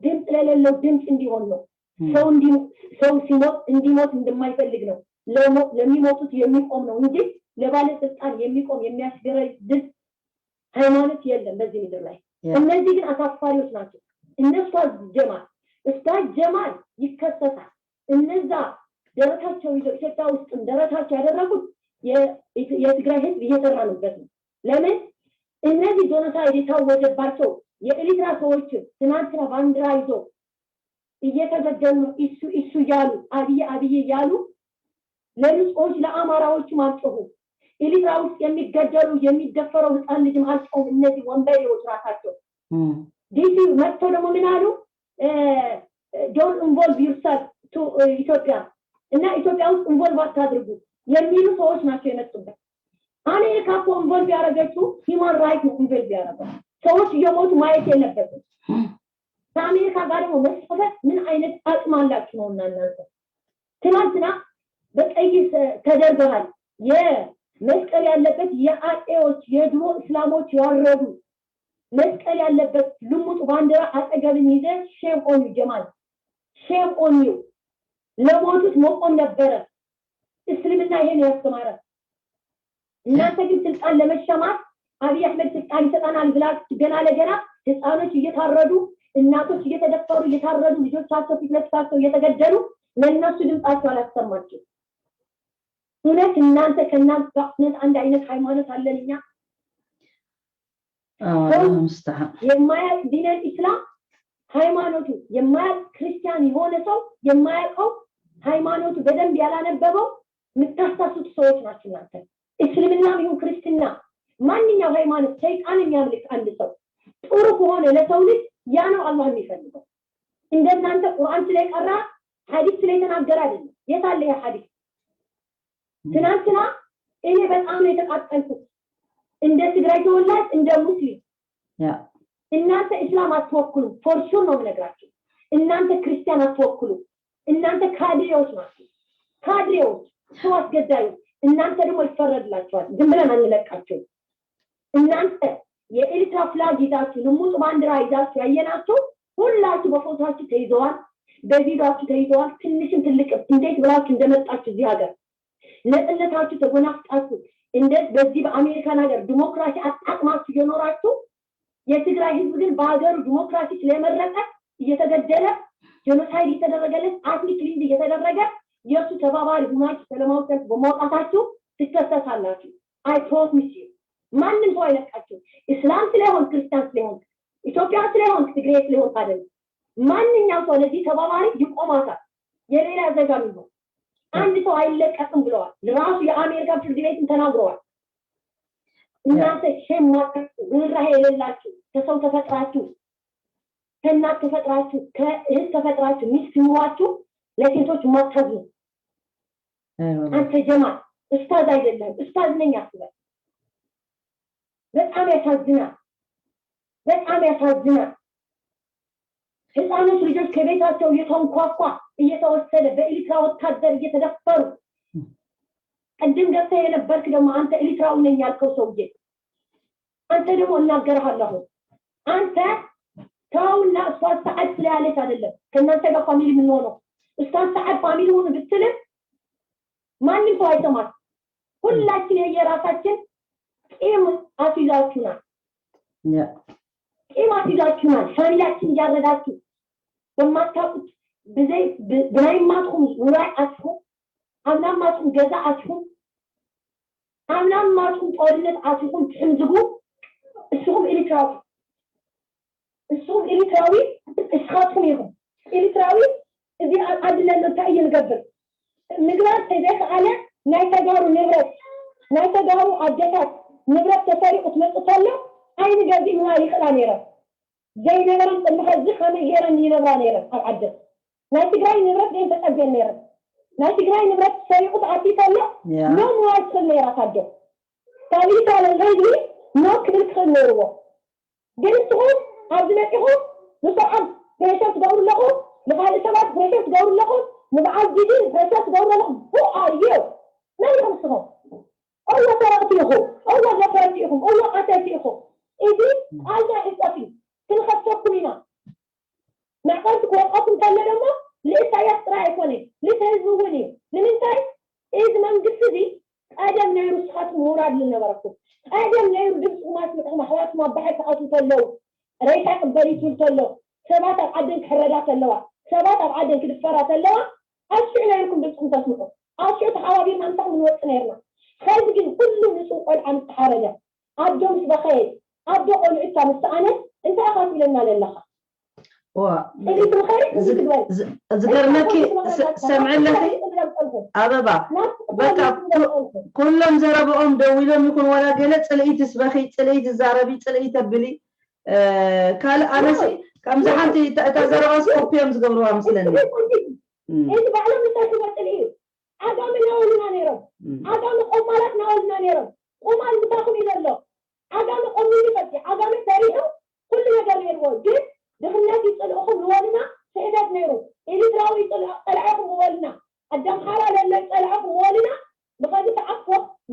ድምፅ ለሌለው ድምፅ እንዲሆን ነው። ሰው ሲሞት እንዲሞት እንደማይፈልግ ነው። ለሚሞቱት የሚቆም ነው እንጂ ለባለስልጣን የሚቆም የሚያስገረድድ ሃይማኖት የለም በዚህ ምድር ላይ። እነዚህ ግን አሳፋሪዎች ናቸው። እነሱ ጀማል፣ ኡስታዝ ጀማል ይከሰሳል። እነዛ ደረታቸው ይዘው ኢትዮጵያ ውስጥም ደረታቸው ያደረጉት የትግራይ ህዝብ እየሰራንበት ነው። ለምን እነዚህ genocide የታወጀባቸው የኤሪትራ ሰዎችን ትናንትና ባንዲራ ይዞ እየተገደሉ ነው። ኢሱ ኢሱ እያሉ፣ አብይ አብይ እያሉ ለንጹሖች ለአማራዎችም አልጮሁም። ኤሪትራ ውስጥ የሚገደሉ የሚደፈረው ህፃን ልጅም አልጮሁም። እነዚህ ወንበዴዎች ራሳቸው ዲሲ መጥተው ደግሞ ምን አሉ? "Don't involve yourself to ኢትዮጵያ" እና ኢትዮጵያ ውስጥ involve አታድርጉ የሚሉ ሰዎች ናቸው የመጡበት። አሜሪካ እኮ involve ያደረገችው human right ነው involve ያደረገው። ሰዎች እየሞቱ ማየት የለበትም። ከአሜሪካ ጋር ደግሞ መሰፈት ምን አይነት አቅም አላችሁ ነው? እና እናንተ ትናንትና በቀይ ተደርገሃል። የመስቀል ያለበት የአጤዎች የድሮ እስላሞች ያረዱ መስቀል ያለበት ልሙጥ ባንዲራ አጠገብን ይዘህ shame on you ጀማል፣ shame on you። ለሞቱት መቆም ነበረ። እስልምና ይሄን ያስተማረ። እናንተ ግን ስልጣን ለመሸማት አብይ አህመድ ስልጣን ይሰጠናል ብላችሁ ገና ለገና ህፃኖች እየታረዱ፣ እናቶች እየተደፈሩ እየታረዱ፣ ልጆቻቸው ፊት ለፊታቸው እየተገደሉ ለእነሱ ድምጻቸው አላሰማችሁ። እውነት እናንተ ከእናንተ ጋር እውነት አንድ አይነት ሃይማኖት አለን እኛ? የማያውቅ ዲነል ኢስላም ሃይማኖቱ የማያውቅ ክርስቲያን የሆነ ሰው የማያውቀው ሃይማኖቱ በደንብ ያላነበበው የምታሳስቱ ሰዎች ናችሁ እናንተ። እስልምናም ይሁን ክርስትና ማንኛው ሃይማኖት ሰይጣን የሚያምልክ አንድ ሰው ጥሩ ከሆነ ለሰው ልጅ ያ ነው አላህ የሚፈልገው። እንደናንተ ቁርአን ስለቀራ ሐዲስ ስለተናገረ አይደለም። የት አለ ያ ሐዲስ? ትናንትና እኔ በጣም ነው የተቃጠልኩት እንደ ትግራይ ተወላጅ፣ እንደ ሙስሊም። እናንተ እስላም አትወክሉ፣ for sure ነው የምነግራችሁ። እናንተ ክርስቲያን አትወክሉ። እናንተ ካድሬዎች ናችሁ፣ ካድሬዎች፣ ሰው አስገዳዮች። እናንተ ደግሞ ይፈረድላችኋል። ዝም ብለን አንለቃችሁም። እናንተ የኤርትራ flag ይዛችሁ፣ ልሙጥ ባንዲራ ይዛችሁ ያየናችሁ ሁላችሁ በፎቶአችሁ ተይዘዋል፣ በቪዲዮአችሁ ተይዘዋል። ትንሽም ትልቅም እንዴት ብላችሁ እንደመጣችሁ እዚህ ሀገር ነፃነታችሁ ተጎናፍጣችሁ እንዴት በዚህ በአሜሪካን ሀገር ዲሞክራሲ አጣጥማችሁ እየኖራችሁ፣ የትግራይ ህዝብ ግን በሀገሩ ዲሞክራሲ ስለመረጠ እየተገደለ፣ genocide እየተደረገለት፣ ethnic cleanse እየተደረገ የእሱ ተባባሪ ሆናችሁ ሰላማዊ ሰልፍ በማውጣታችሁ ትከሰሳላችሁ። I promise you፣ ማንም ሰው አይለቃችሁ። እስላም ስለሆን፣ ክርስቲያን ስለሆን፣ ኢትዮጵያ ስለሆን፣ ትግሬ ስለሆን አይደለም። ማንኛውም ሰው ለዚህ ተባባሪ ይቆማታል። የሌላ ዜጋ የሚሆን አንድ ሰው አይለቀቅም ብለዋል። ራሱ የአሜሪካ ፍርድ ቤትም ተናግረዋል። እናንተ shame ርህራሄ የሌላችሁ፣ ከሰው ተፈጥራችሁ፣ ከእናት ተፈጥራችሁ፣ ከእህት ተፈጥራችሁ፣ ሚስት ኑሯችሁ ለሴቶች ማታዝኑ። አንተ ጀማል ኡስታዝ አይደለም፣ ኡስታዝ ነኝ አስበህ። በጣም ያሳዝናል። በጣም ያሳዝናል። ህፃኖች ልጆች ከቤታቸው እየተንኳኳ እየተወሰደ በኤሪትራ ወታደር እየተደፈሩ፣ ቅድም ገብተህ የነበርክ ደግሞ አንተ ኤሪትራዊ ነኝ ያልከው ሰውዬ፣ አንተ ደግሞ እናገርሃለሁ። አንተ ተውና ኡስታዝ ሰዓድ ስለያለች አይደለም ከእናንተ ጋር family የምንሆነው። ኡስታዝ ሰዓድ family ሆኑ ብትልም ማንም ሰው አይሰማት። ሁላችን የየራሳችን ቂም አስይዛችሁናል። ቂም አስይዛችሁናል። Family ያችን እያረዳችሁ በማታውቁት ብዘይ ብናይ ማትኩም ውራይ አትኩም፣ አምናማትኩም ገዛ አትኩም፣ አምናማትኩም ጦርነት አትኩም ትሕምዝጉ። እስኹም ኤሪትራዊ፣ እስኹም ኤሪትራዊ፣ እስኻትኩም ኢኹም ኤሪትራዊ። እዚ ኣብ ዓዲ ለሎ እንታይ እዩ ንገብር? ምግባር ተዘይከኣለ ናይ ተጋሩ ንብረት፣ ናይ ተጋሩ ኣዴታት ንብረት ተሰሪቁ ትመፅእ ከሎ ኣይንገዚእ ምባል ይኽእላ ነይረን። ዘይነበረን ቅድሚ ሕዚ ከመይ ገይረን ይነብራ ነይረን? ኣብ ዓደን ናይ ትግራይ ንብረት ደን ተፀብየን ነይረን። ናይ ትግራይ ንብረት ሰሪቁ ተኣትዩ ከሎ no ምባል ትኽእል ነይራ ታዶ። ካሊእ ህዝቢ no ክብል ክኽእል ነይርዎ። ግን ንስኹም ኣብዚ መፂኹም ንሰዓብ pressure ትገብሩ ኣለኹም፣ ንካልእ ሰባት pressure ትገብሩ ኣለኹም፣ ንበዓል ጊድን pressure ትገብሩ ኣለኹም። Who are you? መን ኢኹም ንስኹም? እዎ ሰረቕቲ ኢኹም፣ እዎ ዘፈርቲ ኢኹም፣ እዎ ቀተልቲ ኢኹም። እዚ ቃልና ይዕፀፍ እዩ። ክንኸሰኩም ኢና። መዕቀብቲ ክወቀኩም ከሎ ደግሞ ንኢሳያስ ጥራይ ኣይኮነን፣ ነቲ ህዝቢ እውን እዩ። ንምንታይ እዚ መንግስቲ እዚ ቀደም ነይሩ ንስኻትኩም ምውራድ ዝነበረኩም ቀደም ነይሩ። ድምፅኩም ኣስሚዕኩም ኣሕዋትኩም ኣብ ባሕሪ ክኣትዉ ከለዉ፣ ሬሳ ይቅበል ትብል ከሎ፣ ሰባት ኣብ ዓደን ክሕረዳ ከለዋ፣ ሰባት ኣብ ዓደን ክድፈራ ከለዋ፣ ኣብ ሽዑ ነይርኩም ድምፅኩም ተስምዑ። ኣብ ሽዑ ተሓባቢርና ምሳኹም ንወፅእ ነይርና። ሕዚ ግን ኩሉ ንፁህ ቆልዓ ምስ ተሓረደ፣ ኣዶ ምስ በኸየት፣ ኣዶ ቆልዑታ ምስ ሰኣነት እንታይ ኢኻ ትብለና ዘለኻ? ዝገርመኪ ሰምዕለኺ ኣበባ፣ በቃ ኩሎም ዘረብኦም ደው ኢሎም ይኹን ዋላ ገለ ፅልኢ ትስበኺ፣ ፅልኢ ትዛረቢ፣ ፅልኢ ተብሊ ካልእ። ኣነሲ ከምዚ ሓንቲ እታ ዘረባስ ኮፒዮም ዝገብርዋ ምስለኒ። እዚ ባዕሎም ዝሰርሕዎ ፅልኢ እዩ። ዓጋሚ እናበሉና ነይሮም፣ ዓጋሚ ቆማላት እናበሉና ነይሮም። ቁማል ምሳኹም እዩ ዘሎ። ዓጋሚ ቆሚሉ ይፈልጥ፣ ዓጋሚ ሰሪሑ ኩሉ ነገር ነይርዎ፣ ግን ድኽነት ይፅልእኹም ንበሉና ስሕተት ነይሩ። ኤሪትራዊ ፀልዐኹም ንበሉና፣ ኣደምሓራ ለሎ ፀልዐኹም ንበሉና። ብከዚ ተዓፎ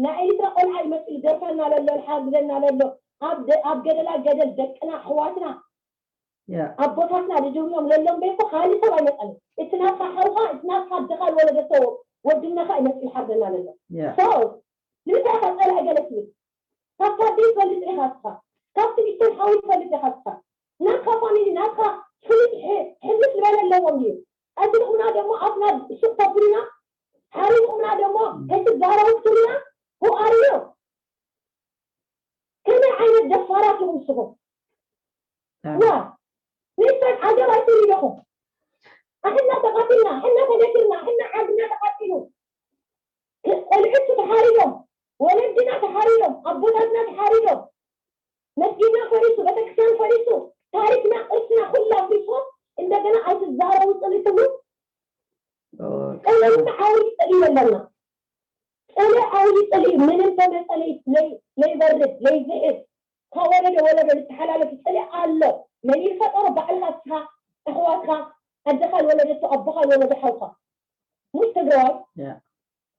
ናይ ኤሪትራ ቆልዓ ይመፅእ ይደርፈና ለሎ፣ ዝሓግዘና ለሎ። ኣብ ገደላ ገደል ደቅና ኣሕዋትና ኣቦታትና ልጅብሎም ለሎም ቤኮ ካሊእ ሰብ ኣይመፀን። እቲ ናትካ ሓውካ፣ እቲ ናትካ ኣድኻ ዝወለደቶ ወድነካ ይመፅእ ይሓርደና ዘሎ። ንምንታይ ኢኻ ፀላኢ ገለ ትብል? ካብታ ኣደይ ትፈልጥ ኢኻ ንስኻ፣ ካብቲ ንእሽተይ ሓዊ ትፈልጥ ኢኻ ንስኻ። ናትካ family፣ ናትካ ፍሉጥ ሕልፍ ዝበለ ኣለዎም ድዩ? ኣይትልኹምና ደሞ ኣፍና ሱቅ ተብሉና፣ ሓሪምኩምና ደሞ ከይትዛረቡ ክትብሉና። Who are you? ከመይ ዓይነት ደፋራት ኢኹም ንስኹም? ዋ ንእሽተይ ዓገብ ኣይትብሉ ኢኹም። ኣሕና ተቃቲልና፣ ኣሕና ተደፊርና፣ ኣሕና ዓድና ተቃጢሉ፣ ቆልዑት ተሓሪዶም፣ ወለድና ተሓሪዶም፣ ኣቦታትና ተሓሪዶም፣ መስጊድና ፈሪሱ፣ ቤተክርስትያን ፈሪሱ፣ ታሪክና ቅርስና ኩሉ ኣፍሪስኩም እንደገና ኣይትዛረቡ ፅሊ ትብሉ። ፅልኢ ዓብይ ፅልኢ ኣለና። ፅልኢ ዓብይ ፅልኢ፣ ምንም ተመፀ ለይበርድ ለይዝሕል፣ ካብ ወለዶ ወለዶ ዝተሓላለፉ ፅልኢ ኣሎ። መን ይፈጠሮ? ባዕልካ ንስኻ፣ ኣሕዋትካ፣ ኣደኻ ዝወለደቶ ኣቦኻ ዝወለዶ ሓውካ ሙሽ ትግራዋይ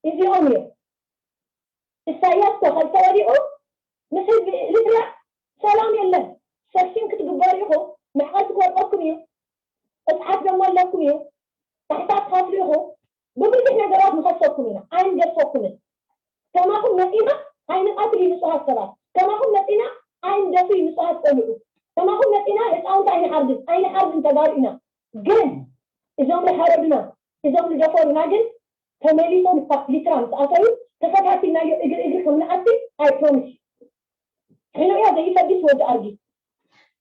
እዚኦም እዮም። ኢሳያስ ኮ ከልተወዲኡ ምስ ህዝቢ ኤሪትሪያ ሰላም የለን። Sanction ክትግበሩ ኢኹም፣ ማዕቀብ ክወድቀኩም እዩ፣ ቅፅዓት ደሞ ኣለኩም እዩ፣ ካሕሳ ትኸፍሉ ኢኹም። ብብዙሕ ነገራት ንኸሰኩም ኢና፣ ኣይንገድፈኩምን። ከማኹም መፂና ኣይንቐትል ንፁሃት ሰባት፣ ከማኹም መፂና ኣይንደፍይ ንፁሃት ቆልዑ፣ ከማኹም መፂና ህፃውንቲ ኣይንሓርድን፣ ኣይንሓርድን። ተጋሩ ኢና። ግን እዞም ዝሓረዱና፣ እዞም ዝደፈሩና ግን ተመሊሶም ኤሪትራ ምስ ኣተዩ ተኸታቲልናዮ እግሪ እግሪ ከም ንኣቲ I promise። ሕኑያ ዘይፈዲስ ወዲ ኣርጊ።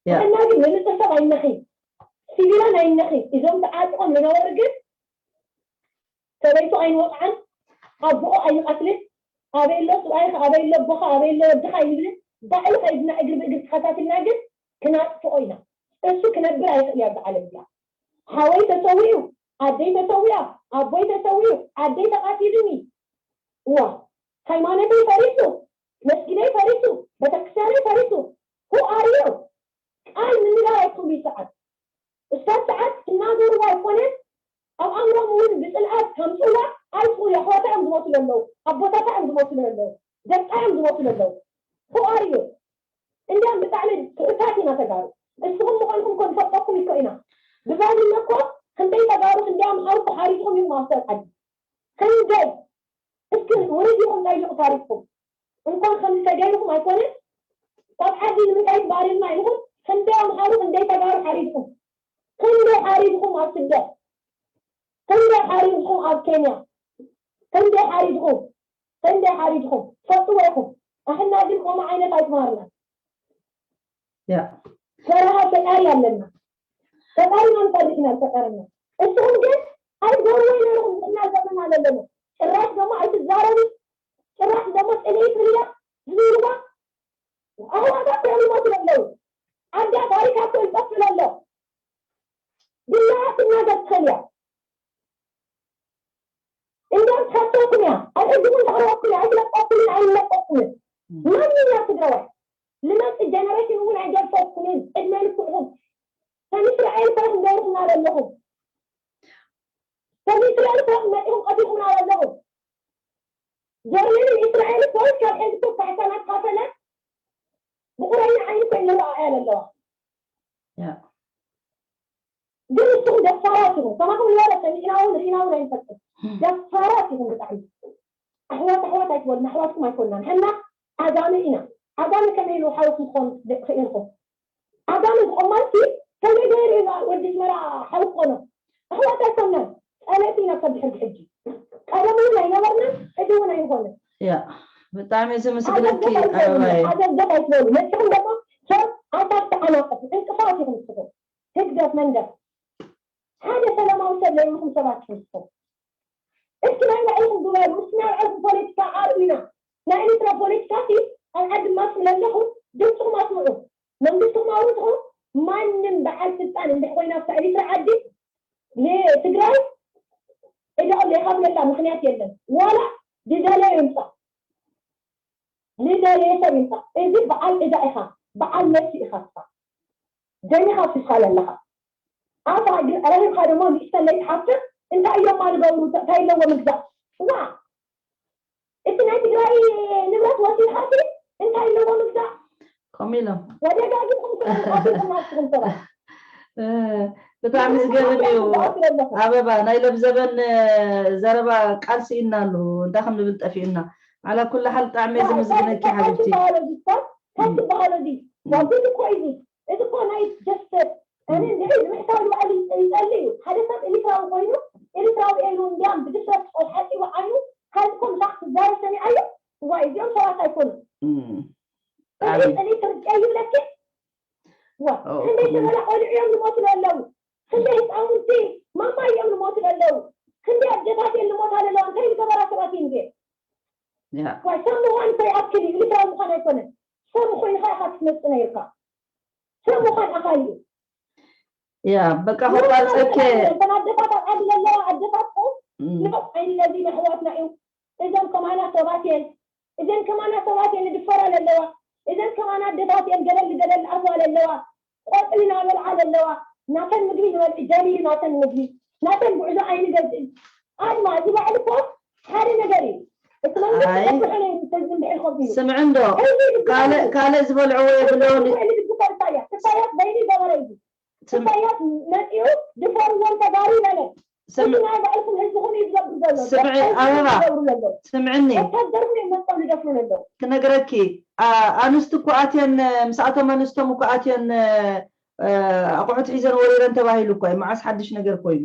ንሕና ግን ንንፁህ ሰብ ኣይነኺ፣ ሲቪላን ኣይነኺ። እዞም ተዓጥቆም ዝነበሩ ግን ሰበይቱ ኣይንወቕዓን፣ ኣቦኡ ኣይንቐትልን፣ ኣበየሎ ስብኣይካ፣ ኣበየሎ ኣቦኻ፣ ኣበየሎ ወድኻ ኣይንብልን። ባዕሉ ከይድና እግሪ ብእግሪ ተኸታቲልና ግን ክናጥፍኦ ኢና። እሱ ክነብር ኣይኽእል እያ ኣብዚ ዓለም እዚኣ። ሓወይ ተሰዊኡ፣ ኣደይ ተሰዊኣ፣ ኣቦይ ተሰዊኡ፣ ዓደይ ተቃቲሉኒ፣ ዋ ሃይማኖተይ ፈሪሱ፣ መስጊደይ ፈሪሱ፣ ቤተክርስትያነይ ፈሪሱ። Who are you? ቃል ምንጋር ኣይትኽእሉ። ሰዓት እስካብ ሰዓት ትናገርዋ ኣይኮነን፣ ኣብ ኣእምሮም እውን ብፅልኣት ከምፅዋ ኣይትኽእሉ። ኣሕዋታ እዮም ዝሞቱ ዘለዉ፣ ኣቦታታ እዮም ዝሞቱ ዘለዉ፣ ደቃ እዮም ዝሞቱ ዘለዉ። Who are you? እንዲያም ብጣዕሚ ትሑታት ኢና ተጋሩ። እስኹም ምኾንኩም ኮ ንፈልጠኩም ይኮ ኢና። ብባድመ እኮ ክንደይ ተጋሩ፣ ክንደይ ኣምሓሩ እኮ ሓሪድኩም ኢኹም ኣብ ሰብ ዓዲ። ክንደይ እስኪ ውርድ ኢኹም ጠይቁ ታሪክኩም። እንኳን ከምዚ ተገይርኩም ኣይኮነን፣ ካብ ዓዲ ንምንታይ ትባሪርና ኢልኩም ክንደይ ኣምሓሩ፣ ክንደይ ተጋሩ ሓሪድኩም? ክንደይ ሓሪድኩም ኣብ ስደት? ክንደይ ሓሪድኩም ኣብ ኬንያ? ክንደይ ሓሪድኩም? ክንደይ ሓሪድኩም? ትፈልጥዎ ኢኹም። ኣሕና ግን ከምኡ ዓይነት ኣይትማርና። ፈረሃ ፈጣሪ ኣለና፣ ፈጣሪና ንፈርሕ ኢና ዝፈጠረና። እስኹም ግን ኣይትገብርዎ ነይርኩም። ንሕና ዘለና ኣለና። ጭራሽ ደሞ ኣይትዛረቡ፣ ጭራሽ ደሞ ፅልኢ ትብልያ ዝብልዋ። ኣሕዋታ እዮም ይሞቱ ዘለዉ፣ ዓዳ ታሪካቶ ይጠፍእ ኣሎ። ድላያ ትናገር ትኽእል እያ። እንዲያም ትኸሰኩም እያ፣ ኣብ ሕጊ እውን ተቕርበኩም እያ። ኣይትለቀኩምን፣ ኣይለቀኩምን ማንም። ኣብ ትግራዋይ ልመፅእ generation እውን ኣይገድፈኩምን። ዕድመ ልክዕኹም ከም እስራኤል ኮይኩም ገይርኩም ኣለኹም። ከም እስራኤል ኮይኩም መፂኹም ቀቲልኩም ኣለኹም። ጀርመንን እስራኤል ኮይ ካብ ሕዚ እኮ ካሕሳ እናተኻፈለ ብቁረኛ ዓይኒ ኮይ ንረኣያ ኣለዋ። ግን ንስኹም ደፋራት ኢኹም። ከማኹም ዝበለ ሰሚዕና እውን ርኢና እውን ኣይንፈልጥን። ደፋራት ኢኹም ብጣዕሚ። ኣሕዋት ኣሕዋት ኣይትበሉና፣ ኣሕዋትኩም ኣይኮንናን። ሕና ዓጋመ ኢና። ዓጋመ ከመይ ኢሉ ሓውኩም ክኾን ክኢልኩም? ዓጋመ ዝቆማልሲ ከመይ ገይሩ እዩ ወዲ ኣስመራ ሓው ክኾኖ? ኣሕዋት ኣይኮንናን፣ ፀለእቲ ኢና። ክሳብ ድሕሪ ሕጂ ቀደም እውን ኣይነበርናን፣ ሕጂ እውን ኣይንኾንን። Yeah፣ ብጣዕሚ ዘመስግነኪ ኣበባየ። ኣዘብዘብ ኣይትበሉ። መፂኹም ደግሞ ሰብ ኣሳብ ተዓናቅፉ እንቅፋት ኢኹም ንስኹም። ህግደፍ መንደፍ ሓደ ሰላማዊ ሰብ ለይብልኩም ሰባት ኢኹም ንስኹም። እስኪ ናይ ባዕልኩም ግበሩ። እስኪ ናይ ባዕልኩም ፖለቲካ ኣርእዩና። ናይ ኤርትራ ፖለቲካ ሲ ኣብ ዓዲ ማስም ለለኹም ድምፅኩም ኣስምዑ፣ መንግስትኩም ኣውርድኹም። ማንም በዓል ስልጣን እንድሕ ኮይና ኣብታ ኤርትራ ዓዲ ንትግራይ ዕዳኦም ዘይኸፍለላ ምክንያት የለን። ዋላ ዝደለዮ ይምፃእ፣ ዝደለየ ሰብ ይምፃእ። እዚ በዓል ዕዳ ኢኻ፣ በዓል ነፍሲ ኢኻ ንስኻ። ደሚኻ ፍስኻ ኣለኻ። ኣፋ ረኺብካ ደሞ ንእሽተን ለይትሓፍር። እንታይ እዮም ማ ዝገብሩ? እንታይ ኣለዎ ምግዛእ? ዋ እቲ ናይ ትግራይ ንብረት ወሲድካ እንታይ ኣለዎ ምግዛእ? ከምኡ ኢሎም። ወደጋጊምኩም ትቐትልኩም ናትኩም ሰባት። ብጣዕሚ ዝገርም እዩ ኣበባ። ናይ ለብዘበን ዘረባ ቃልሲ ኢና ኣሉ፣ እንታይ ከም ንብል ጠፊኡና። على كل حال ብጣዕሚ እየ ዘመስግነኪ حبيبتي። ትበሃሎ እዚ ሰብ እንታይ ትበሃሎ እዚ? ዋጉድ እኮ እዩ እዚ እኮ ናይ just ኣነ እንድዒ ንምሕታው ንባዕሉ ይፀሊ እዩ። ሓደ ሰብ ኤሪትራዊ ኮይኑ ኤሪትራዊ ኢሉ እንዲያም ብድፍረት ሓፂቡ ዓይኑ ካልእ እኮ ምሳኽ ክዛረብ ሰሚዓዮ። ዋይ፣ እዚኦም ሰባት ኣይኮኑን። እዚ ፅሊ ትርጨ ይብለኪ። ዋ፣ ክንደይ ዝበለ ቆልዑ እዮም ዝሞቱ ዘለዉ፣ ክንደይ ህፃውንቲ ማማ እዮም ዝሞቱ ዘለዉ፣ ክንደይ ኣዴታት እየን ዝሞታ ዘለዋ። እንታይ ዝገበራ ሰባት እዩ እንዴ? ዋይ፣ ሰብ ምኳን እኮ ይኣክል እዩ። ኤሪትራዊ ምኳን ኣይኮነን፣ ሰብ ኮይንካ ኢኻ ክትመፅእ ነይርካ። ሰብ ምኳን ኣኻል እዩ። Yeah፣ በቃ ከቋርፀኬ። እተን ኣዴታት ኣብ ዓዲ ዘለዋ ኣዴታት ኮ ዓይኒ ነዚ ኣሕዋትና እዩ። እዞም ከማና ሰባት እየን፣ እዘን ከማና ሰባት እየን ዝድፈራ ዘለዋ፣ እዘን ከማና ኣዴታት እየን ገደል ገደል ኣትዋ ዘለዋ፣ ቆፅሊ ናበልዓ ዘለዋ። ናተን ምግቢ ንበልዒ ደልዩ፣ ናተን ምግቢ ናተን ጉዕዞ ኣይንገዝእን። ኣድማ እዚ ባዕሉ እኮ ሓደ ነገር እዩ። እቲ መንግስቲ ከብሖ ነይሩ ህዝቢ እንድሕር ከምኡ ኢሉ። ስምዕ እንዶ፣ ካልእ ዝበልዕዎ የብሎን። ኢሳያስ ኢሳያስ በይኑ ገበረ እዩ። ኢሳያስ መፂኡ ድፈርዎን ተጋሩ ይበለ። እቲ ናይ ባዕልኩም ህዝብኩም እዩ ዝገብሩ ዘሎ። ስምዒ ኣበባ፣ ስምዕኒ። ወታደርኩም እዮም መፅኦም ዝደፍሩ ዘለዉ። ክነግረኪ፣ ኣንስቲ እኮ ኣትየን፣ ምስኣቶም ኣንስቶም እኮ ኣትየን ኣቑሑት ሒዘን ወሪረን ተባሂሉ እኳ እዩ። መዓስ ሓድሽ ነገር ኮይኑ?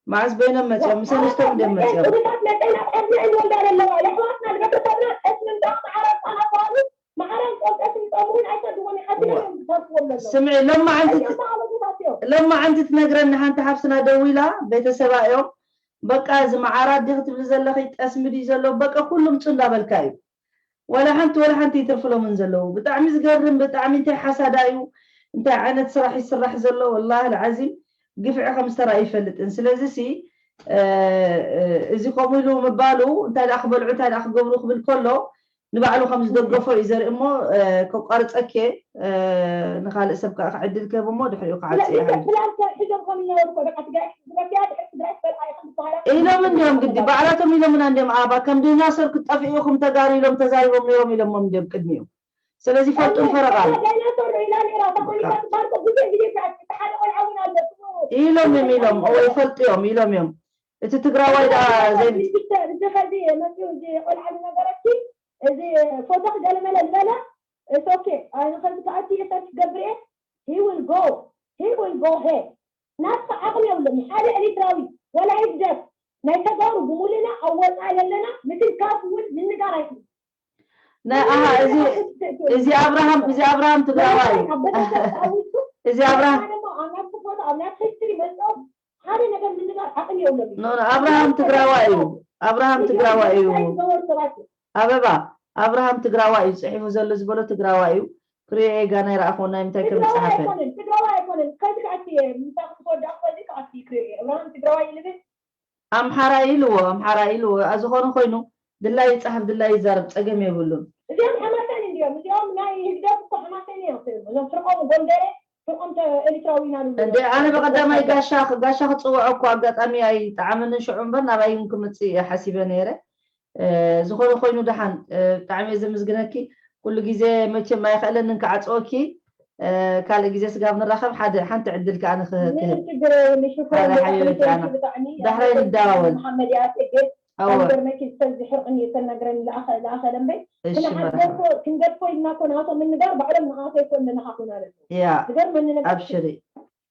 መዓስ በይኖም መፅኦም? ምስ ኣንስቶም እንዲዮም መፅኦም። ኩነታት መጠን ኣብ ዓድና እየን ዝወልዳ ዘለዋ። የሕዋትና ንቤተሰብና ጠስሚ ምጣቕ ማዕረ ህፃናት ተባሃሉ ማዕረ ቆልጠስሚ እውን ኣይሰድዎን፣ ይሓድሮም እዮም ዝተርፍዎም ዘለዉ። ስምዒ፣ ሎማዓንቲ ትነግረኒ ሓንቲ ሓፍትና ደው ኢላ፣ ቤተሰባ እዮም። በቃ እዚ መዓራት ዲ ክትብል ዘለኺ፣ ጠስሚ ድዩ ዘሎ፣ በቃ ኩሉ ምፁ እንዳበልካ እዩ። ወላ ሓንቲ ወላ ሓንቲ ይትርፍሎምን ዘለዉ። ብጣዕሚ ዝገርም፣ ብጣዕሚ። እንታይ ሓሳዳ እዩ? እንታይ ዓይነት ስራሕ ይስራሕ ዘሎ? والله العظيم ግፍዒ ከም ዝተረኣዩ ይፈልጥን። ስለዚ ሲ እዚ ከምኡ ኢሉ ምባሉ እንታይ ደኣ ክበልዑ፣ እንታይ ደኣ ክገብሩ ክብል ከሎ ንባዕሉ ከም ዝደገፎ እዩ ዘርኢ። እሞ ከቋርፀኬ፣ ንካልእ ሰብ ከዓ ክዕድል ክህብ እሞ ድሕሪኡ ክዓፅእ። ኢሎም እንዲዮም ግዲ ባዕላቶም ኢሎምና እንዲዮም። ኣባ ከም ዲናሶር ክትጠፍኡ ኢኹም ተጋሩ ኢሎም ተዛሪቦም ነይሮም ኢሎሞም እንዲዮም ቅድሚኡ። ስለዚ ፈልጡን ፈረቓን ኢሎም እዮም። ኢሎም ወይ ፈልጡ እዮም ኢሎም እዮም። እቲ ትግራዋይ ደኣ ዘይ እዚ ከዚ መፂኡ እዚ ቆልዓ ዝነበረኪ እዚ ፎቶ ክገለመለ ዝበለ okay፣ ኣነ ከዚ ክኣቲ እየ፣ search ክገብር እየ። He will go, he will go ሄ ናትካ ዓቕሚ የብሎም። ሓደ ኤሪትራዊ ወላ ይግደፍ ናይ ተጋሩ ብሙሉና ኣብ ወፃኢ ዘለና ምትንካፍ እውን ምንጋር ኣይክእል። ናይ ኣሃ እዚ ኣብርሃም፣ እዚ ኣብርሃም ትግራዋይ እዚ ኣብርሃም። ኣብ ናትኩ ፎቶ፣ ኣብ ናትኩ history መፅኦም ሓደ ነገር ምንጋር ዓቕሚ የብሎም። No፣ ኣብርሃም ትግራዋይ እዩ። ኣብርሃም ትግራዋይ እዩ። ኣበባ፣ ኣብርሃም ትግራዋይ እዩ። ፅሒፉ ዘሎ ዝበሎ ትግራዋይ እዩ። ክሪኦ ጋና ይረኣኽዎ ናይ ምንታይ ከም ዝፀሓፈ። ትግራዋይ ኣይኮነን። ከዚ ክኣቲ ምሳኽ ትወዳእ ከዚ ክኣቲ ክሪኦ ኣብርሃም ትግራዋይ ልብል። ኣምሓራ ኢልዎ፣ ኣምሓራ ኢልዎ። ዝኾነ ኮይኑ ድላይ ይፃሓፍ ድላይ ይዛረብ ፀገም የብሉን። እዚኦም ሓማሰን እንዲዮም። እዚኦም ናይ ህግደፍ እኮ ሓማሰን እዮም። እዞም ፍርቆም ጎንደረ፣ ፍርቆም ኤሪትራዊ ኢና። እንደ ኣነ በቀዳማይ ጋሻ ጋሻ ክፅውዖ እኳ ኣጋጣሚ ኣይጣዕመንን ሽዑ እምበር ናብኣይ እውን ክምፅእ እየ ሓሲበ ነይረ። ዝኾነ ኮይኑ ድሓን፣ ብጣዕሚ እየ ዘምዝግነኪ። ኩሉ ግዜ መቸም ኣይክእለንን ክዓፅወኪ። ካልእ ግዜ ስጋብ ንራኸብ ሓደ ሓንቲ ዕድል ከዓ ንክህብ። حبيبتي ኣና ዳሕራይ ንደዋወል። መሓመድ ያሴግድ ገርመኪ ሰብ ዝሕርቅኒ ተነግረኒ ለኣኸለ እምበይ ክንገድፎ ኢልና ኮ ንኣቶም ምንጋር ባዕሎም ንኣቶ ይኮን ንነኻኹና። Yeah፣ أبشري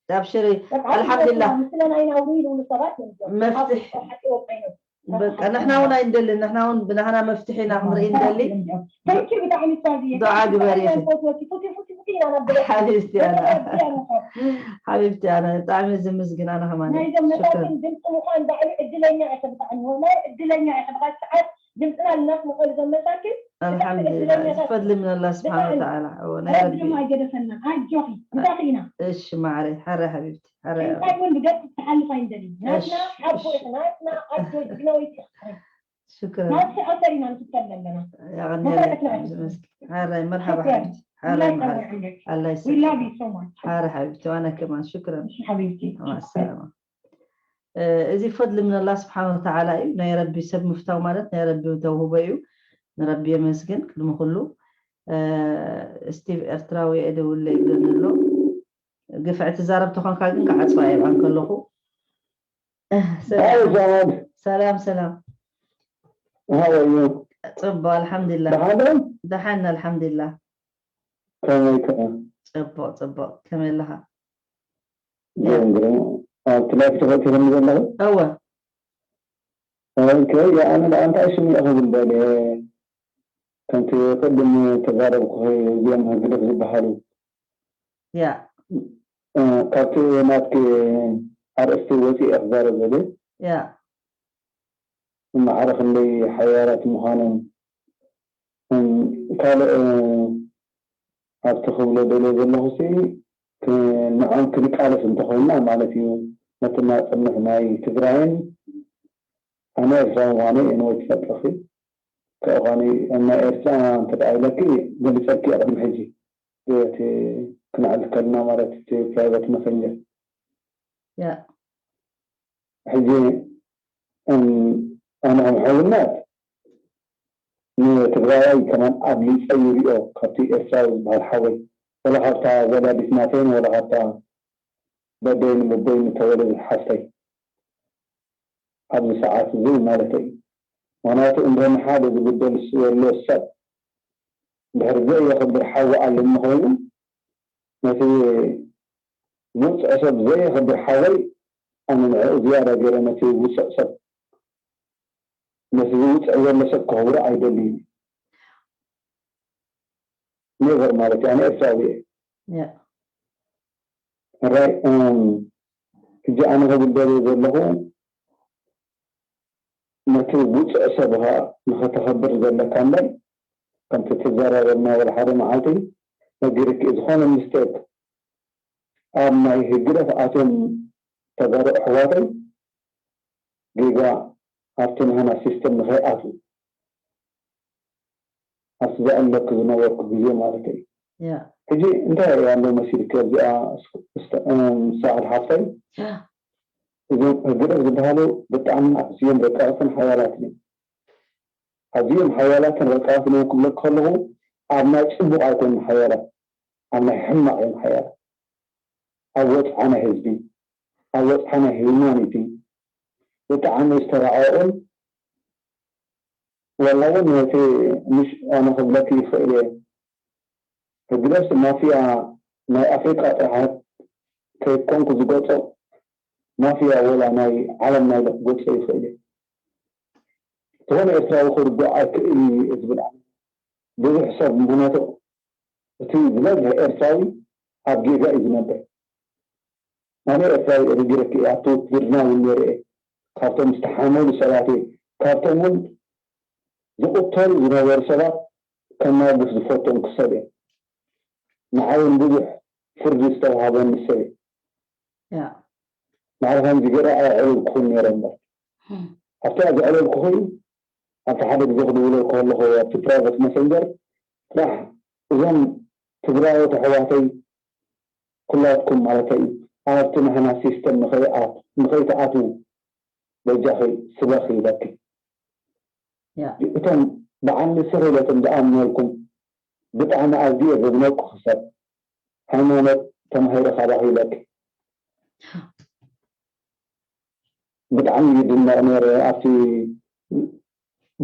أبشري፣ الحمد لله። ምስለና ኢና ይብሉ ሰባት። መፍትሕ በቃ ንሕና እውን ኣይንደሊ፣ ንሕና እውን ብናህና መፍትሒ ኢና ክንርኢ ንደሊ። ብጣዕሚ። ዱዓ ግበሪ حبيبتي ኣና፣ حبيبتي ኣነ ብጣዕሚ ዝምዝግን ኣነ ከማን። ናይዞም መሳኪን ድምፂ ምኳን ባዕሉ ዕድለኛ ኢኸ። ብጣዕሚ والله ዕድለኛ ኢኸ። ብካ ሰዓት ድምፅና ልናስምዖ ዞም መሳኪን። الحمد لله፣ فضل من الله سبحانه وتعالى ናይ ረቢ ድማ ኣይገደፈና። ኣጆኺ፣ ምሳኺ ኢና። እሺ ማዕረ፣ ሓረ حبيبتي ሓረ። እንታይ እውን ብገፅ ትሓልፍ ኣይንደሊ። ናትና ሓቦ ኢኸ፣ ናትና ኣጆ ጅግናዊት ኢኸ። شكرا። ናትኪ ኣሰር ኢና ንክተል ዘለና። حراي مرحبا حبيبتي، حراي مرحبا، الله يسلمك، حارة حبيبتي، وانا كمان شكرا. حبيبتي. مع السلامة. እዚ فضل من الله سبحانه وتعالى እዩ። ናይ ረቢ ሰብ ምፍታው ማለት ናይ ረቢ ተውህቦ እዩ። ንረቢ የመስግን ቅድሚ ኩሉ። ስቲቭ ኤርትራዊ እደውለይ ይብለኒ ኣሎ። ግፍዒ ትዛረብ ተኾንካ ግን ክዓፅዋ እየ ከለኹ። ሰላም ሰላም። How are you? ፅቡቅ አልሐምዱሊላህ። ደሓን? ደሓን አልሐምዱሊላህ። ከመይ ከ? ፅቡቅ ፅቡቅ፣ ከመይ ኣለኻ? ግርም። ኣብቲ live ተኸቲለኒ ዘለኹ? እወ። Okay፣ ኣነ እንታይ ሽሙ እየ ክብል ደልየ፣ ከምቲ ቅድም ተዛረብኩ እዚኦም ህግደፍ ዝበሃሉ ካብቲ ናትኪ ኣርእስቲ ወፂአ ክዛረብ ዘልየ ማዕረ ክንደይ ሓያላት ምዃኖም። ካልእ ኣብቲ ክብሎ ደልየ ዘለኹ ንዖም ክንቃለስ እንተኮይንና ማለት እዩ ነቲ ናፅነት ናይ ትግራይን፣ ኣነ ኤርትራዊ ምዃነይ anyway ትፈልጥኺ ካብኡ ናይ ኤርትራ እንተደኣ ኢለኪ ገሊፀልኪ ቅድሚ ሕጂ እቲ ክንዕል ከለና ማለት እቲ private messenger። ሕጂ ኣነ ከም ሕውነት ንትግራዋይ ከማን ኣብሊፀ ይሪኦ ካብቲ ኤርትራዊ ዝበሃል ሓወይ፣ ወላ ካብታ ወላዲት ናተይን ወላ ካብታ በደይን በቦይን ተወለደት ሓፍተይ ኣብዚ ሰዓት እዚ ማለት እዩ። ምክንያቱ እንድሕር ሓደ ዝግደል ዘሎ ሰብ እንድሕር ዘየኽብር ሓዊ ኣለኒ ኮይኑ፣ ነቲ ውፅዕ ሰብ ዘየኽብር ሓወይ ኣነ ንዕኡ ዝያዳ ገይረ ነቲ ውፅዕ ሰብ፣ ነቲ ዝውፅዕ ዘሎ ሰብ ከኽብሮ ኣይደልይን never ማለት እዩ። ኣነ ኤርትራዊ እየ። Right፣ ሕጂ ኣነ ክብል ደልየ ዘለኹ ነቲ ውፅዕ ሰብ ንኸተኸብር ዘለካ እምበር፣ ከምቲ ትዘራረብና ወላ ሓደ መዓልቲ ነጊርክ ዝኾነ mistake ኣብ ናይ ህግደፍ ኣትዮም ተጋሩ ኣሕዋተይ ጌጋ ኣብቲ ንህና system ንኸይኣትዉ ኣብቲ ዝኣለኩ ዝነበርኩ ግዜ ማለት እዩ። ሕጂ እንታይ ኣሎ መሲልክ እዚኣ ሳዕል ሓፍተይ፣ እዞም ህግደፍ ዝበሃሉ ብጣዕሚ ኣዝዮም ረቃቕትን ሓያላትን እዮም። ኣዝዮም ሓያላትን ረቃቕትን እዮም ክብለክ ከለኹ ኣብ ናይ ፅቡቅ ኣይኮኑን ሓያላት፣ ኣብ ናይ ሕማቅ እዮም ሓያላት። ኣብ ወፅዓ ናይ ህዝቢ፣ ኣብ ወፅዓ ናይ humanity ብጣዕሚ ዝተራቐቑን፣ ወላ እውን ነቲ ምሽ ኣነ ክብለክ ይኽእል እየ ህግደፍ ማፍያ ናይ ኣፍሪቃ ጥራሕ ከይኮንኩ ዝገፆ፣ ማፍያ ወላ ናይ ዓለም ናይ ክገፆ ይኽእል እየ። ዝኾነ ኤርትራዊ ክርድኦ ኣይክእል እዩ ዝብል ብዙሕ ሰብ፣ ምክንያቱ እቲ ዝበዝሕ ኤርትራዊ ኣብ ጌጋ እዩ ዝነብር። ኣነ ኤርትራዊ ነጊረክ እየ፣ ኣብቲ ውትድርና እውን ነይረ እየ። ካብቶም ዝተሓመሉ ሰባት እየ፣ ካብቶም እውን ዝቕተሉ ዝነበሩ ሰባት ከናግፍ ዝፈቶም ክሰብ እየ። ንዓውን ብዙሕ ፍርዲ ዝተዋሃበኒ ሰብ እየ። ማዕረ ከምዚ ገይረ ኣየዕለልኩኹን ነይረ እምበር ኣብቲ ዘዕለልኩ ኣብቲ ሓደ ግዜ ክድውሎ ከለኹ ኣብቲ private messenger ጥራሕ እዞም ትግራዎት ኣሕዋተይ ኩላትኩም ማለተይ እዩ ኣብቲ ንሕና system ንኸይትኣትዉ በጃኺ ስበኺ ኢለኪ። እቶም በዓል ንስኺ ኢለቶም ዝኣምነልኩም ብጣዕሚ ኣዝየ ዘድነቅኩ ሰብ ሃይማኖት ተማሂረ ካባኺ ኢለኪ ብጣዕሚ ይድነቕ ነይረ። ኣብቲ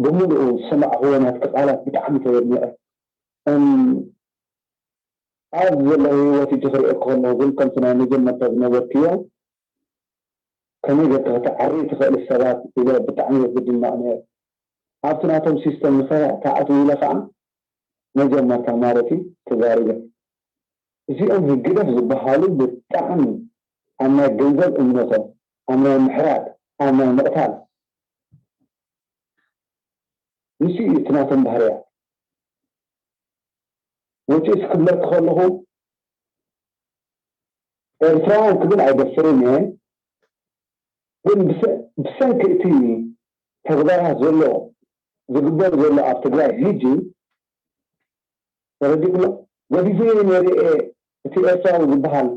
ብምሉኡ ዝሰማዕኽዎ ናትኪ ቃላት ብጣዕሚ ተደኒቐ። ኣብ ዘለኹ ሂወት ሕጂ ክሪኦ ከለኹ ግን ከምቲ ናይ መጀመርታ ዝነበርክዮ ከመይ ጌርካ ክትዓሪ ትኽእል ሰባት ኢለ ብጣዕሚ እየ ዝድነቕ ነይረ። ኣብቲ ናቶም system ንኸተኣትዉ ኢለ ከዓ መጀመርታ ማለት እዩ ተዛሪበ። እዚኦም ህግደፍ ዝበሃሉ ብጣዕሚ ኣብ ናይ ገንዘብ እምነቶም፣ ኣብ ናይ ምሕራድ፣ ኣብ ናይ ምቕታል ንሱ እዩ እቲ ናቶም ባህርያት። ወጪስ ክብለክ ከለኹ ኤርትራውያን ክብል ኣይደፍርን እየ፣ ግን ብሰንኪ እቲ ተግባራት ዘሎ ዝግበር ዘሎ ኣብ ትግራይ ሕጂ ተረዲእኩሎ ገዲፈዮ ነይረ እቲ ኤርትራዊ ዝበሃል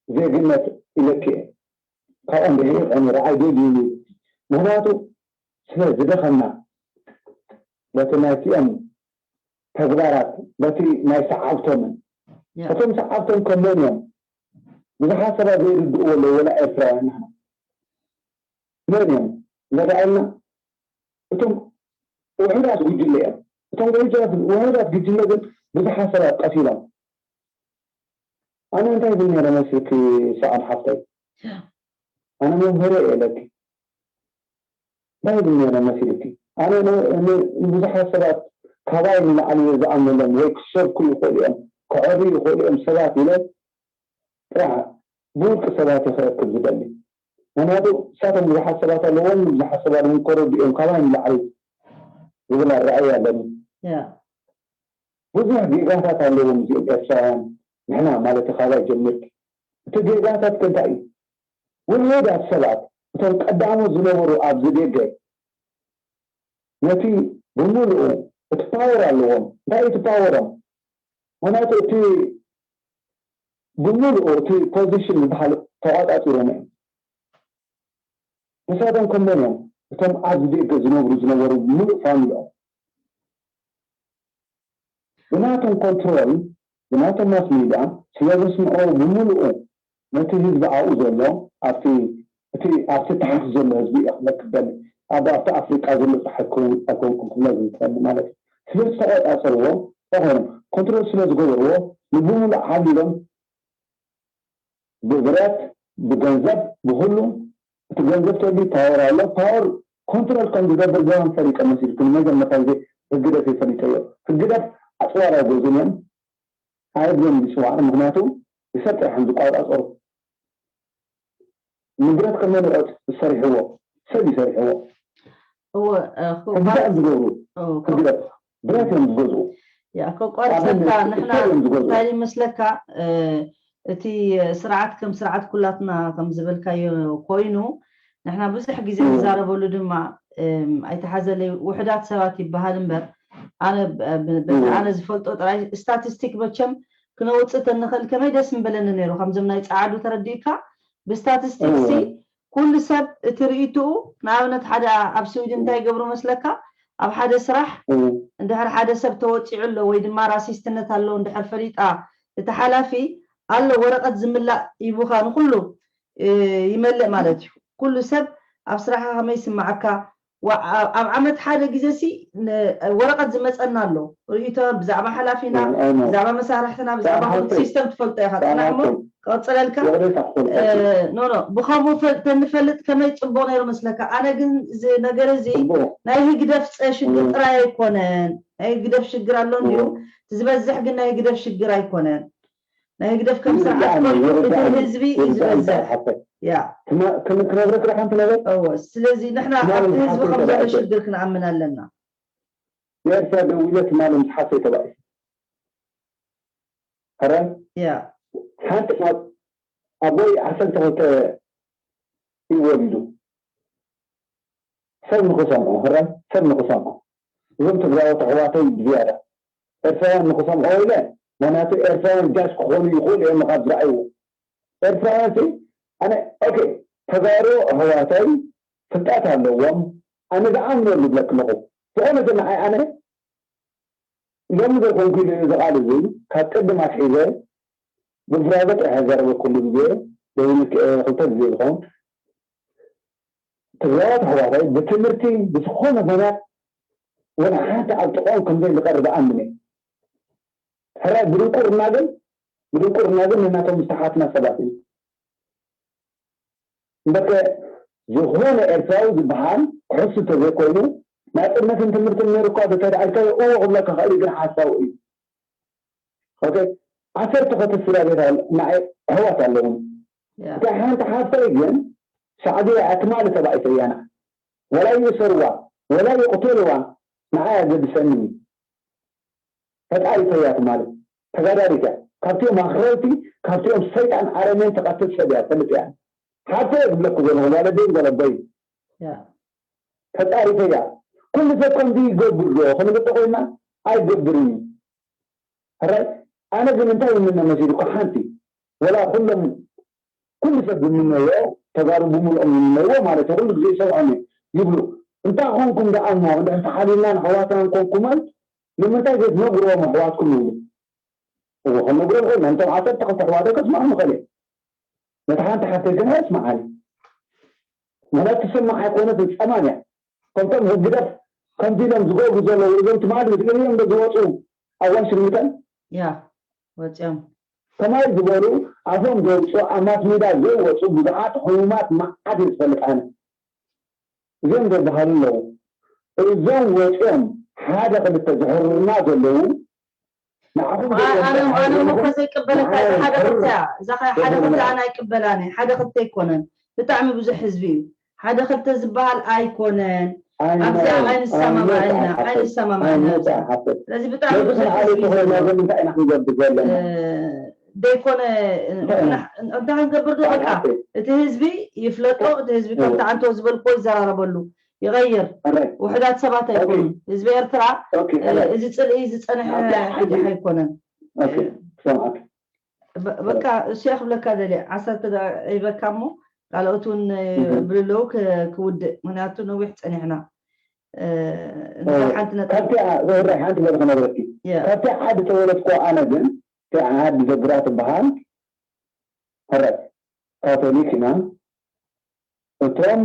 ዜግነት ኢለኪ እየ። ካብኦም ርሒቐ ነይረ፣ ኣይደልዩን። ምክንያቱ ስለ ዝደኸምና በቲ ናይቲኦም ተግባራት በቲ ናይ ሰዓብቶምን እቶም ሰዓብቶም ከመን እዮም ብዙሓት ሰባት ዘይርድእዎ ኣለዉ ወላ ኤርትራውያን ንሕና መን እዮም እንተተባሂልና እቶም ውሑዳት ጉጅለ እዮም እቶም ውሑዳት ጉጅለ ግን ብዙሓት ሰባት ቀቲሎም ኣነ እንታይ ይብል ነይረ መስልኪ ሰዓድ ሓፍተይ ኣነ መምህረ እየ ለኪ እንታይ ይብል ነይረ መሲልኪ ኣነ ንብዙሓት ሰባት ካባይ ንላዕሊ እየ ዝኣምነሎም ወይ ክሰብኩ ይኽእሉ እዮም ከዕርዩ ይኽእሉ እዮም ሰባት ኢለ ጥራሕ ብውልቂ ሰባት እየ ክረክብ ዝደሊ ምክንያቱ ንሳቶም ብዙሓት ሰባት ኣለዎም ብዙሓት ሰባት እውን ከረድኡ እዮም ካባይ ንላዕሊ ዝብል ኣረኣእያ ኣለኒ ብዙሕ ጌጋታት ኣለዎም እዚኦም ኤርትራውያን ንሕና ማለት ካባይ ጀሚርኪ እቲ ጌጋታት ከ እንታይ እዩ ውሑዳት ሰባት እቶም ቀዳሞት ዝነበሩ ኣብዚ ደገ ነቲ ብምሉኡ እቲ power ኣለዎም እንታይ እዩ እቲ power ኦም ምክንያቱ እቲ ብምሉኡ እቲ position ዝበሃል ተቋፃፂሮም እዮም ንሳቶም ከም መን እዮም እቶም ኣብዚ ደገ ዝነብሩ ዝነበሩ ምሉእ family ኦም ብናቶም control ብናቶም mass media ስለ ዘስምዕዎ ብምሉኡ ነቲ ህዝቢ ኣብኡ ዘሎ ኣብቲ እቲ ኣብቲ ታሕቲ ዘሎ ህዝቢ እየ ክብለክ ዝደሊ ኣብ ኣብቲ ኣፍሪቃ ዘሎ ጥራሕ ኣይኮንኩን ክብለ ዝደሊ ማለት እዩ ስለ ዝተቆፃፀርዎ እንታይ ኮይኖም control ስለ ዝገበርዎ ንብምሉእ ዓብሊሎም ብብረት ብገንዘብ ብኩሉ እቲ ገንዘብ ተልዩ power ኣሎ power control ከም ዝገብር ገና ፈሊጠ መሲልኩ ንመጀመርታ ግዜ ህግደፍ ፈሊጠዮ ህግደፍ ኣፅዋር ኣይገዝኡን እዮም ኣየድልዮም ዝፅዋር ምክንያቱ ብሰብ ጥራሕ ዝቆፃፀሩ ንብረት ከመይ ዝሰሪሕዎ ሰብ ይሰሪሕዎ ህግደፍ ዝገብሩ ህግደፍ ብረት እዮም ዝገዝኡ ያ ከቋርፀካ ንሕና እንታይ ይመስለካ እቲ ስርዓት ከም ስርዓት ኩላትና ከም ዝበልካዮ ኮይኑ ንሕና ብዙሕ ግዜ ንዛረበሉ ድማ ኣይተሓዘለይ ውሕዳት ሰባት ይበሃል እምበር ኣነ ኣነ ዝፈልጦ ጥራይ statistic መቸም ክነውፅእ ተንኽእል ከመይ ደስ ምበለኒ ነይሩ ከምዞም ናይ ፃዓዱ ተረዲእካ ብ statistics ኩሉ ሰብ እቲ ርእይትኡ ንኣብነት ሓደ ኣብ ስዊድን እንታይ ይገብሩ መስለካ ኣብ ሓደ ስራሕ እንድሕር ሓደ ሰብ ተወፂዑ ኣሎ ወይ ድማ racist ነት ኣሎ እንድሕር ፈሊጣ እቲ ሓላፊ ኣሎ ወረቐት ዝምላእ ይቡኻ ንኩሉ ይመልእ ማለት እዩ ኩሉ ሰብ ኣብ ስራሕካ ከመይ ይስማዓካ ኣብ ዓመት ሓደ ግዜ ሲ ወረቐት ዝመፀና ኣሎ ርእቶ ብዛዕባ ሓላፊና ብዛዕባ መሳርሕትና ብዛዕባ ኩሉ system ትፈልጦ ኢኻ ፅናሕ እሞ ክቕፅለልካ no no ብከምኡ ተንፈልጥ ከመይ ፅቡቅ ነይሩ መስለካ ኣነ ግን እዚ ነገር እዚ ናይ ህግደፍ ሽግር ጥራይ ኣይኮነን ናይ ህግደፍ ሽግር ኣሎ እንድዩ እቲ ዝበዝሕ ግን ናይ ህግደፍ ሽግር ኣይኮነን ናይ ህግደፍ ከም ስርዓት ኮይኑ እቲ ህዝቢ እዩ ዝበዝሕ ያ ክነግረክ ሓንቲ ነገር እወ ስለዚ ንሕና ኣብቲ ህዝቢ ከም ዘሎ ሽግር ክንኣምን ኣለና ንኤርትራ ደዊለ ትማሊ ምስ ሓፍተይ ተባኢሰ ሕራይ ያ ሓንቲ ኣቦይ 12 እዩ ወሊዱ ሰብ ንክሰምዖ ሕራይ ሰብ ንክሰምዖ እዞም ትግራዎት ኣሕዋተይ ብዝያዳ ኤርትራውያን ንክሰምዖ ኢለ ምክንያቱ ኤርትራውያን ጃጅ ክኾኑ ይኽእሉ እዮም ካብ ዝረኣይዎ ኤርትራውያን ሲ ኣነ okay ተጋሩ ኣሕዋተይ ፍልጠት ኣለዎም ኣነ ዝኣምነሉ ዝብለክ ኣለኹ ዝኾነ ንዓይ ኣነ ሎሚ ዘይኮንኩ ኢለ እዚ ቃል እዚ ካብ ቅድም ኣትሒዘ ብ private ጥራሕ ዘረበ ኩሉ ግዜ ወይ ክልተ ግዜ ዝኸውን ትግራዋት ኣሕዋተይ ብትምህርቲ ብዝኾነ ምክንያት ወላ ሓንቲ ኣብ ጥቕኦም ከምዘይ ዝቐርብ ኣምን እየ ሕራይ ብድንቁርና ግን ብድንቁርና ግን ንናቶም ዝተሓትና ሰባት እዩ እምበርከ ዝኾነ ኤርትራዊ ዝበሃል ክሕሱ እንተዘይኮይኑ ናፅነትን ትምህርትን ነይሩ እኳ ተተዳዒልካዮ እዎ ክብለካ ክእል ግን ሓሳቡ እዩ okay 12 ስድራ ቤት ንዓይ ኣሕዋት ኣለዎም እታ ሓንቲ ሓፍተይ ግን ሳዕድያ ትማሊ ተባኢሰ እያ ንዓ ወላ ይእሰርዋ ወላ ይቕተልዋ ንዓይ ኣገድሰኒ እዩ ተጣሪፈ እያ ትማሊ ተጋዳሊት እያ ካብቲኦም ኣኽረርቲ ካብቲኦም ሰይጣን ኣረሜን ተቐትል ሰብ እያ ትፈልጥ እያ ሓፍተይ እየ ዝብለኩ ዘለኹ ጓለደይን ጓለቦይ ተጣሪፈ እያ ኩሉ ሰብ ከምዚ ይገብር ዶ ክንብል ኮይና ኣይገብርን እዩ ሕራይ ኣነ ግን እንታይ ይምነ መሲልኩ ሓንቲ ወላ ኩሎም ኩሉ ሰብ ዝምነዮ ተጋሩ ብምልኦም ዝምነይዎ ማለት እዩ ኩሉ ግዜ ይሰምዖም ይብሉ እንታይ ኮንኩም ደኣ እሞ እንድሕር ተሓሊልናን ኣሕዋትናን ኮንኩምን ንምንታይ ዘይትነግርዎም ኣሕዋትኩም ይብሉ እዎ ክንነግሮም ኮይና ነቶም 12 ኣሕዋተይ ከስምዖም ይኽእል እየ ነታ ሓንቲ ሓፍተይ ግን ኣየስምዓን ምክንያቱ ትስማዕ ኣይኮነትን ፀማም እያ ከምቶም ህግደፍ ከምዚ ኢሎም ዝገብሩ ዘለዉ እዞም ትማሊ እዮም ዶ ዝወፁ ኣብ ዋሽንግተን yeah ወፂኦም ከማይ ዝበሉ ኣፎም ዘውፅኡ ኣብ mass media ዘይወፁ ብዙሓት ሕሙማት መዓት እየ ዝፈልጥ ኣነ እዞም ዘበሃሉ ኣለዉ እዞም ወፂኦም ሓደ ክልተ ዝሕርሩና ዘለዉ ንዓኹም ኣነ እሞ ዘይቅበለካ ሓደ ክልተ እዛ ሓደ ክልተ ኣነ ኣይቅበላን ሓደ ክልተ ኣይኮነን ብጣዕሚ ብዙሕ ህዝቢ እዩ ሓደ ክልተ ዝበሃል ኣይኮነን ኣብዚኣ ኣይንሰማማዕና ኣይንሰማማዕና ስለዚ ብጣዕሚ ብዙሕ ህዝቢ እንታይ ኢና ክንገብር ዘለና ደይኮነ እንታይ ክንገብር ዶ በቃ እቲ ህዝቢ ይፍለጦ እቲ ህዝቢ ከምቲ ዓንቶ ዝበልክዎ ይዘራረበሉ ይغይር ውሕዳት ሰባት ኣይኮኑን ህዝቢ ኤርትራ እዚ ፅልኢ ዝፀንሐ ሕድሕ ኣይኮነን በቃ እሱ ክብለካ ደልየ 10 ይበካ እሞ ካልኦት እውን ብልለው ክውድእ ምክንያቱ ነዊሕ ፀኒሕና ሓንቲ ነጥቢ ሓንቲ በለ ክነግረኪ ካብቲ ዓዲ ተወለድኩ ኣነ ግን እቲ ዓዲ ዘግራ ትበሃል ሕረት ካቶሊክ ኢና እቶም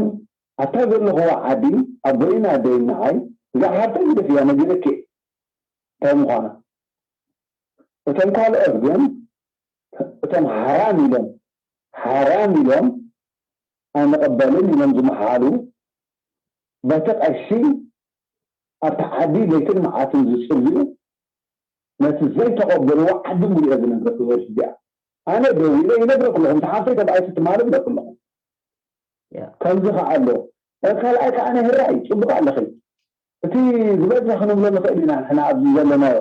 ኣብታ ዘለኽዎ ዓዲ ኣቦይና ኣደይን ንዓይ እዛ ሓፍተይ ግደፍ እያ ነጊረኪ እንታይ ምዃና እቶም ካልኦት ግን እቶም ሓራም ኢሎም ሓራም ኢሎም ኣይንቕበልን ኢሎም ዝመሓሉ በቲ ቀሺ ኣብቲ ዓዲ ለይትን መዓልትን ዝፅልዩ ነቲ ዘይተቐበልዎ ዓዲ ሙሉእ ዝነግረክ ወርሲ እዚኣ ኣነ ደው ኢለ ይነግረክ ኣለኹ ምስ ሓፍተይ ተባኢሱ ትማሊ ብለክ ኣለኹ ከምዚ ከዓ ኣሎ ካልኣይ ከዓ ናይ ህራይ ፅቡቅ ኣለኺ እቲ ዝበዝሕ ክንብሎ ንኽእል ኢና ንሕና ኣብዚ ዘለናዮ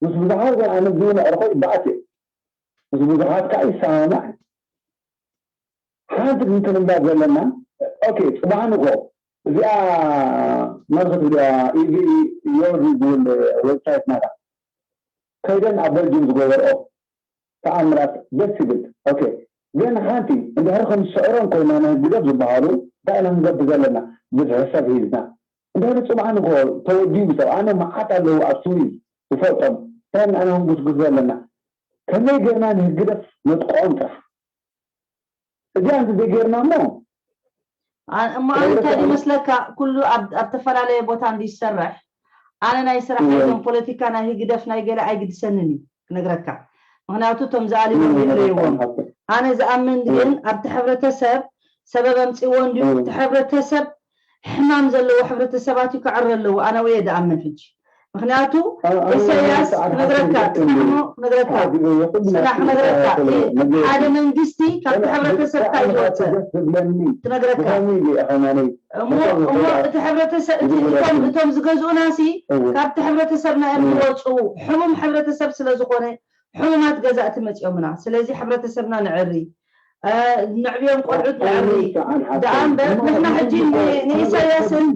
ምስ ብዙሓት ግን ኣነ ዝነዕርኮ ይበኣት እየ ምስ ብዙሓት ከዓ ይሰማማዕ ሓንቲ ግን ክንብላ ዘለና okay ፅባሕ ንኮ እዚኣ መን ክትብልያ ኢቪ ዮሪ ዝብል website ናታ ከይደን ኣብ በልጅም ዝገበርኦ ተኣምራት ደስ ይብል okay ግን ሓንቲ እንድሕሪ ክንስዕሮም ኮይና ናይ ህግደፍ ዝበሃሉ እንታይ ኢና ክንገብር ዘለና ብዙሕ ሰብ ሂዝና እንድሕሪ ፅባሕ ንኮ ተወዲኡ ሰብ ኣነ መዓት ኣለዉ ኣብ ስዊዝ ዝፈልጦም እንታይ ኢና ክንጉስጉስ ዘለና ከመይ ጌርና ንህግደፍ ነጥቅዖም ጥራሕ እዚኣ እንተዘይጌርና እሞ እሞ ኣነ እንታይ ይመስለካ ኩሉ ኣብ ተፈላለየ ቦታ እንዲሰርሕ ኣነ ናይ ስራሕ ናይዞም ፖለቲካ ናይ ህግደፍ ናይ ገለ ኣይግድሰንን እዩ ክነግረካ ምክንያቱ እቶም ዝኣልዎም ይርእይዎም ኣነ ዝኣምን ግን ኣብቲ ሕብረተሰብ ሰበብ ኣምፂዎ እንድዩ እቲ ሕብረተሰብ ሕማም ዘለዎ ሕብረተሰባት እዩ ክዕረ ኣለዎ ኣነ ወየ ዝኣምን ሕጂ ምክንያቱ ኢሳያስ ክነግረካ ፅናሕሞ ክነግረካ ፅናሕ ክነግረካ ሓደ መንግስቲ ካብቲ ሕብረተሰብካ እዩ ዝወፅእ ክነግረካ እሞ እቲ ሕብረተሰብ እቶም ዝገዝኡና ሲ ካብቲ ሕብረተሰብና እዮም ዝወፁ ሕሙም ሕብረተሰብ ስለ ዝኾነ ሕሙማት ገዛእቲ መፂኦምና ስለዚ ሕብረተሰብና ንዕሪ ንዕብዮም ቆልዑት ንዕሪ ደኣ እምበር ንሕና ሕጂ ንኢሳያስን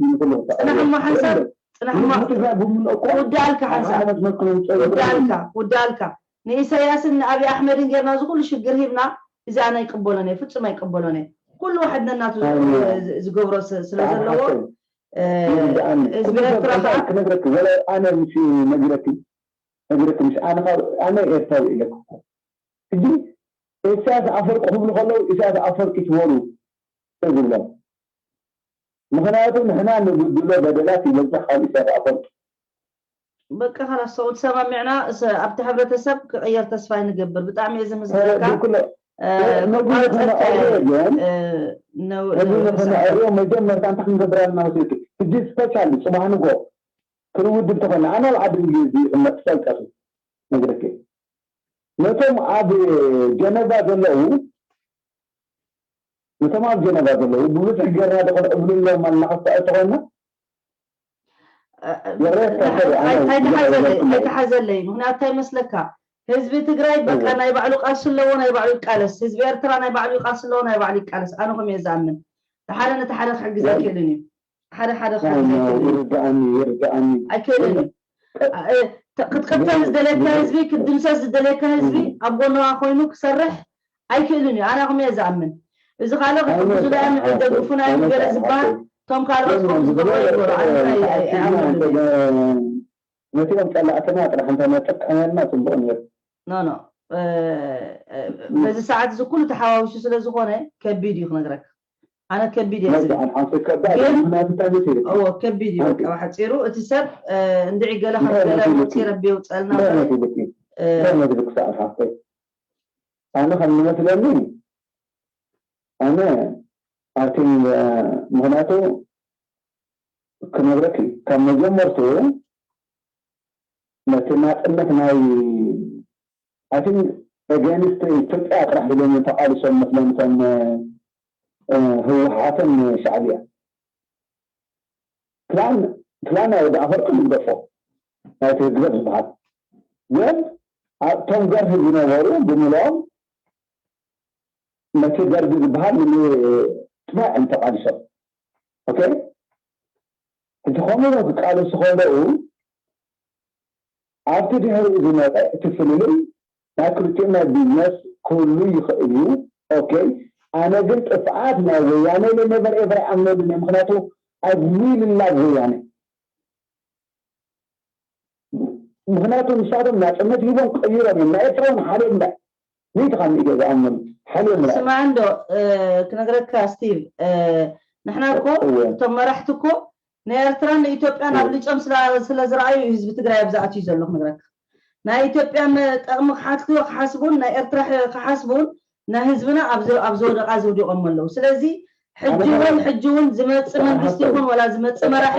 ፅናሕሞ ሓንሳብ ፅናሕሞ ውዳልካ ሓንሳብ ውዳልካ ውዳልካ ንኢሳያስን ንኣብይ ኣሕመድን ጌርና ዝኩሉ ሽግር ሂብና እዚ ኣነ ኣይቅበሎን እየ ፍፁም ኣይቅበሎን እየ ኩሉ ዋሕድ ነናቱ ዝገብሮ ስለ ዘለዎ ህዝቢ ኤርትራ ከዓ ክነግረኪ ኣነ ምስ ነግረኪ ነግረኪ ምስ ኣነ ኤርትራዊ ኢለክ እኮ ሕጂ ኢሳያስ ኣፈወርቂ ክብሉ ከለዉ ኢሳያስ ኣፈወርቂ ትበሉ ዝብሎም ምክንያቱ ንሕና ንግድሎ በደላት ይበዝሕ ካብ ኢሳያስ ኣፈወርቂ በቃ خلاص ሰው ተሰማሚዕና ኣብቲ ሕብረተሰብ ክቅየር ተስፋ ንገብር ብጣዕሚ እየ ዘመስግነካ ነዚ ንክንዕርዮ መጀመርታ እንታይ ክንገብር ኣለና መስለኪ ሕጂ specially ፅባሕ ንጎ ክንውድብ ተኮይና ኣነ ኣብ ዓዲ እንግሊዝ ይቕመጥ ትፈልጠኺ ነግረኪ ነቶም ኣብ ጀነቫ ዘለዉ ነቶም ኣብ ጀነቫ ዘለዉ ብብዙሕ ጌርና ዶ ክንዕብልሎም ኣለና ክስታይ ተኮይና ኣይተሓዘለይ ምክንያቱ እንታይ ይመስለካ ህዝቢ ትግራይ በቃ ናይ ባዕሉ ቃልሲ ኣለዎ ናይ ባዕሉ ይቃለስ ህዝቢ ኤርትራ ናይ ባዕሉ ቃልሲ ኣለዎ ናይ ባዕሉ ይቃለስ ኣነ ከምኡ እየ ዝኣምን ሓደ ነቲ ሓደ ክሕግዝ ኣይክእልን እዩ ሓደ ሓደ ክሕግዝ ይርዳእኒ ኣይክእልን እዩ ክትቅተል ዝደለየካ ህዝቢ ክትድምሰስ ዝደለየካ ህዝቢ ኣብ ጎንኻ ኮይኑ ክሰርሕ ኣይክእልን እዩ ኣነ ከምኡ እየ ዝኣምን እዚ ካልእ ክሕግዙና እዮም ክደግፉና እዮም ገለ ዝበሃል እቶም ካልኦት ከምኡ ዝገብሩ ይግበሩ ኣነ ኣይኣምንን። ነቲኦም ፀላእትና ጥራሕ እንተነጠቀመልና ፅቡቅ ነይሩ። No no፣ በዚ ሰዓት እዚ ኩሉ ተሓዋዊሱ ስለ ዝኾነ ከቢድ እዩ ክነግረካ። ኣነ ከቢድ እየ ዝብል እዎ፣ ከቢድ እዩ። በቃ ብሓፂሩ እቲ ሰብ እንድዒ ገለ ከም ገለ መውፅኢ ረቢ የውፀልና። ኣነ ከም ዝመስለኒ ኣነ ኣብቲ ምክንያቱ ክነግረኪ ካብ መጀመርቱ ነቲ ናፅነት ናይ I think against ኢትዮጵያ ጥራሕ ኢሎም ተቃሊሶም መስለኒ ከም ህወሓትን ሻዕብያ። Plan plan ናይ ወዲ ኣፈወርቂ ዝግደፎ ናይቲ ህግደፍ ዝበሃል ግን እቶም ገርሂ ዝነበሩ ብምልኦም ነቲ ደርጊ ዝበሃል ንምጥፋእ እዮም ተቃሊሶም። Okay፣ ሕጂ ከምኡ ኢሎም ክቃለሱ ከለዉ ኣብቲ ድሕሪኡ ዝመፀ እቲ ፍልልይ ናይ ክልቲኦም ናይ business ክህሉ ይኽእል እዩ። Okay፣ ኣነ ግን ጥፍኣት ናይ ወያነ never ever ኣይኣምነሉን እየ፣ ምክንያቱ I really love ወያነ፣ ምክንያቱ ንሳቶም ናፅነት ሂቦም ቀይሮም እዮም። ናይ ኤርትራ እውን ሓልዮም 100% ዝኣምነሉ ሓልዮም። ስማዕ እንዶ ክነግረካ ስቲቭ፣ ንሕና እኮ እቶም መራሕቲ እኮ ንኤርትራን ንኢትዮጵያን ኣብ ልጮም ስለ ዝረኣዩ እዩ ህዝቢ ትግራይ ኣብዚ ኣትዩ ዘሎ ክነግረካ። ናይ ኢትዮጵያ ጠቕሚ ክሓስቡን ናይ ኤርትራ ክሓስቡን ናይ ህዝብና ኣብ ዝወደቃ ዝውዲቖም ኣለዉ። ስለዚ ሕጂ እውን ዝመፅእ መንግስቲ ይኹን ወላ ዝመፅእ መራሒ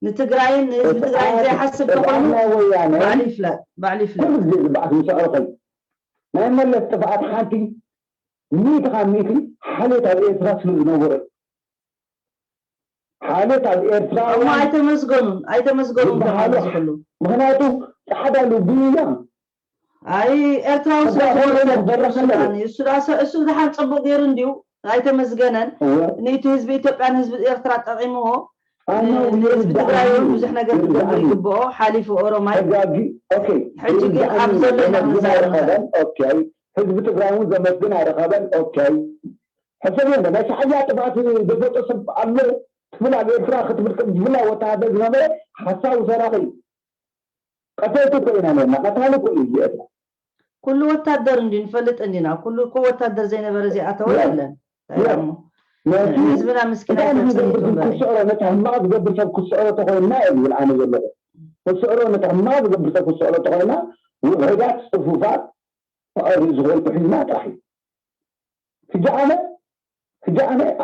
ንትግራይን ንህዝቢ ትግራይን ዘይሓስብ ተኮይኑ ባዕሉ ይፍለጥ፣ ባዕሉ ይፍለጥ። ኩሉ ግዜ ዝበዓት ምስዕሮ ኮይ ናይ መለስ ጥፍኣት ሓንቲ 100% ሓልዮት ኣብ ኤርትራ ስለ ዝነበሮ እዩ። ሓልዮት ኣብ ኤርትራ እሞ ኣይተመስገኑን፣ ኣይተመስገኑን ዝበሃሉ ከማ ዝኩሉ። ምክንያቱ ፃዕዳ ልቢ እያ። ኣይ ኤርትራዊ ስለዝኮነ እሱ እሱ ድሓን ፅቡቅ ገይሩ እንድዩ ኣይተመስገነን። ነቲ ህዝቢ ኢትዮጵያን ህዝቢ ኤርትራ ጠቂምዎ ንህዝቢ ትግራይ እውን ብዙሕ ነገር ክገብር ይግብኦ ሓሊፉ ኦሮማይ። ሕጂ ግን ኣብ ዘሎ ኢና ክንዛረብ። Okay፣ ህዝቢ ትግራይ እውን ዘመስግን ኣይረኸበን። Okay፣ ሕሰብ እየ ናይ ሻዕብያ ጥፍኣት ዘፈልጦ ሰብ ኣሎ ትብል ኣብ ኤርትራ ክትብል ብፍላይ ወተሃደር ዝነበረ ሓሳቡ ሰራቂ ቀተልቲ እኮ ኢና ነርና፣ ቀታሊ እኮ እዩ ህዝቢ ኤርትራ። ኩሉ ወታደር እንዲ ንፈልጥ እንዲና፣ ኩሉ እኮ ወታደር ዘይነበረ ዘይኣተወ የለን። እንታይ እሞ ህዝብና ምስኪን ኣይተፅኒቱ እምበሪ። ክስዕሮ ነቲ ሕማቅ ዝገብር ሰብ ክስዕሮ ተኮይንና እየ ዝብል ኣነ ዘለኹ። ክስዕሮ ነቲ ሕማቅ ዝገብር ሰብ ክስዕሮ ተኮይንና ውሑዳት ፅፉፋት ፍቅሪ ዝኮልኩ ሒዝና ጥራሕ እዩ። ሕጂ ኣነ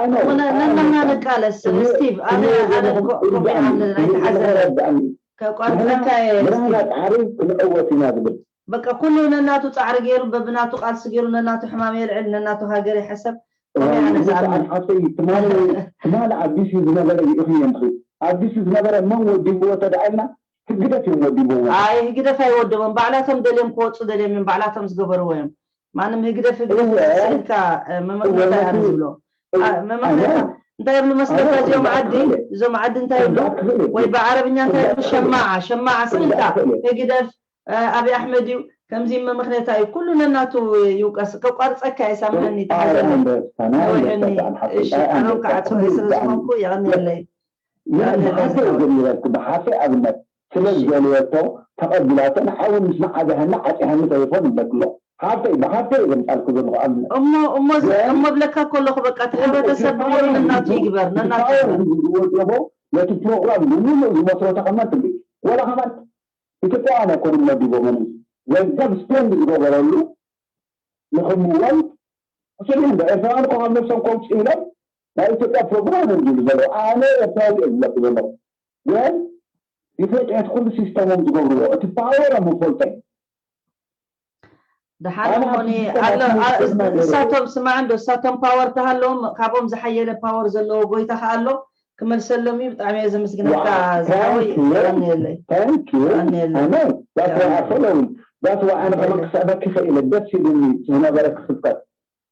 ኣነ ነናና ንቃለስ ስቲቭ። ኣነ ከምኡ ይኣምን። ኣይተሓዘለ ከቋርጠካ እየ። ብርሃና ፃዕሪ ክንዕወት ኢና ዝብል። በቃ ኩሉ ነናቱ ፃዕሪ ገይሩ በብናቱ ቃልሲ ገይሩ ነናቱ ሕማም የልዕል ነናቱ ሃገር ይሕሰብ፣ ከምኡ ኣነ ዝኣምን። ሓፍተይ ትማሊ ኣብ ዲሲ ዝነበረ ይእኽየን ትኽእል፣ ኣብ ዲሲ ዝነበረ መን ወዲብዎ ተዳኢልና ህግደፍ እዮም ወዲብዎ። ኣይ ህግደፍ ኣይወደቦም፣ ባዕላቶም ደልዮም ክወፁ ደልዮም እዮም፣ ባዕላቶም ዝገበርዎ እዮም። ማንም ህግደፍ ህግደፍ ስኢልካ መመክነታ ኣነ ዝብሎ መመክነታ እንታይ ይብሉ መስለካ? እዚኦም ዓዲ እንታይ ይብሉ ወይ ብዓረብኛ እንታይ ይብሉ? شماعة شماعة ስኢልካ ህግደፍ ኣብይ ኣሕመድ እዩ ከምዚ መምክነታ እዩ። ኩሉ ነናቱ ይውቀስ። ከቋርፀካ የሳምሐኒ ተሓዘኒ ነዊሕኒ። እሺ ኣነ ከዓ ፅሩይ ስለ ዝኾንኩ የቐኒየለይ። ብሓፈ ብሓፈ ኣብነት ስለ ዝደልየቶ ተቐቢላቶ ንሓውን ምስ መዓዝሃኒ ዓፂሃኒ ቴሌፎን ይብለክሎ ሓፍተይ ብሓፍተይ ዘምፃልኩ ዘለኹ ኣብነት። እሞ ብለካ ከለኹ በቃ እቲ ሕብረተሰብ ብምሉእ ነናቱ ይግበር፣ ነናቱ ይግበር። ዝወደቦ ነቲ ፕሮግራም ብምሉእ ዝመስረቶ ከማን ትብል ወላ ከማን ኢትዮጵያውያን ኣይኮኑን መዲቦም፣ ገንዘብ spend ዝገበረሉ ንክምወል ስሊ ኤርትራውያን እኮ ካብ ነብሶም ከውፅእ ኢሎም ናይ ኢትዮጵያ ፕሮግራም እዮም ዝብሉ ዘለዉ። ኣነ ኤርትራዊ እየ ዝብለኩ ዘለኹ ግን ይፈልጦ እቲ ኩሉ system ኦም ዝገብርዎ እቲ power ኦም ይፈልጦ። ድሓን እሞኒ ኣሎ እሳቶም ስማዕ እንዶ፣ እሳቶም power ተሃለዎም ካብኦም ዝሓየለ power ዘለዎ ጎይታ ከዓ ኣሎ ክመልሰሎም እዩ። ብጣዕሚ እየ ዘመስግነካ ዝሓወይ፣ የቐኒየለይ። Thank you. That's why I follow him. That's why ኣነ ከመ ክስዕበኪ ክኢለ ደስ ኢሉኒ ዝነበረ ክስብከት።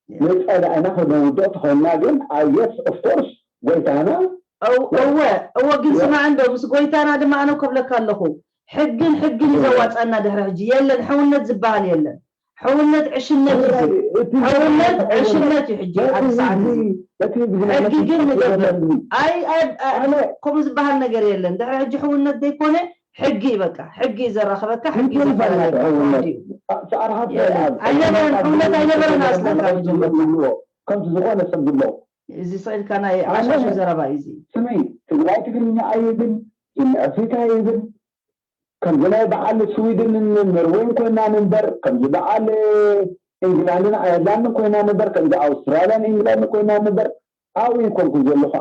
ንፀላእና ክነውድቕ ተኮይንና ግን yes, of course ጎይታና። እወ፣ ግን ስማዕ እንዶ፣ ምስ ጎይታና ድማ ኣነ ከብለካ ኣለኹ ሕግን ሕግን እዩ ዘዋፀና። ድሕሪ ሕጂ የለን ሕውነት ዝበሃል የለን። ሕውነት ዕሽነት እዩ፣ ሕውነት ዕሽነት እዩ። ሕጂ ኣብዚ ሰዓት እዚ ሕጊ ግን ንገብር። ኣይ ከምኡ ዝበሃል ነገር የለን። ድሕሪ ሕጂ ሕውነት ዘይኮነ ሕጊ በቃ ሕጊ ዘራኽበካ ሕጊ ዘፈላለየካ ኣይነበረን እምነት ኣይነበረን ኣስለካ መጀመርታ ከምቲ ዝኾነ ሰብ ዝብሎ እዚ ስኢልካ ናይ ዓሻሹ ዘረባ እዩ እዚ ስምዒ ትግራይ ትግርኛ ኣይብል ኣፍሪካ ይብል ከምዚ ናይ በዓል ስዊድንን ኖርዌይን ኮይና ንንበር ከምዚ በዓል ኢንግላንድን ኣየርላንድን ኮይና ንንበር ከምዚ ኣውስትራልያን ኢንግላንድን ኮይና ንንበር ኣብኡ ይኮንኩን ዘለኹ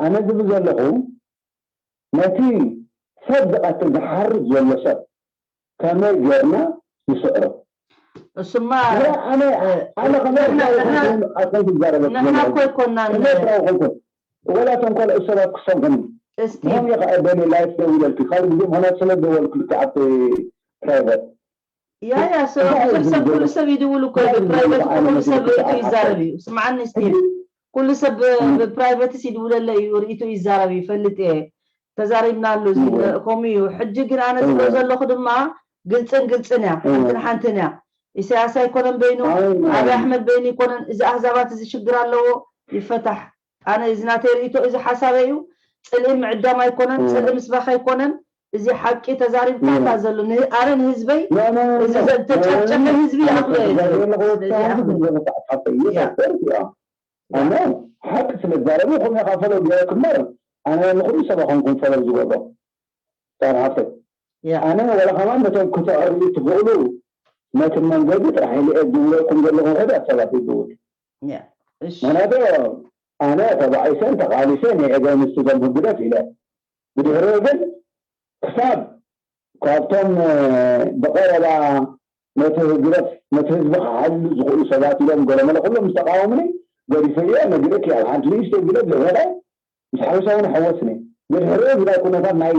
ኣነ ዝብል ዘለኹ ነቲ ሰብ ዝቐትል ዝሓርድ ዘሎ ሰብ ከመይ ጌርና ንስዕሮ እሱማ ኣነ ንሕና እኮ ኣይኮናን ወላ እቶም ካልኦት ሰባት ክሰምዑኒ مهم يقعدني live ደዊለልኪ ካልእ ግዜ ምክንያቱ ስለ ደወልኩልኪ ኣብቲ private yeah yeah ብዙሕ ሰብ ኩሉ ሰብ ይድውል እኮ ብ private እኮ ኩሉ ሰብ ርእይቶ ይዛረብ እዩ ስምዓኒ ስቲቭ ኩሉ ሰብ ብ private ስ ይድውለለ እዩ ርእይቶ ይዛረብ እዩ ይፈልጥ እየ ተዛሪብናሉ እዚ ከምኡ እዩ ሕጂ ግን ኣነ ዝብሎ ዘለኹ ድማ ግልፅን ግልፅን እያ ሓንትን ሓንትን እያ ኢሳያስ ኣይኮነን በይኑ ኣብይ ኣሕመድ በይኑ ኣይኮነን እዚ ኣህዛባት እዚ ሽግር ኣለዎ ይፈታሕ ኣነ እዚ ናተይ ርእይቶ እዚ ሓሳበይ እዩ ፅልኢ ምዕዳም ኣይኮነን ፅልኢ ምስባኽ ኣይኮነን እዚ ሓቂ ተዛሪብካ እታ ዘሎ ኣነ ንህዝበይ እዚ ዝተጨፍጨፈ ህዝቢ ይኣኽሎ እየ ዝብል ኣነ ሓቂ ስለ ዝዛረቡ ከምኡ ኢኻ follow ገይረ ክመር ኣነ ንኩሉ ሰብ ኣይኮንኩን follow ዝገብሮ ሃፍተይ ኣነ ወላ ከማን ነቶም ክተዕርዩ ትኽእሉ ነቲ መንገዲ ጥራሕ ኢለ እየ ዝብለኩም ዘለኹ ውሑዳት ሰባት እዩ ዝብል ምክንያቱ ኣነ ተባዒሰን ተቃሊሰን against እዞም ህግደፍ ኢለ ብድሕሪኡ ግን ክሳብ ካብቶም ብቀረባ ነቲ ህግደፍ ነቲ ህዝቢ ክሓልሉ ዝኽእሉ ሰባት ኢሎም ገለመለ ኩሎም ዝተቃወሙኒ ገዲፈዮ ነግረኪ ኣብ ሓንቲ ንእሽተይ ግደፍ ዝሕበረ ምስ ሓበሻ እውን ኣይሐወስን እየ ብድሕሪኡ እዚ ናይ ኩነታት ናይ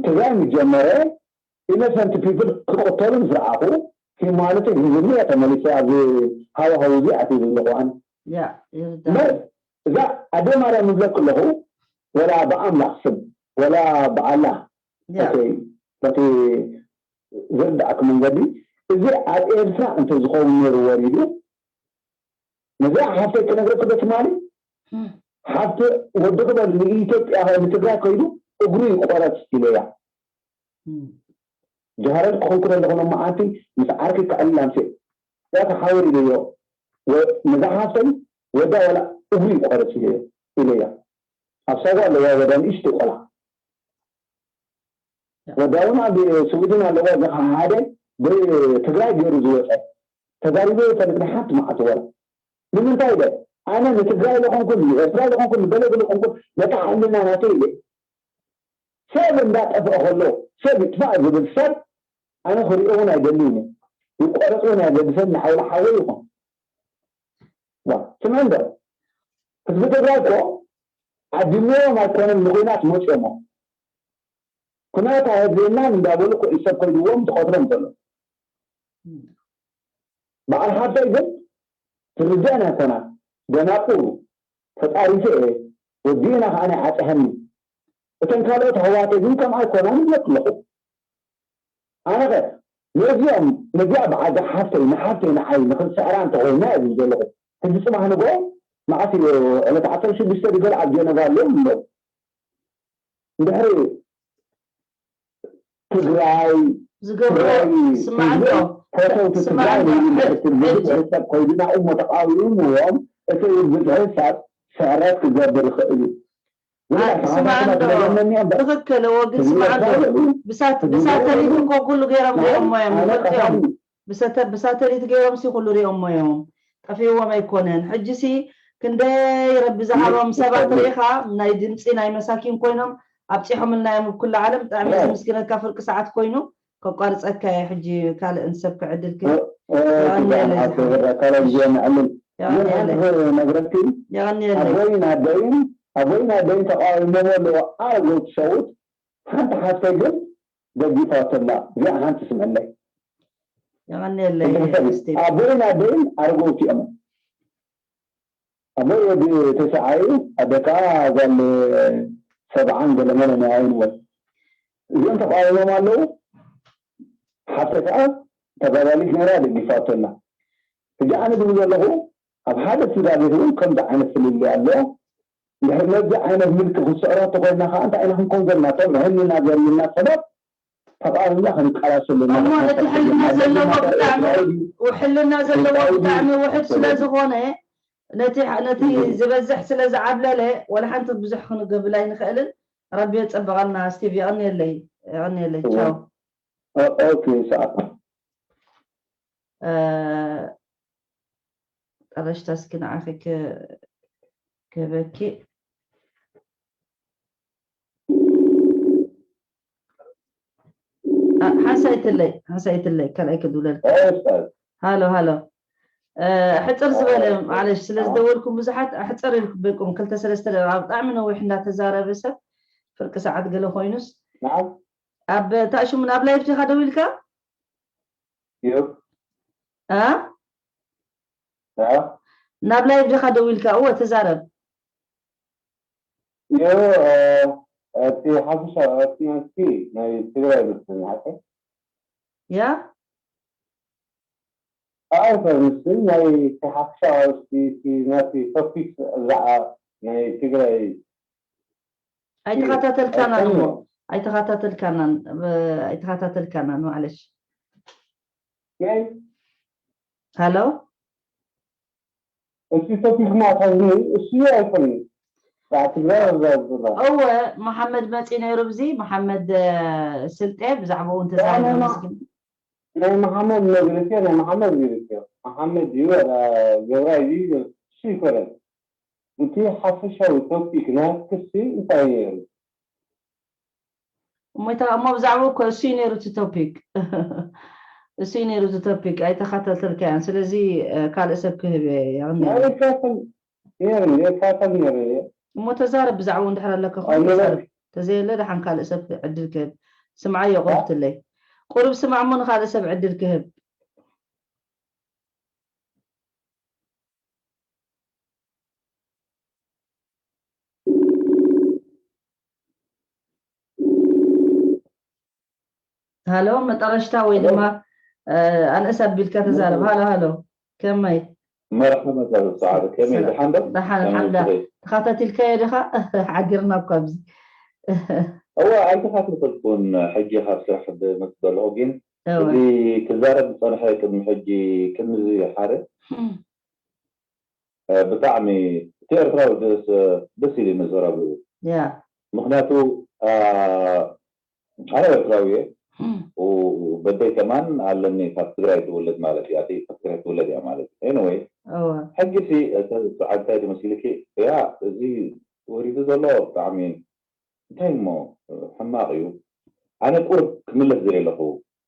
ትግራይ ምስ ጀመረ innocent people ክቕተሉ ምስ ረኣኹ humanity ሒዙኒ እየ ተመሊሰ ኣብዚ ሃዋህው እዚ ኣትየ ዘለኹ ኣነ እምበር እዛ ኣደ ማርያም ዝብለኪ ኣለኹ ወላ ብኣምላኽ ስም ወላ ብኣላህ በቲ ዝርድኣኪ መንገዲ እዚ ኣብ ኤርትራ እንተዝኸውን ነይሩ ወሪዱ ነዚኣ ሓፍተይ ክነግረኪ ዶ ትማሊ ሓፍቲ ወዲ ክበል ንኢትዮጵያ ንትግራይ ከይዱ እግሩ ይቆረፅ ኢለያ ጀሃረድ ክኾን ከለኹ ሎማዓንቲ ምስ ዓርከይ ከዕልል ኣምስየ ያታ ሓወይ ኢለዮ ነዛ ሓፍተይ ወዳ ዋላ እግሩ ይቆረፅ ኢለዮ ኢለያ ኣብ ሳጓ ኣለዋ ወዳ ንእሽተይ ቆልዓ ወዳ እውን ኣብ ስዊድን ኣለዋ እዚ ሓደ ብትግራይ ገይሩ ዝወፀ ተዛሪበ ይፈልጥ ናይ ሓንቲ መዓልቲ ዋላ ንምንታይ ኢለ ኣነ ንትግራይ ለኾንኩን ንኤርትራ ለኾንኩን ንገለ ገለ ኮንኩን ነታ ሕልና ናተይ ኢለ ሰብ እንዳጠፍአ ከሎ ሰብ ይጥፋእ ዝብል ሰብ ኣነ ክሪኦ እውን ኣይደልይን እየ ይቆረፅ እውን ኣይገድሰኒ ሓውላ ሓወይ ይኹን ዋ ስምዕ እንዶ ህዝቢ ትግራይ እኮ ዓዲሞዎም ኣይኮነን ንኩናት መፅዮሞ ኩናት ኣየድልየናን እንዳበሉ እኮ እዩ ሰብ ከይድዎም ዝቀትሎም ዘሎ በዓል ሓፍተይ ግን ትርድአን ኣይኮናን ደናቁር ተጣሪፈ እየ ወዲእና ከዓ ናይ ዓፀሀኒ እተን ካልኦት ኣሕዋተይ ግን ከምኣ ኣይኮናን ይብለኪ ኣለኹ ኣነ ከ ነዚኦም ነዚኣ በዓል ሓፍተይ ንሓፍተይ ንዓይ ንክንስዕራ እንተኮይና እየ ዝብል ዘለኹ ሕጂ ፅባሕ ንግሆ መዓስ እዩ ዕለት 16 ድዩ ገለ ኣብ ጀነቫ ኣለዎም ኣለዉ እንድሕሪ ትግራይ ዝገብሮ ትግራይ ስማዕ ህዝቢ እንዶ ፈተውቲ ስማዕ ትግራይ እንዶ ንብል ሕጂ እቲ ብዙሕ ሕጂ ሰብ ከይዱ ናብኡ እሞ ተቃዊምዎም እቲ ብዙሕ ሰብ ስዕረት ክገብር ይኽእል እዩ ዝብል ስማዕ ኣተሓሳስባ እንዶ ስለዘለኒ እየ እምበር ትኽክል እዎ ግን ህዝቢ ስማዕ ኤርትራ እንዶ ልዕሊ ህዝቢ ብሳተሊት ትግራይ እኮ ኩሉ ገይሮም ንዓይ ሪኦሞ እዮም ኣነ ይፈልጡ እዮም ቀታሊ ብሳተሊት ገይሮም ሲ ኩሉ ሪኦሞ እዮም ጠፊእዎም ኣይኮነን ሕጂ ሲ ክንደይ ረቢ ዝሃቦም ሰባት ርኢኻ ናይ ድምፂ ናይ መሳኪን ኮይኖም ኣብፂሖምልና እዮም ኣብ ኩሉ ዓለም ብጣዕሚ እየ ዘመስግነካ ፍርቂ ሰዓት ኮይኑ ከቋርፀካ እየ ሕጂ ካልእ ሰብ ክዕድል ክህብ የቐንየለይ ዝሓወይ ካልእ ግዜ ንዕልል ግን ሓንቲ የቐንየለይ ክነግረኪ የቐንየለይ ኣቦይን ኣደይን ኣቦይን ኣደይን ተቃዊሞሞ ኣለዉ ኣረገውቲ ሰብኡት ሓንቲ ሓፍተይ ግን ደጊፋቶ ኣላ እዚኣ ሓንቲ ስምዕለይ የቐንየለይ እዚ ሕሰቢ ስቲቭ ኣቦይን ኣደይን ኣረገውቲ እዮም ኣቦይ ወዲ ተስዓ እዩ ኣደ ከዓ ጓል ሰብዓን ገለመለን እያ ኣይንበል እዚኦም ተቃዊሞም ኣለዉ ሓፍተይ ከዓ ተጋዳሊት ነይራ ደጊፋቶ ኣላ ሕጂ ኣነ ዝብል ዘለኹ ኣብ ሓደ ስድራ ቤት እውን ከምዚ ዓይነት ፍልልይ ኣሎ። እንድሕር ነዚ ዓይነት ምልኪ ክንስዕሮ እንተኮይንና ከዓ እንታይ ኢና ክንኮን ዘለና? እቶም ሕልና ዘለና ሰባት ተቃዊምና ክንቃለስ ኣለና። እሞ እቲ ሕልና ዘለዎ ብጣዕሚ ሕልና ዘለዎ ብጣዕሚ ውሑድ ስለ ዝኾነ ነቲ ነቲ ዝበዝሕ ስለ ዝዓብለለ ወላ ሓንቲ ብዙሕ ክንገብር ኣይንኽእልን። ረቢ የፀብቐልና። ስቲቭ፣ የቐኒየለይ፣ የቐኒየለይ፣ ቻው። Okay፣ ሰዓት። ጠረሽታ እስኪ ንዓኺ ክህበኪ። ሓንሳይትለይ፣ ሓንሳይትለይ፣ ካልኣይ ክድውለልካ። ሃሎ ሃሎ፣ ሕፅር ዝበለ معلش ስለ ዝደወልኩም ብዙሓት ሕፅር ኢልኩም በይኩም 2-3 ደቂቃ። ብጣዕሚ ነዊሕ እንዳተዛረበ ሰብ ፍርቂ ሰዓት ገለ ኮይኑስ ኣብ ታእሽሙ። ናብ live ዲኻ ደው ኢልካ? አ ናብ live ዲኻ ደው ኢልካ? እወ፣ ተዛረብ። ዮ፣ እቲ ሓፈሻ እቲ ናይ ትግራይ መስለኒ ሓቀ? Yeah. ኣይኮነ፣ ናይ ሓፈሻ እቲ ናቲ topic ብዛዕባ ናይ ትግራይ። ኣይተኸታተልካናን እሞ፣ ኣይተኸታተልካናን፣ ኣይተኸታተልካናን፣ معلش። ናይ ሃሎ። እቲ topic ማእኸል እሱ ኣይኮነን፣ ትግራይ። እወ፣ መሓመድ መፂ ነይሩ ብዚ፣ መሓመድ ስልጤ ብዛዕባ እውን ተዛሪቡ መስግን። ናይ መሓመድ መግለፂ፣ ናይ መሓመድ መግለፂ፣ መሓመድ ድዩ ዋላ ገብራይ ድዩ እሱ ይኮነን። እቲ ሓፈሻዊ topic ናይ ክሲ እንታይ ነይሩ? እሞ ብዛዕባ እኮ እሱ እዩ ነይሩ እቲ topic፣ እሱ እዩ ነይሩ እቲ topic። ኣይተኸታተልካያን፣ ስለዚ ካልእ ሰብ ክህብ ይቕኒየለይ። ይካተል ነይሩ፣ ይካተል ነይሩ። እሞ ተዛረብ ብዛዕባ እንድሕር ኣለካ ኮይኑ ተዛረብ፣ ተዘየለ ድሓን ካልእ ሰብ ዕድል ክህብ። ስምዓዮ ቁርብትለይ፣ ቁርብ ስማዕ እሞ ንካልእ ሰብ ዕድል ክህብ። ሃሎ፣ መጠረሽታ ወይ ድማ ኣንእስ ኣቢልካ ተዛረብ። ሃሎ ሃሎ፣ ከመይ? መርሓባ ሰዓድ፣ ከመይ ድሓን ዶ? ድሓን الحمد لله። ተኸታቲልካዮ ዲኻ? ሓጊርና እኳ ኣብዚ። እወ፣ ኣይተኸታተልኩን፣ ሕጂ ካብ ስራሕ ብመፅእ ዘለኹ። ግን እዚ ክዛረብ ዝፀንሐ ቅድሚ ሕጂ፣ ቅድሚ እዚ ሓደ ብጣዕሚ እቲ ኤርትራዊ ደስ ኢሉ ዘረብኡ። ምክንያቱ ኣነ ኤርትራዊ እየ፣ በደይ ከማን ኣለኒ ካብ ትግራይ ትውለድ ማለት እዩ፣ ኣተይ ካብ ትግራይ ትውለድ እያ ማለት እዩ። Anyway፣ ሕጂ ሲ ሰዓት እንታይ ተመሲልኪ yeah፣ እዚ ወሪዱ ዘሎ ብጣዕሚ እንታይ እሞ ሕማቅ እዩ። ኣነ ቁርብ ክምለስ ዝርኢ ኣለኹ፣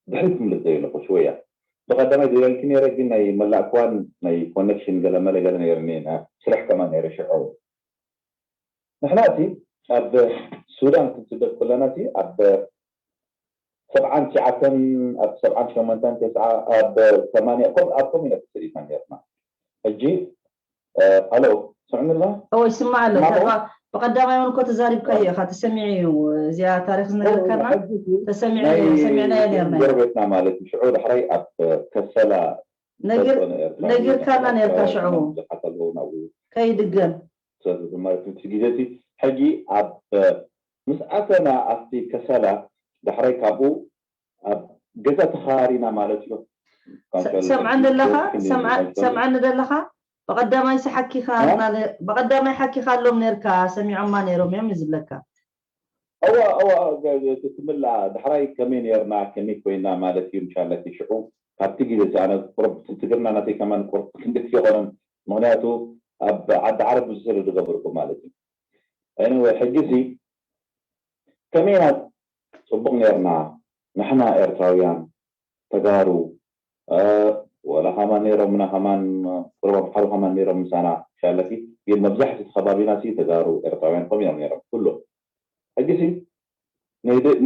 ድሕሪት ክምለስ ዝርኢ ኣለኹ ሽወያ። ብቀዳማይ ዝብለልኪ ነይረ ግን ናይ መላእክዋን ናይ connection ገለ መለ ገለ ነይርኒ፣ ስራሕ ከማ ነይረ ሽዑ። ንሕና እቲ ኣብ ሱዳን ክንስደድ ከለና እቲ ኣብ 79፣ ኣብ 78፣ 90፣ ኣብ 80 ኣብ ከምኡ ኢና ተሰዲድና ነርና። ሕጂ ሃሎ፣ ስምዕኒ ኣለካ? እወ፣ ይስማዕ ኣሎ። ብቀዳማይ እውን እኮ ተዛሪብካዮ ኢኻ፣ ተሰሚዑ እዩ። እዚኣ ታሪክ ዝነገርካና ተሰሚዑ፣ ሰሚዕናዮ ነርና። ጎረቤትና ማለት እዩ። ሽዑ ዳሕራይ ኣብ ከሰላ ነጊርካና ነርካ ሽዑ። ብዙሓት ኣለዉ ናብኡ። ከይድገም። ማለት እቲ ግዜ እቲ ሕጂ ኣብ ምስ ኣተና ኣብቲ ከሰላ፣ ዳሕራይ ካብኡ ኣብ ገዛ ተኻሪና ማለት እዩ። ሰምዐኒ ኣለኻ? ሰምዐኒ ዘለኻ? ብቀዳማይ ሓኪኻ፣ ብቀዳማይ ሓኪኻ ኣሎም ነርካ፣ ሰሚዖማ ነይሮም እዮም ዝብለካ። እዋ እዋ፣ ትምላእ ዳሕራይ ከመይ ነርና፣ ከመይ ኮይና ማለት እዩ። ምሻለቲ ሽዑ ካብቲ ግዜ እዚ ኣነ ቁርብ ትግርና ናተይ ከማን ቁርብ ክንድቲ ይኮነን፣ ምክንያቱ ኣብ ዓዲ ዓረብ ብዙ ስለ ዝገበርኩ ማለት እዩ። Anyway፣ ሕጂ ሲ ከመይ ኢና ፅቡቅ ነርና ንሕና ኤርትራውያን ተጋሩ፣ ወላ ከማን ነይሮምና ከማን ቁርብ ኣምሓሩ ከማን ነይሮም ምሳና ሻለቲ፣ ግን መብዛሕትኡ እቲ ከባቢና ሲ ተጋሩ ኤርትራውያን ከምኡ እዮም ነይሮም ኩሉ። ሕጂ ሲ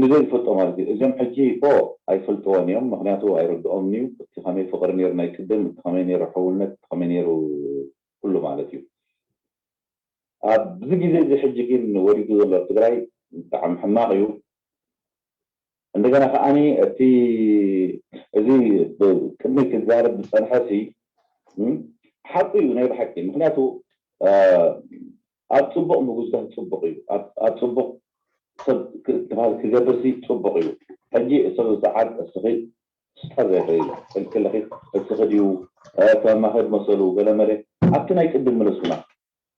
ንዘይፈልጦ ማለት እዩ፣ እዞም ሕጂ ኮ ኣይፈልጥዎን እዮም፣ ምክንያቱ ኣይርድኦም እዩ እቲ ከመይ ፍቅሪ ነይሩ ናይ ቅድም፣ እቲ ከመይ ነይሩ ሕውነት፣ እቲ ከመይ ነይሩ ኩሉ ማለት እዩ። ኣብዚ ግዜ እዚ ሕጂ ግን ወሪዱ ዘሎ ትግራይ ብጣዕሚ ሕማቅ እዩ። እንደገና ከዓኒ እቲ እዚ ቅድሚ ክዛረብ ዝፀንሐ ሲ ሓቂ እዩ ናይ ብሓቂ፣ ምክንያቱ ኣብ ፅቡቅ ምጉዝጋዝ ፅቡቅ እዩ ኣብ ፅቡቅ ሰብ ክገብር ፅቡቅ እዩ ሕጂ ሰብ ሰዓት እስኺ ስታዘ ክልኺ እስኺ ድዩ ከማኸድ መሰሉ ገለመለ ኣብቲ ናይ ቅድም ምለሱና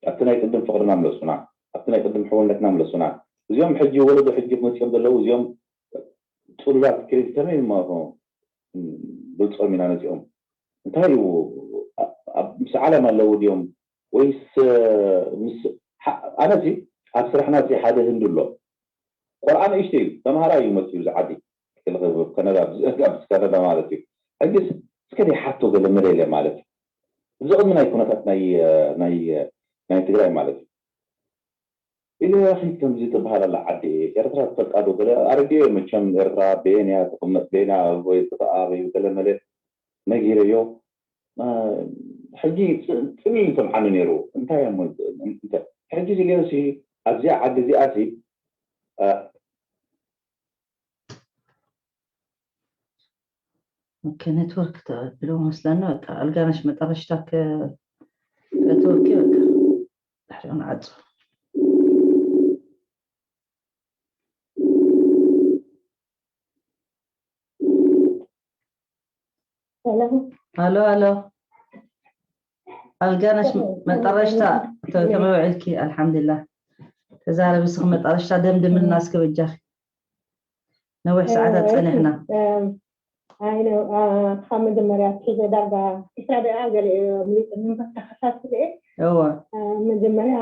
ኣብቲ ናይ ቅድም ፍቅርና ምለሱና ኣብቲ ናይ ቅድም ሕውነትና ምለሱና እዚኦም ሕጂ ወለዶ ሕጂ መፅኦም ዘለው እዚኦም ፅሉላት ክሬዲት ከመይ ብልፆም ኢና ነዚኦም እንታይ እዩ ምስ ዓለም ኣለው ድዮም ወይስ ምስ ኣነ ኣብ ስራሕና ሓደ ህንዲ ኣሎ ቆልዓ ንእሽተ እዩ ተምሃራይ እዩ መፅኡ ዝዓዲ ከነዳ ከነዳ ማለት እዩ ሕጊስ እስከ ሓቶ ገለ መለለ ማለት እዩ እዚ ቅድሚ ናይ ኩነታት ናይ ናይ ናይ ትግራይ ማለት እዩ ኢሉ ኣኺ ከምዚ ትበሃል ኣላ ዓዲ ኤርትራ ትፈልጣ ዶ ገለ ኣረዲዮ መቸም ኤርትራ ቤንያ ትቕመጥ ቤንያ ወይ ትቐኣበዩ ገለ መለ ነጊረዮ ሕጂ ፅልል ሰምዓኒ ነይሩ እንታይ እሞ ሕጂ ዝልዮሲ ኣብዚኣ ዓዲ እዚኣ ሲ okay network ብሎ መስለና በቃ አልጋነሽ መጠረሽታ ከትወርኪ በቃ ድሕሪኡ ንዓፁ الو الو አልጋነሽ መጠረሽታ ከመይ ውዒልኪ الحمد لله ተዛረቢ እስኺ መጠረሽታ ደምድምልና እስኪ በጃኺ ነዊሕ ሰዓታት ፀኒሕና ኣይ ነው ካብ መጀመርያ ሒዘ ዳርጋ 20 ደቂቃ ገለ ምሊጥ ተኸሳስለ እወ መጀመርያ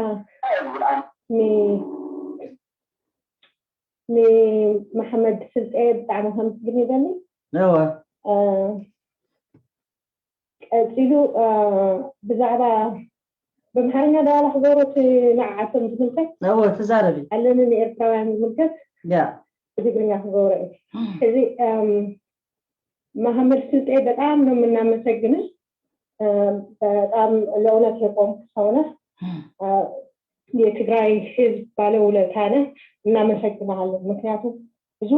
ንመሓመድ ስልጤ ብጣዕሚ ከምስግን ይደሊ እወ ቀፂሉ ብዛዕባ በኣምሓርኛ ዳዋላ ክገብሮ እቲ ንዓዓቶም ዝምልከት እወ ተዛረቢ ኣለኒ ንኤርትራውያን ዝምልከት ያ ብትግርኛ ክገብሮ እዩ እዚ መሐመድ ስልጤ በጣም ነው የምናመሰግንህ። በጣም ለእውነት የቆምክ ሰው ነህ። የትግራይ ህዝብ ባለውለታ ነህ። እናመሰግንሃለን። ምክንያቱም ብዙ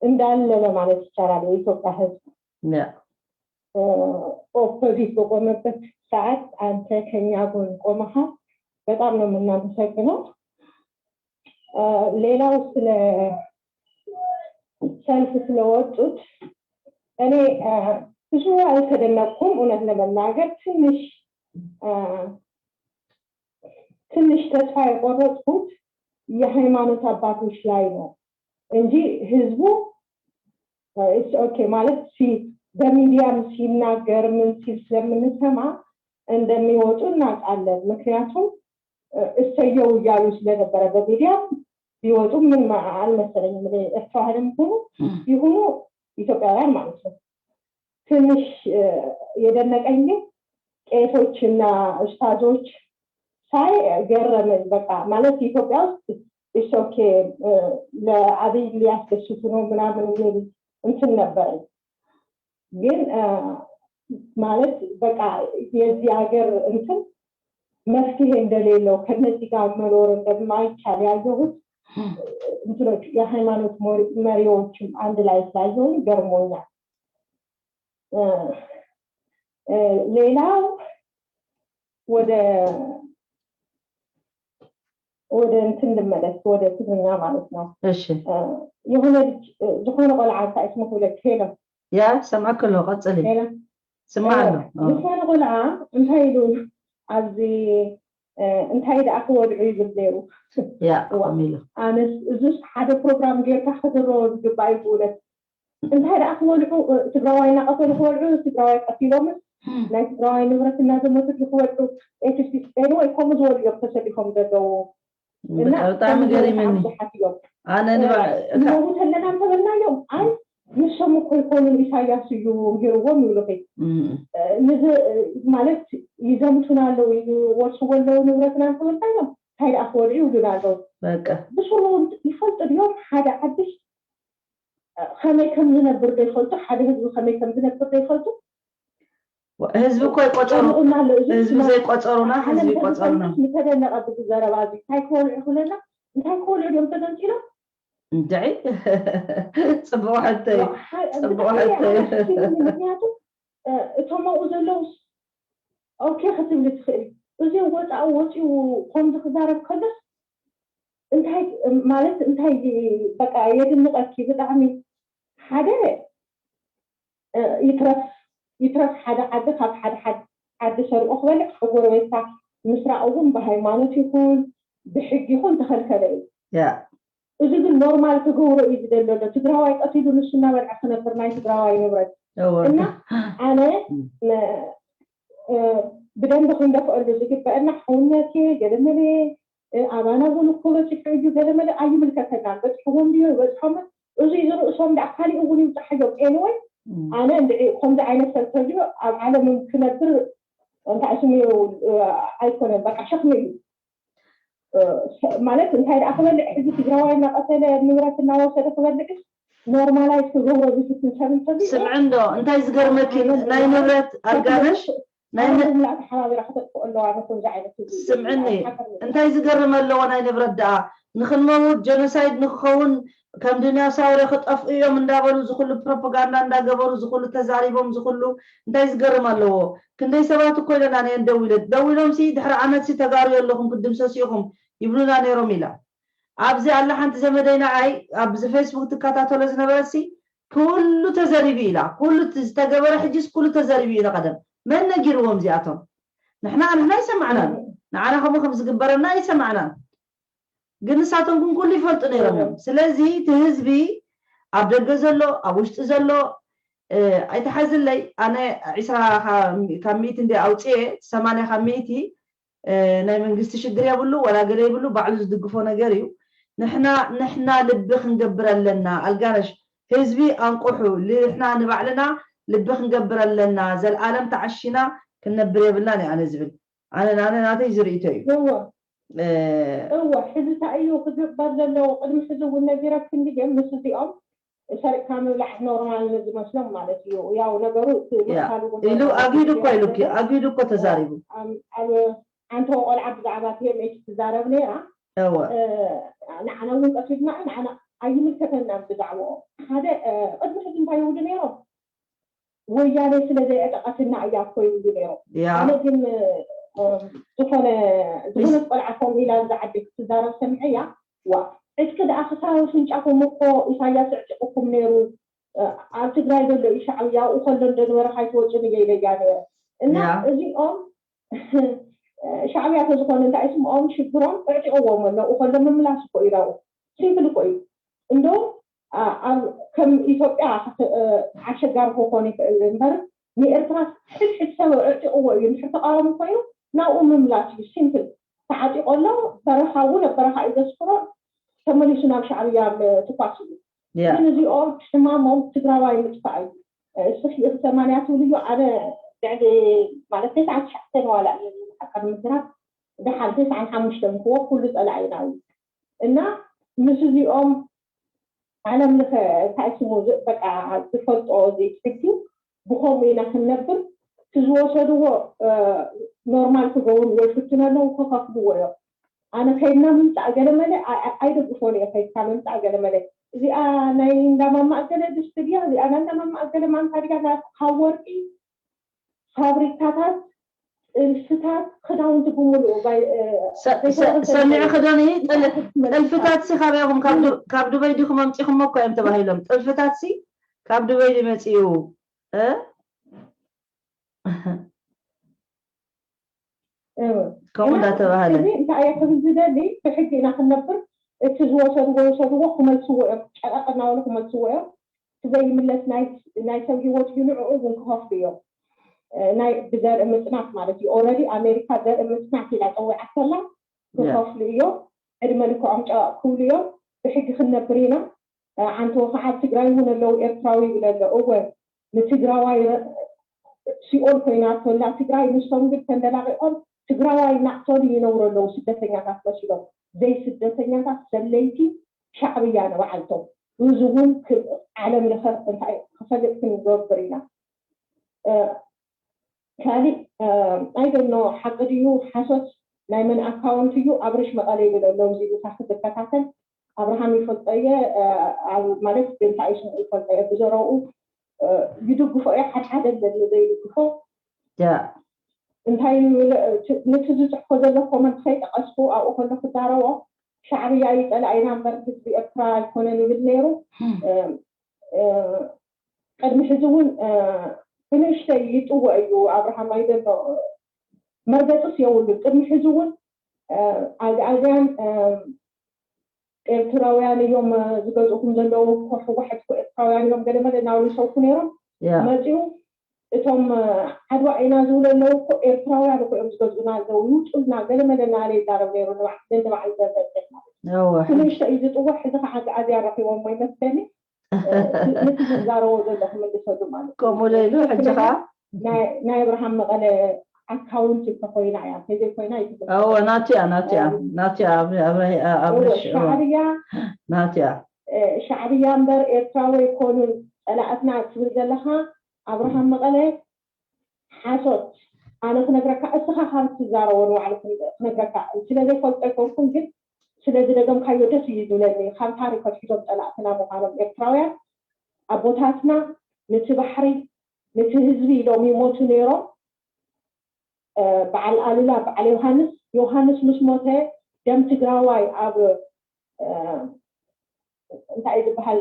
እንዳለ ለማለት ይቻላል የኢትዮጵያ ህዝብ opposite በቆመበት ሰዓት አንተ ከኛ ጎን ቆመሃል። በጣም ነው የምናመሰግነው። ሌላው ስለ ሰልፍ ስለወጡት እኔ ብዙ አልተደነቅኩም። እውነት ለመናገር ትንሽ ተስፋ የቆረጥኩት የሃይማኖት አባቶች ላይ ነው እንጂ ህዝቡ okay ማለት በሚዲያም ሲናገር ምን ሲል ስለምንሰማ እንደሚወጡ እናውቃለን። ምክንያቱም እሰየው እያሉ ስለነበረ በሚዲያም ቢወጡ ምንም አልመሰለኝም። ኤርትራውያንም ይሁኑ ኢትዮጵያውያን ማለት ነው። ትንሽ የደነቀኝ ግን ቄሶችና ኡስታዞች ሳይ ገረመኝ። በቃ ማለት ኢትዮጵያ ውስጥ it's okay ለአብይ ሊያስደስቱ ነው ምናምን የሚል እንትን ነበረኝ። ግን ማለት በቃ የዚህ ሀገር እንትን መፍትሄ እንደሌለው ከነዚህ ጋር መኖር እንደማይቻል ያየሁት እንትኖች የሃይማኖት መሪዎችም አንድ ላይ ስላየሁኝ ገርሞኛል። ሌላው ወደ ወደ እንትን ልመለስ ወደ ትግርኛ ማለት ነው። እሺ የሆነ ልጅ ዝኾነ ቆልዓ እንታይ እስሙ ክብለክ hello yeah ሰምዐክ ኣለኹ ቀፅሊ ስማዕ ኣሎ ዝኾነ ቆልዓ እንታይ ኢሉ ኣብዚ እንታይ ደኣ ክወድዑ ይብል ነይሩ yeah ከምኡ ኣነስ እዙስ ሓደ ፕሮግራም ጌርካ ክትሮ ዝግባእ እዩ ብእውነት እንታይ ደኣ ክበልዑ ትግራዋይ እናቐተሉ ክበልዑ ትግራዋይ ቀቲሎምስ ናይ ትግራዋይ ንብረት እናዘመቱ ክበልዑ anyway ከምኡ ዝበሉ እዮም ተሰሊፎም ዘለዉ ብጣዕሚ ገሪመኒ ኣነ ንመውት ኣለና እንተበልናዮም ኣይ ንሶም እኮ ይኮኑን ኢሳያስ እዩ ገይርዎም ይብሉኺ ማለት ይዘምቱና ኣለው ይወርስዎ ኣለው ንብረትና እንተበልናዮም እንታይ ደኣ ክበልዑ ይብሉና ኣለው። በቃ ብስሩ ይፈልጡ ድዮም ሓደ ዓድሽ ከመይ ከም ዝነብር ዶ ይፈልጡ? ሓደ ህዝቢ ከመይ ከም ዝነብር ዶ ይፈልጡ? ህዝቢ እኮ ይቆፀሩ ህዝቢ ዘይቆፀሩና ህዝቢ ይቆፀሩና ምተደነቐ ብዚ ዘረባ እዚ እንታይ ክበልዑ ክብለና እንታይ ክበልዑ ድዮም ተገንፂሎም? እንድዒ ፅቡቅ ሕቶ እዩ ፅቡቅ ሕቶ እዩ ምክንያቱ እቶም ኣብኡ ዘለውስ okay ክትብል ትኽእል እዚ ወፃእ ወፂኡ ከምዚ ክዛረብ ከሎስ እንታይ ማለት እንታይ በቃ የድንቐኪ ብጣዕሚ። ሓደ ይትረፍ ይትረፍ ሓደ ዓዲ ካብ ሓደ ዓዲ ሰሪቑ ክበልዕ፣ ጎረቤትካ ምስራቅ እውን ብሃይማኖት ይኹን ብሕጊ ይኹን ተኸልከለ እዩ። እዚ ግን normal ክገብሮ እዩ ዝደሊ ኣሎ። ትግራዋይ ቀቲሉ ንሱ እናበልዐ ክነብር ናይ ትግራዋይ ንብረት። እና ኣነ ብደንቢ ክንደፍአሉ ዝግበአና ሕውነት ገለመለ ኣባና እውን እኮ በፂሑ እዩ ገለመለ ኣይምልከተናን። በፂሕዎም ድዮ ይበፅሖምን እዚ ዝርእሶም ዳ ካሊእ እውን ይብፃሕዮም። Anyway ኣነ እንድዒ ከምዚ ዓይነት ሰብ ተልዮ ኣብ ዓለም ክነብር እንታይ ስሙ ኣይኮነን፣ በቃ ሸክሚ እዩ። ማለት እንታይ ደኣ ክበልዕ ሕዚ ትግራዋይ እናቐተለ ንብረት እናወሰደ ክበልዕስ normalize ክገብሮ ዝፍትን ሰብ እንተልዩ ስምዕን ዶ እንታይ ዝገርመኪ ናይ ንብረት ኣልጋነሽ ናይ ምላእ ተሓባቢራ ክተጥፍኦ ኣለዋ ንከምዚ ዓይነት። ስምዕኒ፣ እንታይ ዝገርም ኣለዎ? ናይ ንብረት ደኣ ንክንመውት genocide ንክኸውን ከም ዲኖሳውር ክጠፍኡ እዮም እንዳበሉ ዝኩሉ ፕሮፓጋንዳ እንዳገበሩ ዝኩሉ ተዛሪቦም ዝኩሉ እንታይ ዝገርም ኣለዎ? ክንደይ ሰባት እኮ ኢለና ነየን ደው ኢለ ደው ኢሎም ሲ ድሕሪ ዓመት ሲ ተጋርዮ ኣለኹም ክድምሰሱ ኢኹም ይብሉና ነይሮም ኢላ። ኣብዚ ኣላ ሓንቲ ዘመደይ ንዓይ ኣብዚ ፌስቡክ ትከታተሎ ዝነበረት ሲ ኩሉ ተዘሪቡ ኢላ፣ ኩሉ ዝተገበረ ሕጂስ ኩሉ ተዘሪቡ እዩ። ንቀደም መን ነጊርዎም እዚኣቶም? ንሕና ኣይሰማዕናን፣ ንዓና ከምኡ ከም ዝግበረና ኣይሰማዕናን፣ ግን ንሳቶም ግን ኩሉ ይፈልጡ ነይሮም እዮም። ስለዚ እቲ ህዝቢ ኣብ ደገ ዘሎ ኣብ ውሽጢ ዘሎ ኣይተሓዝለይ። ኣነ 20% እንደ ኣውፅየ 80% ናይ መንግስቲ ሽግር የብሉ ወላ ገለ የብሉ፣ ባዕሉ ዝድግፎ ነገር እዩ። ንሕና ልቢ ክንገብር ኣለና። ኣልጋነሽ፣ ህዝቢ ኣንቁሑ፣ ንሕና ንባዕልና ልቢ ክንገብር ኣለና። ዘለኣለም ተዓሺና ክንነብር የብልናን እዩ ኣነ ዝብል። ኣነ ናተይ ዝርእቶ እዩ። እወ፣ ሕዚ እንታይ እዩ ክግበር ዘለዎ? ቅድሚ ሕዚ እውን ነጊረክ እንድየ፣ ምስ እዚኦም ሰሪቕካ ምብላዕ normal ዝመስሎም ማለት እዩ። ያው ነገሩ ኢሉ ኣጊዱ እኮ ኢሉኪ፣ ኣጊዱ እኮ ተዛሪቡ። ኣብ ሓንቲ ቆልዓ ብዛዕባ TMH ትዛረብ ነይራ። ንዓና እውን ቀሲድና ንዓና ኣይምልከተናን ብዛዕባኦም። ሓደ ቅድሚ ሕዚ እንታይ ይብሉ ነይሮም? ወያነ ስለ ዘይዕጠቐትና እያ እኮ ይብሉ ነይሮም። ኣነ ግን ዝኾነ ዝኾነት ቆልዓ ከምኡ ኢላ እዛ ዓዲ ክትዛረብ ሰሚዐ እያ። ዋ ዕጥቂ ደኣ ክሳብ ኣፍንጫኹም እኮ ኢሳያስ ዕጢቑኩም ነይሩ፣ ኣብ ትግራይ ዘሎ እዩ ሻዕብያ ኣብኡ ከሎ እንደነበረ ካይትወፅን እየ ኢለያ ነይረ። እና እዚኦም ሻዕብያ ተዝኾነ እንታይ ስምኦም ሽግሮም ዕጢቕዎም ኣሎ ከሎ ምምላስ እኮ እዩ ናብኡ፣ simple እኮ እዩ። እንደውም ኣብ ከም ኢትዮጵያ ኣሸጋሪ ክኾን ይክእል እምበር ንኤርትራ ሕድሕድ ሰብ ዕጢቕዎ እዩ። እንድሕር ተቃዋሚ ኮይኑ ናብኡ ምምላስ እዩ simple። ተዓጢቆ ኣሎ፣ በረኻ እውን ኣብ በረኻ እዩ ዘስፍሮ፣ ተመሊሱ ናብ ሻዕብያ ትኳስ እዩ። ግን እዚኦም ሕማሞም ትግራዋይ ምጥፋእ እዩ። እስኺ 80 ትብሉ እዩ፣ ኣነ ልዕሊ ማለት 99 ዋላ እዩ ሓቂ ምዝራብ ድሓን 95 ክዎ ኩሉ ፀላኢና እዩ። እና ምስ እዚኦም ዓለም ልኸ እንታይ ስሙ በቃ ዝፈልጦ እዚ ሕጊ ብከምኡ ኢና ክንነብር። እቲ ዝወሰድዎ normal ክገብርዎ ይፍትኑ ኣለዉ፣ ክኸፍልዎ እዮም። ኣነ ከይድና ምምፃእ ገለመለ ኣይደግፎን እየ። ከይድካ ምምፃእ ገለመለ እዚኣ ናይ እንዳማማእ ገለ ድስቲ ድያ፣ እዚኣ ናይ እንዳማማእ ገለ ማንካ ድያ፣ ካብ ወርቂ ፋብሪካታት ጥልፍታት ክዳውንቲ ብምሉእ። ሰሚዑ ክዶኒ ጥልፍታት ሲ ካበይኹም ካብ ዱበይ ዲኹም ኣምፂኹሞ እኮ እዮም ተባሂሎም። ጥልፍታት ሲ ካብ ዱበይ መፂኡ ከምኡ እንዳተባሃለ። እዚ እንታይ እየ ክብል ዝደሊ፣ ብሕጊ ኢና ክንነብር። እቲ ዝወሰድዎ ወሰድዎ ክመልስዎ እዮም፣ ጨቐቕ እናበሉ ክመልስዎ እዮም። እቲ ዘይምለስ ናይ ሰብ ሂወት እዩ፣ ንዕኡ እውን ክኸፍሉ እዮም። ናይ ብዘርኢ ምፅናት ማለት እዩ። Already ኣሜሪካ ዘርኢ ምፅናት ኢላ ፀዊዓት ከላ ክኸፍሉ እዮም። ዕድመ ልክዖም ጨቐቕ ክብሉ እዮም። ብሕጊ ክንነብር ኢና። ዓንተ ከዓ ኣብ ትግራይ እውን ኣለው ኤርትራዊ ይብል ኣሎ። እወ፣ ንትግራዋይ ሲኦል ኮይናቶላ ትግራይ፣ ንሶም ግን ተንደላቂቆም ትግራዋይ እናቕተሉ ይነብሩ ኣለዉ ስደተኛታት መሲሎም። ዘይ ስደተኛታት ሰለይቲ ሻዕብያ ንባዓልቶም። እዚ እውን ዓለም ለኸ እንታይ ክፈልጥ ክንገብር ኢና። ካሊእ I don't know ሓቂ ድዩ ሓሶት፣ ናይ መን account እዩ? ኣብርሽ መቐለ ይብል ኣሎ እዚ ምሳኺ ዝከታተል። ኣብርሃም ይፈልጦ እየ፣ ማለት እንታይ ስሙ ይፈልጦ እየ፣ ብዘረብኡ ይድግፎ እየ። ሓደ ሓደ ኣለኒ ዘይድግፎ። እንታይ ነቲ ዝፅሕፎ ዘሎ comment ከይጠቐስኩ ኣብኡ ከሎ ክዛረቦ ሻዕብያ እዩ ፀላኢና እምበር ህዝቢ ኤርትራ ኣይኮነን ይብል ነይሩ። ቅድሚ ሕዚ እውን ብንእሽተይ ይጥወ እዩ ኣብርሃም ኣይደሎ መርገፅስ የብሉን። ቅድሚ ሕዚ እውን ኣግኣዝያን ኤርትራውያን እዮም ዝገዝኡኩም ዘለዉ እኮ ሕወሓት እኮ ኤርትራውያን እዮም ገለመለ እናበሉ ይሰብኩ ነይሮም። መፂኡ እቶም ዓድዋ ኢና ዝብሉ ኣለዉ እኮ ኤርትራውያን እኮ እዮም ዝገዝኡና ኣለዉ ይውፁልና ገለመለ እናበለ ይዛረብ ነይሩ ነንባዕሉ ዘበፅሕ ማለት እዩ። ብንእሽተይ እዩ ዝጥወ። ሕዚ ከዓ ኣግኣዝያን ረኪቦሞ ይመስለኒ ነቲ ዝዛረቦ ዘሎ ክምልሰሉ ማለት እዩ። ከምኡ ለኢሉ ሕጂ ከዓ ናይ ኣብርሃም መቐለ account እንተኮይና እያ እንተዘይኮይና እወ ናቱ እያ ናቱ እያ ናቱ እያ ኣብርሽ ሻዕብያ ናቱ እያ። ሻዕብያ እምበር ኤርትራዊ ኣይኮኑን ፀላእትና ትብል ዘለካ ኣብርሃም መቐለ ሓሶት። ኣነ ክነግረካ እስኻ ካብ ትዛረቦ ንባዕሉ ክነግረካ ስለዘይፈልጦ ኣይኮንኩን፣ ግን ስለዝደገምካዮ ደስ እዩ ዝብለኒ። ካብ ታሪክ ኣትሒዞም ፀላእትና ምኳኖም ኤርትራውያን ኣቦታትና ነቲ ባሕሪ ነቲ ህዝቢ ኢሎም ይሞቱ ነይሮም። በዓል ኣሉላ በዓል ዮሃንስ፣ ዮሃንስ ምስ ሞተ ደም ትግራዋይ ኣብ እንታይ እዩ ዝበሃል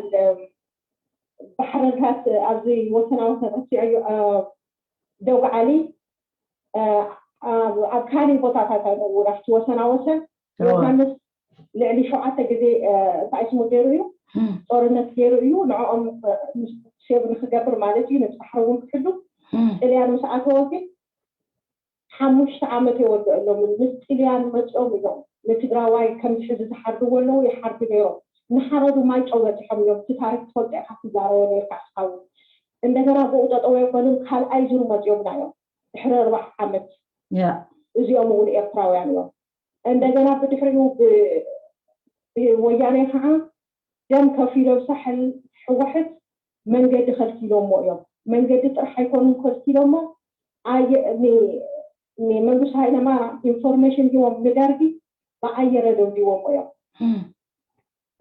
ባሕርታት ኣብዚ ወሰና ወሰን ረሲዐዮ ደጉዓሊ ኣብ ካሊእ ቦታታት ኣለዉ ኣብቲ ወሰና ወሰን ዮሃንስ ልዕሊ 7 ግዜ እንታይ ስሙ ገይሩ እዩ ጦርነት ገይሩ እዩ ንዕኦም save ንክገብር ማለት እዩ ነቲ ባሕሪ እውን ክሕሉ። ጥልያን ምስ ኣተወ ግን 5 ዓመት የወድአሎምን ምስ ጥልያን መፂኦም እዮም ንትግራዋይ ከምዚ ሕዚ ዝሓርድዎ ኣለዉ ይሓርዱ ነይሮም። ንሓረዱ ማይ ጨው በፂሖም እዮም። እቲ ታሪክ ትፈልጦ ኢካ ትዛረቦ ነርካ እስኻ እውን። እንደገና ብኡ ጠጠው ኣይኮኑን ካልኣይ ዙር መፂኦምና እዮም ድሕሪ 40 ዓመት እዚኦም እውን ኤርትራውያን እዮም። እንደገና ብድሕሪኡ ብወያነ ከዓ ደም ከፊሎም ሳሕል ሕወሓት መንገዲ ከልኪሎሞ እዮም። መንገዲ ጥራሕ ኣይኮኑን ከልኪሎሞ ንመንግስቱ ሃይለማርያም information ሂቦም ንደርጊ ብኣየር ደብዲቦሞ እዮም።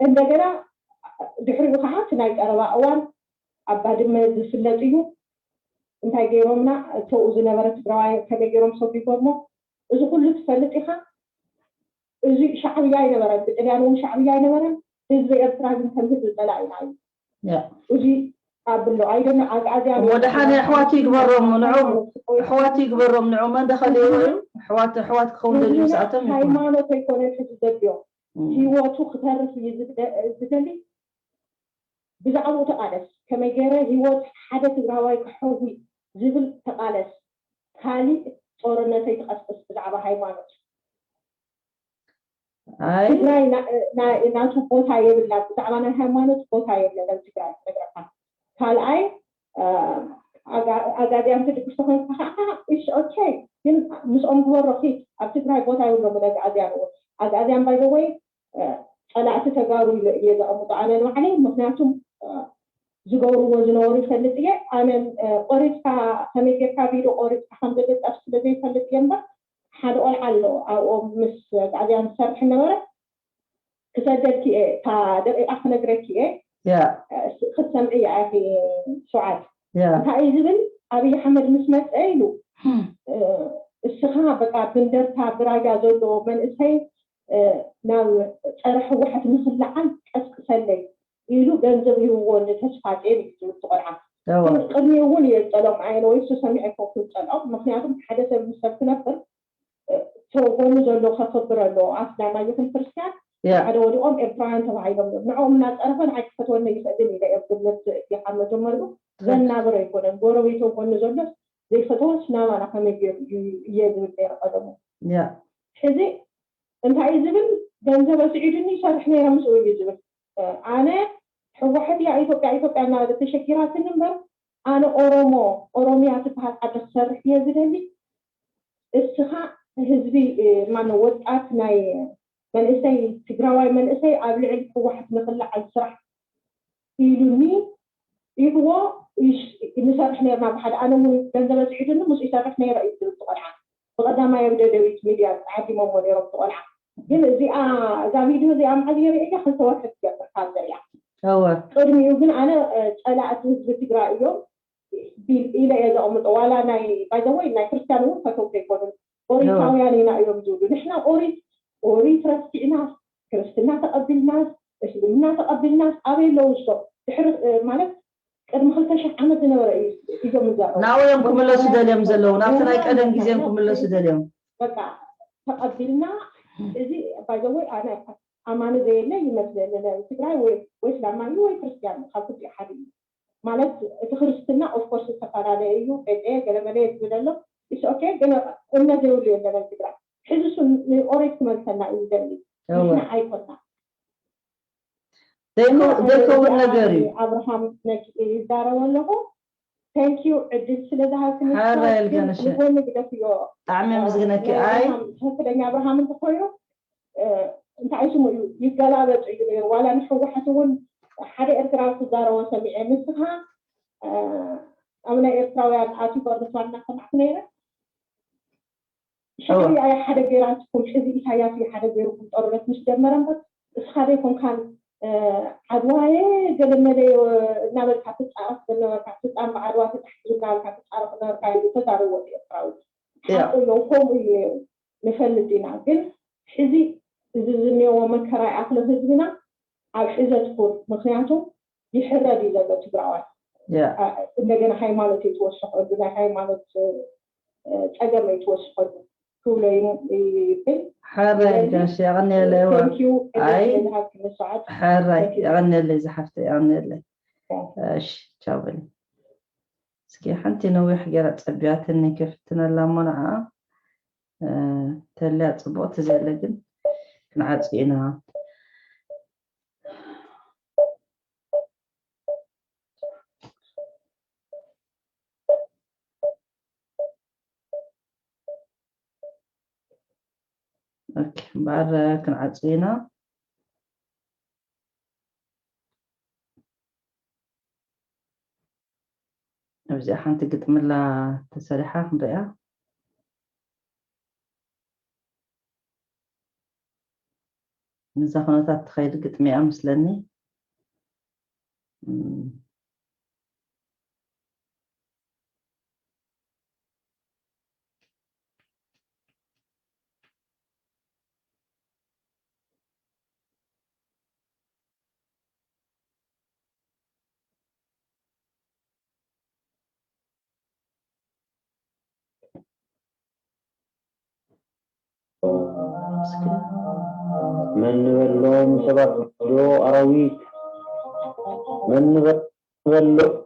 እንደገና ድሕሪኡ ከዓ እቲ ናይ ቀረባ እዋን ኣብ ባድመ ዝፍለጥ እዩ እንታይ ገይሮምና እተኡ ዝነበረ ትግራዋይ ከመይ ገይሮም ሰቢጎሞ እዚ ኩሉ ትፈልጥ ኢኻ። እዚ ሻዕብያ ኣይነበረን ብጥልያን እውን ሻዕብያ ኣይነበረን። ህዝቢ ኤርትራ ግን ከም ህዝቢ ፀላኢና እዩ እዚ ኣብሎ ኣይደነ ኣግኣዝያን ወደሓን ኣሕዋቱ ይግበሮም ንዑ ኣሕዋቱ ይግበሮም ንዑ መን ደኸልዮ እዩ ኣሕዋት ኣሕዋት ክኸውን ደልዩ ምስኣቶም ሃይማኖት ኣይኮነን ሕዚ ዘድልዮ ሂወቱ ክተርፍ እዩ ዝደሊ። ብዛዕባኡ ተቃለስ ከመይ ገይረ ሂወት ሓደ ትግራዋይ ክሐዊ ዝብል ተቃለስ፣ ካሊእ ጦርነተይ ትቀስቅስ ብዛዕባ ሃይማኖት። ትግራይ ናቱ ቦታ የብላ ብዛዕባ ናይ ሃይማኖት ቦታ የብለን ኣብ ትግራይ ክነግረካ። ካልኣይ ኣጋዝያን ትድግፍ ተኮይንካ ከዓ it's okay ግን ምስኦም ግበሮ ኪድ ኣብ ትግራይ ቦታ የብሎምን ኣግኣዝያን እውን። ኣግኣዝያን by the way ፀላእቲ ተጋሩ እየ ዘቐምጦ ኣነ ንባዕለይ፣ ምክንያቱም ዝገብርዎ ዝነበሩ ይፈልጥ እየ። ኣነ ቆሪፅካ ከመይ ጌርካ ቪድዮ ቆሪፅካ ከም ዝልጠፍ ስለዘይፈልጥ እየ እምበር ሓደ ቆልዓ ኣሎ ኣብኦም ምስ ኣግኣዝያን ዝሰርሕ ነበረ ክሰደድኪ እየ እታ ደቂቃ ክነግረኪ እየ ክትሰምዒ እያ ሸውዓት እንታይ እዩ ዝብል ኣብይ ኣሕመድ ምስ መፀ ኢሉ እስኻ በቃ ብንደርታ ብራያ ዘሎ መንእሰይ ናብ ፀረ ሕወሓት ንክለዓል ቀስቅሰለይ ኢሉ ገንዘብ ሂብዎ ንተስፋፅዮን እዩ ዝብል እቲ ቆልዓ። ቅድሚ እውን እየ ዝፀልኦም ዓይነ ወይ እሱ ሰሚዐ ኣይኮንኩን ዝፀልኦም፣ ምክንያቱም ሓደ ሰብ ምስ ሰብ ክነብር ተጎኑ ዘሎ ከኽብር ኣለዎ። ኣስላማይ ይኹን ክርስቲያን ሓደ ወዲቆም ኤርትራውያን ተባሂሎም እዮም ንዕኦም እናፀረፈ ንዓይ ክፈትወኒ ይኽእልን ኢለ እየ ግምት ካብ መጀመሪኡ ዘናብር ኣይኮነን ጎረቤቶ ጎኒ ዘሎስ ዘይፈትዎስ ናባና ከመይ ገይሩ እየ ዝብል ነይረ ቀደሙ። ሕዚ እንታይ እዩ ዝብል ገንዘብ ኣስዒዱኒ ይሰርሕ ነይረ ምስኡ እዩ ዝብል። ኣነ ሕወሓት እያ ኢትዮጵያ ኢትዮጵያ እናበለ ተሸጊራትኒ እምበር ኣነ ኦሮሞ ኦሮሚያ ትበሃል ዓዲ ክሰርሕ እየ ዝደሊ። እስኻ ህዝቢ ማነው ወጣት ናይ መንእሰይ ትግራዋይ መንእሰይ ኣብ ልዕሊ ሕወሓት ንክለዓል ስራሕ ኢሉኒ ኢልዎ ንሰርሕ ነርና ብሓደ ኣነ እውን ገንዘብ ኣስዒዱኒ ምስኡ ይሰርሕ ነይረ እዩ ዝብል እቲ ቆልዓ። ብቀዳማይ ኣብ ደደቢት ሚድያ ዓዲሞሞ ነይሮም እቲ ቆልዓ። ግን እዚኣ እዛ ቪድዮ እዚኣ መዓዝ እየ ርእያ 2 ወርሒ ትገብር ካብ ዘሪኣ። ቅድሚኡ ግን ኣነ ፀላእቲ ህዝቢ ትግራይ እዮም ኢለ እየ ዘቕምጦ። ዋላ ናይ by the way ናይ ክርስቲያን እውን ፈተውቲ ኣይኮኑን፣ ኦሪታውያን ኢና እዮም ዝብሉ። ንሕና ኦሪት ረሲዕናስ ክርስትና ተቐቢልናስ እስልምና ተቐቢልናስ ኣበይ ኣለዉ እሶም? ድሕሪ ማለት ቅድሚ 2000 ዓመት ዝነበረ እዩ እዞም ዝዛረቡ። ናብኡ እዮም ክምለሱ ደልዮም ዘለዉ፣ ናብቲ ናይ ቀደም ግዜ እዮም ክምለሱ ደልዮም። በቃ ተቐቢልና እዚ by the way ኣነ ኣማኒ ዘየለ ይመስለኒ ትግራይ ወይ እስላማይ እዩ ወይ ክርስቲያን፣ ካብ ክልቲኡ ሓደ እዩ። ማለት እቲ ክርስትና of course ዝተፈላለየ እዩ፣ ጴጤ ገለመለ ዝብል ኣሎ፣ it's okay። ግን እምነት ዘይብሉ የለን ትግራይ። ሕዚ እሱ ንኦሬት ክመልሰና እዩ ዝደሊ፣ ንሕና ኣይኮና። ዘይከውን ነገር እዩ። ኣብርሃም ይዛረበ ኣለኹ። Thank you ዕድል ስለዝሃብክኒ። ሓራይ ኣልጋነሽ። ንጎኒ ግደፍዮ። ብጣዕሚ ኣመስግነኪ። ኣይ። ትክክለኛ ኣብርሃም እንተኮይኑ እንታይ ስሙ እዩ ይገላበጥ እዩ ነይሩ። ዋላ ንሕወሓት እውን ሓደ ኤርትራዊ ክዛረቦ ሰሚዐ፣ ንስኻ ኣብ ናይ ኤርትራውያን ኣትዩ በርንቷ እናሰማዕኩ ነይረ። ሻዕብያ እያ ሓደ ገይራትኩም፣ ሕዚ ኢሳያስ እዩ ሓደ ገይሩኩም ጦርነት ምስ ጀመረ እምበር እስኻ ደይኮንካን ዓድዋየ ገለመለ እናበልካ ትፃረፍ ዝነበርካ፣ ስልጣን ብዓድዋ ተታሒዙ እናበልካ ትፃረፍ ዝነበርካ ኢሉ ተዛርዎ ኤርትራዊ። ሓቂ እዮም፣ ከምኡ እዩ ነይሩ ንፈልጥ ኢና። ግን ሕዚ እዚ ዝኒአዎ መከራ ይኣክሎ ህዝብና ኣብ ሕዘት ኩን፣ ምክንያቱ ይሕረድ እዩ ዘሎ ትግራዋይ። እንደገና ሃይማኖት ኣይትወስኸሉ፣ ናይ ሃይማኖት ፀገም ኣይትወስኸሉ ክብሎ ይብል። ሓራይ ኣልጋነሽ፣ የቐኒየለይ። Thank you. ኣይ። ዝሃብክኒ ሰዓት። ሓራይ፣ የቐኒየለይ ዝሓፍተ፣ የቐኒየለይ። እሺ፣ ቻው በሊ። እስኪ ሓንቲ ነዊሕ ገይራ ፀቢያትኒ ከፍትነላ እሞ ንዓ ተልያ ፅቡቅ፣ ተዘየለ ግን ክንዓፂ ኢና። Okay፣ እምበኣር ክንዓፂ ኢና። ኣብዚኣ ሓንቲ ግጥምላ ተሰሪሓ ክንሪኣ። ምዛ ኩነታት ትኸይድ ግጥሚ እያ ምስለኒ። እስኪ። መን ንበሎም ሰባት ዶ ኣራዊት? መን ንበሎም?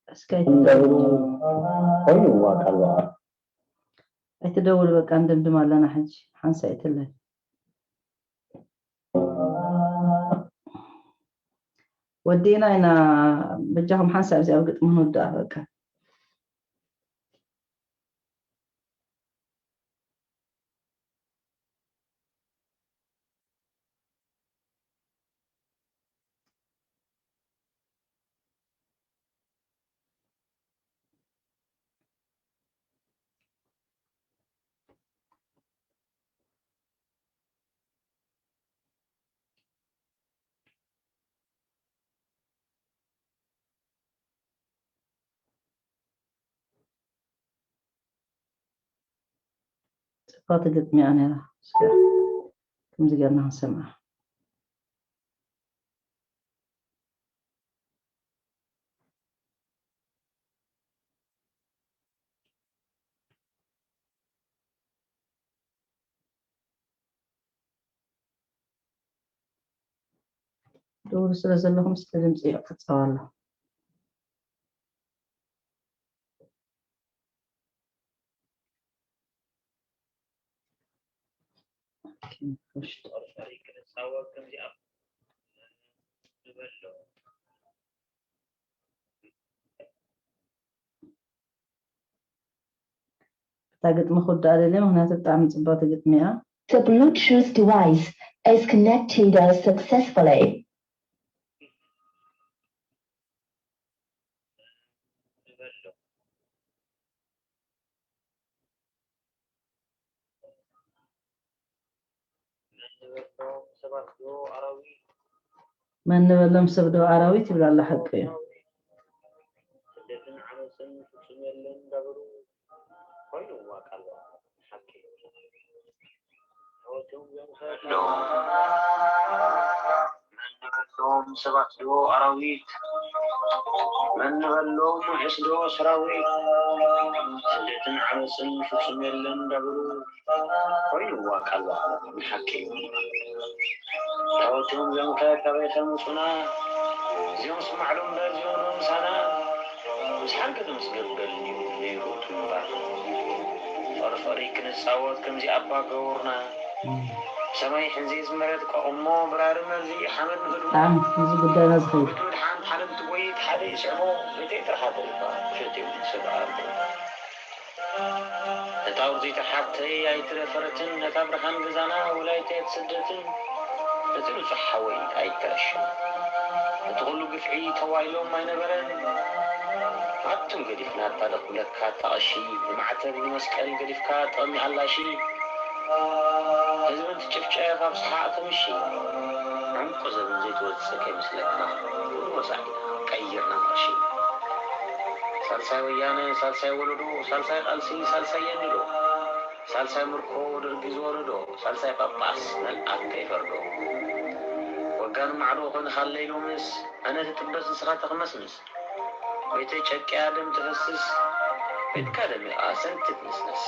እስኪ ኣይትደውል። ኮይኑዋ ቃል በቃል። ኣይትደውል፣ በቃ ንድምድም ኣለና ሕጂ። ሓንሳ ኣይትለይ። ወዲእና ኢና። በጃኹም ሓንሳ ኣብዚኣ ብግጥሚ ክንውድኣ በቃ። ፅብቕቲ ግጥሚ እያ ነይራ። እስኪ ከምዚ ጌርና ክንሰምዓ። ደውሉ ስለ ዘለኹም ስለ ድምፂ ይዕፀው ኣሎ። ውሽጡ እታ ግጥሚ ክውዳእ ደልየ፣ ምክንያቱ ብጣዕሚ ፅብቕቲ ግጥሚ እያ። The Bluetooth device is connected successfully. መን ንበሎም ሰብ ዶ ኣራዊት ይብል ኣሎ ሓቂ እዩ። ስደትን ዓመፅን ፍፁም የለን እንዳበሉ ኮይኑዋ ቃል ሓቂ መን ንበሎም ሰባት ዶ ኣራዊት መን ንበሎም ውሕስ ዶ ሰራዊት ስደትን ዓመፅን ፍፁም የለን እንዳበሉ ኮይኑዋ ቃል ንሓቂ ታወትዮም እዚኦም ከ ካበይ ከምፁና እዚኦም ስማዕሉ እምበር እዚኦም ዶ ምሳና ምስ ሓንገጥ ምስ ገበል እዩ ነይሩ ትምባር ፍቅሪ ፍቅሪ ክንፃወት ከምዚ ኣባ ገቡርና ሰማይ ሕንዚዝ መሬት ቋቁሞ ብራሪ መርዚ ሓመድ ንህድሞ ብጣዕሚ እዚ ጉዳይና ዝኸይድ። ቤት ምድሓን ሓደ እንትጎይ እቲ ሓደ ይስዕቦ ቤተይ ጥርሓ ተሪፋ ፈትዩ ሰብ ኣልቦ ነታ ውርዝይቲ ሓብተይ ኣይትረፈረትን ነታ ብርሃን ገዛና ወላይተይ ኣይተሰደትን ነቲ ንጹሕ ሓወይ ኣይተረሸነን ነቲ ኩሉ ግፍዒ ተዋሂሎም ኣይነበረን ኣቱም ገዲፍና ኣታ ደክብለካ ኣታ ቀሺ ንማዕተብ ንመስቀል ገዲፍካ ጥቅሚ ኣላሺ ህዝቢ እንትጭፍጨፍ ኣብ ሰሓቅ ተምሺ ዕንቊ ዘበን ዘይትወጽእ ከይመስለካ ክንወጻእ ኢና ቀይርና ቅርሺ ሳልሳይ ወያነ ሳልሳይ ወለዶ ሳልሳይ ቃልሲ ሳልሳይ የንድዶ ሳልሳይ ምርኮ ደርጊ ዝወረዶ ሳልሳይ ጳጳስ መልኣክ ከይፈርዶ ወጋን ማዕዶ ኮይንካለይ ሎምስ ኣነ ትጥበስ ንስኻ ተኽመስምስ ቤተይ ጨቅያ ደም ትፈስስ ቤትካ ደሚቃ ሰንቲ ትንስንስ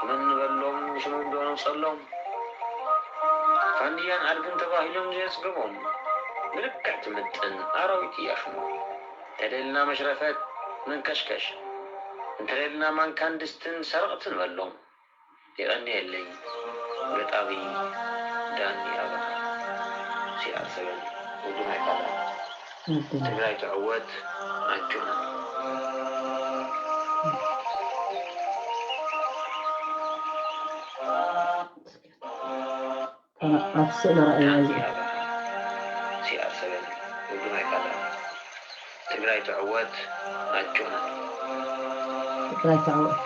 መን ንበሎም ሽሞም ዶ ነውጸሎም ፋንድያን ኣድግን ተባሂሎም ዘየጽገቦም ብልክዕ ትምጥን ኣራዊት እያ ሽሞም ተደልና መሽረፈት መንከሽከሽ እንተደልና ማንካን ድስትን ሰረቅቲ ንበሎም የቀንየለይ ገጣሚ ዳኒ ኣብርሃ CR seven ወዲ ማይካድራ ትግራይ ትዕወት ኣጆና። ኣብ ስእሊ ረኣይዋ ዳኒ እዚኣ። ኣብርሃ CR seven ወዲ ማይካድራ ትግራይ ትዕወት ኣጆና። ትግራይ ትዕወት።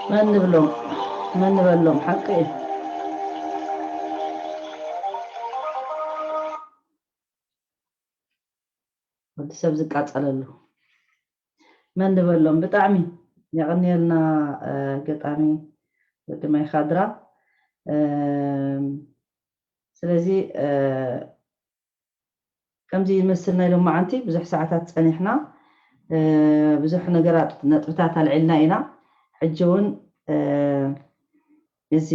መን ንብሎም መን ንበሎም ሓቂ እዩ። ወዲ ሰብ ዝቃፀለሉ መን ንበሎም ብጣዕሚ የቐንየልና ገጣሚ ወዲ ማይካድራ ስለዚ ከምዚ ይመስል ናይ ሎማዓንቲ ብዙሕ ሰዓታት ፀኒሕና ብዙሕ ነገራት ነጥብታት ኣልዒልና ኢና ሕጂ እውን እዚ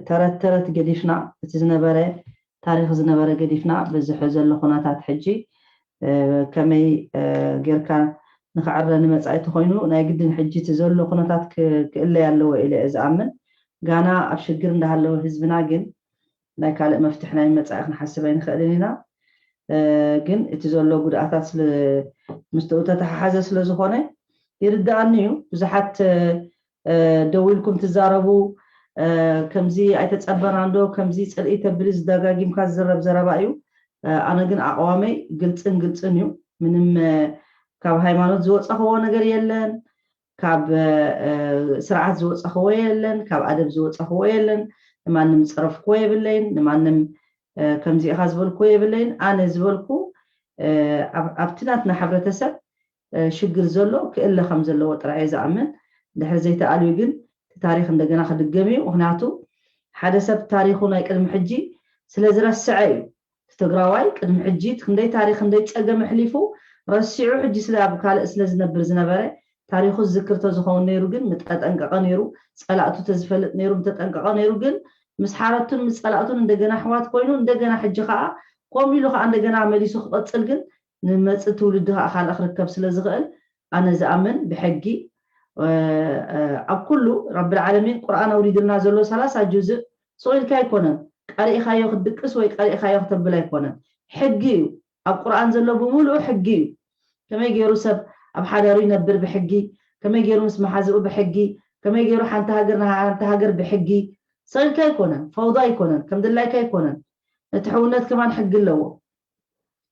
ተረት ተረት ገዲፍና እቲ ዝነበረ ታሪኽ ዝነበረ ገዲፍና በዚ ዘሎ ኩነታት ሕጂ ከመይ ጌርካ ንክዕረ ንመጻኢ ተኾይኑ ናይ ግድን ሕጂ እቲ ዘሎ ኩነታት ክእለይ ኣለዎ ኢለ እየ ዝኣምን። ጋና ኣብ ሽግር እንዳሃለወ ህዝብና ግን ናይ ካልእ መፍትሒ ናይ መጻኢ ክንሓስብ ኣይንኽእልን ኢና። ግን እቲ ዘሎ ጉድኣታት ምስኡ ተተሓሓዘ ስለ ዝኾነ ይርድኣኒ እዩ። ብዙሓት ደዊልኩም ትዛረቡ ከምዚ ኣይተጸበናን ዶ ከምዚ ጽልኢ ተብሊ ዝደጋጊምካ ዝዝረብ ዘረባ እዩ። ኣነ ግን ኣቕዋመይ ግልጽን ግልጽን እዩ። ምንም ካብ ሃይማኖት ዝወጸኽዎ ነገር የለን፣ ካብ ስርዓት ዝወጸኽዎ የለን፣ ካብ ኣደብ ዝወጸኽዎ የለን፣ ንማንም ዝጸረፍክዎ የብለይን፣ ንማንም ከምዚ ኢኻ ዝበልክዎ የብለይን። ኣነ ዝበልኩ ኣብቲ ናትና ሕብረተሰብ ሽግር ዘሎ ክእለ ከም ዘለዎ ጥራይ እየ ዝኣምን። ድሕሪ ዘይተኣልዩ ግን እቲ ታሪኽ እንደገና ክድገም እዩ። ምኽንያቱ ሓደ ሰብ ታሪኹ ናይ ቅድሚ ሕጂ ስለ ዝረሰዐ እዩ። እቲ ትግራዋይ ቅድሚ ሕጂ ክንደይ ታሪኽ ክንደይ ጸገም ኣሕሊፉ ረሲዑ ሕጂ ስለ ኣብ ካልእ ስለ ዝነብር ዝነበረ ታሪኹ ዝዝክር ተዝኸውን ነይሩ ግን ምጠጠንቀቐ ነይሩ። ጸላእቱ ተዝፈልጥ ነይሩ ምተጠንቀቐ ነይሩ። ግን ምስ ሓረድቱን ምስ ጸላእቱን እንደገና ኣሕዋት ኮይኑ እንደገና ሕጂ ከኣ ከምኡ ኢሉ ከኣ እንደገና መሊሱ ክቕጽል ግን ንመጽእ ትውልዲ ከኣ ካልእ ክርከብ ስለ ዝኽእል ኣነ ዝኣምን ብሕጊ ኣብ ኩሉ ረቢ ልዓለሚን ቁርኣን ኣውሪድልና ዘሎ 30 ጁዝእ ሱቕ ኢልካ ኣይኮነን ቀሪእኻዮ ክትድቅስ ወይ ቀሪእኻዮ ክተብል ኣይኮነን። ሕጊ እዩ፣ ኣብ ቁርኣን ዘሎ ብምሉኡ ሕጊ እዩ። ከመይ ገይሩ ሰብ ኣብ ሓዳሩ ይነብር ብሕጊ፣ ከመይ ገይሩ ምስ መሓዝኡ ብሕጊ፣ ከመይ ገይሩ ሓንቲ ሃገር ንሓንቲ ሃገር ብሕጊ። ስቕ ኢልካ ኣይኮነን፣ ፈውዳ ኣይኮነን፣ ከም ድላይካ ኣይኮነን። ነቲ ሕውነት ከማን ሕጊ ኣለዎ።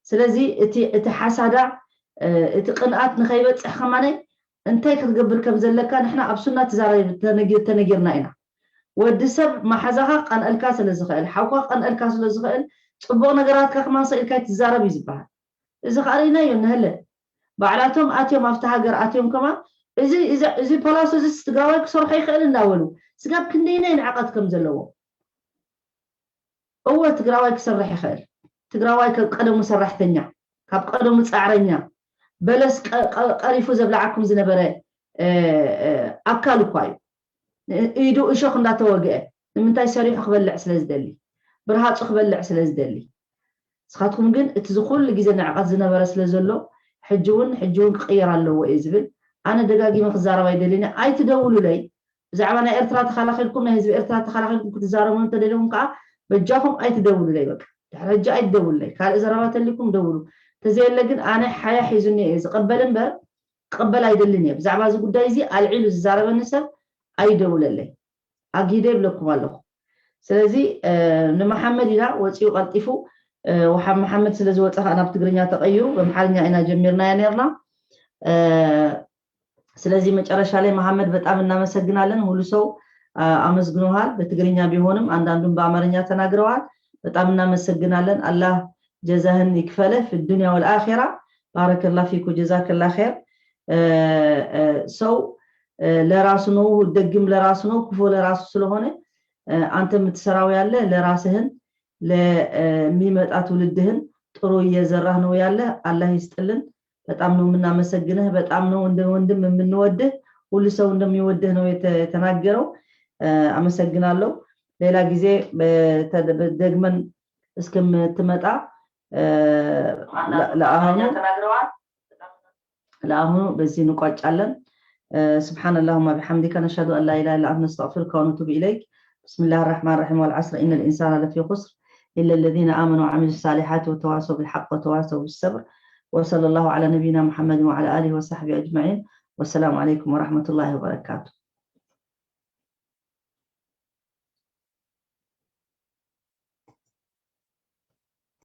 ስለዚ እቲ እቲ ሓሳዳ እቲ ቅንኣት ንኸይበጽሕ ከማነይ እንታይ ክትገብር ከም ዘለካ ንሕና ኣብ ሱና ተነጊርና ኢና። ወዲ ሰብ መሓዛኻ ክቀንኣልካ ስለ ዝኽእል፣ ሓውካ ክቀንኣልካ ስለ ዝኽእል ጽቡቕ ነገራትካ ከማን ስቕ ኢልካ ኣይትዛረብ እዩ ዝበሃል። እዚ ከኣ ርኢናዮ እነሀለ። ባዕላቶም ኣትዮም ኣብቲ ሃገር ኣትዮም ከማን እዚ እዚ ፓላሶ እዚስ ትግራዋይ ክሰርሖ ይኽእል እንዳበሉ ስጋብ ክንደየናይ ንዕቀት ከም ዘለዎ። እወ ትግራዋይ ክሰርሕ ይኽእል። ትግራዋይ ከብ ቀደሙ ሰራሕተኛ፣ ካብ ቀደሙ ጻዕረኛ፣ በለስ ቀሪፉ ዘብልዓኩም ዝነበረ ኣካል እኳ እዩ። ኢዱ እሾኽ እንዳተወግአ ንምንታይ ሰሪሑ ክበልዕ ስለ ዝደሊ፣ ብርሃጹ ክበልዕ ስለ ዝደሊ። ንስኻትኩም ግን እቲ ዝኹሉ ግዜ ንዕቀት ዝነበረ ስለ ዘሎ ሕጂ ውን ሕጂ ውን ክቅየር ኣለዎ እየ ዝብል። ኣነ ደጋጊመ ክዛረብ ኣይደልን እየ። ኣይትደውሉለይ። ብዛዕባ ናይ ኤርትራ ተኸላኺልኩም ናይ ህዝቢ ኤርትራ ተኸላኺልኩም ክትዛረቡ እንተደሊኹም ከኣ በጃኹም ኣይትደውሉለይ በቃ። ድሕሪ ሕጂ ኣይትደውሉለይ። ካልእ ዘረባ ተልይኩም ደውሉ። ተዘየለ ግን ኣነ ሓያ ሒዙኒ እየ ዝቅበል እምበር ክቅበል ኣይደልን እየ። ብዛዕባ እዚ ጉዳይ እዚ ኣልዒሉ ዝዛረበኒ ሰብ ኣይደውለለይ። ኣግሂደ ይብለኩም ኣለኹ። ስለዚ ንመሓመድ ኢና ወጺኡ ቀልጢፉ ወሓብ መሓመድ ስለ ዝወጸ ከኣ ናብ ትግርኛ ተቐይሩ በምሓርኛ ኢና ጀሚርናዮ ኔርና። ስለዚ መጨረሻ ላይ መሐመድ በጣም እናመሰግናለን። ሁሉ ሰው አመስግኖሃል። በትግርኛ ቢሆንም አንዳንዱን በአማርኛ ተናግረዋል። በጣም እናመሰግናለን። አላህ ጀዛህን ይክፈልህ في الدنيا والآخرة። بارك الله فيك جزاك الله خير። ሰው ለራሱ ነው፣ ደግም ለራሱ ነው፣ ክፉ ለራሱ ስለሆነ አንተ የምትሰራው ያለ ለራስህን ለሚመጣ ትውልድህን ጥሩ እየዘራህ ነው ያለ። አላህ ይስጥልን። በጣም ነው የምናመሰግንህ። በጣም ነው እንደ ወንድም የምንወድህ። ሁሉ ሰው እንደሚወድህ ነው የተናገረው። አመሰግናለሁ። ሌላ ጊዜ ደግመን እስከምትመጣ ለአሁኑ በዚህ እንቋጫለን። سبحان اللهم بحمدك نشهد أن لا إله إلا أنت نستغفرك ونتوب إليك بسم الله الرحمن الرحيم والعصر إن الإنسان لفي خسر إلا الذين آمنوا وعملوا الصالحات وتواصوا بالحق وتواصوا بالصبر وصلى الله على نبينا محمد وعلى آله وصحبه أجمعين والسلام عليكم ورحمة الله وبركاته.